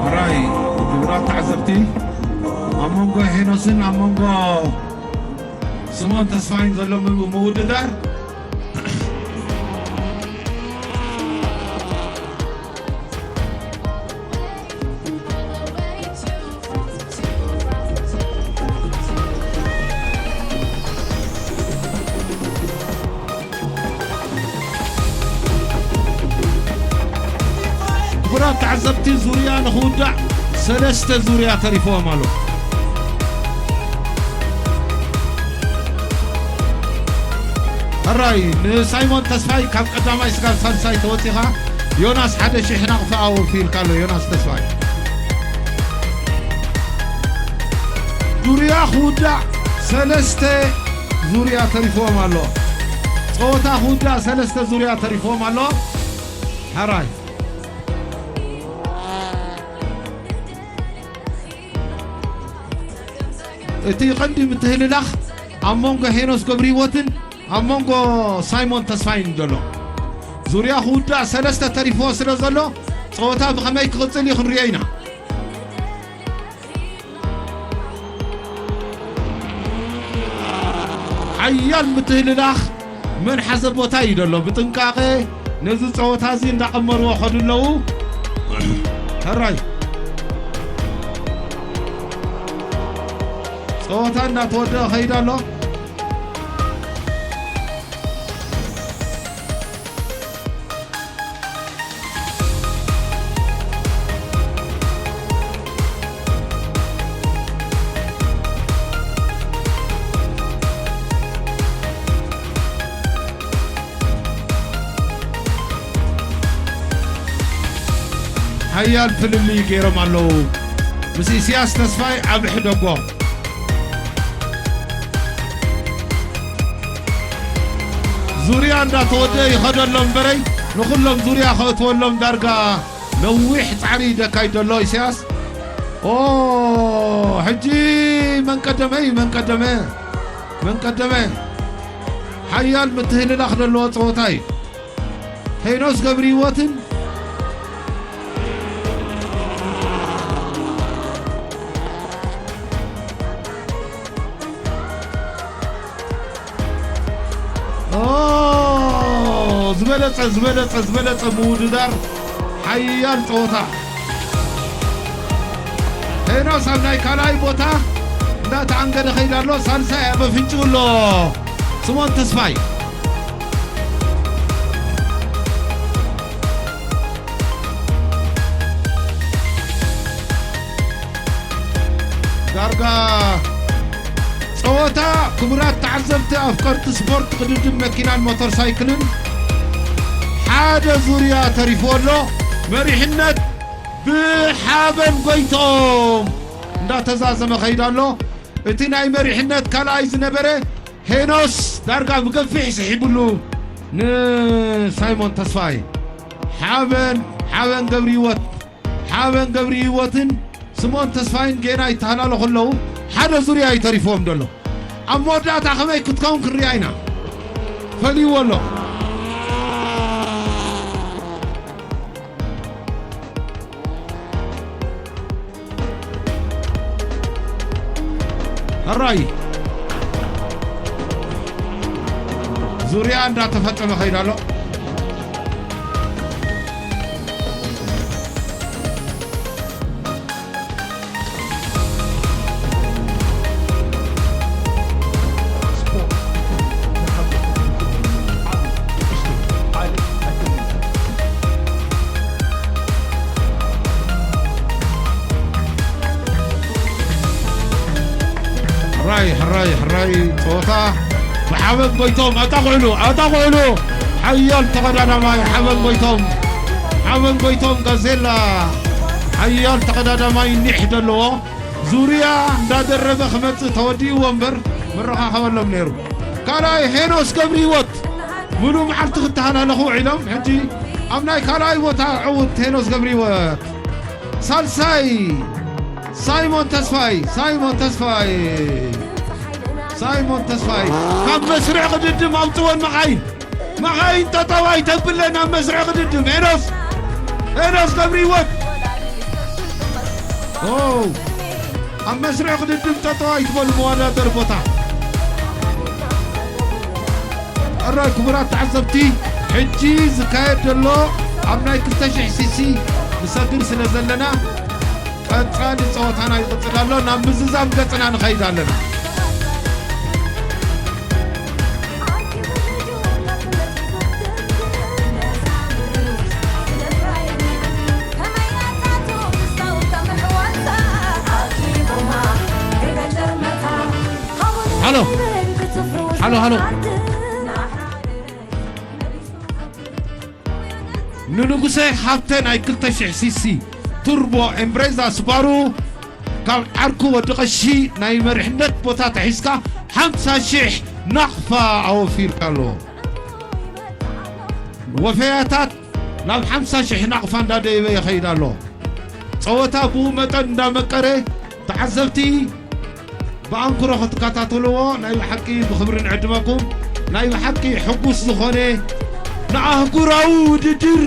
ሕራይ ክቡራት ተዓዘብቲ፣ ኣብ መንጎ ሄኖስን ኣብ መንጎ ስምኦን ተስፋይን ዘሎ ምው-፣ ምውድዳር። ክቡራት ተዓዘብቲ፣ ዙርያ ንኽውዳእ ሰለስተ ዙርያ ተሪፍዎም ኣሎ። ሕራይ ንሳይሞን ተስፋይ ካብ ቀዳማይ ስጋብ ሳልሳይ ተወጺኻ፣ ዮናስ ሓደ ሺሕ ናቕፋ ኣወፊልካ ኣሎ። ዮናስ ተስፋይ። ዙርያ ክውዳእ ሰለስተ ዙርያ ተሪፍዎም ኣሎ። ጸወታ ክውዳእ ሰለስተ ዙርያ ተሪፍዎም ኣሎ። ሕራይ። እቲ ቀንዲ ምትህልላኽ ኣብ መንጎ ሄኖስ ገብረሂወትን ኣብ መንጎ ሳይሞን ተስፋይን ዘሎ። ዙርያ ክውዳእ ሰለስተ ተሪፍዎ ስለ ዘሎ፣ ጸወታ ብኸመይ ክቕጽል እዩ ክንሪኦ ኢና። ሓያል ምትህልላኽ መን ሓዘ ቦታ እዩ ዘሎ። ብጥንቃቐ ነዚ ጸወታ እዚ እንዳቐመርዎ ከዱ ኣለዉ። ሕራይ። ጸወታ እንዳተወደአ ከይዱ ኣሎ። ሓያል ፍልልይ ገይሮም ኣለዉ። ምስ ኢሳያስ ተስፋይ ኣብ ሕደጎ። ዙርያ እንዳተወደአ ይኸደሎም እምበረይ፣ ንኹሎም ዙርያ ከእትወሎም ዳርጋ ነዊሕ ጻዕሪ ይደካይድ ዘሎ ኢሳያስ። ኦ፣ ሕጂ መን ቀደመ እዩ? መን ቀደመ? መን ቀደመ? ሓያል ምትህልላኽ ዘለዎ ጸወታ እዩ። ሄኖስ ገብረሂወትን ኦ፣ ዝበለጸ፣ ዝበለጸ፣ ዝበለጸ ምውድዳር፣ ሓያል ጸወታ። ሄኖስ ኣብ ናይ ካልኣይ ቦታ እንዳተኣንገደ ከይዱ ኣሎ። ሳልሳይ ኣብ ኣፍንጭኡ ኣሎ ስሞን ተስፋይ። ዳርጋ ጸወታ፣ ክቡራት ተዓዘብቲ፣ ኣፍቀርቲ ስፖርት፣ ቅድድም መኪናን ሞተር ሳይክልን ሓደ ዙርያ ተሪፉ ኣሎ። መሪሕነት ብሓበን ጎይቶም እንዳተዛዘመ ከይዱ ኣሎ። እቲ ናይ መሪሕነት ካልኣይ ዝነበረ ሄኖስ ዳርጋ ብገፊሕ ስሒብሉ ንሳይሞን ተስፋይ። ሓበን፣ ሓበን ገብረሂወት፣ ሓበን ገብረሂወትን ስምኦን ተስፋይን ጌና ይተሃላለኹ ኣለዉ። ሓደ ዙርያ እዩ ተሪፍዎም ዘሎ። ኣብ መወዳእታ ከመይ ክትከውን ክንሪኣ ኢና። ፈልይዎ ኣሎ። ሕራይ ዙርያ እንዳተፈጸመ ከይዱ ኣሎ። ሕራይ፣ ሕራይ፣ ሕራይ ጸወታ ብሓበን ጎይቶም ኣጣቕዕሉ፣ ኣጣቕዕሉ። ሓያል ተቐዳዳማይ ሓበን ጎይቶም፣ ሓበን ጎይቶም ጋዜላ ሓያል ተቐዳዳማይ ኒሕ ዘለዎ። ዙርያ እንዳደረበ ክመጽእ ተወዲእዎ እምበር ምረኻኸበሎም ነይሩ። ካልኣይ ሄኖስ ገብረሂወት ምሉእ መዓልቲ ክተሃላለኹ ውዒሎም፣ ሕጂ ኣብ ናይ ካልኣይ ቦታ ዕዉት ሄኖስ ገብረሂወት። ሳልሳይ ሳይሞን ተስፋይ፣ ሳይሞን ተስፋይ፣ ሳይሞን ተስፋይ ካብ መስርዕ ቅድድም ኣውፅወን መኻይን። መኻይን ጠጠው ኣይተብለን ኣብ መስርዕ ቅድድም። ሄኖስ፣ ሄኖስ ገብረሂወት። ኦ፣ ኣብ መስርዕ ቅድድም ጠጠው ኣይትበሉ መወዳደሪ ቦታ። ሕራይ ክቡራት ተዓዘብቲ፣ ሕጂ ዝካየድ ዘሎ ኣብ ናይ ክልተ ሽሕ ሲሲ ንሰግር ስለ ዘለና፣ ቀጻሊ ጸወታና ይቕጽል ኣሎ። ናብ ምዝዛም ገጽና ንኸይድ ኣለና። ሃሎ። ሃሎ፣ ሃሎ። ንንጉሰ ሃብተ ናይ ክልተ ሽሕ ሲሲ ቱርቦ ኤምብሬዛ ስባሩ ካብ ዓርኩ ወዲ ቀሺ ናይ መሪሕነት ቦታ ተሒዝካ ሓምሳ ሽሕ ናቕፋ ኣወፊርካ ኣሎ። ወፈያታት ናብ ሓምሳ ሽሕ ናቕፋ እንዳደየበ ይኸይድ ኣሎ። ጸወታ ብኡ መጠን እንዳመቀረ ተዓዘብቲ ብኣንክሮ ክትከታተልዎ ናይ ብሓቂ ብኽብሪ ንዕድመኩም። ናይ ብሓቂ ሕጉስ ዝኾነ ንኣህጉራዊ ውድድር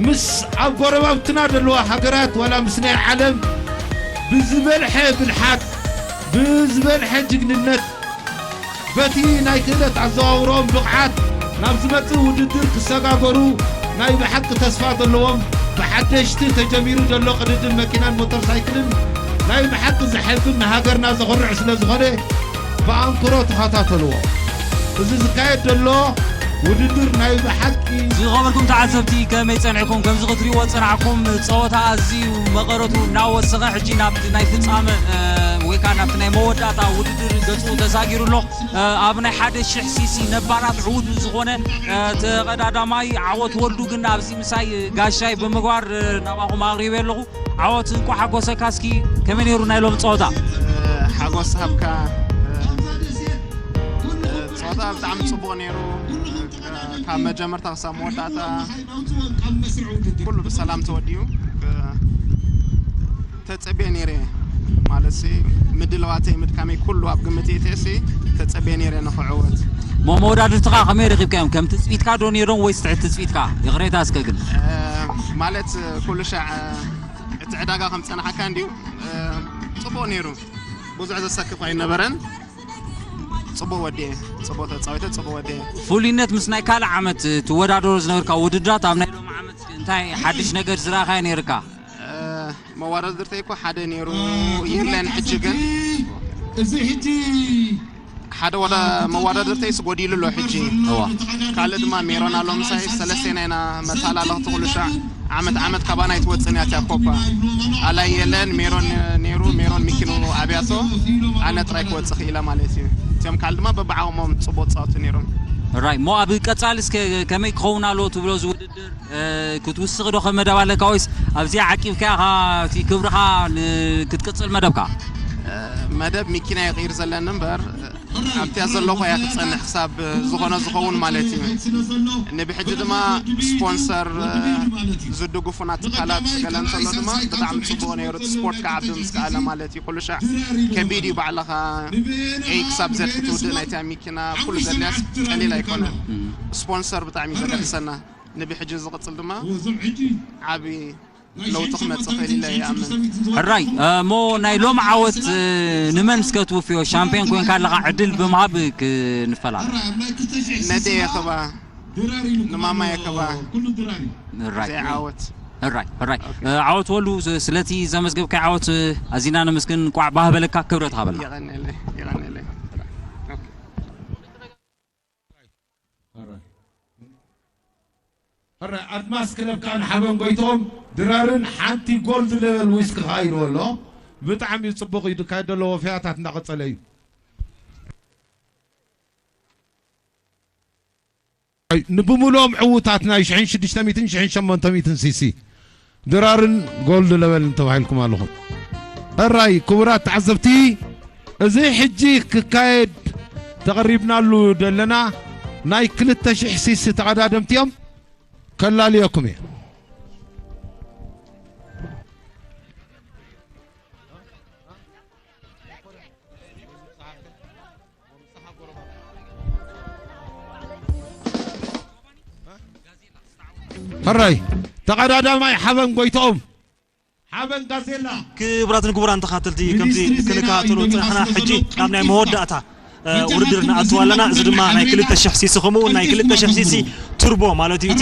ምስ ኣብ ጎረባብትና ዘለዋ ሃገራት ዋላ ምስ ናይ ዓለም ብዝበልሐ ብልሓት ብዝበልሐ ጅግንነት በቲ ናይ ክእለት ኣዘዋውሮኦም ብቕዓት ናብ ዝመጽእ ውድድር ክሰጋገሩ ናይ ብሓቂ ተስፋ ዘለዎም ብሓደሽቲ ተጀሚሩ ዘሎ ቅድድም መኪናን ሞተር ሳይክልን ናይ ብሓቂ ዘሐብን ንሃገርና ዘኹርዕ ስለ ዝኾነ ብኣንክሮ ተኸታተልዎ። እዚ ዝካየድ ዘሎ ውድድር ናይ ብሓቂ ዝኸበርኩም ተዓዘብቲ ከመይ ጸኒሕኩም? ከምዚ ክትሪእዎ ዝጸናሕኩም ጸወታ ኣዝዩ መቐረቱ እናወሰኸ ሕጂ ናብቲ ናይ ፍጻመ ወይ ከዓ ናብቲ ናይ መወዳእታ ውድድር ገጹ ተሳጊሩ ኣሎ። ኣብ ናይ ሓደ ሽሕ ሲሲ ነባራት ዕዉት ዝኾነ ተቐዳዳማይ ዓወት ወልዱ ግን ኣብዚ ምሳይ ጋሻይ ብምግባር ናባኹም ኣቕሪበ ኣለኹ። ዓወት እንኳዕ ሓጎሰካ። እስኪ ከመይ ነይሩ ናይ ሎም ጸወታ? ሓጎስ ሃብካ። ጸወታ ብጣዕሚ ጽቡቕ ነይሩ። ካብ መጀመርታ ክሳብ መወዳእታ ኩሉ ብሰላም ተወዲኡ። ተጸብየ ነይረ ማለት ሲ ምድላዋተይ ምድካመይ ኩሉ ኣብ ግምት የእተሲ ተጸብየ ነይረ ንኽዕወት። ሞ መወዳድርትኻ ከመይ ረኺብካዮም? ከም ትጽቢትካ ዶ ነይሮም ወይስ ትሕቲ ትጽቢትካ? ይቕሬታ እስከ ግን። ማለት ኩሉ ሻዕ እቲ ዕዳጋ ከም ጸናሓካ እንድዩ ጽቡቕ ነይሩ። ብዙሕ ዘሰክፍ ኣይነበረን። ጽቡቕ ወዲኤ፣ ጽቡቕ ተጻዊተ፣ ጽቡቕ ወዲኤ። ፍሉይነት ምስ ናይ ካልእ ዓመት ትወዳደሮ ዝነበርካ ውድድራት ኣብ ናይ ሎሚ ዓመት እንታይ ሓድሽ ነገር ዝረኣኻዮ ነይርካ? መዋዳድርተይ እኮ ሓደ ነይሩ የለን። ሕጂ ግን እዚ ሕጂ ሓደ ወደ መዋዳድርተይ ስጎዲሉ ኣሎ ሕጂ። እዋ። ካልእ ድማ ሜሮን ኣሎ ምሳይ፣ ሰለስቴና ኢና መተላለኽቲ ኩሉ ሻዕ። ዓመት ዓመት ካባና ኣይትወፅን እያ እቲያ ኮፓ። ኣላይ የለን፣ ሜሮን ነይሩ፣ ሜሮን ሚኪኑ ኣብያቶ፣ ኣነ ጥራይ ክወፅእ ክኢለ ማለት እዩ። እቲኦም ካልእ ድማ በብዓቕሞም ፅቡቅ ፃወቱ ነይሮም። ራይ፣ እሞ ኣብ ቀፃሊ እስከ ከመይ ክኸውን ኣለዎ ትብሎ እዚ ውድድር? እ፣ ክትውስኽ ዶ ከም መደብ ኣለካ ወይስ ኣብዚኣ ዓቂብካ ኢኻ እቲ ክብርኻ ን-፣ ክትቅፅል መደብካ? እ፣ መደብ ሚኪና ይቕይር ዘለኒ እምበር፣ ኣብቲያ ዘለኹ እያ ክትጸንሕ ክሳብ ዝኾነ ዝኸውን ማለት እዩ። ንብሕጂ ድማ ስፖንሰር፣ እ፣ ዝድግፉና ትካላት ገለ እንተሎ ድማ ብጣዕሚ ጽቡቕ ነይሩ። እቲ ስፖርት ክዓቢ ምስ ከኣለ ማለት እዩ። ኩሉ ሻዕ ከቢድ እዩ ባዕልኻ ኤ ክሳብ ዘድ ክትውድእ ናይታ ሚኪና ኩሉ ዘድልያስ ቀሊል ኣይኮነን። ስፖንሰር ብጣዕሚ እዩ ዘገድሰና። ንብሕጂ ዝቕጽል ድማ ዓቢ ለውጢ ክመጽእ ክእል ኢለ ይኣምን። ሕራይ፣ እሞ ናይ ሎሚ ዓወት፣ እ፣ ንመን እስከ ትውፍዮ? ሻምፒዮን ኮንካ ኣለኻ፣ ዕድል ብምሃብ ክንፈላለ። ነደየ ክባ፣ ንማማየ ክባ፣ ሕራይ። ዘይዓወት። ሕራይ፣ ሕራይ። ኦኬ። እ፣ ዓወት ወሉ፣ ስ-፣ ስለቲ ዘመዝገብካዮ ዓወት፣ እ፣ ኣዚና ነመስግን። እንቋዕ ባህ በለካ፣ ክብረት ሃበልና። የቐንየለይ፣ የቐንየለይ። ኦኬ። ሕራይ። ሕራይ፣ ኣድማስ ክለብ ከኣ ንሓበን ጎይትኦም ድራርን ሓንቲ ጎልድ ሌቨል ዊስኪ ከኣ ኢልዎ ኣሎ። ብጣዕሚ እዩ ጽቡቕ እዩ ዝካየድ ዘሎ፣ ወፈያታት እንዳቐጸለ እዩ። ኣይ፣ ንብምሉኦም ዕዉታት ናይ ሽሕን ሽዱሽተ ሚእትን ሽሕን ሸሞንተ ሚእትን ሲሲ ድራርን ጎልድ ለበልን ተባሂልኩም ኣለኹም። ሕራይ፣ ክቡራት ተዓዘብቲ፣ እዚ ሕጂ ክካየድ ተቐሪብናሉ ዘለና ናይ ክልተ ሽሕ ሲሲ ተቐዳደምቲ እዮም። ከላልየኩም እየ። ሕራይ፣ ተቐዳዳማይ ሓበን ጎይትኦም፣ ሓበን ጋዜላ። ክቡራትን ክቡራን ተኻተልቲ፣ ከምቲ ክንከታተሎ ዝጸናሕና፣ ሕጂ ናብ ናይ መወዳእታ፣ እ፣ ውድድር ንኣቱ ኣለና። እዚ ድማ ናይ ክልተ ሽሕ ሲሲ፣ ከምኡ እውን ናይ ክልተ ሽሕ ሲሲ ቱርቦ ማለት እዩ። እቲ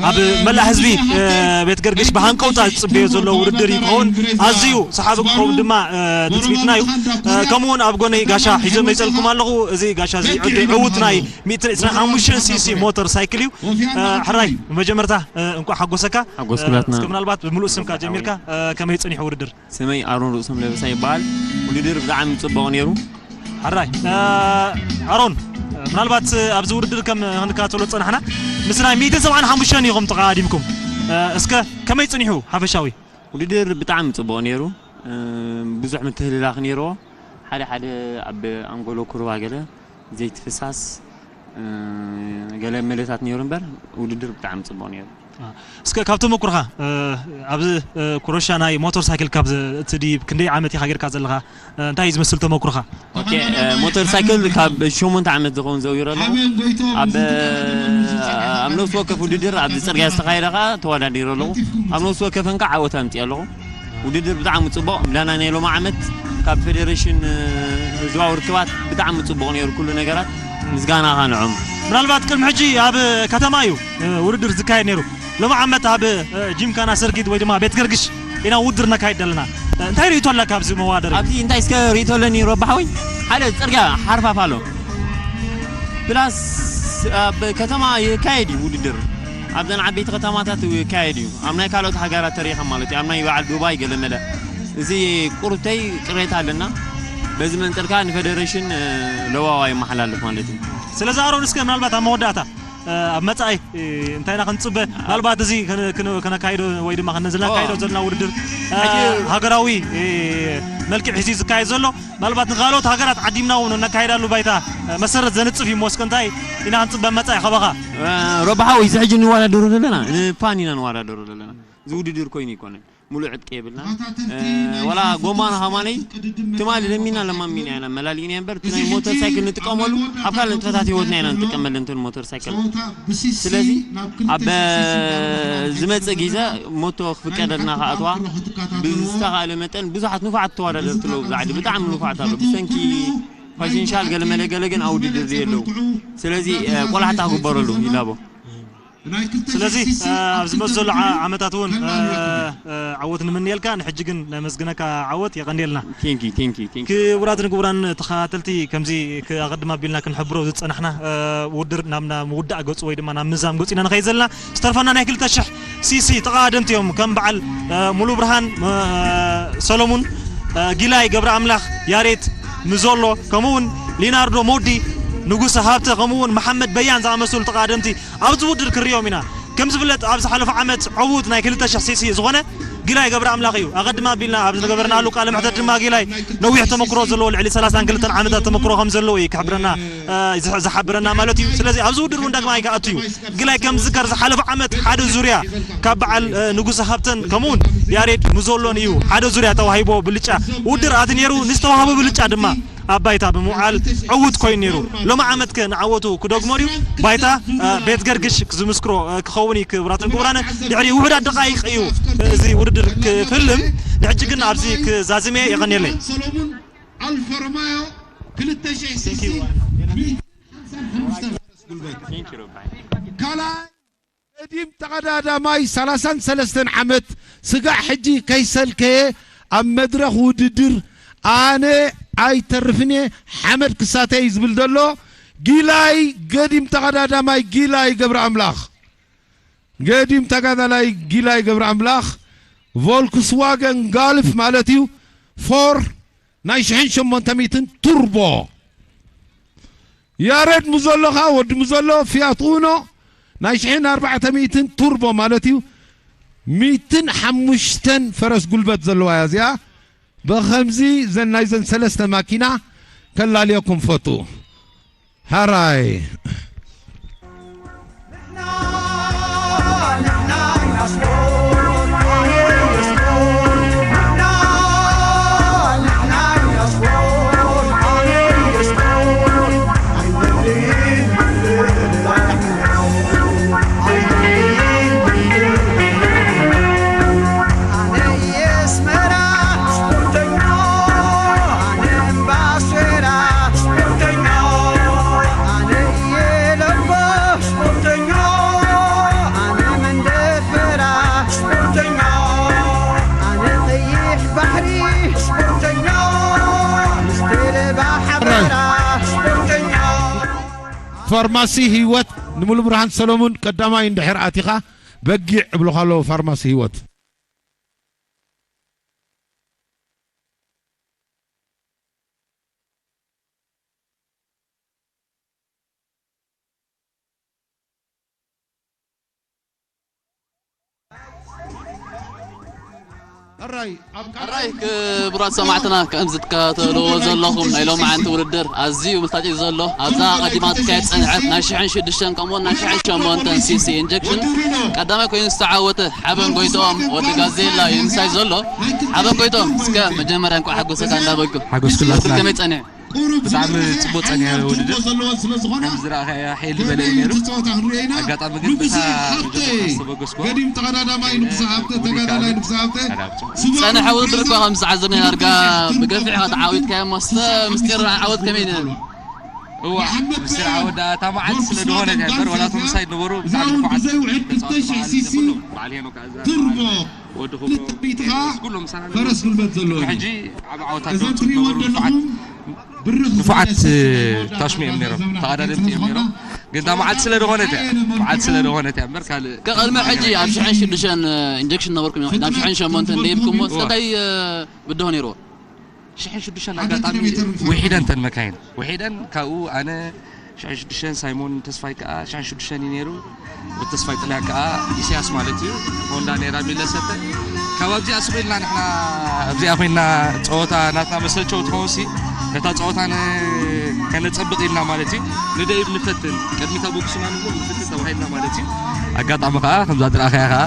ኣብ መላእ ህዝቢ፣ እ፣ ቤት ገርግሽ ብሃንቀውታ ዝጽበዮ ዘሎ ውድድር እዩ ክኸውን። ኣዝዩ ሰሓቢ ክኸውን ድማ፣ እ፣ ትጽቢትና እዩ። እ፣ ከምኡ እውን ኣብ ጎነይ ጋሻ ሒዞ መይጸልኩም ኣለኹ። እዚ ጋሻ እዚ ዕድ-፣ ዕዉት ናይ ሚእትን ዕስራን ሓሙሽተን ሲሲ ሞተር ሳይክል እዩ። እ፣ ሕራይ፣ ብመጀመርታ፣ እ፣ እንቋዕ ሓጎሰካ። ሓጎስ እ፣ ኩላትና። እስከ ምናልባት ብምሉእ ስምካ ጀሚርካ፣ እ፣ ከመይ ጸኒሑ ውድድር? ስመይ ኣሮን ርእሶም ለበሳ ይበሃል። ውድድር ብጣዕሚ ጽቡቕ ነይሩ። ሕራይ፣ እ፣ ኣሮን፣ እ፣ ምናልባት፣ እ፣ ኣብዚ ውድድር ከም ክንከታተሎ ዝጸናሕና፣ ምስ ናይ ሚእትን ሰብዓን ሓሙሽተን ኢኹም ተቐዳዲምኩም። እ፣ እስከ ከመይ ጸኒሑ ሓፈሻዊ? ውድድር ብጣዕሚ ጽቡቕ ነይሩ። ብዙሕ ምትህልላኽ ነይርዎ። ሓደ ሓደ ኣብ ኣንጎሎ ኩርባ ገለ ዘይትፍሳስ ገለ መለታት ነይሩ እምበር፣ ውድድር ብጣዕሚ ጽቡቕ ነይሩ። እስከ ካብ ተመኩርኻ፣ ኣብዚ ኩረሻ ናይ ሞተር ሳይክል ካብ እቲ ድይብ ክንደይ ዓመት ኢኻ ጌርካ ዘለኻ? እንታይ እዩ ዝመስል ተመኩርኻ? ኦኬ፣ ሞተር ሳይክል ካብ ሸሞንተ ዓመት ዝኸውን ዘውይረ ኣለኹ። ኣብ ኣብ ነፍሲ ወከፍ ውድድር ኣብዚ ጽርግያ ዝተኻየደ ኸዓ ተወዳዲረ ኣለኹ። ኣብ ነፍሲ ወከፈን ከዓ ዓወት ኣምፅእ ኣለኹ። ውድድር ብጣዕሚ ጽቡቕ። ዳና ናይ ሎሚ ዓመት ካብ ፌዴሬሽን ህዝባዊ ርክባት ብጣዕሚ ጽቡቕ ነይሩ ኩሉ ነገራት። ምስጋና ኻንዖም። ምናልባት ቅድሚ ሕጂ ኣብ ከተማ እዩ ውድድር ዝካየድ ነይሩ። ሎሚ ዓመት ኣብ ጂምካና ሰርጊት ወይ ድማ ቤት ገርግሽ ኢና ውድድር ነካይድ ዘለና። እንታይ ርእይቶ ኣለካ ኣብዚ መዋደር? ኣብዚ እንታይ እስከ ርእይቶ ኣለኒ ረባሓወይ? ሓደ ጽርግያ ሓርፋፍ ኣሎ። ፕላስ ኣብ ከተማ ይካየድ እዩ ውድድር። ኣብዘን ዓበይቲ ከተማታት ይካየድ እዩ። ኣብ ናይ ካልኦት ሃገራት ተሪኻ ማለት እዩ። ኣብ ናይ በዓል ዱባይ ገለመለ። እዚ ቁሩብተይ ቅሬታ ኣለና። በዚ መንጽር ከኣ ንፌደሬሽን ለዋዋ ይመሓላልፍ ማለት እዩ። ስለዚ ኣሮን እስከ ምናልባት ኣብ መወዳእታ ኣብ መጻኢ እንታይ ኢና ክንጽበ? ምናልባት እዚ ከነካይዶ ወይ ድማ ከነካይዶ ዘለና ውድድር ሃገራዊ መልክዕ ሒዙ ዝካየድ ዘሎ ምናልባት ንኻልኦት ሃገራት ዓዲምና እውን ነካይዳሉ ባይታ መሰረት ዘንጽፍ እዩ። ሞስክ እንታይ ኢና ክንጽበ መጻኢ ካባኻ? ረባሓዊ እዚ ሕጂ ንወዳደሩ ዘለና ንፋን ኢና ንወዳደሩ ዘለና። እዚ ውድድር ኮይኑ ይኮነን። ሙሉእ ዕጥቂ የብልና። ወላ ጎማና ኸማነይ ትማሊ ለሚና ለማሚና ኢና መላሊእና እምበር፣ እቲ ናይ ሞተር ሳይክል ንጥቀመሉ ኣብ ካልእ ንጥፈታት ህይወትና ኢና ንጥቀመሉ እንትን ሞተር ሳይክል። ስለዚ ኣብ ዝመጽእ ግዜ ሞቶ ክፍቀደልና ከኣትዋ ብዝተኻእለ መጠን ብዙሓት ንፉዓት ተወዳደርቲ ኣለዉ። ብዛዕዲ ብጣዕሚ ንፉዓት ኣለዉ። ብሰንኪ ፋይናንሻል ገለ መለ ገለ ግን ኣብ ውድድር የለዉ። ስለዚ ቆላሕታ ክግበረሉ ይላቦ። ስለዚ ኣብ ዝመፅእ ዘሎ ዓመታት እውን ዓወት ንምንየልካ። ንሕጂ ግን ነመስግነካ። ዓወት የቐንየልና። ክቡራትን ክቡራን ተኸታተልቲ፣ ከምዚ ኣቐድም ኣቢልና ክንሕብሮ ዝፀናሕና ውድድር ናብ ምውዳእ ገፁ ወይ ድማ ናብ ምዛም ገፁ ኢና ንኸይድ ዘለና። ዝተርፈና ናይ ክልተ ሽሕ ሲሲ ተቐዳደምቲ እዮም። ከም በዓል ሙሉ ብርሃን ሰሎሙን፣ ጊላይ ገብረ ኣምላኽ፣ ያሬት ምዞሎ፣ ከምኡ እውን ሊናርዶ ሞዲ፣ ንጉሰ ሃብተ፣ ከምኡ እውን መሓመድ በያን ዝኣመሰሉ ተቐዳደምቲ ኣብዚ ውድድር ክንሪኦም ኢና። ከም ዝፍለጥ ኣብ ዝሓለፈ ዓመት ዕዉት ናይ ክልተ ሽሕ ሲሲ ዝኾነ ጊላይ ገብረ ኣምላኽ እዩ። ኣቐድም ኣቢልና ኣብ ዝገበርናሉ ቃለ መሕተት ድማ ጊላይ ነዊሕ ተመክሮ ዘለዎ ልዕሊ ሰላሳን ክልተን ዓመታት ተመክሮ ከም ዘለዎ እዩ ክሕብረና ዝሓብረና ማለት እዩ። ስለዚ ኣብዚ ውድድር እውን ዳግማይ ክኣቱ እዩ። ጊላይ ከም ዝዝከር ዝሓለፈ ዓመት ሓደ ዙርያ ካብ በዓል ንጉሰ ሃብተን ከምኡውን ያሬድ ምዞሎን እዩ ሓደ ዙርያ ተዋሂቦ ብልጫ ውድድር ኣቲ ነይሩ። ንዝተዋህቦ ብልጫ ድማ ኣብ ባይታ ብምውዓል ዕዉት ኮይኑ ነይሩ። ሎሚ ዓመት ከ ንዓወቱ ክደግሞ ድዩ? ባይታ ቤት ገርግሽ ዝምስክሮ ክኸውን እዩ። ክቡራትን ክቡራን፣ ድሕሪ ውሑዳት ደቃይቕ እዩ እዚ ውድድር ክፍልም። ንሕጂ ግን ኣብዚ ክዛዝም እየ። የቐንየለይ። ሰሎሙን ኣልፋ ሮማዮ ክልተ ሽሕ ሲሲ ካልኣይ ገዲም ተቐዳዳማይ ሰላሳን ሰለስተን ዓመት ስጋዕ ሕጂ ከይሰልከየ ኣብ መድረኽ ውድድር ኣነ ኣይተርፍን እየ ሓመድ ክሳተይ ዝብል ዘሎ ጊላይ ገዲም ተቐዳዳማይ ጊላይ ገብረ ኣምላኽ ገዲም ተጋዳላይ ጊላይ ገብረ ኣምላኽ ቮልክስዋገን ጋልፍ ማለት እዩ ፎር ናይ ሽሕን ሸሞንተ ሚእትን ቱርቦ ያሬድ ሙዞሎ ኸዓ ወዲ ሙዞሎ ፊያት ኡኖ ናይ ሽሕን ኣርባዕተ ሚእትን ቱርቦ ማለት እዩ። ሚእትን ሓሙሽተን ፈረስ ጉልበት ዘለዋ እያ እዚኣ። ብኸምዚ ዘን ናይዘን ሰለስተ ማኪና ከላልየኩም ፈቱ። ሃራይ ፋርማሲ ህይወት ንሙሉ ብርሃን ሰሎሙን ቀዳማይ እንድሕር ኣቲኻ በጊዕ እብሉኻ ኣለዉ ፋርማሲ ህይወት። ሕራይ ክቡራት ሰማዕትና፣ ከም ዝትከታተልዎ ዘለኹም ናይ ሎማዓንቲ ውድድር ኣዝዩ ምልታጭ እዩ ዘሎ። ኣብዛ ቀዲማ ትካየድ ጸንሐት ናይ ሽሕን ሽዱሽተን ከምኡውን ናይ ሽሕን ሸሞንተን ሲሲ ኢንጀክሽን ቀዳማይ ኮይኑ ዝተዓወተ ሓበን ጎይትኦም ወዲ ጋዜላ እዩ ምሳይ ዘሎ። ሓበን ጎይትኦም፣ እስከ መጀመርያ እንኳዕ ሓጎሰካ እንዳበልኩ። ሓጎስኩላትና። ውድድር ከመይ ጸኒሑ? ብጣዕሚ ጽቡቅ ጸኒሐ ውድድር። ከም ዝረኣኻዮ ሕይል ዝበለ እዩ ነይሩ። ኣጋጣሚ ግን በታ ጀመርካ ዝተበገስኩዋ ገዲም ተቐዳዳማይ ንጉሰ ሃብተ፣ ተጋዳላይ ንጉሰ ሃብተ። ጸንሐ ውድድር እኳ ከም ዝዓዘብና ዳርጋ ብገፊሕ ኢኻ ተዓዊትካዮ። መስተ ምስጢር ዓወት ከመይ ነይሩ? እዋ፣ ምስጢር ዓወት ደኣ እታ መዓልቲ ስለ ዝኾነት እያ እምበር፣ ዋላ እቶም ምሳይ ዝነበሩ ብጣዕሚ ንፉዓት ተጻወትቲ፣ በዓል ሄኖክ ኣዛ፣ በዓል ወዲ ክብሮ፣ ክልተ ሚእቲ ኸዓ ኩሎም ምሳና ፈረስ ጉልበት ዘለዎ እዩ። ሕጂ ዓቢ ዓወታት እዞም ዘውፅኡ ትሪእዎ ዘለኹም ንፉዓት ብርኽ ንፉዓት ዝኾነ ታሽሚ እዮም ነይሮም፣ ተቐዳደምቲ እዮም ነይሮም። ግን እታ መዓልቲ ስለ ዝኾነት እያ፣ መዓልቲ ስለ ዝኾነት እያ እምበር ካልእ ከቕድሚ ሕጂ ኣብ ሽሕን ሽዱሽተን ኢንጀክሽን ነበርኩም እዮም፣ ናብ ሽሕን ሸሞንተን ደይብኩም እሞ እዋ። ስለታይ ብድሆ ነይርዎ? ሽሕን ሽዱሽተን ኣጋጣሚ ውሒደን ተን መካይን ውሒደን፣ ካብኡ ኣነ ሽሕን ሽዱሽተን፣ ሳይሞን ተስፋይ ከኣ ሽሕን ሽዱሽተን እዩ ነይሩ። ወዲ ተስፋይ ጥልያን ከኣ ኢሳያስ ማለት እዩ። ሆንዳ ነይራ ሚለሰተ። ካብ ኣብዚኣ ስቕ ኢልና ንሕና ኣብዚኣ ኮይንና ጸወታ ናትና መሰልቸው ትኸውን ሲ፣ ነታ ጸወታ ን-፣ ከነጸብቕ ኢልና ማለት እዩ። ንደይብ ንፈትን፣ ቅድሚታ ቦክስና ንብሎ ንፈትን ተባሂልና ማለት እዩ። ኣጋጣሚ ከኣ ከምዛ ዝረኣኻያ ከኣ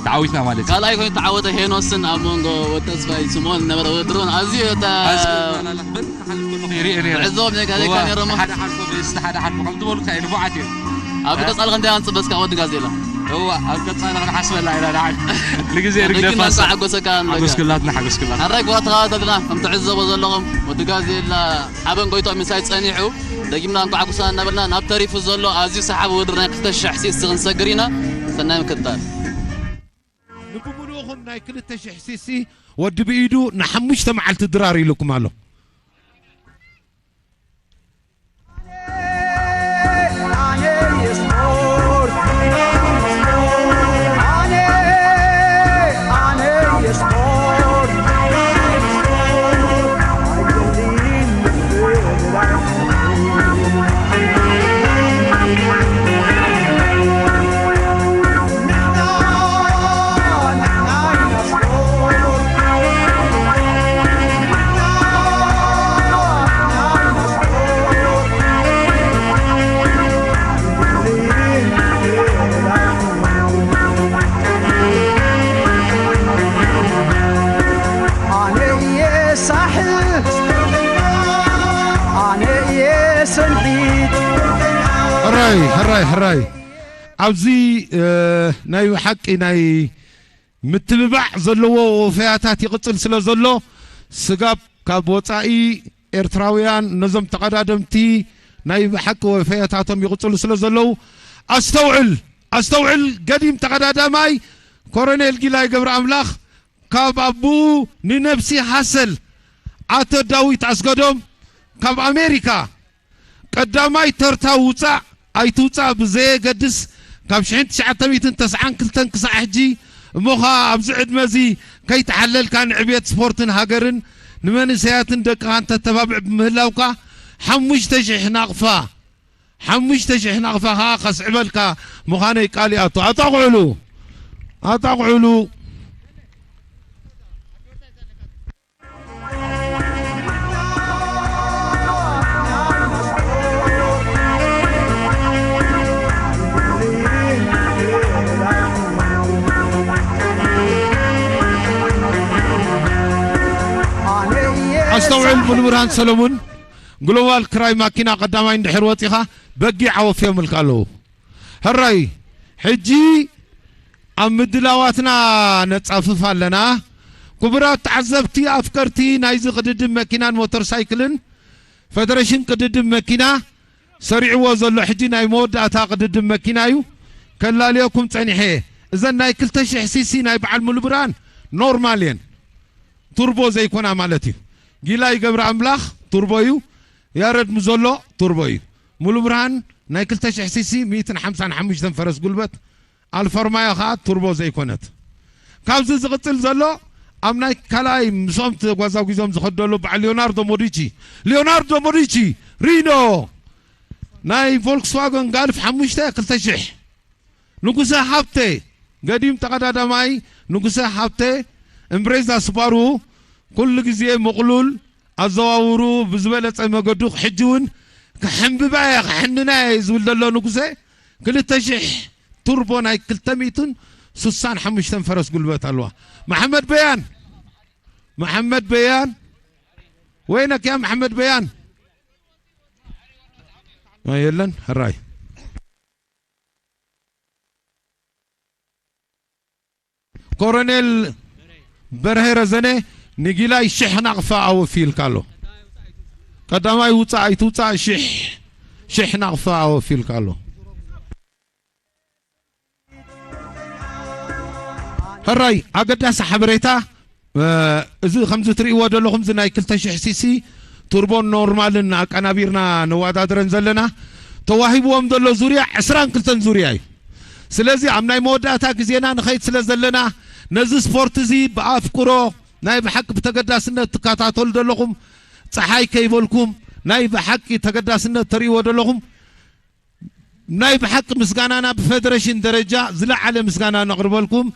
ተዓዊትና ማለት እዩ። ካልኣይ ኮይኑ ተዓወተ ሄኖስን ኣብ መንጎ ወዲ ተስፋይ ስምኦን ነበረ ውድድር እውን ኣዝዩ ኣዝዩ ተላላኽ በል። ክሓልፍ ከለኹ ይርኢ ነይረ። ትዕዘቦም ኔጋ ዘይካ እዋ፣ ነይሮም። ሓደ ሓልፎ፣ ብስቲ ሓደ ሓልፎ ከም ዝበሉ እንታይ ንፉዓት እዮም። ኣብ እ? ቀጻሊ ክንደይ ኣንጽበ እስካ ወዲ ጋዜላ? እዋ፣ ኣብ ቀጻሊ ክንሓስበላ ኢና ንዓል። ንግዜ ደጊም ርግደፋ ናጻ ሓጎሰካ ንበካ። ሓጎስክላትና፣ ሓጎስክላትና። ሕራይ ክቡራት ተኸታተልና፣ ከም ትዕዘቦ ዘለኹም፣ ወዲ ጋዜላ ሓበን ጎይትኦም ምሳይ ጸኒሑ፣ ደጊምና እንኳዕ ሓጎሰና እናበልና፣ ናብ ተሪፉ ዘሎ ኣዝዩ ሰሓቢ ውድድር ናይ ክልተ ሽሕ ሲሲ ክንሰግር ኢና። ሰናይ ምክትታል። ንብምሉእኹም ናይ ክልተ ሽሕ ሲሲ ወዲ ብኢዱ ንሓሙሽተ መዓልቲ ድራር ኢሉኩም ኣሎ። ኣነ እየ ሳሕል፣ ኣነ እየ ሰንሒት። ሕራይ፣ ሕራይ፣ ሕራይ። ኣብዚ፣ እ፣ ናይ ብሓቂ ናይ ምትብባዕ ዘለዎ ወፈያታት ይቕጽል ስለ ዘሎ፣ ስጋብ ካብ ወጻኢ ኤርትራውያን ነዞም ተቐዳደምቲ ናይ ብሓቂ ወፈያታቶም ይቕጽሉ ስለ ዘለዉ፣ ኣስተውዕል፣ ኣስተውዕል፣ ገዲም ተቐዳዳማይ ኮረኔል ጊላይ ገብረ ኣምላኽ ካብ ኣቦኡ ንነብሲ ሃሰል፣ ኣቶ ዳዊት ኣስገዶም ካብ ኣሜሪካ፣ ቀዳማይ ተርታ ውጻእ ኣይትውጻእ ብዘየገድስ፣ ካብ ሽሕን ትሽዓተ ሚእትን ተስዓን ክልተን ክሳዕ ሕጂ፣ እሞ ኸኣ ኣብዚ ዕድመ እዚ ከይተሓለልካ ንዕብየት ስፖርትን ሃገርን ንመንእሰያትን ደቅኻን ተተባብዕ ብምህላውካ፣ ሓሙሽተ ሽሕ ናቕፋ፣ ሓሙሽተ ሽሕ ናቕፋ ኸኣ ከስዕበልካ ምዃነይ ቃል ይኣቱ። ኣጣቕዕሉ፣ ኣጣቕዕሉ። ኣስተውዕል ሙሉብርሃን ሰለሙን፣ ግሎባል ክራይ ማኪና ቀዳማይ እንድሕር ወጺኻ በጊዕ ኣወፍዮምልካ ኣለዉ። ሕራይ፣ ሕጂ ኣብ ምድላዋትና ነጻፍፍ ኣለና። ክቡራት ተዓዘብቲ፣ ኣፍቀርቲ ናይዚ ቅድድም መኪናን ሞተር ሳይክልን፣ ፈደረሽን ቅድድም መኪና ሰሪዕዎ ዘሎ ሕጂ ናይ መወዳእታ ቅድድም መኪና እዩ። ከላልየኩም ጸኒሐ። እዘን ናይ ክልተ ሽሕ ሲሲ ናይ በዓል ሙሉብርሃን ኖርማል እየን። ቱርቦ ዘይኮና ማለት እዩ። ጊላይ ገብረ ኣምላኽ ቱርቦ እዩ። ያረድ ምዞሎ ቱርቦ እዩ። ሙሉብርሃን ናይ ክልተ ሽሕ ሲሲ ሚእትን ሓምሳን ሓሙሽተን ፈረስ ጉልበት፣ ኣልፋ ሮማዮ ኸኣ ቱርቦ ዘይኮነት። ካብዚ ዝቕጽል ዘሎ ኣብ ናይ ካልኣይ ምስኦም ተጓዛጒዞም ዝኸዱ ዘለዉ በዓል ሊዮናርዶ ሞዲቺ፣ ሊዮናርዶ ሞዲቺ ሪኖ ናይ ቮልክስዋገን ጋልፍ ሓሙሽተ ክልተ ሽሕ። ንጉሰ ሃብተ፣ ገዲም ተቐዳዳማይ ንጉሰ ሃብተ፣ እምብሬዛ ስባሩ ኩሉ ግዜ ምቕሉል ኣዘዋውሩ ብዝበለጸ መገዱ፣ ሕጂ እውን ክሕንብባ እየ ክሕንና እየ ዝብል ዘሎ ንጉሰ፣ ክልተ ሽሕ ቱርቦ ናይ ክልተ ሚእትን ስሳን ሓሙሽተን ፈረስ ጉልበት ኣለዋ። መሓመድ በያን፣ መሓመድ በያን፣ ወይነክ ያ መሓመድ በያን። የለን፣ ሕራይ። ኮሎኔል በርሀ ረዘነ ንጊላይ ሽሕ ናቕፋ ኣወፊልካ ኣሎ። ቀዳማይ ውፃእ ኣይትውፃእ ሽሕ፣ ሽሕ ናቕፋ ኣወፊልካ ኣሎ። ሕራይ፣ ኣገዳሲ ሓበሬታ። እ፣ እዚ ከምዚ ትርእይዎ ዘለኹም፣ እዚ ናይ ክልተ ሽሕ ሲሲ ቱርቦን ኖርማልን ኣቀናቢርና ነወዳድረን ዘለና፣ ተዋሂብዎም ዘሎ ዙርያ ዕስራን ክልተን ዙርያ እዩ። ስለዚ ኣብ ናይ መወዳእታ ግዜና ንኸይድ ስለ ዘለና፣ ነዚ ስፖርት እዚ ብኣፍቅሮ፣ ናይ ብሓቂ ብተገዳስነት ትከታተሉ ዘለኹም፣ ጸሓይ ከይበልኩም ናይ ብሓቂ ተገዳስነት ተርእይዎ ዘለኹም፣ ናይ ብሓቂ ምስጋናና ብፌደሬሽን ደረጃ ዝለዓለ ምስጋና ነቕርበልኩም።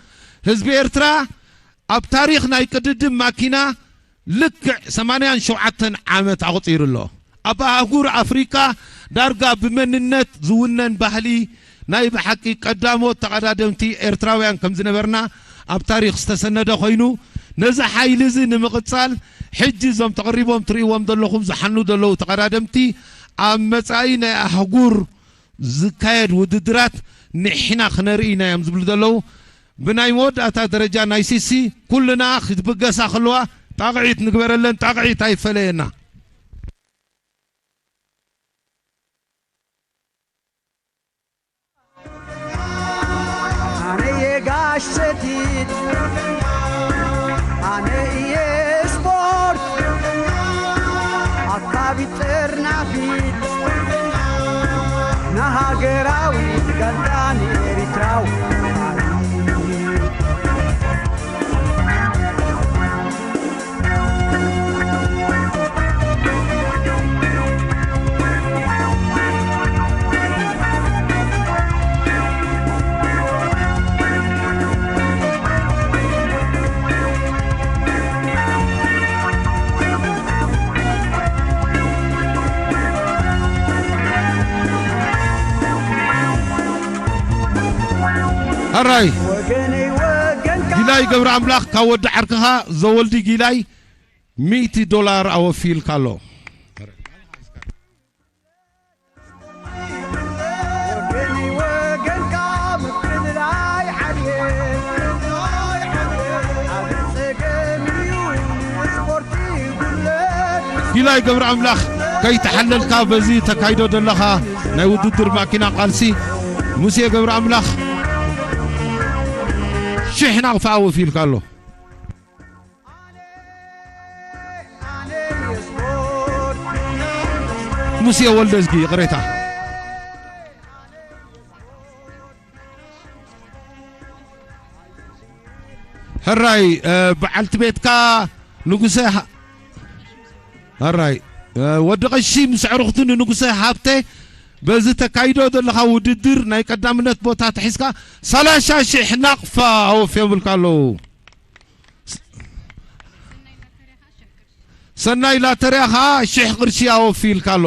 ህዝቢ ኤርትራ ኣብ ታሪኽ ናይ ቅድድም ማኪና ልክዕ ሰማንያን ሸውዓተን ዓመት ኣቑጺሩ ኣሎ። ኣብ ኣህጉር ኣፍሪቃ ዳርጋ ብመንነት ዝውነን ባህሊ፣ ናይ ብሓቂ ቀዳሞት ተቐዳደምቲ ኤርትራውያን ከም ዝነበርና ኣብ ታሪኽ ዝተሰነደ ኮይኑ፣ ነዚ ሓይሊ እዚ ንምቕጻል፣ ሕጂ እዞም ተቐሪቦም ትርእይዎም ዘለኹም ዝሓኑ ዘለዉ ተቐዳደምቲ፣ ኣብ መጻኢ ናይ ኣህጉር ዝካየድ ውድድራት ንሕና ክነርኢ ኢና እዮም ዝብሉ ዘለዉ። ብናይ መወዳእታ ደረጃ ናይ ሲሲ ኩልና ክትብገሳ ከለዋ ጣቕዒት ንግበረለን፣ ጣቕዒት ኣይፈለየና። ኣነየ ጋሽ ሰቲት፣ ኣነ እየ ስፖርት ኣካቢ ጥርናፊት፣ ንሃገራዊት ጋንታ ንኤሪትራዊ። ሕራይ ጊላይ ገብረ ኣምላኽ ካብ ወዲ ዓርክኻ ዘወልዲ ጊላይ ሚእቲ ዶላር ኣወፊልካ ኣሎ። ጊላይ ገብረ ኣምላኽ ከይተሓለልካ በዚ ተካይዶ ዘለኻ ናይ ውድድር ማኪና ቃልሲ ሙሴ ገብረ ኣምላኽ ሽሕ ናቕፋ ኣወፊልካ ኣሎ። ሙሴ ወልደዝጊ፣ ይቕሬታ። ሕራይ፣ እ፣ በዓልቲ ቤትካ ንጉሰ ሃ-፣ ሕራይ፣ እ፣ ወዲ ቀሺ ምስ ኣዕሩኽቱ ንንጉሰ ሃብተ በዚ ተካይዶ ዘለኻ ውድድር ናይ ቀዳምነት ቦታ ተሒዝካ ሰላሳ ሽሕ ናቕፋ ኣወፍዮምልካ ኣለዉ። ሰናይ ላተርያ ኸዓ ሽሕ ቅርሺ ኣወፊልካ ኣሎ።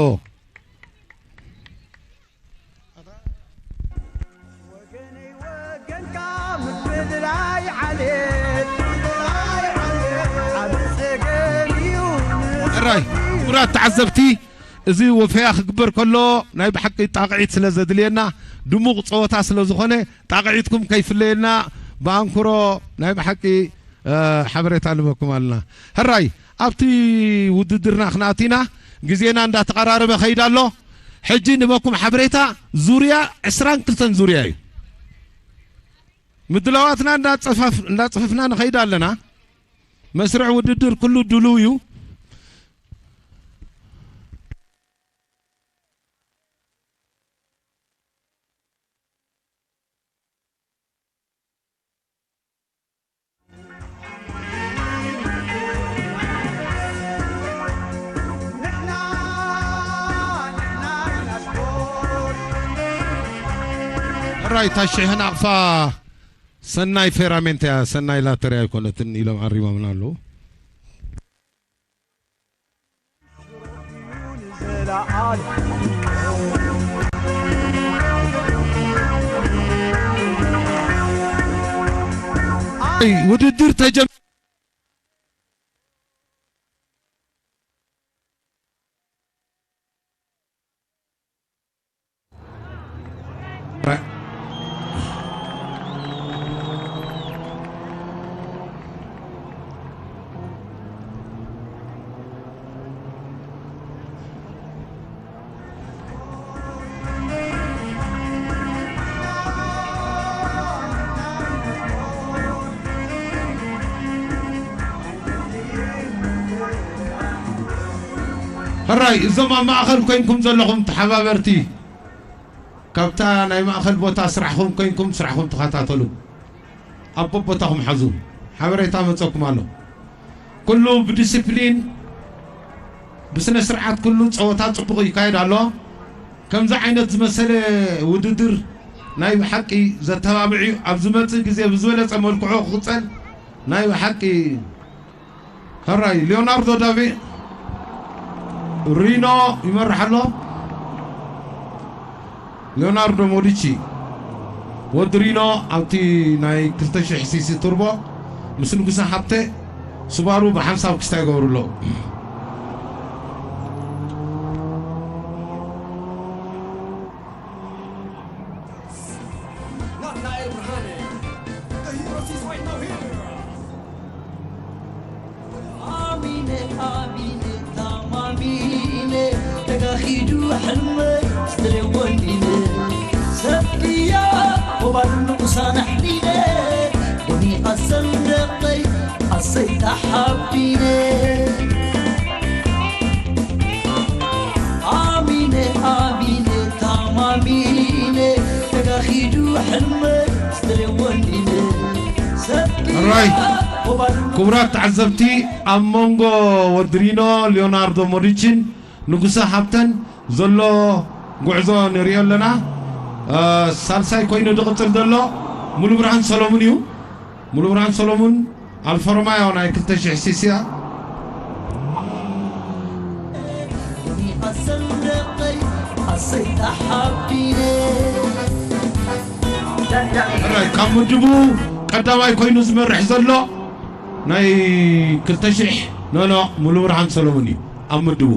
ሕራይ፣ ክቡራት ተዓዘብቲ፣ እዚ ወፈያ ክግበር ከሎ ናይ ብሓቂ ጣቕዒት ስለ ዘድልየና፣ ድሙቕ ጸወታ ስለ ዝኾነ፣ ጣቕዒትኩም ከይፍለየና ብኣንክሮ ናይ ብሓቂ፣ እ፣ ሓበሬታ ንበኩም ኣለና። ሕራይ፣ ኣብቲ ውድድርና ክንኣቱ ኢና። ግዜና እንዳተቐራረበ ከይድ ኣሎ። ሕጂ ንበኩም ሓበሬታ፣ ዙርያ ዕስራን ክልተን ዙርያ እዩ። ምድላዋትና እንዳጸፋፍ-፣ እንዳጸፈፍና ንኸይድ ኣለና። መስርዕ ውድድር ኩሉ ድሉው እዩ። ራይታ ሽሕ ናቕፋ ሰናይ ፌራሜንት እያ፣ ሰናይ ላተሪ ኣይኮነትን ኢሎም ኣሪሞምና ኣለዉ። ኣይ፣ ውድድር ተጀም- ሕራይ፣ እዞም ኣብ ማእኸል ኮይንኩም ዘለኹም ተሓባበርቲ፣ ካብታ ናይ ማእኸል ቦታ ስራሕኹም ኮይንኩም ስራሕኹም ተኸታተሉ። ኣብ ቦቦታኹም ሓዙ። ሓበሬታ መጸኩም ኣሎ። ኩሉ ብዲሲፕሊን፣ ብስነ ስርዓት ኩሉ ጸወታ ጽቡቕ ይካየድ ኣሎ። ከምዚ ዓይነት ዝመሰለ ውድድር ናይ ብሓቂ ዘተባብዕ እዩ። ኣብ ዝመጽእ ግዜ ብዝበለጸ መልክዑ ክቕጸል ናይ ብሓቂ ሕራይ ሊዮናርዶ ዳቪ ሪኖ ይመርሕ ኣሎ። ሊዮናርዶ ሞዲቺ ወዲ ሪኖ ኣብቲ ናይ ክልተ ሽሕ ሲሲ ቱርቦ ምስ ንጉሰ ሃብተ ሱባሩ ብሓንሳብ ክስታ ይገብሩ ኣለዉ። ናትናኤል ብርሃነ፣ the hero is right now here. ኣሚነ፣ ኣሚነ፣ ታማሚነ፣ ተጋሂዱ ሕልመይ፣ ስትሬ ወንዲነ፣ ሰብያ፣ ወባል ንጉሳን ኣሕሊነ፣ ቡኒ ኣሰንደቀይ፣ ኣሰይ ተሓቢነ። ኣሚነ፣ ኣሚነ፣ ታማሚነ፣ ተጋሂዱ ሕልመይ፣ ስትሬ ወንዲነ፣ ሰብያ፣ ራይት። ወባል ክቡራት ተዓዘብቲ፣ ኣብ መንጎ ወዲ ሪኖ፣ ሊዮናርዶ ሞሪችን ንጉሰ ሃብተን ዘሎ ጉዕዞ ንሪኦ ኣለና። እ፣ ሳልሳይ ኮይኑ ዝቕጽል ዘሎ ሙሉ ብርሃን ሰሎሙን እዩ። ሙሉ ብርሃን ሰሎሙን ኣልፋ ሮማዮ ናይ ክልተ ሽሕ ሲሲ እያ። ሕራይ ካብ ምድቡ ቀዳማይ ኮይኑ ዝመርሕ ዘሎ ናይ ክልተ ሽሕ ኖኖ ሙሉ ብርሃን ሰሎሙን እዩ ኣብ ምድቡ።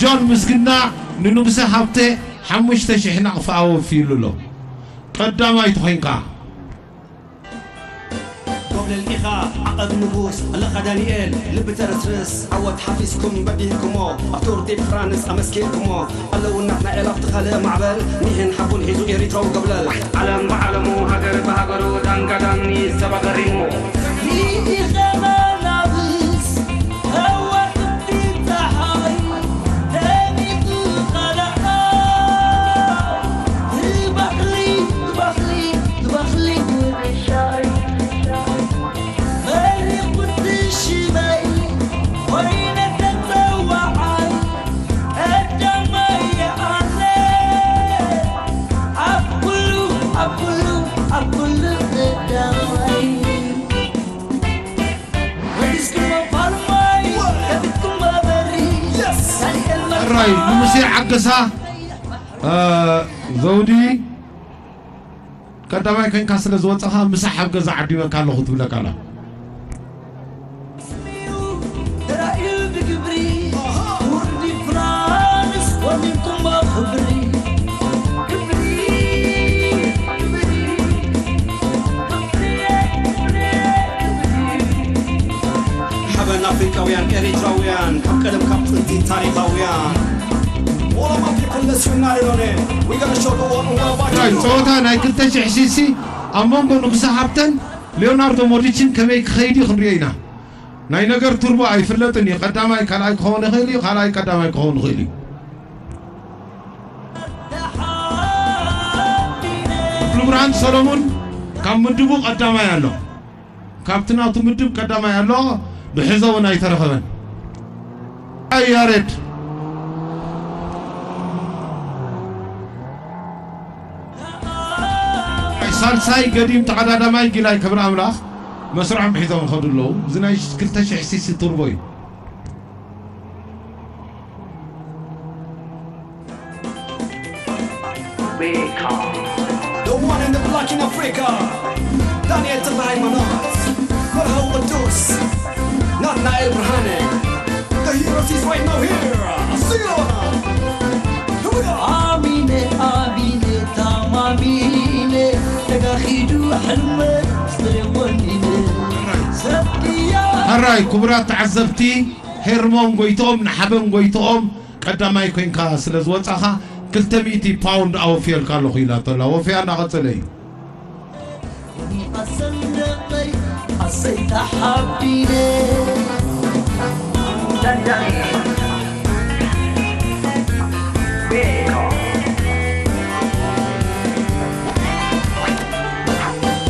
ጆን ምስግና ንንጉሰ ሃብተ ሓሙሽተ ሽሕ ናቕፋ ኣወፊዩሉ ኣሎ። ቀዳማይ ተኾይንካ። ጎብለል ኢኻ ዓቐብ ንጉስ ኣለኻ ዳንኤል፣ ልቢ ተረስርስ ዓወት ሓፊዝኩም በዲህኩሞ፣ ኣብ ቱር ዲ ፍራንስ ኣመስኪርኩሞ፣ ኣለዉ ናትናኤል ኣብቲ ካልእ ማዕበል፣ ኒህን ሓቡን ሒዙ ኤሪትራዊ ጎብለል። ዓለም ብዓለሙ ሃገር ብሃገሩ ዳንጋ ዳኒ ሰብ ኣገሪሙ። ርኢኻ መናብስ ከዋክብቲ ጸሓይ ደሚቑ ኸለኣ፣ ትባኽሊ፣ ትባኽሊ፣ ትባኽሊ ውርሻይ። መሪቑ ሽመይ ኮይነ ተጸዋዓይ፣ ቀዳማይ ኣነ ኣብ ኩሉ፣ ኣብ ኩሉ፣ ኣብ ኩሉ ቀዳማይ። ወዲስኩሞ ፓልማይ፣ ከፊትኩሞ በሪ፣ ዳንኤል መርዓ። ሕራይ ንሙሴ ዓገሳ፣ እ፣ ዘውዲ፣ ቀዳማይ ኮይንካ ስለ ዝወጸኻ ምሳሕ ኣብ ገዛ ዓዲመካ ኣለኹ ትብለካ ኣላ። ተራእዩ ብግብሪ፣ ውርዲ ፍራንስ ወኒንኩሞ ክብሪ። ክብሪ፣ ክብሪ፣ ክብሪ፣ ክብሪ። ሓበን ኣፍሪቃውያን ኤሪትራውያን፣ ካብ ቀደም ካብ ጥንቲ ታሪኻውያን። All of my people, let's unite on it. We gotta show the world what we ናይት do. ጸወታ ናይ ክልተ ሽሕ ሲሲ ኣብ መንጎ ንጉሰ ሃብተን ሊዮናርዶ ሞዲችን ከመይ ክኸይድ እዩ ክንሪኦ ኢና። ናይ ነገር ቱርቦ ኣይፍለጥን እዩ። ቀዳማይ ካልኣይ ክኸውን ይኽእል እዩ፣ ካልኣይ ቀዳማይ ክኸውን ይኽእል እዩ። ሙሉብርሃን ሰሎሙን ካብ ምድቡ ቀዳማይ ኣሎ። ካብቲ ናቱ ምድብ ቀዳማይ ኣሎ፣ ብሕዞ እውን ኣይተረኸበን። ኣይ ያሬድ፣ ሳልሳይ ገዲም ተቐዳዳማይ ጊላይ ክብረ ኣምላኽ መስርዖም ሒዞም ይኸዱ ኣለዉ። እዚ ናይ ክልተ ሽሕ ሲሲ ቱርቦ እዩ። The one and the black in Africa, ዳንኤል ተክለሃይማኖት፣ መርሃዊ ቅዱስ፣ ናትናኤል ብርሃነ። The heroes is right now here. Sing it on. Here we go. ኣሚነ ኣሚነ ታማሚነ ተጋኺዱ ሕልመ ፍሬ ወኒነ ሰብያ ሕራይ ክቡራት ተዓዘብቲ፣ ሄርሞን ጎይትኦም ንሓበን ጎይትኦም ቀዳማይ ኮይንካ ስለ ዝወጻኻ ክልተ ሚእቲ ፓውንድ ኣወፍየልካ ኣለኹ ኢላቶ ኣላ። ወፍያ እናቐጸለ እዩ። ኣሰንደቐይ ኣሰይ ተሓቢነ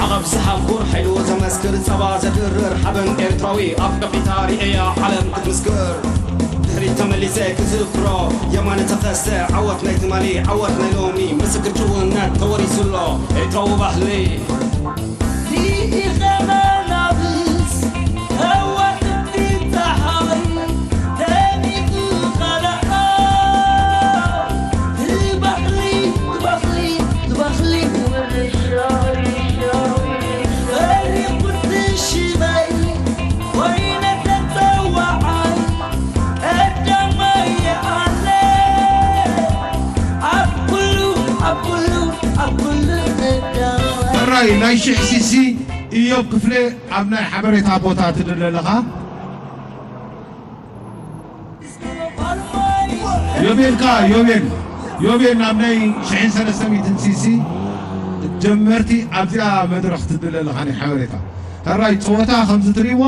ዓቐብ ዝሃብ ኩር ሓይሉ ዘመስክር ጸባ ዘድርር ሓበን ኤርትራዊ ኣፍቀፊታ ርእያ ዓለም ክትምስክር ድሕሪት ተመሊሰ ክዝክሮ የማነ ተኸስተ ዓወት ናይ ትማሊ ዓወት ናይ ሎሚ ምስክር ጭውነት ተወሪሱ ኣሎ ኤርትራዊ ባህሊ ዲኢኸ መናብስ ከዋክብቲ ጸሓይ ደሚቑ ኸለኣ ትባኽሊ ትባኽሊ ትባኽሊ በሪቑ ሽመይ ኮይነ ተጸዋዓይ ቀዳማይ ኣነ ኣብ ኩሉ ኣብ ኩሉ ኣብ ኩሉ ቀዳማይ ሕራይ ናይ ሽሕ ሲሲ ኢዮብ ክፍሌ ኣብ ናይ ሓበሬታ ቦታ ትድለ ኣለኻ። ዮቤልካ ዮቤል ዮቤል ናብ ናይ ሽሕን ሰለስተ ሚእትን ሲሲ ጀመርቲ ኣብዚኣ መድረኽ ትድለ ኣለኻ ናይ ሓበሬታ። ሕራይ ጸወታ ከምዚ ትርእይዎ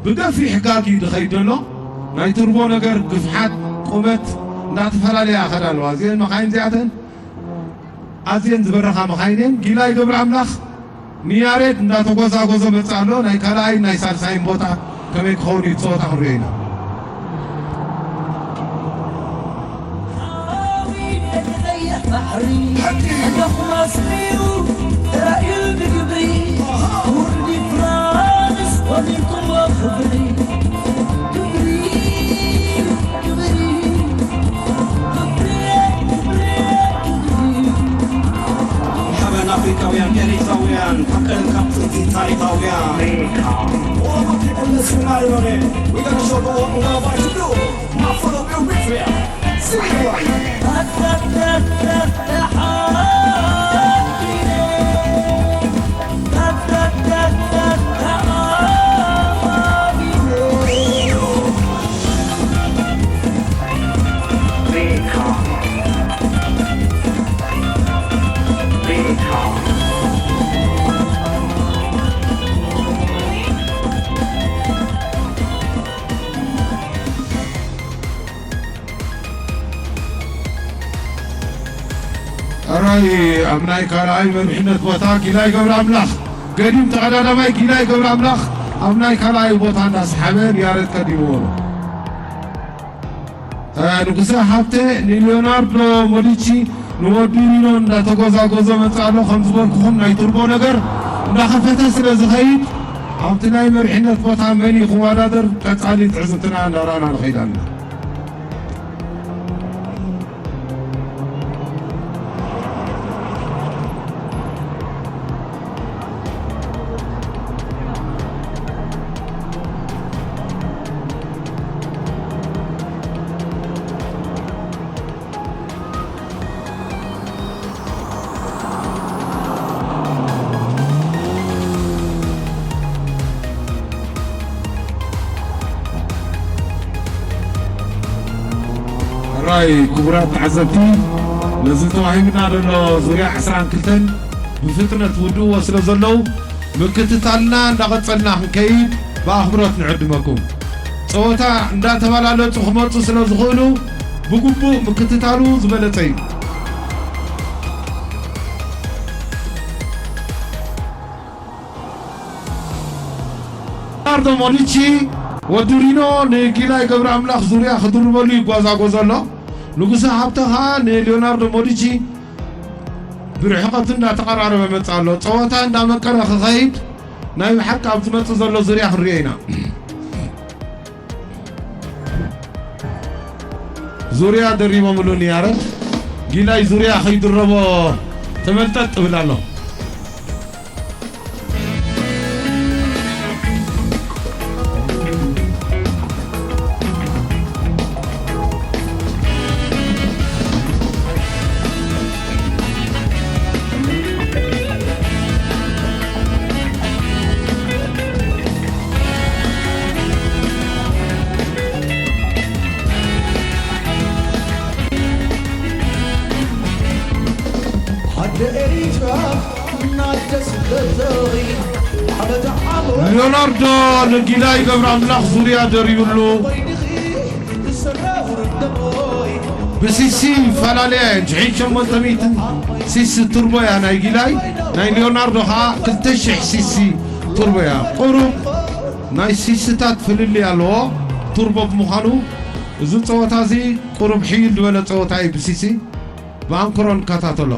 ብገፊሕ ጋግ እዩ ዝኸይድ ዘሎ። ናይ ቱርቦ ነገር ግፍሓት ቁመት እንዳተፈላለያ ይኸዳ ኣለዋ። እዚአን መኻይን እዚኣተን ኣዝየን ዝበረኻ መኻይን እየን። ጊላይ ገብረ ኣምላኽ ንያሬድ እንዳተጎዛጎዞ መጽእ ኣሎ። ናይ ካልኣይን ናይ ሳልሳይን ቦታ ከመይ ክኸውን እዩ እቲ ጸወታ ክንሪኦ ኢና። ባሕሪ ኣለኹም ኣስሚሩ ተራእዩ ብግብሪ ውርዲ ፍራንስ ወሊኩም ክብሪ ክብሪ ክብሪ ክብሪ ክብሪ ሓበን ኣፍሪካውያን ኤሪትራውያን ካብ ቀደም ካብ ጥንቲ ታሪኻውያን ኦሮሞ ክልል ስማሪ ኖሬ We gotta show the world what we do. My full of Eritrea. Sing it right. ሕራይ ኣብ ናይ ካልኣይ መሪሕነት ቦታ ጊላይ ገብረ ኣምላኽ ገዲም ተቐዳዳማይ ጊላይ ገብረ ኣምላኽ ኣብ ናይ ካልኣይ ቦታ እንዳሰሓበ ንያሬድ ቀዲምዎ ኣሎ። ንጉሰ ሃብተ ንሊዮናርዶ ሞዲቺ ንወዲ ሪኖ እንዳተጎዛጎዞ መጽእ ኣሎ። ከም ዝበልኩኹም ናይ ቱርቦ ነገር እንዳኸፈተ ስለ ዝኸይድ ኣብቲ ናይ መሪሕነት ቦታ መን እዩ ክወዳደር ቀጻሊ ትዕዝብትና እንዳረኣና ንኸይድ ኣለና። ሕራይ ክቡራት ተዓዘብቲ፣ ነዚ ተዋሂብና ዘሎ ዙርያ ዕስራን ክልተን ብፍጥነት ውድእዎ ስለ ዘለዉ ምክትታልና እንዳቐጸልና ክንከይድ ብኣኽብሮት ንዕድመኩም። ጸወታ እንዳተባላለጹ ክመጹ ስለ ዝኽእሉ ብግቡእ ምክትታሉ ዝበለጸ እዩ። ሊዮናርዶ ሞኒቺ ወዲ ሪኖ ንጊላይ ገብረ ኣምላኽ ዙርያ ክድርበሉ ይጓዛጎዞ ኣሎ። ንጉሰ ሃብተ ኸኣ ንሊዮናርዶ ሞኒቺ ብርሕቐቱ እንዳተቐራረበ መጽእ ኣሎ። ጸወታ እንዳመቀረ ክኸይድ ናይ ብሓቂ ኣብ ዝመጽእ ዘሎ ዙርያ ክንሪኦ ኢና። ዙርያ ደሪቦምሉ ንያረት ጊላይ ዙርያ ከይድረቦ ተመልጠጥ እብል ኣሎ። ሊዮናርዶ ንጊላይ ገብረ ኣምላኽ ዙርያ ደሪብሉ። ብሲሲ ይፈላለያ እየን። ሽሕን ሸሞንተ ሚእትን ሲሲ ቱርቦ እያ ናይ ጊላይ፣ ናይ ሊዮናርዶ ኸዓ ክልተ ሽሕ ሲሲ ቱርቦ እያ። ቁሩብ ናይ ሲስታት ፍልልይ ኣለዎ። ቱርቦ ብምዃኑ እዚ ጸወታ እዚ ቁሩብ ሕይል ዝበለ ጸወታ እዩ። ብሲሲ ብኣንክሮ ንከታተሎ።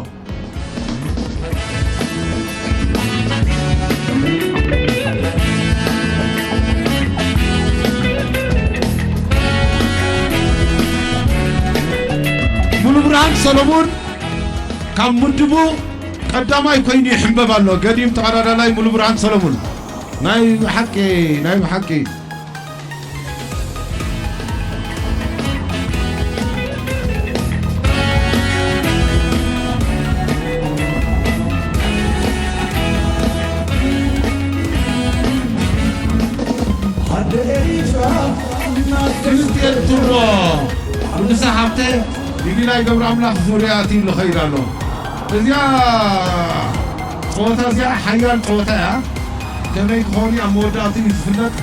ሙሉ ብርሃን ሰሎሙን ካብ ምድቡ ቀዳማይ ኮይኑ ይሕንበብ ኣሎ። ገዲም ተቐዳዳላይ ሙሉ ብርሃን ሰሎሙን። ናይ ብሓቂ፣ ናይ ብሓቂ። ክልቲኤን ቱሮ ንጉሰ ሃብተ ንጊላይ ገብረ ኣምላኽ ዙርያ ኣትዩሉ ኸይድ ኣሎ። እዚኣ ጸወታ እዚኣ ሓያል ጸወታ እያ። ከመይ ክኸውን ኣብ መወዳእትኡ እዩ ዝፍለጥ።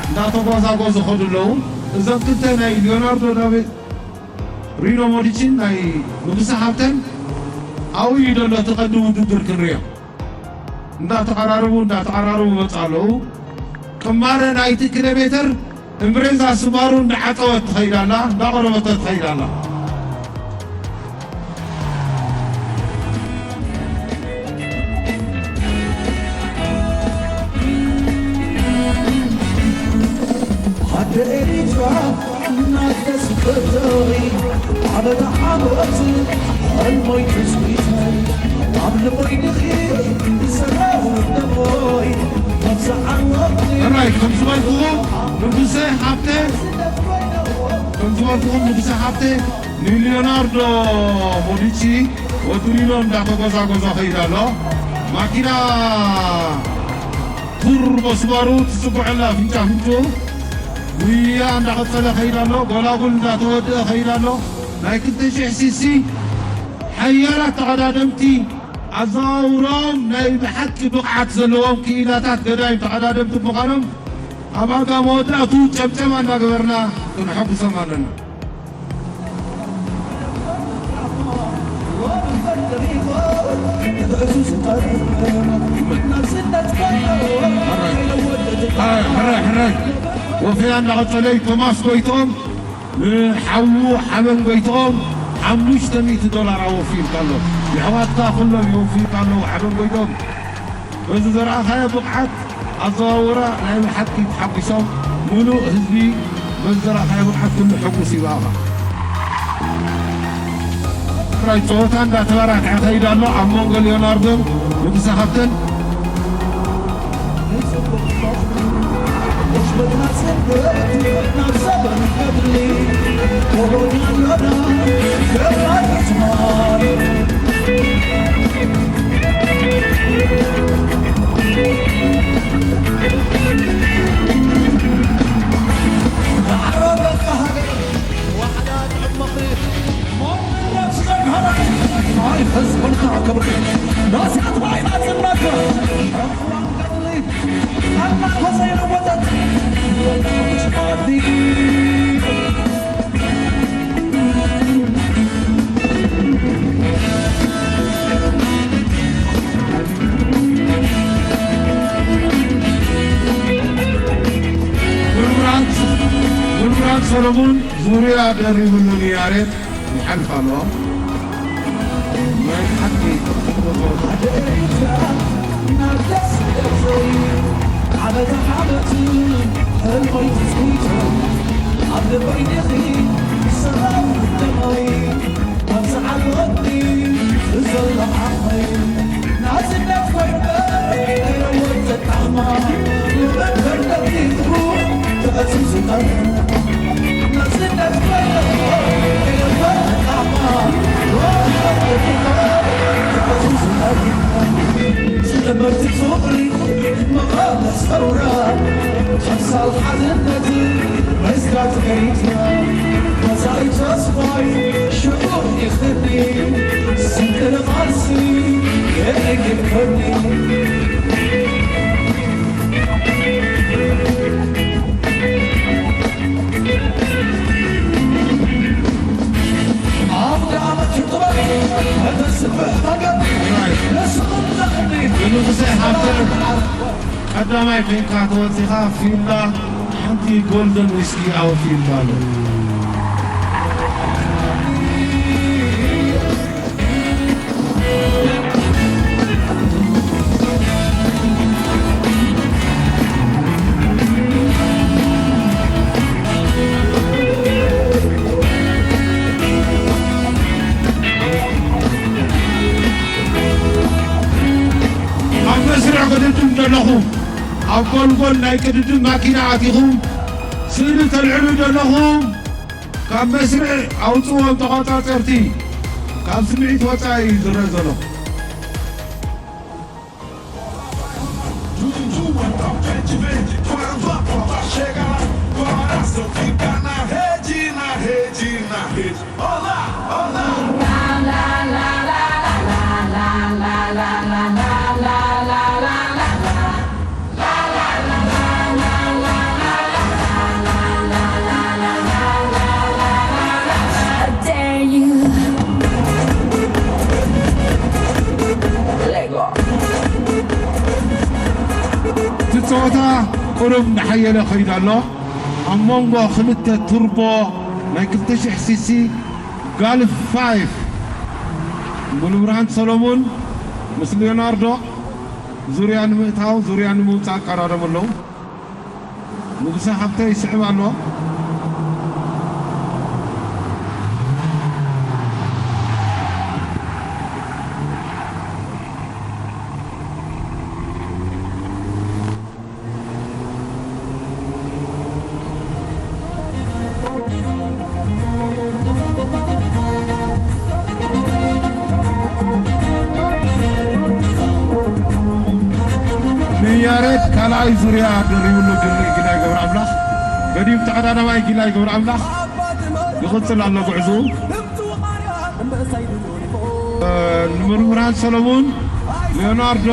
እንዳተጓዛጎዙ ኸዱ ኣለዉ። እዞም ክልተ ናይ ሊዮናርዶ ዳቪድ ሪኖ ሞዲችን ናይ ንጉሰ ሃብተን ኣብኡ እዩ ዘሎ እቲ ቀንዲ ውድድር ክንሪኦ። እንዳተቐራረቡ፣ እንዳተቐራረቡ መጽእ ኣለዉ። ቅማረ ናይቲ ኪሎ ሜትር እምብሬዛ ስባሩ እንዳዓጸወት ትኸይድ ኣላ፣ እንዳቐረበቶ ትኸይድ ኣላ። ኣደ ኤሪትራ ናተስ ፍቶይ ዓመታ ዓመት ሕልሞይ ትጽቢተይ ኣብ ልቦይ ድኺ ዝሰራው ደሞይ መብዛዕ ዓወት ሕራይ ከም ዝበልኩኹም ንጉሰ ሃብተ፣ ከም ዝበልኩኹም ንጉሰ ሃብተ ንሊዮናርዶ ቦኑቺ ወትሪኖ እንዳተጎዛጎዘ ኸይድ ኣሎ። ማኪና ቱር በስባሩ ትጽጉዐላ ኣፍንጫ ኣፍንጭኡ ጉያ እንዳቐጸለ ኸይድ ኣሎ። ጎላጉል እንዳተወድአ ኸይድ ኣሎ። ናይ ክልተ ሽሕ ሲሲ ሓያላት ተቐዳደምቲ ኣዘዋውሮም ናይ ብሓቂ ብቕዓት ዘለዎም ክኢላታት ገዳይም ተቐዳደምቲ ብምዃኖም ኣብ ኣጋ መወዳእቱ ጨብጨባ እናገበርና ክንሐጉሶም ኣለና። ሕራይ፣ ሕራይ፣ ሕራይ። ወፈያ እንዳቐጸለ እዩ። ቶማስ ጎይትኦም ንሓዉ ሓበን ጎይትኦም ሓሙሽተ ሚእቲ ዶላር ኣወፊዩልካ ኣሎ። የሕዋትካ ኩሎም ይወፍዩልካ ኣለዉ። ሓበን ጎይትኦም በዚ ዘርኣኻዮ ብቕዓት ኣዘዋውራ ናይ ብሓቂ ተሓጒሶም። ሙሉእ ህዝቢ በዚ ዘርኣኻዮ ብቕዓት ኩሉ ሕጉስ እዩ ብኣኻ። ጥራይ ጸወታ እንዳተበራትዐ ከይዱ ኣሎ ኣብ መንጎ ሊዮናርዶን ንጉሰ ሃብተን። ሙሉብርሃን፣ ሙሉብርሃን ሰሎሙን ዙርያ ደሪብሉ ንያሬድ ይሓልፍ ኣሎ። ናይ ሓቂ ዝነበርቲ ፍቕሪ መቐመስ ሰውራ ሓምሳል ሓድነት መስጋት ኤሪትራ መጻኢ ተስፋይ ሽዑ ይኽኒ ስንቅር ቃልሲ የእግር ኮኒ ንጉሰ ሃብተ ቀዳማይ ኮይንካ ተወፂኻ ፊላ ሓንቲ ጎልደን ዊስኪ ኣወፊልካ ኣሎ። ኣብ መስርዕ ቅድድም ዘለኹም፣ ኣብ ጎልጎል ናይ ቅድድም ማኪና ኣቲኹም ስእሊ ተልዕሉ ዘለኹም፣ ካብ መስርዕ ኣውጽዎም ተቖጻጸርቲ። ካብ ስምዒት ወጻኢ እዩ ዝረአ ዘሎ። እቲ ጸወታ ቁሩብ እናሓየለ ከይዱ ኣሎ። ኣብ መንጎ ክልተ ቱርቦ ናይ ክልተ ሽሕ ሲሲ ጋልፍ ፋይፍ ሙሉብርሃን ሰሎሙን ምስ ሊዮናርዶ ዙርያ ንምእታው ዙርያ ንምውጻእ ቀራረቡ ኣለዉ። ንጉሰ ሃብተ ይስዕብ ኣሎ። ንያሬድ ካልኣይ ዙርያ ደሪብሉ ግል-፣ ግላይ ገብረ ኣምላኽ ገዲም ተቐዳዳማይ ግላይ ገብረ ኣምላኽ ይቕጽል ኣሎ ጉዕዝኡ። ንመምህራን ሰሎሙን ሊዮናርዶ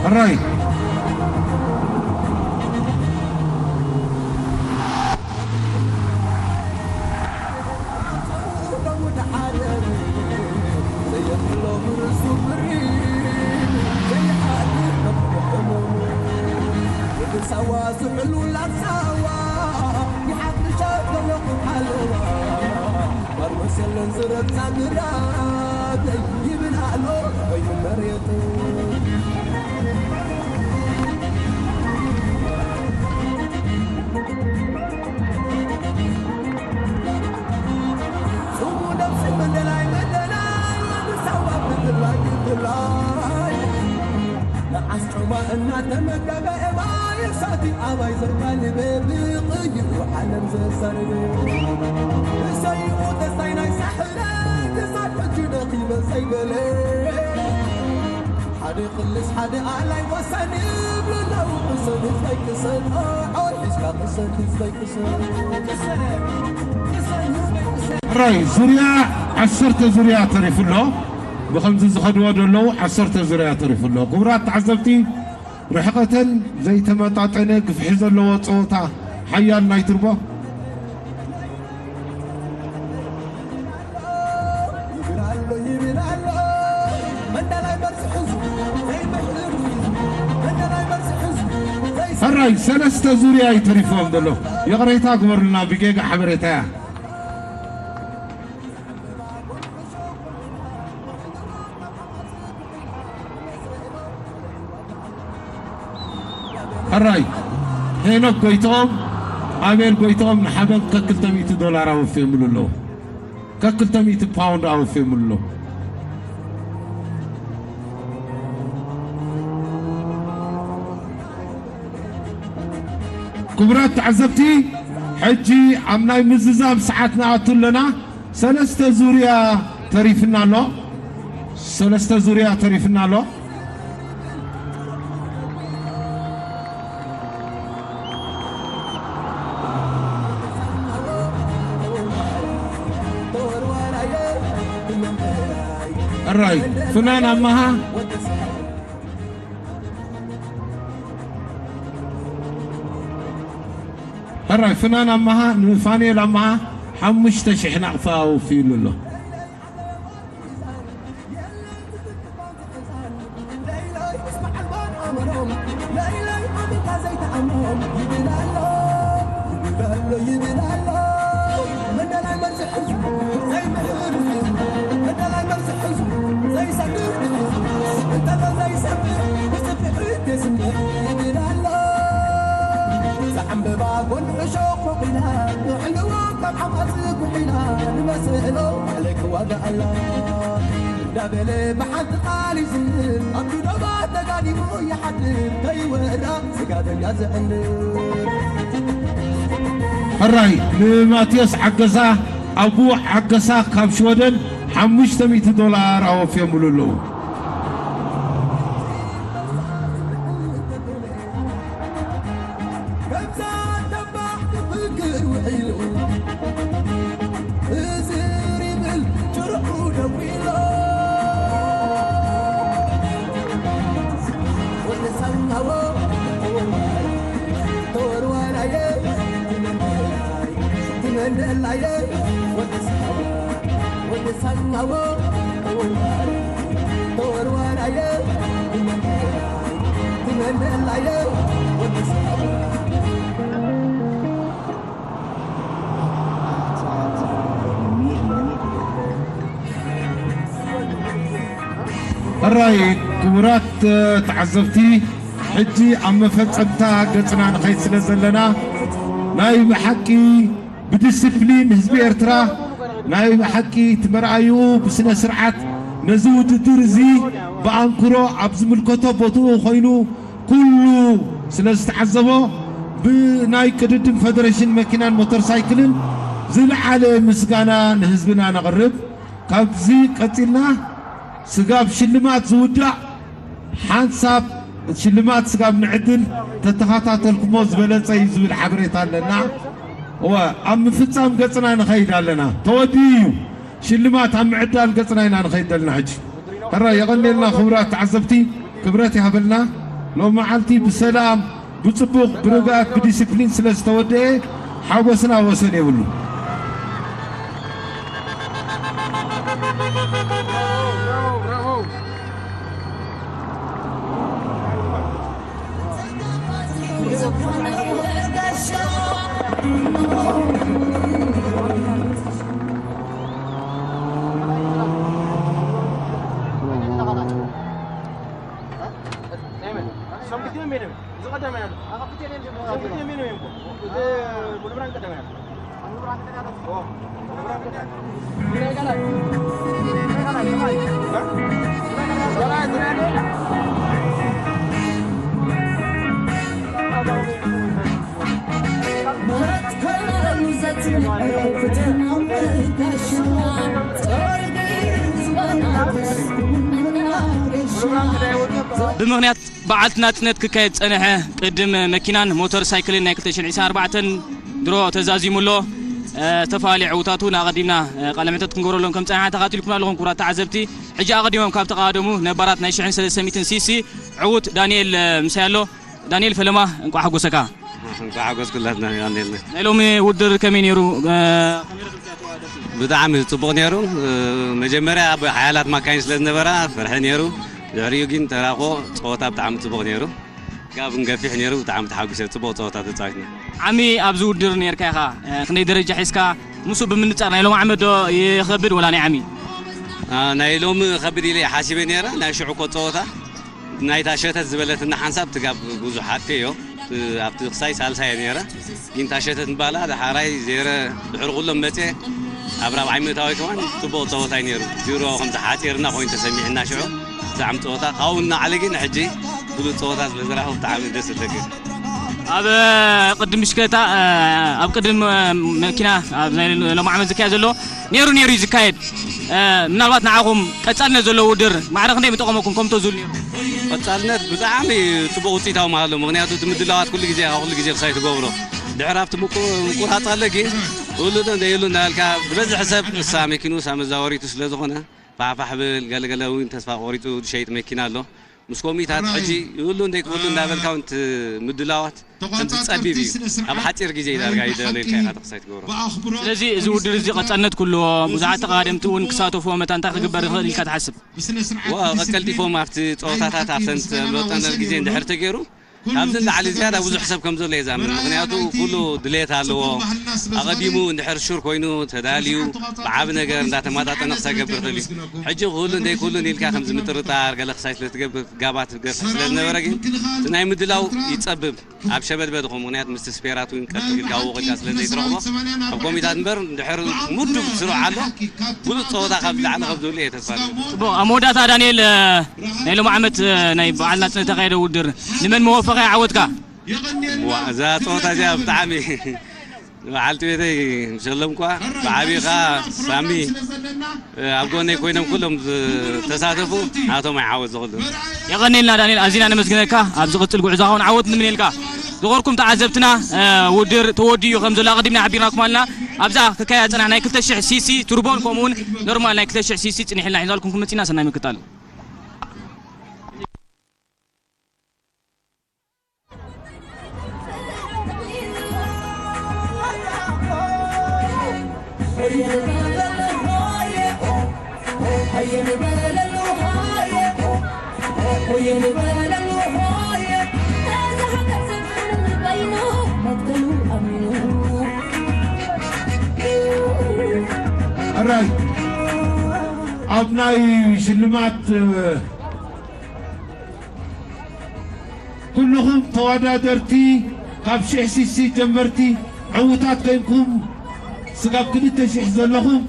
ሕራይ። ሳዋ ዝሕሉላ ሳዋ ይሓፍሻ ከለኹ ሓለዋ ባርመሰለን ዝረግፃ ግራተይ ይብል ኣሎ እዩ መሬት። ጽሙ ነብሲ መንደላይ መንደላይ ንሳዋ ብፍላይ ብፍላይ ንዓስ ጮማ እናተመገበ እባይ እሳቲ ኣባይ ዘጋልበ ብቕይሩ ዓለም ዘዛርበ እሰይኡ ደስታይ ናይ ሳሕለይ ክሳብ ሕጂ ደኺመ ዘይበለ ሓደ ክልስ ሓደ ኣላይ ወሳኒ ይብሉ ኣለዉ ቅሰን ህዝበይ ቅሰን ኦይ ሒዝካ ቅሰን ህዝበይ ቅሰን ሕራይ ዙርያ ዓሰርተ ዙርያ ተሪፉ ኣሎ። ብኸምዚ ዝኸድዎ ዘለዉ ዓሰርተ ዙርያ ተሪፉ ኣሎ። ክቡራት ተዓዘብቲ፣ ርሕቐተን ዘይተመጣጠነ ግፍሒ ዘለዎ ጸወታ ሓያል ናይ ቱርቦ። ሕራይ ሰለስተ ዙርያ እዩ ተሪፍዎም ዘሎ። ይቕሬታ ግበሩልና፣ ብጌጋ ሓበሬታ እያ። ሕራይ ሄኖክ ጎይትኦም፣ ኣቤል ጎይትኦም ንሓበን ከክልተ ሚእቲ ዶላር ኣወፍዮምሉ ኣለዉ። ከክልተ ሚእቲ ፓውንድ ኣወፍዮምሉ ኣለዉ። ክቡራት ተዓዘብቲ፣ ሕጂ ኣብ ናይ ምዝዛም ሰዓት ንኣቱ ኣለና። ሰለስተ ዙርያ ተሪፍና ኣሎ። ሰለስተ ዙርያ ተሪፍና ኣሎ። ሕራይ ፍናን ኣማሃ፣ ሕራይ ፍናን ኣማሃ ንፋኑኤል ኣማሃ ሓሙሽተ ሽሕ ናቕፋ ኣወፍዩሉ ኣሎ። ዘዕምበባ ጎን እሾኽ ወቒላ፣ ንዕልዎ ካብ ሓማስ ጉሒላ፣ ንመስእሎ ባዕለይ ክዋጋኣላ። እንዳበለ ብሓንቲ ቃል ይዝምር፣ ኣብ ዶባ ተጋዲሙ ይሓድር፣ ከይወራ ስጋበኛ ዘዕንድር። ሕራይ ንማቴዎስ ዓገሳ፣ ኣቡ ዓገሳ ካብ ሽወደን ሓሙሽተ ሚእቲ ዶላር ኣወፍዮምሉ ኣለዉ። ከምዛ ተባዕ ክፍክር ውዒሉ፣ እዝር ይብል ጭርሑ ደዊሉ። ወዲ ሳንጋዎ ተወርዋራየ፣ ትመንደላየ፣ ወዲ ሳንጋዎ ተወርዋራየ፣ ሕራይ ክቡራት ተዓዘብቲ፣ ሕጂ ኣብ መፈጸምታ ገጽና ንኸይድ ስለ ዘለና፣ ናይ ብሓቂ ብዲስፕሊን ህዝቢ ኤርትራ ናይ ብሓቂ እቲ መርኣይኡ ብስነ ስርዓት ነዚ ውድድር እዚ ብኣንክሮ ኣብ ዝምልከቶ ቦትኡ ኮይኑ ኩሉ ስለ ዝተዓዘቦ ብናይ ቅድድም ፈደረሽን መኪናን ሞተር ሳይክልን ዝለዓለ ምስጋና ንህዝብና ነቕርብ። ካብዚ ቀጺልና ስጋብ ሽልማት ዝውዳእ ሓንሳብ ሽልማት ስጋብ ንዕድል ተተኸታተልኩሞ ዝበለጸ እዩ ዝብል ሓበሬታ ኣለና። እወ፣ ኣብ ምፍጻም ገጽና ንኸይድ ኣለና። ተወዲኡ እዩ። ሽልማት ኣብ ምዕዳል ገጽና ኢና ንኸይድ ዘለና ሕጂ። ሕራይ የቐንየልና ክቡራት ተዓዘብቲ፣ ክብረት ይሃበልና። ሎም መዓልቲ ብሰላም፣ ብጽቡቕ፣ ብርግኣት፣ ብዲሲፕሊን ስለ ዝተወደኤ ሓጎስና ወሰን የብሉ። ብምኽንያት በዓልቲ ናጽነት ክካየድ ዝጸንሐ ቅድም መኪናን ሞተር ሳይክልን ናይ ክልተ ሽሕን ዕስራን ኣርባዕተን ድሮ ተዛዚሙ ኣሎ። እ፣ ዝተፈላለዩ ዕውታቱ ንኣቐዲምና፣ እ፣ ቃለ መሕተት ክንገብረሎም ከም ጸናሕና ተኻቲልኩም ኣለኹም ክቡራት ተዓዘብቲ። ሕጂ ኣቐዲሞም ካብ ተቓደሙ ነባራት ናይ ሽሕን ሰለስተ ሚእትን ሲሲ ዕውት ዳንኤል፣ እ፣ ምሳይ ኣሎ። ዳንኤል ፈለማ እንቋዕ ሓጎሰካ። እንቋዕ ሓጎስኩላትና ዮሃንስ። ናይ ሎሚ ውድድር ከመይ ነይሩ? እ፣ ከመይ ረኺብካዮ ተወዳደርቲ? ብጣዕሚ ጽቡቕ ነይሩ። እ፣ መጀመርያ ኣብ ሓያላት ማካይን ስለ ዝነበራ ፍርሒ ነይሩ። ድሕሪኡ ግን ተራኾ ጸወታ ብጣዕሚ ጽቡቕ ነይሩ። ጋብን ገፊሕ ነይሩ። ብጣዕሚ ተሓጒሰ። ጽቡቕ ጸወታ ተጻዊትና። ዓሚ ኣብዚ ውድድር ነይርካ ኢኻ። እ፣ ክንደይ ደረጃ ሒዝካ? ምስኡ ብምንጻር ናይ ሎሚ ዓመት ዶ ይኸብድ ወላ ናይ ዓሚ? አ፣ ናይ ሎሚ ከብድ ኢለ ሓሲበ ነይረ። ናይ ሽዑ እኮ ጸወታ ናይታ ሸተት ዝበለትና ሓንሳብ ትጋብ ብዙሕ ሓትዮ። ኣብቲ ክሳይ ሳልሳይ እየ ነይረ። ግን እታ ሸተት ምባላ ደሓራይ ዜረ ድሕሪ ኩሎም መጽየ። ኣብ ራብዓይ ምእታዊ ከማን ጽቡቕ ጸወታይ ነይሩ። ድሮ ከምዚ ሓጺርና ኮይኑ ተሰሚዕና ሽዑ። ብጣዕሚ ጸወታ ካብኡ ንላዕሊ ግን ሕጂ ብሉጽ ጸወታ ስለ ዝረኸቡ ብጣዕሚ ደስ ዝብል። ኣብ ቅድም ብሽክለታ፣ ኣብ ቅድም መኪና ኣብ ናይ ሎሚ ዓመት ዝካየድ ዘሎ ነይሩ፣ ነይሩ እዩ ዝካየድ። ምናልባት ንዓኹም ቀጻልነት ዘለዎ ውድድር ማዕረ ክንደይ ምጠቐመኩም ከምቶ ዝብል ነይሩ? ቀጻልነት ብጣዕሚ ጽቡቕ ውጽኢታዊ ማለት ኣሎ። ምኽንያቱ እቲ ምድላዋት ኩሉ ግዜ ካብ ኩሉ ግዜ ክሳይ ትገብሮ። ድሕር ኣብቲ ምቁ-፣ ምቁራጽ ኣሎ ግን፣ እሉ ዶ እንደይሉ እንዳበልካ ዝበዝሕ ሰብ እሳ መኪኑ እሳ መዛወሪቱ ስለ ዝኾነ፣ ፋሕፋሕ ብል፣ ገለገለ እውን ተስፋ ቆሪጹ ዝሸይጥ መኪና ኣሎ። ምስ ኮሚታት ሕጂ ይህሉ እንደይ ክህሉ እንዳበልካ እውን እቲ ምድላዋት ከምቲ ጸቢብ እዩ። ኣብ ሓጺር ግዜ ዳርጋ ይደሎ ኢልካ ኢኻ ተኽሳይ ትገብሮ። ስለዚ እዚ ውድድር እዚ ቀጻልነት ክህልዎ፣ ብዙሓት ተቐዳደምቲ እውን ክሳተፍዎ መታን እንታይ ክግበር ይኽእል ኢልካ ትሓስብ? ዋ፣ ቀቀልጢፎም ኣብቲ ጸወታታት ኣብተን ተመጠነ ግዜ እንድሕር ተገይሩ፣ ካብዚ ንላዕሊ ዝያዳ ብዙሕ ሰብ ከም ዘሎ እየ ዝኣምን። ምኽንያቱ ኩሉ ድሌት ኣለዎ። ኣቐዲሙ እንድሕር ሹር ኮይኑ ተዳልዩ ብዓቢ ነገር እንዳተመጣጠነ ክሰገብ ይኽእል እዩ። ሕጂ ክህሉ እንደይክህሉን ኢልካ ከምዚ ምጥርጣር ገለ ክሳይ ስለ ትገብር ጋባት ገፊሕ ስለ ዝነበረ ግን እቲ ናይ ምድላው ይጸብብ። ኣብ ሸበድበድ ኹም ምኽንያት ምስቲ ስፔራት እውን ቀልጢፍ ኢልካ ወቒልካ ስለ ዘይትረኽቦ ኣብ ኮሚታት እምበር እንድሕር ምዱብ ስሩዕ ኣሎ ብሉጽ ጸወታ ካብ ዝለዓለ ካብ ዝብሉ እየ ተስፋ ዝገብር። ጽቡቕ። ኣብ መወዳእታ ዳንኤል፣ እ፣ ናይ ሎሚ ዓመት፣ እ፣ ናይ በዓል ናጽነት ዝተኻየደ ውድድር ንመን መወፈኸ ዓወትካ? ዋ፣ እዛ ጸወታ እዚኣ ብጣዕሚ በዓልቲ ቤተይ ሸለምኳ፣ ብዓቢኻ ሳሚ፣ እ፣ ኣብ ጎነይ ኮይኖም ኩሎም ዝተሳተፉ ናቶም ኣይዓወት ዝኽሉ። የቐኔልና ዳንኤል፣ ኣዚና ነመስግነካ። ኣብ ዝቕጽል ጉዕዞኻ እውን ዓወት ንምነየልካ። ዝኸርኩም ተዓዘብትና፣ እ፣ ውድድር ተወዲኡ ከም ዘሎ ኣቐዲምና ሓቢርናኩም ኣለና። ኣብዛ ክካየድ ዝጸንሐ ናይ ክልተ ሽሕ ሲሲ ቱርቦን ከምኡ እውን ኖርማል ናይ ክልተ ሽሕ ሲሲ ጽኒሕልና ሒዛልኩም ክመጽእና ሰናይ ምክታል። ሕራይ ኣብ ናይ ሽልማት ኩልኹም ተወዳደርቲ ካብ ሽሕ ሲሲ ጀመርቲ ዕዉታት ኮይንኩም ስጋብ ክልተ ሽሕ ዘለኹም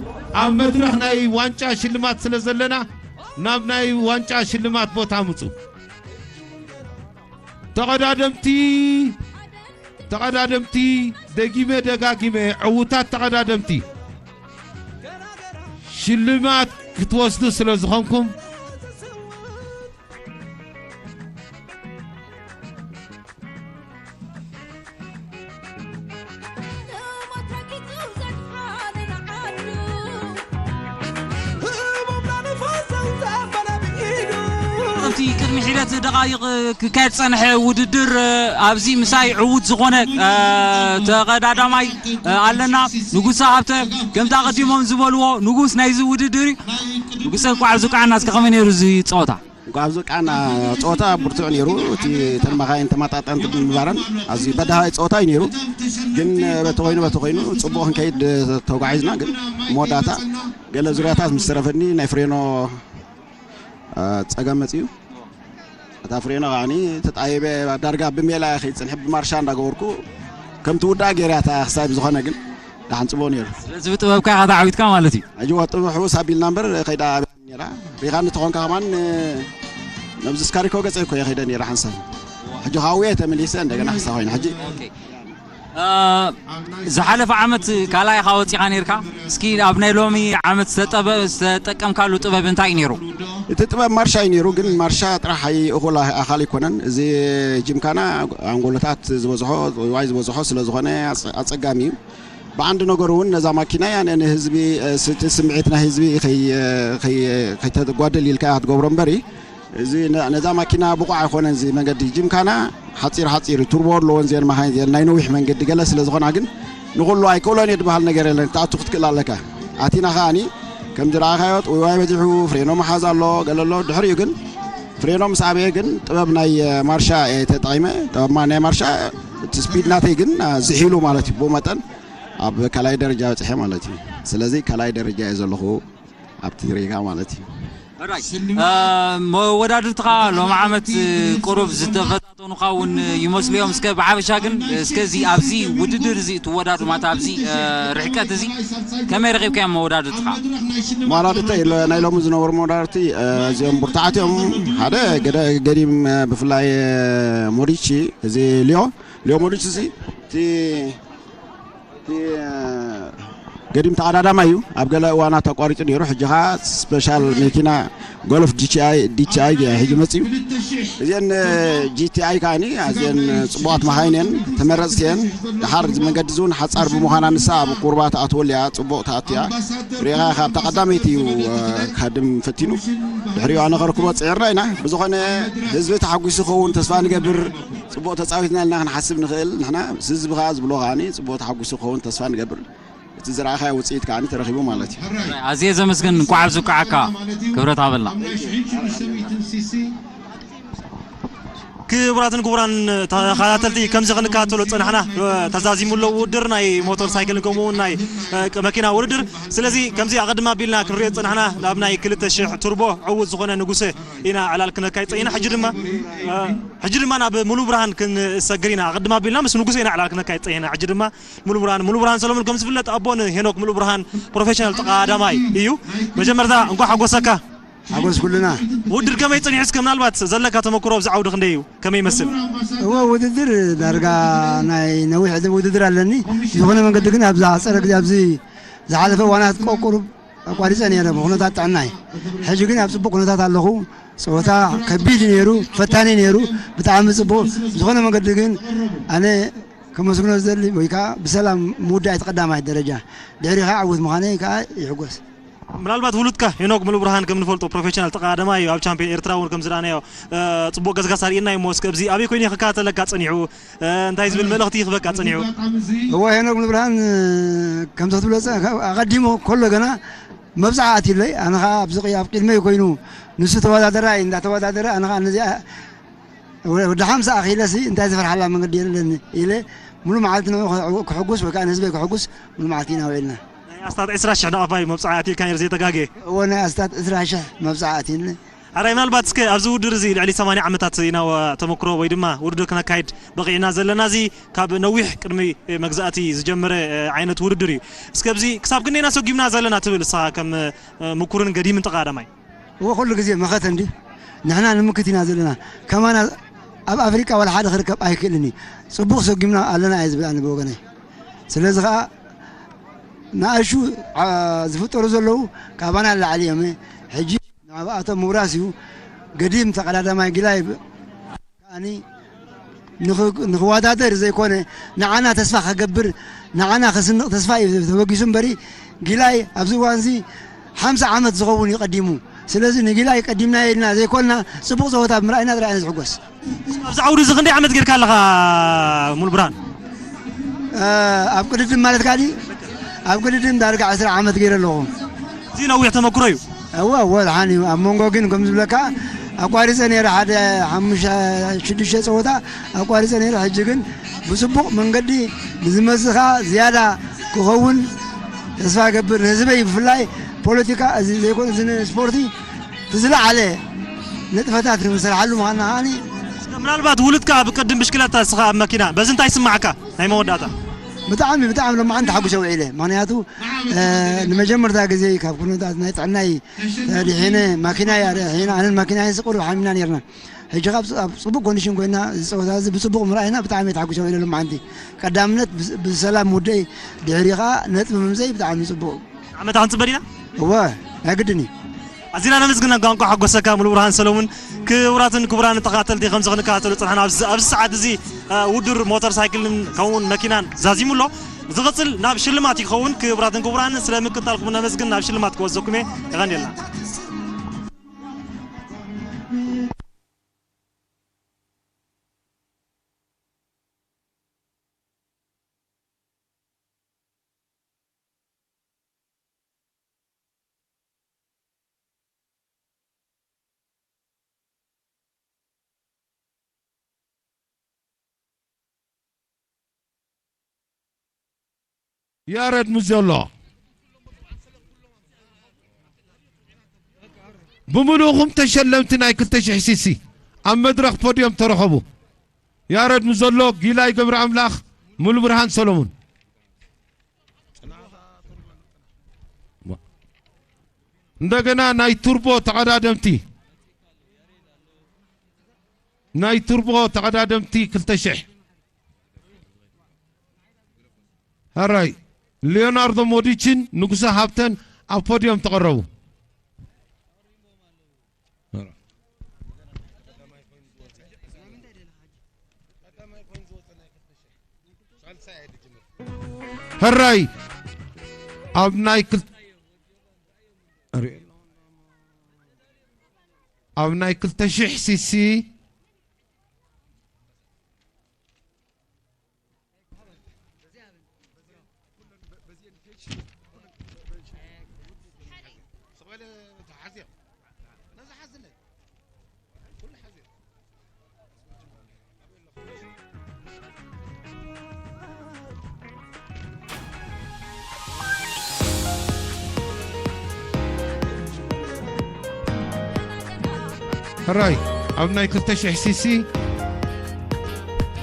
ኣብ መድረኽ ናይ ዋንጫ ሽልማት ስለ ዘለና ናብ ናይ ዋንጫ ሽልማት ቦታ ምጹ። ተቐዳደምቲ፣ ተቐዳደምቲ፣ ደጊመ ደጋጊመ፣ ዕዉታት ተቐዳደምቲ ሽልማት ክትወስዱ ስለ ዝኾንኩም፣ ኣብቲ ቅድሚ ሒደት ደቓይቕ ክካየድ ዝጸንሐ ውድድር፣ ኣብዚ ምሳይ ዕዉት ዝኾነ፣ እ፣ ተቐዳዳማይ፣ እ፣ ኣለና። ንጉሰ ሃብተ፣ ከምቲ ኣቐዲሞም ዝበልዎ፣ ንጉስ ናይዚ ውድድር እዩ። ንጉሰ፣ እንኳዕ ኣብዚ በቃዕና። እስከ ከመይ ነይሩ እዚ ጸወታ? እንኳዕ ኣብዚ በቃዕና። ጸወታ ብርቱዕ ነይሩ። እቲ፣ እተን መኻይን ተመጣጠንቲ ብምንባረን ኣዝዩ በዳሃይ ጸወታ እዩ ነይሩ። ግን በቲ ኮይኑ፣ በቲ ኮይኑ ጽቡቕ ክንከይድ ተጓዒዝና። ግን መወዳእታ ገለ ዙርያታት ምስ ተረፈኒ ናይ ፍሬኖ፣ እ፣ ጸገም መጺኡ። እታ ፍሬኖ ከዓኒ ተጣይበ ዳርጋ ብሜላ እያ ከይድ ጸንሐ ብማርሻ እንዳገበርኩ ከም ትውዳእ ገይራ እታ ክሳብ ዝኾነ ግን ደሓን ጽቡቕ ነይሩ። ስለዚ ብጥበብካ ኢኻ ተዓዊትካ ማለት እዩ። ሕጂ ወጥቡ ሕውስ ኣቢልና እምበር ከይዳ ነይራ። ሪኻኒ ተኾንካ ከማን፣ ነብዚ ስካሪኮ ገጸ እኮ እየ ከይደ ነይረ ሓንሳብ። ሕጂ ካብኡ እየ ተመሊሰ እንደገና ክሳ ኮይነ። ሕጂ ኦኬ። እ፣ ዝሓለፈ ዓመት ካልኣይ ኢኻ ወጺኻ ነይርካ። እስኪ ኣብ ናይ ሎሚ ዓመት ዝተጠበ-፣ ዝተጠቀምካሉ ጥበብ እንታይ እዩ ነይሩ? እቲ ጥበብ ማርሻ እዩ ነይሩ፣ ግን ማርሻ ጥራሕ ኣይ-፣ እኹል ኣይ-፣ ኣኻል ኣይኮነን። እዚ ጂምካና ኣንጎሎታት ዝበዝሖ፣ ዋይ ዝበዝሖ ስለ ዝኾነ ኣጸ-፣ ኣጸጋሚ እዩ። ብዓንዲ ነገር እውን ነዛ ማኪና እያ ን-፣ ንህዝቢ፣ እ፣ ስቲ ስምዒት ናይ ህዝቢ ከይ-፣ እ፣ ከይ-፣ ከይተጓደል ኢልካ እያ ክትገብሮ እምበሪ፣ እዚ ነ-፣ ነዛ ማኪና ብቑዕ ኣይኮነን። እዚ መንገዲ ጂምካና ሓፂር ሓፂር ቱርቦ ኣለዎን እዚአን መኻይን እዚአን ናይ ነዊሕ መንገዲ ገለ ስለ ዝኾና ግን ንኹሉ ኣይክእሎን እየ ዝበሃል ነገር የለን። ክትኣቱ ክትክእል ኣለካ። ኣቲና ከኣኒ ከም ዝረኣኻዮ ጥውይዋይ በዚሑ፣ ፍሬኖ መሓዝ ኣሎ፣ ገለ ኣሎ። ድሕሪኡ ግን ፍሬኖ ምስ ኣበየ ግን ጥበብ ናይ፣ እ፣ ማርሻ እየ ተጠቒመ። ጥበብ ማ-፣ ናይ ማርሻ እቲ ስፒድ ናተይ ግን፣ እ፣ ዝሒሉ ማለት እዩ። ብኡ መጠን ኣብ ካልኣይ ደረጃ በፂሐ ማለት እዩ። ስለዚ ካልኣይ ደረጃ እየ ዘለኹ ኣብቲ ሪጋ ማለት እዩ። ሕራይ፣ እ፣ መወዳድርትኻ ሎም ዓመት ቁሩብ ዝተፈታተኑኻ እውን ይመስሉ እዮም። እስከ ብሓፈሻ ግን እስከ እዚ ኣብዚ ውድድር እዚ ትወዳድሩ ማለት ኣብዚ፣ እ፣ ርሕቀት እዚ ከመይ ረኺብካዮም መወዳድርትኻ? መወዳድርተይ ሎ-፣ ናይ ሎሚ ዝነበሩ መወዳድርቲ፣ እ፣ እዚኦም ብርቱዓት እዮም። ሓደ ገደ-፣ ገዲም፣ እ፣ ብፍላይ፣ እ፣ ሞዲቺ፣ እዚ ሊዮ፣ ሊዮ ሞዲቺ እዚ እቲ፣ እቲ፣ እ፣ ገዲም ተቐዳዳማይ እዩ። ኣብ ገለ እዋናት ኣቋሪጹ ነይሩ። ሕጂ ኸኣ ስፔሻል መኪና ጎልፍ ዲ ቲ ኣይ፣ ዲ ቲ ኣይ ሒዙ መጺኡ። እዚአን፣ እ፣ ጂ ቲ ኣይ ከኣኒ ኣዝየን ጽቡቓት መኻይን እየን፣ ተመረጽቲ እየን። ድሓር እዚ መንገዲ እዚ እውን ሓጻር ብምዃና ንሳ ኣብ ቁርባ ትኣትወሉ እያ፣ ጽቡቕ ትኣቱ እያ። ሪኢኻ ኢኻ ኣብታ ቀዳመይቲ እዩ፣ እ፣ ካድም ፈቲኑ። ድሕሪኡ ኣነ ከርክቦ ጽዒርና ኢና። ብዝኾነ ህዝቢ ተሓጒሱ ክኸውን ተስፋ ንገብር። ጽቡቕ ተጻዊትና ኢልና ክንሓስብ ንኽእል ንሕና። ህዝቢ ከኣ ዝብሎ ከኣኒ ጽቡቕ ተሓጒሱ ክኸውን ተስፋ ንገብር። እቲ ዝረኣኻዮ ውጽኢት ከኣ ተረኺቡ ማለት እዩ። ኣዝየ ዘመስግን፣ እንኳዕ ኣብዚ በቃዕካ። ክብረት ሃበልና። ክቡራትን ክቡራን ተኸታተልቲ፣ ከምዚ ክንከታተሎ ዝጸናሕና፣ እ፣ ተዛዚሙ ኣሎ ውድድር ናይ ሞተር ሳይክልን ከምኡ እውን ናይ፣ እ፣ መኪና ውድድር። ስለዚ ከምዚ ኣቐድም ኣቢልና ክንሪኦ ዝጸናሕና ኣብ ናይ ክልተ ሽሕ ቱርቦ ዕዉት ዝኾነ ንጉሰ ኢና ዕላል ክነካይድ ጸኒሕና። ሕጂ ድማ፣ እ፣ ሕጂ ድማ ናብ ሙሉ ብርሃን ክንሰግር ኢና። ኣቐድም ኣቢልና ምስ ንጉሰ ኢና ዕላል ክነካይድ ጸኒሕና። ሕጂ ድማ ሙሉ ብርሃን፣ ሙሉ ብርሃን ሰሎሙን ከም ዝፍለጥ ኣቦ ንሄኖክ ሙሉ ብርሃን ፕሮፌሽናል ተቐዳዳማይ እዩ። መጀመርታ እንኳዕ ሓጎሰካ። ሓጎስ ኩልና። ውድድር ከመይ ጸኒሑ? እስከ ምናልባት ዘለካ ተመክሮ ኣብዚ ዓውዲ ክንደይ እዩ? ከመይ ይመስል? እወ፣ ውድድር ዳርጋ ናይ ነዊሕ ዕድመ ውድድር ኣለኒ። ዝኾነ መንገዲ ግን ኣብዚ ኣጸረ ግዜ፣ ኣብዚ ዝሓለፈ እዋናት ቆቁሩብ ኣቋሪጸ ነይረ ብኩነታት ጥዕናይ። ሕጂ ግን ኣብ ጽቡቕ ኩነታት ኣለኹ። ጸወታ ከቢድ ነይሩ፣ ፈታኒ ነይሩ፣ ብጣዕሚ ጽቡቕ። ዝኾነ መንገዲ ግን ኣነ ከመስግኖ ዝደሊ ወይ ከዓ ብሰላም ምውዳእ እቲ ቀዳማይ ደረጃ፣ ድሕሪ ከዓ ዕውት ምዃነይ ከዓ ይሕጎስ። ምናልባት ውሉድካ ሄኖክ ሙሉብርሃን ከም ንፈልጦ ፕሮፌሽናል ተቐዳዳማይ እዩ። ኣብ ቻምፒዮን ኤርትራ እውን ከም ዝረኣናዮ፣ እ፣ ጽቡቕ ገስጋስ ኣርእየና እዩ። እሞ እስከ ኣብዚ ኣበይ ኮይኑ እዩ ክከታተለካ ጸኒሑ? እ፣ እንታይ ዝብል መልእኽቲ ይህበካ ጸኒሑ? እወ፣ ሄኖክ ሙሉብርሃን፣ እ፣ ከምቲ ክትብሎ ጸ-፣ ኣቐዲሙ ከሎ ገና መብጽዓ ኣትዩለይ። ኣነ ኸኣ ኣብዚ ቅያ-፣ ኣብ ቅድመይ ኮይኑ ንሱ ተወዳደራይ እንዳተወዳደረ፣ ኣነ ኸኣ ነዚኣ ወ-፣ ወዲ ሓምሳ ኣኺለሲ እንታይ ዝፈርሓላ መንገዲ የለን ኢለ፣ ሙሉ መዓልቲ ንዕኡ ክሕጉስ ወይ ከዓ ንህዝበይ ክሕጉስ ሙሉ መዓልቲ ኢና ውዒልና። ናይ ኣስታት ዕስራ ሽሕ ናቕፋ እዩ መብጽዓ ኣትዩልካ ነይሩ ዘይተጋግየ። እወ፣ ናይ ኣስታት ዕስራ ሽሕ መብጽዓ ኣትዩኒ። ኣራይ፣ ምናልባት እስከ ኣብዚ ውድድር እዚ ልዕሊ ሰማንያ ዓመታት ኢና ወ-፣ ተመክሮ ወይ ድማ ውድድር ክነካይድ በቒዕና ዘለና። እዚ ካብ ነዊሕ ቅድሚ መግዛእቲ ዝጀመረ ዓይነት ውድድር እዩ። እስከ ኣብዚ ክሳብ ክንደይና ሰጒምና ዘለና ትብል ንስኻ ከም ምኩርን ገዲምን ተቐዳዳማይ? እወ፣ ኩሉ ግዜ መኸተ እንዲ ንሕና ንምክት ኢና ዘለና። ከማና ኣብ ኣፍሪቃ ዋላ ሓደ ክርከብ ኣይክእልን እዩ። ጽቡቕ ሰጒምና ኣለና እየ ዝብል ኣነ ብወገነይ። ስለዚ ኸኣ ንኣሹ፣ ዓ-፣ ዝፍጠሩ ዘለዉ ካባና ንላዕሊ እዮም። ሕጂ ናብኣቶም ምውራስ እዩ። ገዲም ተቐዳዳማይ ጊላይ ብ-፣ ከኣኒ ንኽ-፣ ንኽወዳደር ዘይኮነ ንዓና ተስፋ ከገብር፣ ንዓና ከስንቕ ተስፋ እዩ ተበጊሱ እምበሪ፣ ጊላይ ኣብዚ እዋንዚ ሓምሳ ዓመት ዝኸውን እዩ ቀዲሙ። ስለዚ ንጊላይ ቀዲምናዮ ኢልና ዘይኮንና፣ ጽቡቕ ጸወታ ብምርኣይና ጥራይ ኣነ ዝሕጎስ። ኣብዚ ዓውዲ እዚ ክንደይ ዓመት ጌርካ ኣለኻ ሙሉ ብርሃን? እ፣ ኣብ ቅድድም ማለትካ ድዩ? ኣብ ቅድድም ዳርጋ ዕስራ ዓመት ገይረ ኣለኹ። እዚ ነዊሕ ተመክሮ እዩ። እወ፣ እወ፣ ደሓን እዩ። ኣብ መንጎ ግን ከም ዝብለካ ኣቋሪጸ ነይረ ሓደ ሓሙሽተ፣ ሽዱሽተ ጸወታ ኣቋሪጸ ነይረ። ሕጂ ግን ብጽቡቕ መንገዲ ንዝመጽእ ከኣ ዝያዳ ክኸውን ተስፋ እገብር። ንህዝበይ ብፍላይ ፖለቲካ እዚ ዘይኮነ እዚ ንስፖርቲ እቲ ዝለዓለ ንጥፈታት ንሰርሓሉ ምዃንና ከኣኒ። ምናልባት ውሉድካ ኣብ ቅድም ብሽክለታ፣ ንስኻ ኣብ መኪና፣ በዚ እንታይ ይስማዓካ? ናይ መወዳእታ። ብጣዕሚ፣ ብጣዕሚ ሎማዓንቲ ተሓጒሰ ውዒለ። ምኽንያቱ፣ እ፣ ንመጀመርታ ግዜ ካብ ኩነታት ናይ ጥዕናይ ተድሒነ፣ ማኪናይ ኣድሒነ፣ ኣነን ማኪናይን ቁሩብ ሓሚምና ነይርና። ሕጂ ካብ ጽ-፣ ኣብ ጽቡቕ ኮንዲሽን ኮይና፣ እዚ ጸወታ እዚ ብጽቡቕ ምርኣይና ብጣዕሚ እየ ተሓጒሰ ውዒለ ሎማዓንቲ። ቀዳምነት ብስ-፣ ብሰላም ምውደይ፣ ድሕሪ ኸኣ ነጥቢ ምምዘይ ብጣዕሚ ጽቡቕ። ዓመታ ክንጽበ ዲና? እወ፣ ናይ ግድን እዩ። ኣዚና ነመስግነካ፣ እንኳዕ ሓጎሰካ ሙሉ ብርሃን ሰሎሙን። ክቡራትን ክቡራን ተኸታተልቲ፣ ከምዚ ክንከታተሎ ጸናሕና፣ ኣብዚ፣ ኣብዚ ሰዓት እዚ፣ እ፣ ውድድር ሞተር ሳይክልን ከምኡውን መኪናን ዛዚሙ ኣሎ። ዝቕጽል ናብ ሽልማት ይኸውን። ክቡራትን ክቡራን፣ ስለ ምክትታልኩም ነመስግን። ናብ ሽልማት ክወስደኩም እየ። የቐንየልና። ያረድ ሙዘሎ፣ ብምሉእኹም ተሸለምቲ ናይ ክልተ ሽሕ ሲሲ ኣብ መድረኽ ፖድዮም ተረኸቡ። ያረድ ሙዘሎ፣ ጊላይ ገብረ ኣምላኽ፣ ሙሉ ብርሃን ሰሎሙን። እንደገና ናይ ቱርቦ ተቐዳደምቲ፣ ናይ ቱርቦ ተቐዳደምቲ ክልተ ሽሕ። ሕራይ፣ ሊዮናርዶ ሞዲችን ንጉሰ ሃብተን ኣብ ፖድዮም ተቐረቡ። ሕራይ፣ ኣብ ናይ ክል-፣ ኣብ ናይ ክልተ ሽሕ ሲሲ ሕራይ፣ ኣብ ናይ ክልተ ሽሕ ሲሲ፣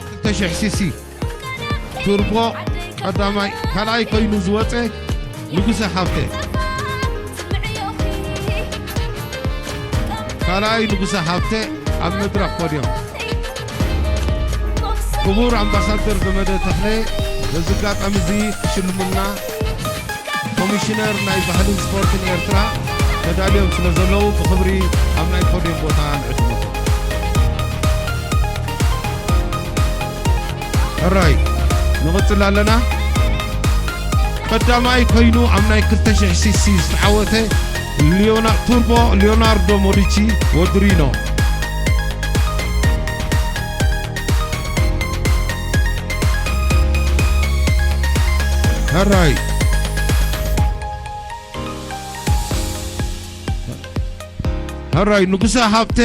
ክልተ ሽሕ ሲሲ ቱርቦ ቀዳማይ፣ ካልኣይ ኮይኑ ዝወፀ ንጉሰ ሃብተ፣ ካልኣይ ንጉሰ ሃብተ ኣብ መድረኽ ፖድዮም። ክቡር ኣምባሳደር ዘመደ ተኽለ በዚ ኣጋጣሚ እዚ ክሽልሙና ኮሚሽነር ናይ ባህልን ስፖርትን ኤርትራ ተዳልዮም ስለ ዘለዉ ብኽብሪ ኣብ ናይ ፖድዮም ቦታ ንዕድመኩም። ሕራይ፣ ንቕጽል ኣለና። ቀዳማይ ኮይኑ ኣብ ናይ ክልተ ሽሕ ሲሲ ዝተዓወተ ሊዮና-፣ ቱርቦ ሊዮናርዶ ሞዲቺ ወድሪኖ። ሕራይ። ሕራይ ንጉሰ ሃብተ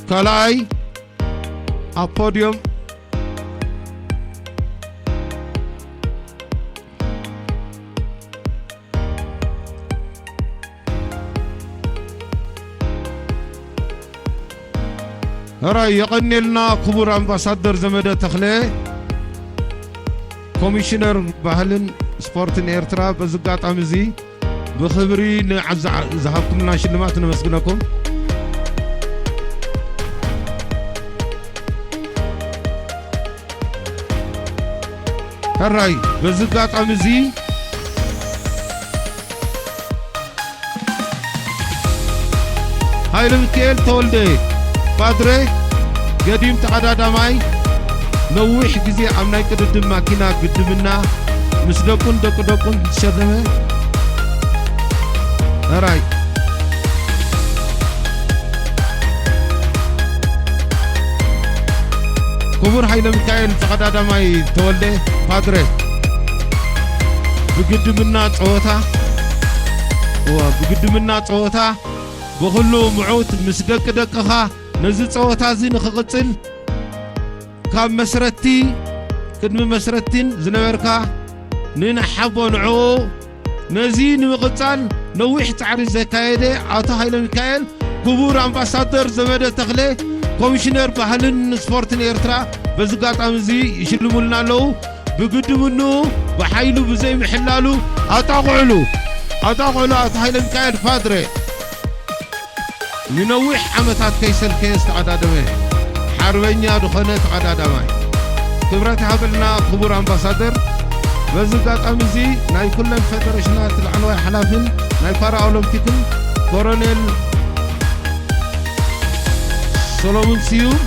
ካልኣይ ኣብ ፖድዮም። ሕራይ የቐንየልና ክቡር ኣምባሳደር ዘመደ ተኽለ፣ ኮሚሽነር ባህልን ስፖርትን ኤርትራ። በዚ ኣጋጣሚ እዚ ብኽብሪ ንዓዛ ዝሃብኩምና ሽልማት ነመስግነኩም። ሕራይ በዚ ኣጋጣሚ እዚ ሃይለ ሚካኤል ተወልደ፣ ባድረ፣ ገዲም ተቐዳዳማይ፣ ነዊሕ ግዜ ኣብ ናይ ቅድድም ማኪና ግድምና ምስ ደቁን ደቂ ደቁን ዝተሸለመ። ሕራይ ክቡር ሃይለ ሚካኤል ተቐዳዳማይ ተወልደ፣ ፓድረ፣ ብግድምና ጸወታ፣ እዋ፣ ብግድምና ጸወታ ብኹሉ ምዑት ምስ ደቂ ደቅኻ ነዚ ጸወታ እዚ ንኽቕጽል ካብ መስረቲ፣ ቅድሚ መስረቲን ዝነበርካ ንንሓቦ ንዕኡ ነዚ ንምቕጻል ነዊሕ ጻዕሪ ዘካየደ ኣቶ ሃይለ ሚካኤል፣ ክቡር ኣምባሳደር ዘመደ ተኽለ፣ ኮሚሽነር ባህልን ስፖርትን ኤርትራ በዚ ኣጋጣሚ እዚ ይሽልሙልና ኣለዉ። ብግድምኑ ብሓይሉ ብዘይምሕላሉ ኣጣቕዕሉ፣ ኣጣቕዕሉ ኣቶ ሃይለ ሚካኤል ፋድረ። ንነዊሕ ዓመታት ከይሰልከየ ዝተቐዳደመ፣ ሓርበኛ ዝኾነ ተቐዳዳማይ። ክብረት ይሃበልና ክቡር ኣምባሳደር። በዚ ኣጋጣሚ እዚ ናይ ኩለን ፌደሬሽናት ላዕለዋይ ሓላፍን ናይ ፓራ ኦሎምፒክን ኮሎኔል ሰሎሙን ስዩም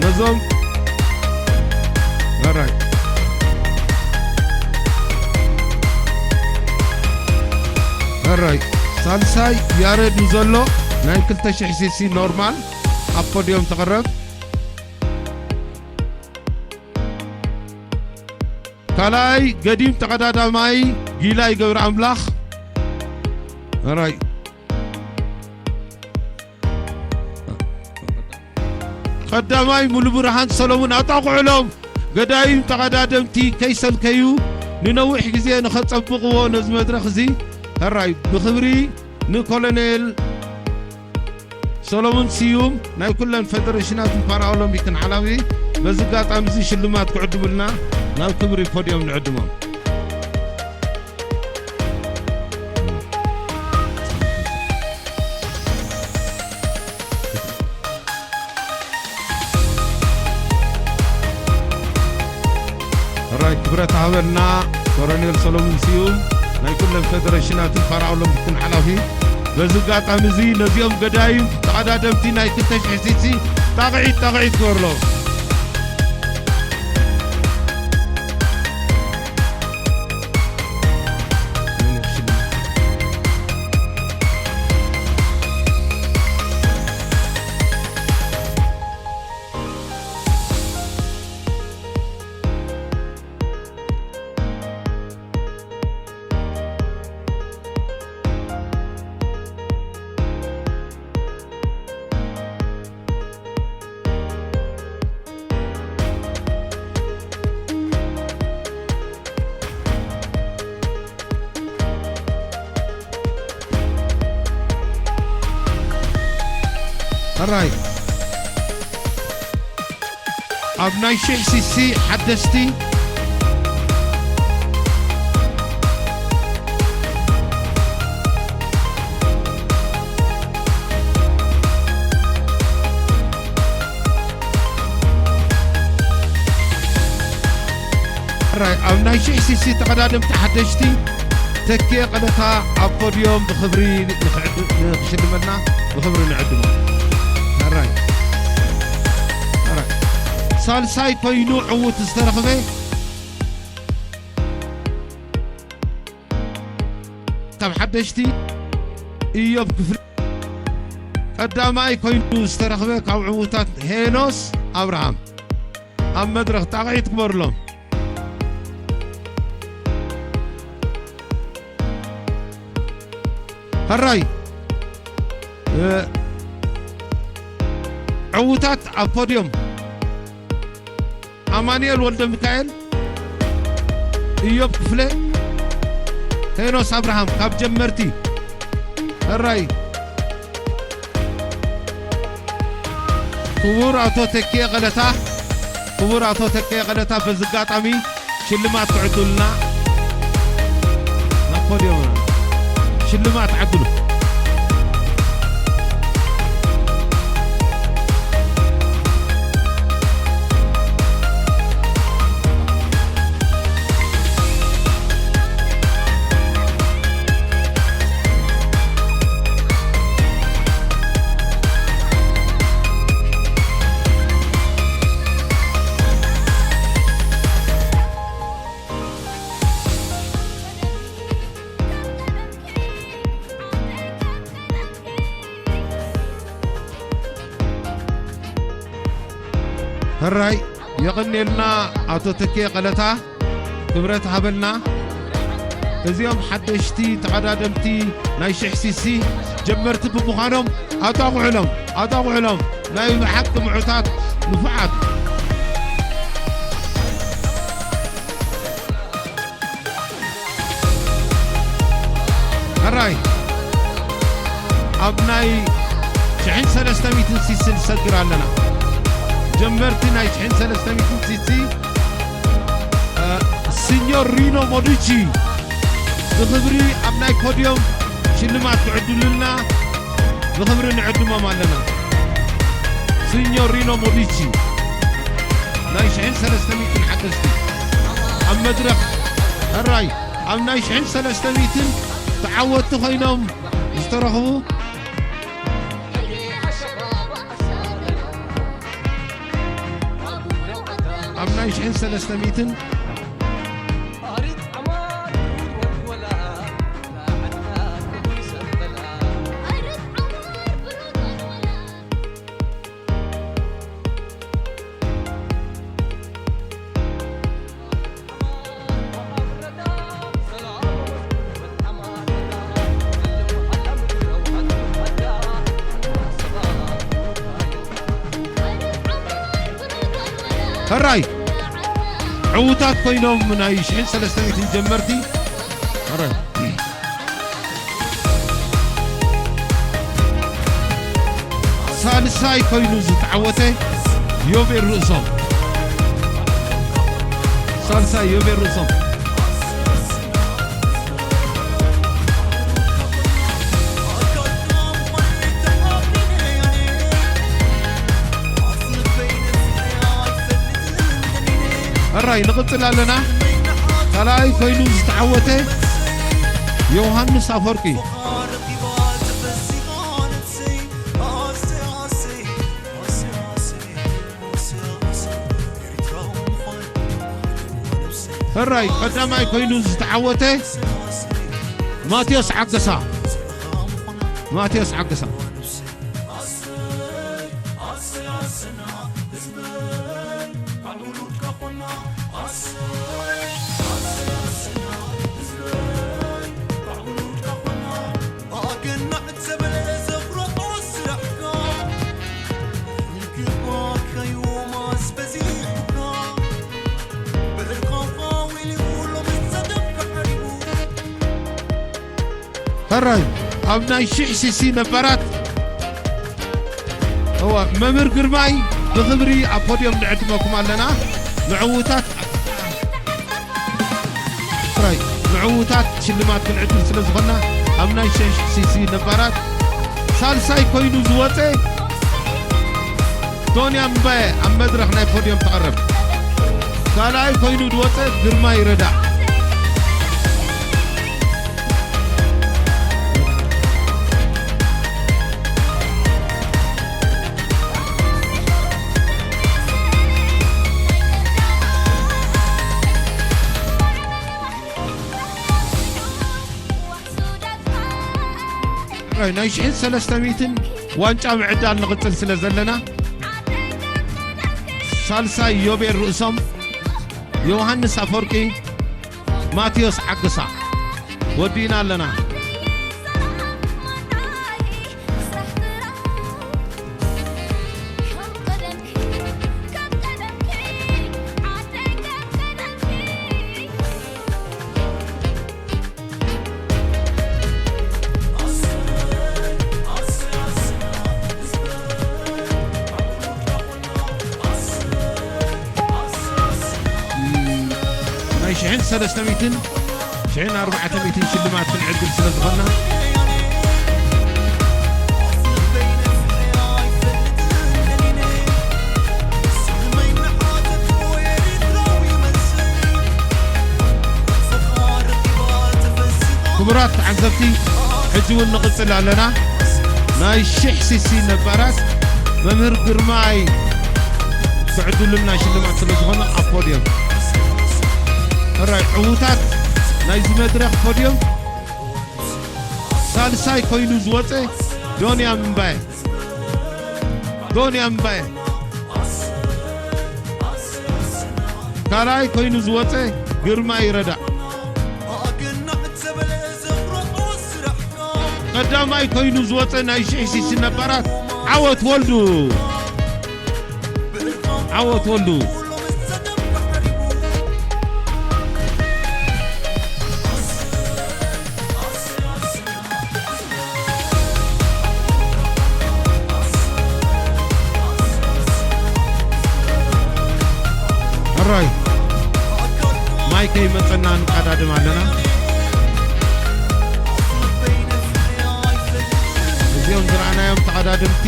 ነዞም፣ ኦራይት። ራይ ሳልሳይ ያረድ እዩ ዘሎ። ናይ ክልተ ሽሕ ሲሲ ኖርማል ኣብ ፖድዮም ተቐረብ። ካልኣይ ገዲም ተቐዳዳማይ ጊላይ ገብረ ኣምላኽ። ራይ ቀዳማይ ሙሉ ብርሃን ሰሎሙን ኣጣቕዑሎም። ገዳይም ተቐዳደምቲ ከይሰልከዩ ንነዊሕ ግዜ ንኸጸብቕዎ ነዚ መድረኽ እዚ ሕራይ ብኽብሪ ንኮሎኔል ሰሎሙን ስዩም ናይ ኩለን ፌደሬሽናትን ፓራኦሎምፒክን ሓላፊ በዚ ኣጋጣሚ እዚ ሽልማት ክዕድሙልና ናብ ክብሪ ፖድዮም ንዕድሞም። ሕራይ ክብረት ሃበልና ኮሎኔል ሰሎሙን ስዩም ናይ ኩለን ፌደሬሽናትን ፓራኦሎምፒክን ሓላፊ። በዚ ኣጋጣሚ እዚ ነዚኦም ገዳይም ተቐዳደምቲ ናይ ክልተ ሽሕ ሲሲ ጣቕዒት ጣቕዒት ክበርሎም። ሕራይ ኣብ ናይ ሽሕ ሲሲ ሓደስቲ ሕራይ ኣብ ናይ ሽሕ ሲሲ ተቐዳደምቲ ሓደሽቲ ተኪኤ ቀለታ ኣብ ፖድዮም ብኽብሪ ንኽዕድ-፣ ንኽሽልመና ብኽብሪ ንዕድሞ። ሕራይ። ሕራይ። ሳልሳይ ኮይኑ ዕዉት ዝተረኽበ ካብ ሓደሽቲ ኢዮብ ክፍለ፣ ቀዳማይ ኮይኑ ዝተረኽበ ካብ ዕዉታት ሄኖስ ኣብርሃም። ኣብ መድረኽ ጣቕዒት ክበርሎም። ሕራይ፣ እ፣ ዕዉታት ኣብ ፖድዮም ኣማኑኤል ወልደ ሚካኤል፣ ኢዮብ ክፍለ፣ ሄኖስ ኣብርሃም ካብ ጀመርቲ። ሕራይ ክቡር ኣቶ ተኪኤ ቀለታ፣ ክቡር ኣቶ ተኪኤ ቀለታ በዚ ኣጋጣሚ ሽልማት ትዕድሉና ናብ ፖድዮምና ሽልማት ዓድሉ። ሕራይ የቐንየልና ኣቶ ተኬ ቀለታ፣ ክብረት ሃበልና። እዚኦም ሓደሽቲ ተቐዳደምቲ ናይ ሽሕ ሲሲ ጀመርቲ ብምዃኖም ኣጣቕዑሎም፣ ኣጣቕዑሎም። ናይ ብሓቂ ምዑታት ንፉዓት። ሕራይ ኣብ ናይ ሽሕን ሰለስተ ሚእትን ሲሲ ንሰግር ኣለና። ጀመርቲ ናይ ሽሕን ሰለስተ ሚእትን ሲሲ፣ እ፣ ሲኞር ሪኖ ሞዲቺ ብኽብሪ ኣብ ናይ ፖድዮም ሽልማት ክዕድሉልና ብኽብሪ ንዕድሞም ኣለና። ሲኞር ሪኖ ሞዲቺ ናይ ሽሕን ሰለስተ ሚእትን ሓደስቲ ኣብ መድረኽ ሕራይ ኣብ ናይ ሽሕን ሰለስተ ሚእትን ተዓወትቲ ኮይኖም ዝተረኽቡ ኣብ ናይ ሽሕን ሰለስተ ሚእትን። ሕራይ ዕዉታት ኮይኖም ናይ ሽሕን ሰለስተ ሚእትን ጀመርቲ። ሕራይ ሳልሳይ ኮይኑ ዝተዓወተ ዮቤል ርእሶም። ሳልሳይ ዮቤል ርእሶም። ሕራይ ንቕጽል ኣለና። ካልኣይ ኮይኑ ዝተዓወተ ዮሃንስ ኣፈወርቂ። ሕራይ ቀዳማይ ኮይኑ ዝተዓወተ ማቴዎስ ዓገሳ። ማቴዎስ ዓገሳ። ሕራይ ኣብ ናይ ሽሕ ሲሲ ነባራት። እወ፣ መምህር ግርማይ ብኽብሪ ኣብ ፖድዮም ንዕድመኩም ኣለና። ንዕዉታት፣ ሕራይ ንዕዉታት ሽልማት ክንዕድል ስለ ዝኾንና ኣብ ናይ ሽሕ ሲሲ ነባራት ሳልሳይ ኮይኑ ዝወፀ ዶንያ እምባየ ኣብ መድረኽ ናይ ፖድዮም ተቐረብ። ካልኣይ ኮይኑ ዝወፀ ግርማይ ረዳ። ናይ ሽሕን ሰለስተ ሚእትን ዋንጫ ምዕዳል ንቕጽል ስለ ዘለና፣ ሳልሳይ ዮቤል ርእሶም፣ ዮሃንስ ኣፈወርቂ፣ ማቴዎስ ዓግሳ ወዲእና ኣለና። ናይ ሽሕን ሰለስተ ሚእትን ሽሕን ኣርባዕተ ሚእትን ሽልማት ክንዕድል ስለ ዝኾንና፣ ክቡራት ተዓዘብቲ፣ ሕጂ እውን ንቕጽል ኣለና። ናይ ሽሕ ሲሲ ነባራት መምህር ግርማይ ክዕድሉልና ሽልማት ስለ ዝኾነ ኣብ ፖድየም። ሕራይ ዕዉታት ናይዚ መድረኽ ፖድየም ሳልሳይ ኮይኑ ዝወፀ ዶንያ ምንባየ። ዶንያ ምንባየ። ካልኣይ ኮይኑ ዝወፀ ግርማይ ረዳ። ቀዳማይ ኮይኑ ዝወፀ ናይ ሽሕ ሲሲ ነባራት ዓወት ወልዱ። ዓወት ወልዱ። ሕራይ ማይ ከይመጸና ንቀዳድም ኣለና። እዚኦም ዝረኣናዮም ተቐዳደምቲ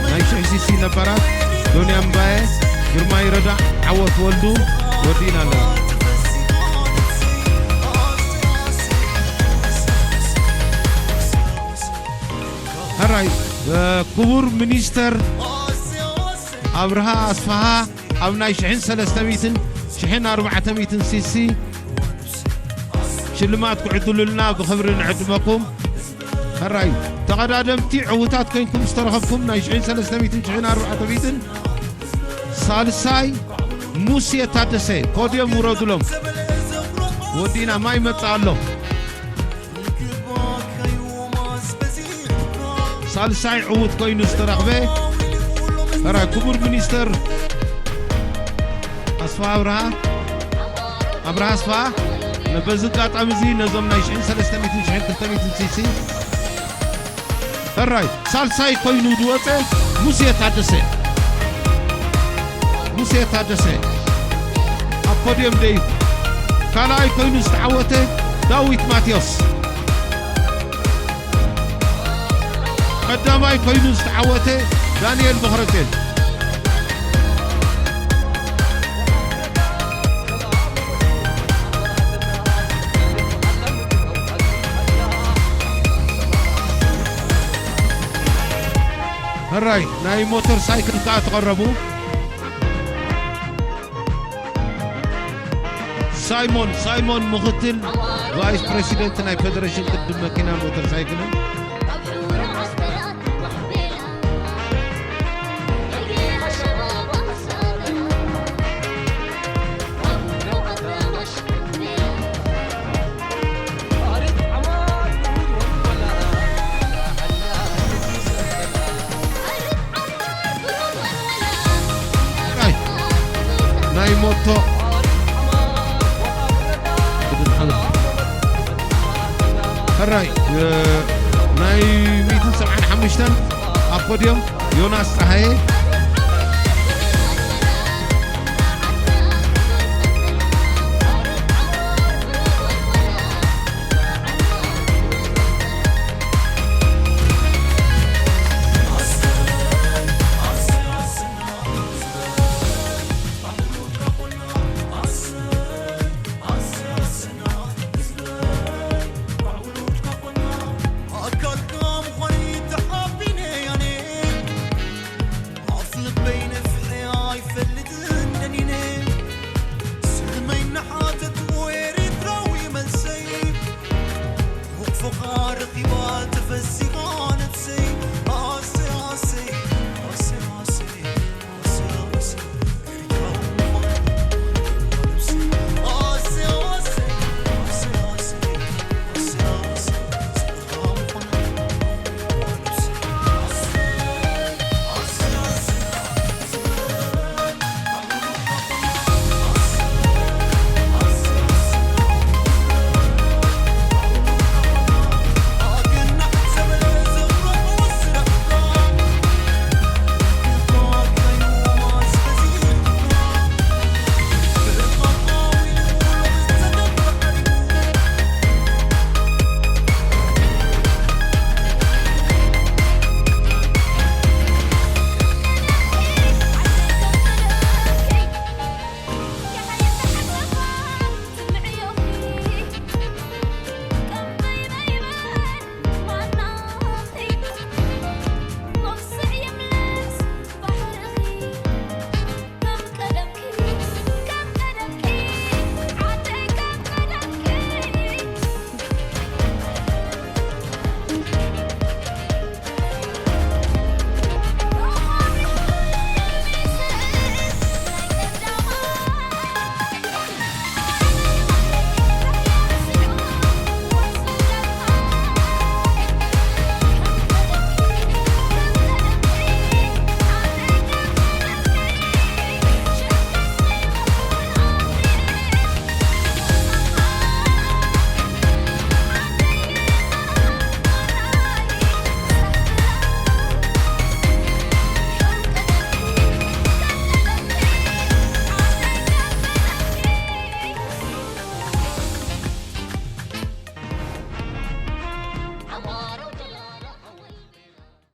ናይ ሽሕ ሲሲ ነባራት ዶንያ እምባየ፣ ግርማይ ረዳእ፣ ዓወት ወልዱ ወዲእና ኣለና። ሕራይ ክቡር ሚኒስተር ኣብርሃ ኣስፍሃ ኣብ ናይ ሽሕን ሰለስተ ሚእትን ሽሕን ኣርባዕተ ሚእትን ሲሲ ሽልማት ክዕድሉልና ብኽብሪ ንዕድመኩም። ሕራይ ተቐዳደምቲ ዕዉታት ኮይንኩም ዝተረኸብኩም ናይ ሽሕን ሰለስተ ሚእትን ሽሕን ኣርባዕተ ሚእትን ሳልሳይ ሙሴ ታደሰ ፖድዮም ውረዱሎም። ወዲና ማይ መጽእ ኣሎ። ሳልሳይ ዕዉት ኮይኑ ዝተረኽበ ሕራይ ክቡር ሚኒስተር ኣስፋ ኣብርሃ፣ ኣብርሃ ኣስፋ። በዚ ኣጋጣሚ እዚ ነዞም ናይ ሽሕን ሰለስተ ሚእትን ሽሕን ክልተ ሚእትን ሲሲ ሕራይ ሳልሳይ ኮይኑ ዝወፀ ሙሴ ታደሰ፣ ሙሴ ታደሰ ኣብ ፖድየም ደይቡ። ካልኣይ ኮይኑ ዝተዓወተ ዳዊት ማቴዎስ፣ ቀዳማይ ኮይኑ ዝተዓወተ ዳንኤል ቦኽረቴል። ሕራይ ናይ ሞተር ሳይክል ከኣ ተቐረቡ። ሳይሞን ሳይሞን ምኽትል ቫይስ ፕሬሲደንት ናይ ፌደሬሽን ቅድም መኪና ሞተር ሳይክልን። ናይ ሞቶ ሕራይ ናይ ሚእትን ሰብዓን ሓሙሽተን ኣብ ፖድዮም ዮናስ ፀሃየ።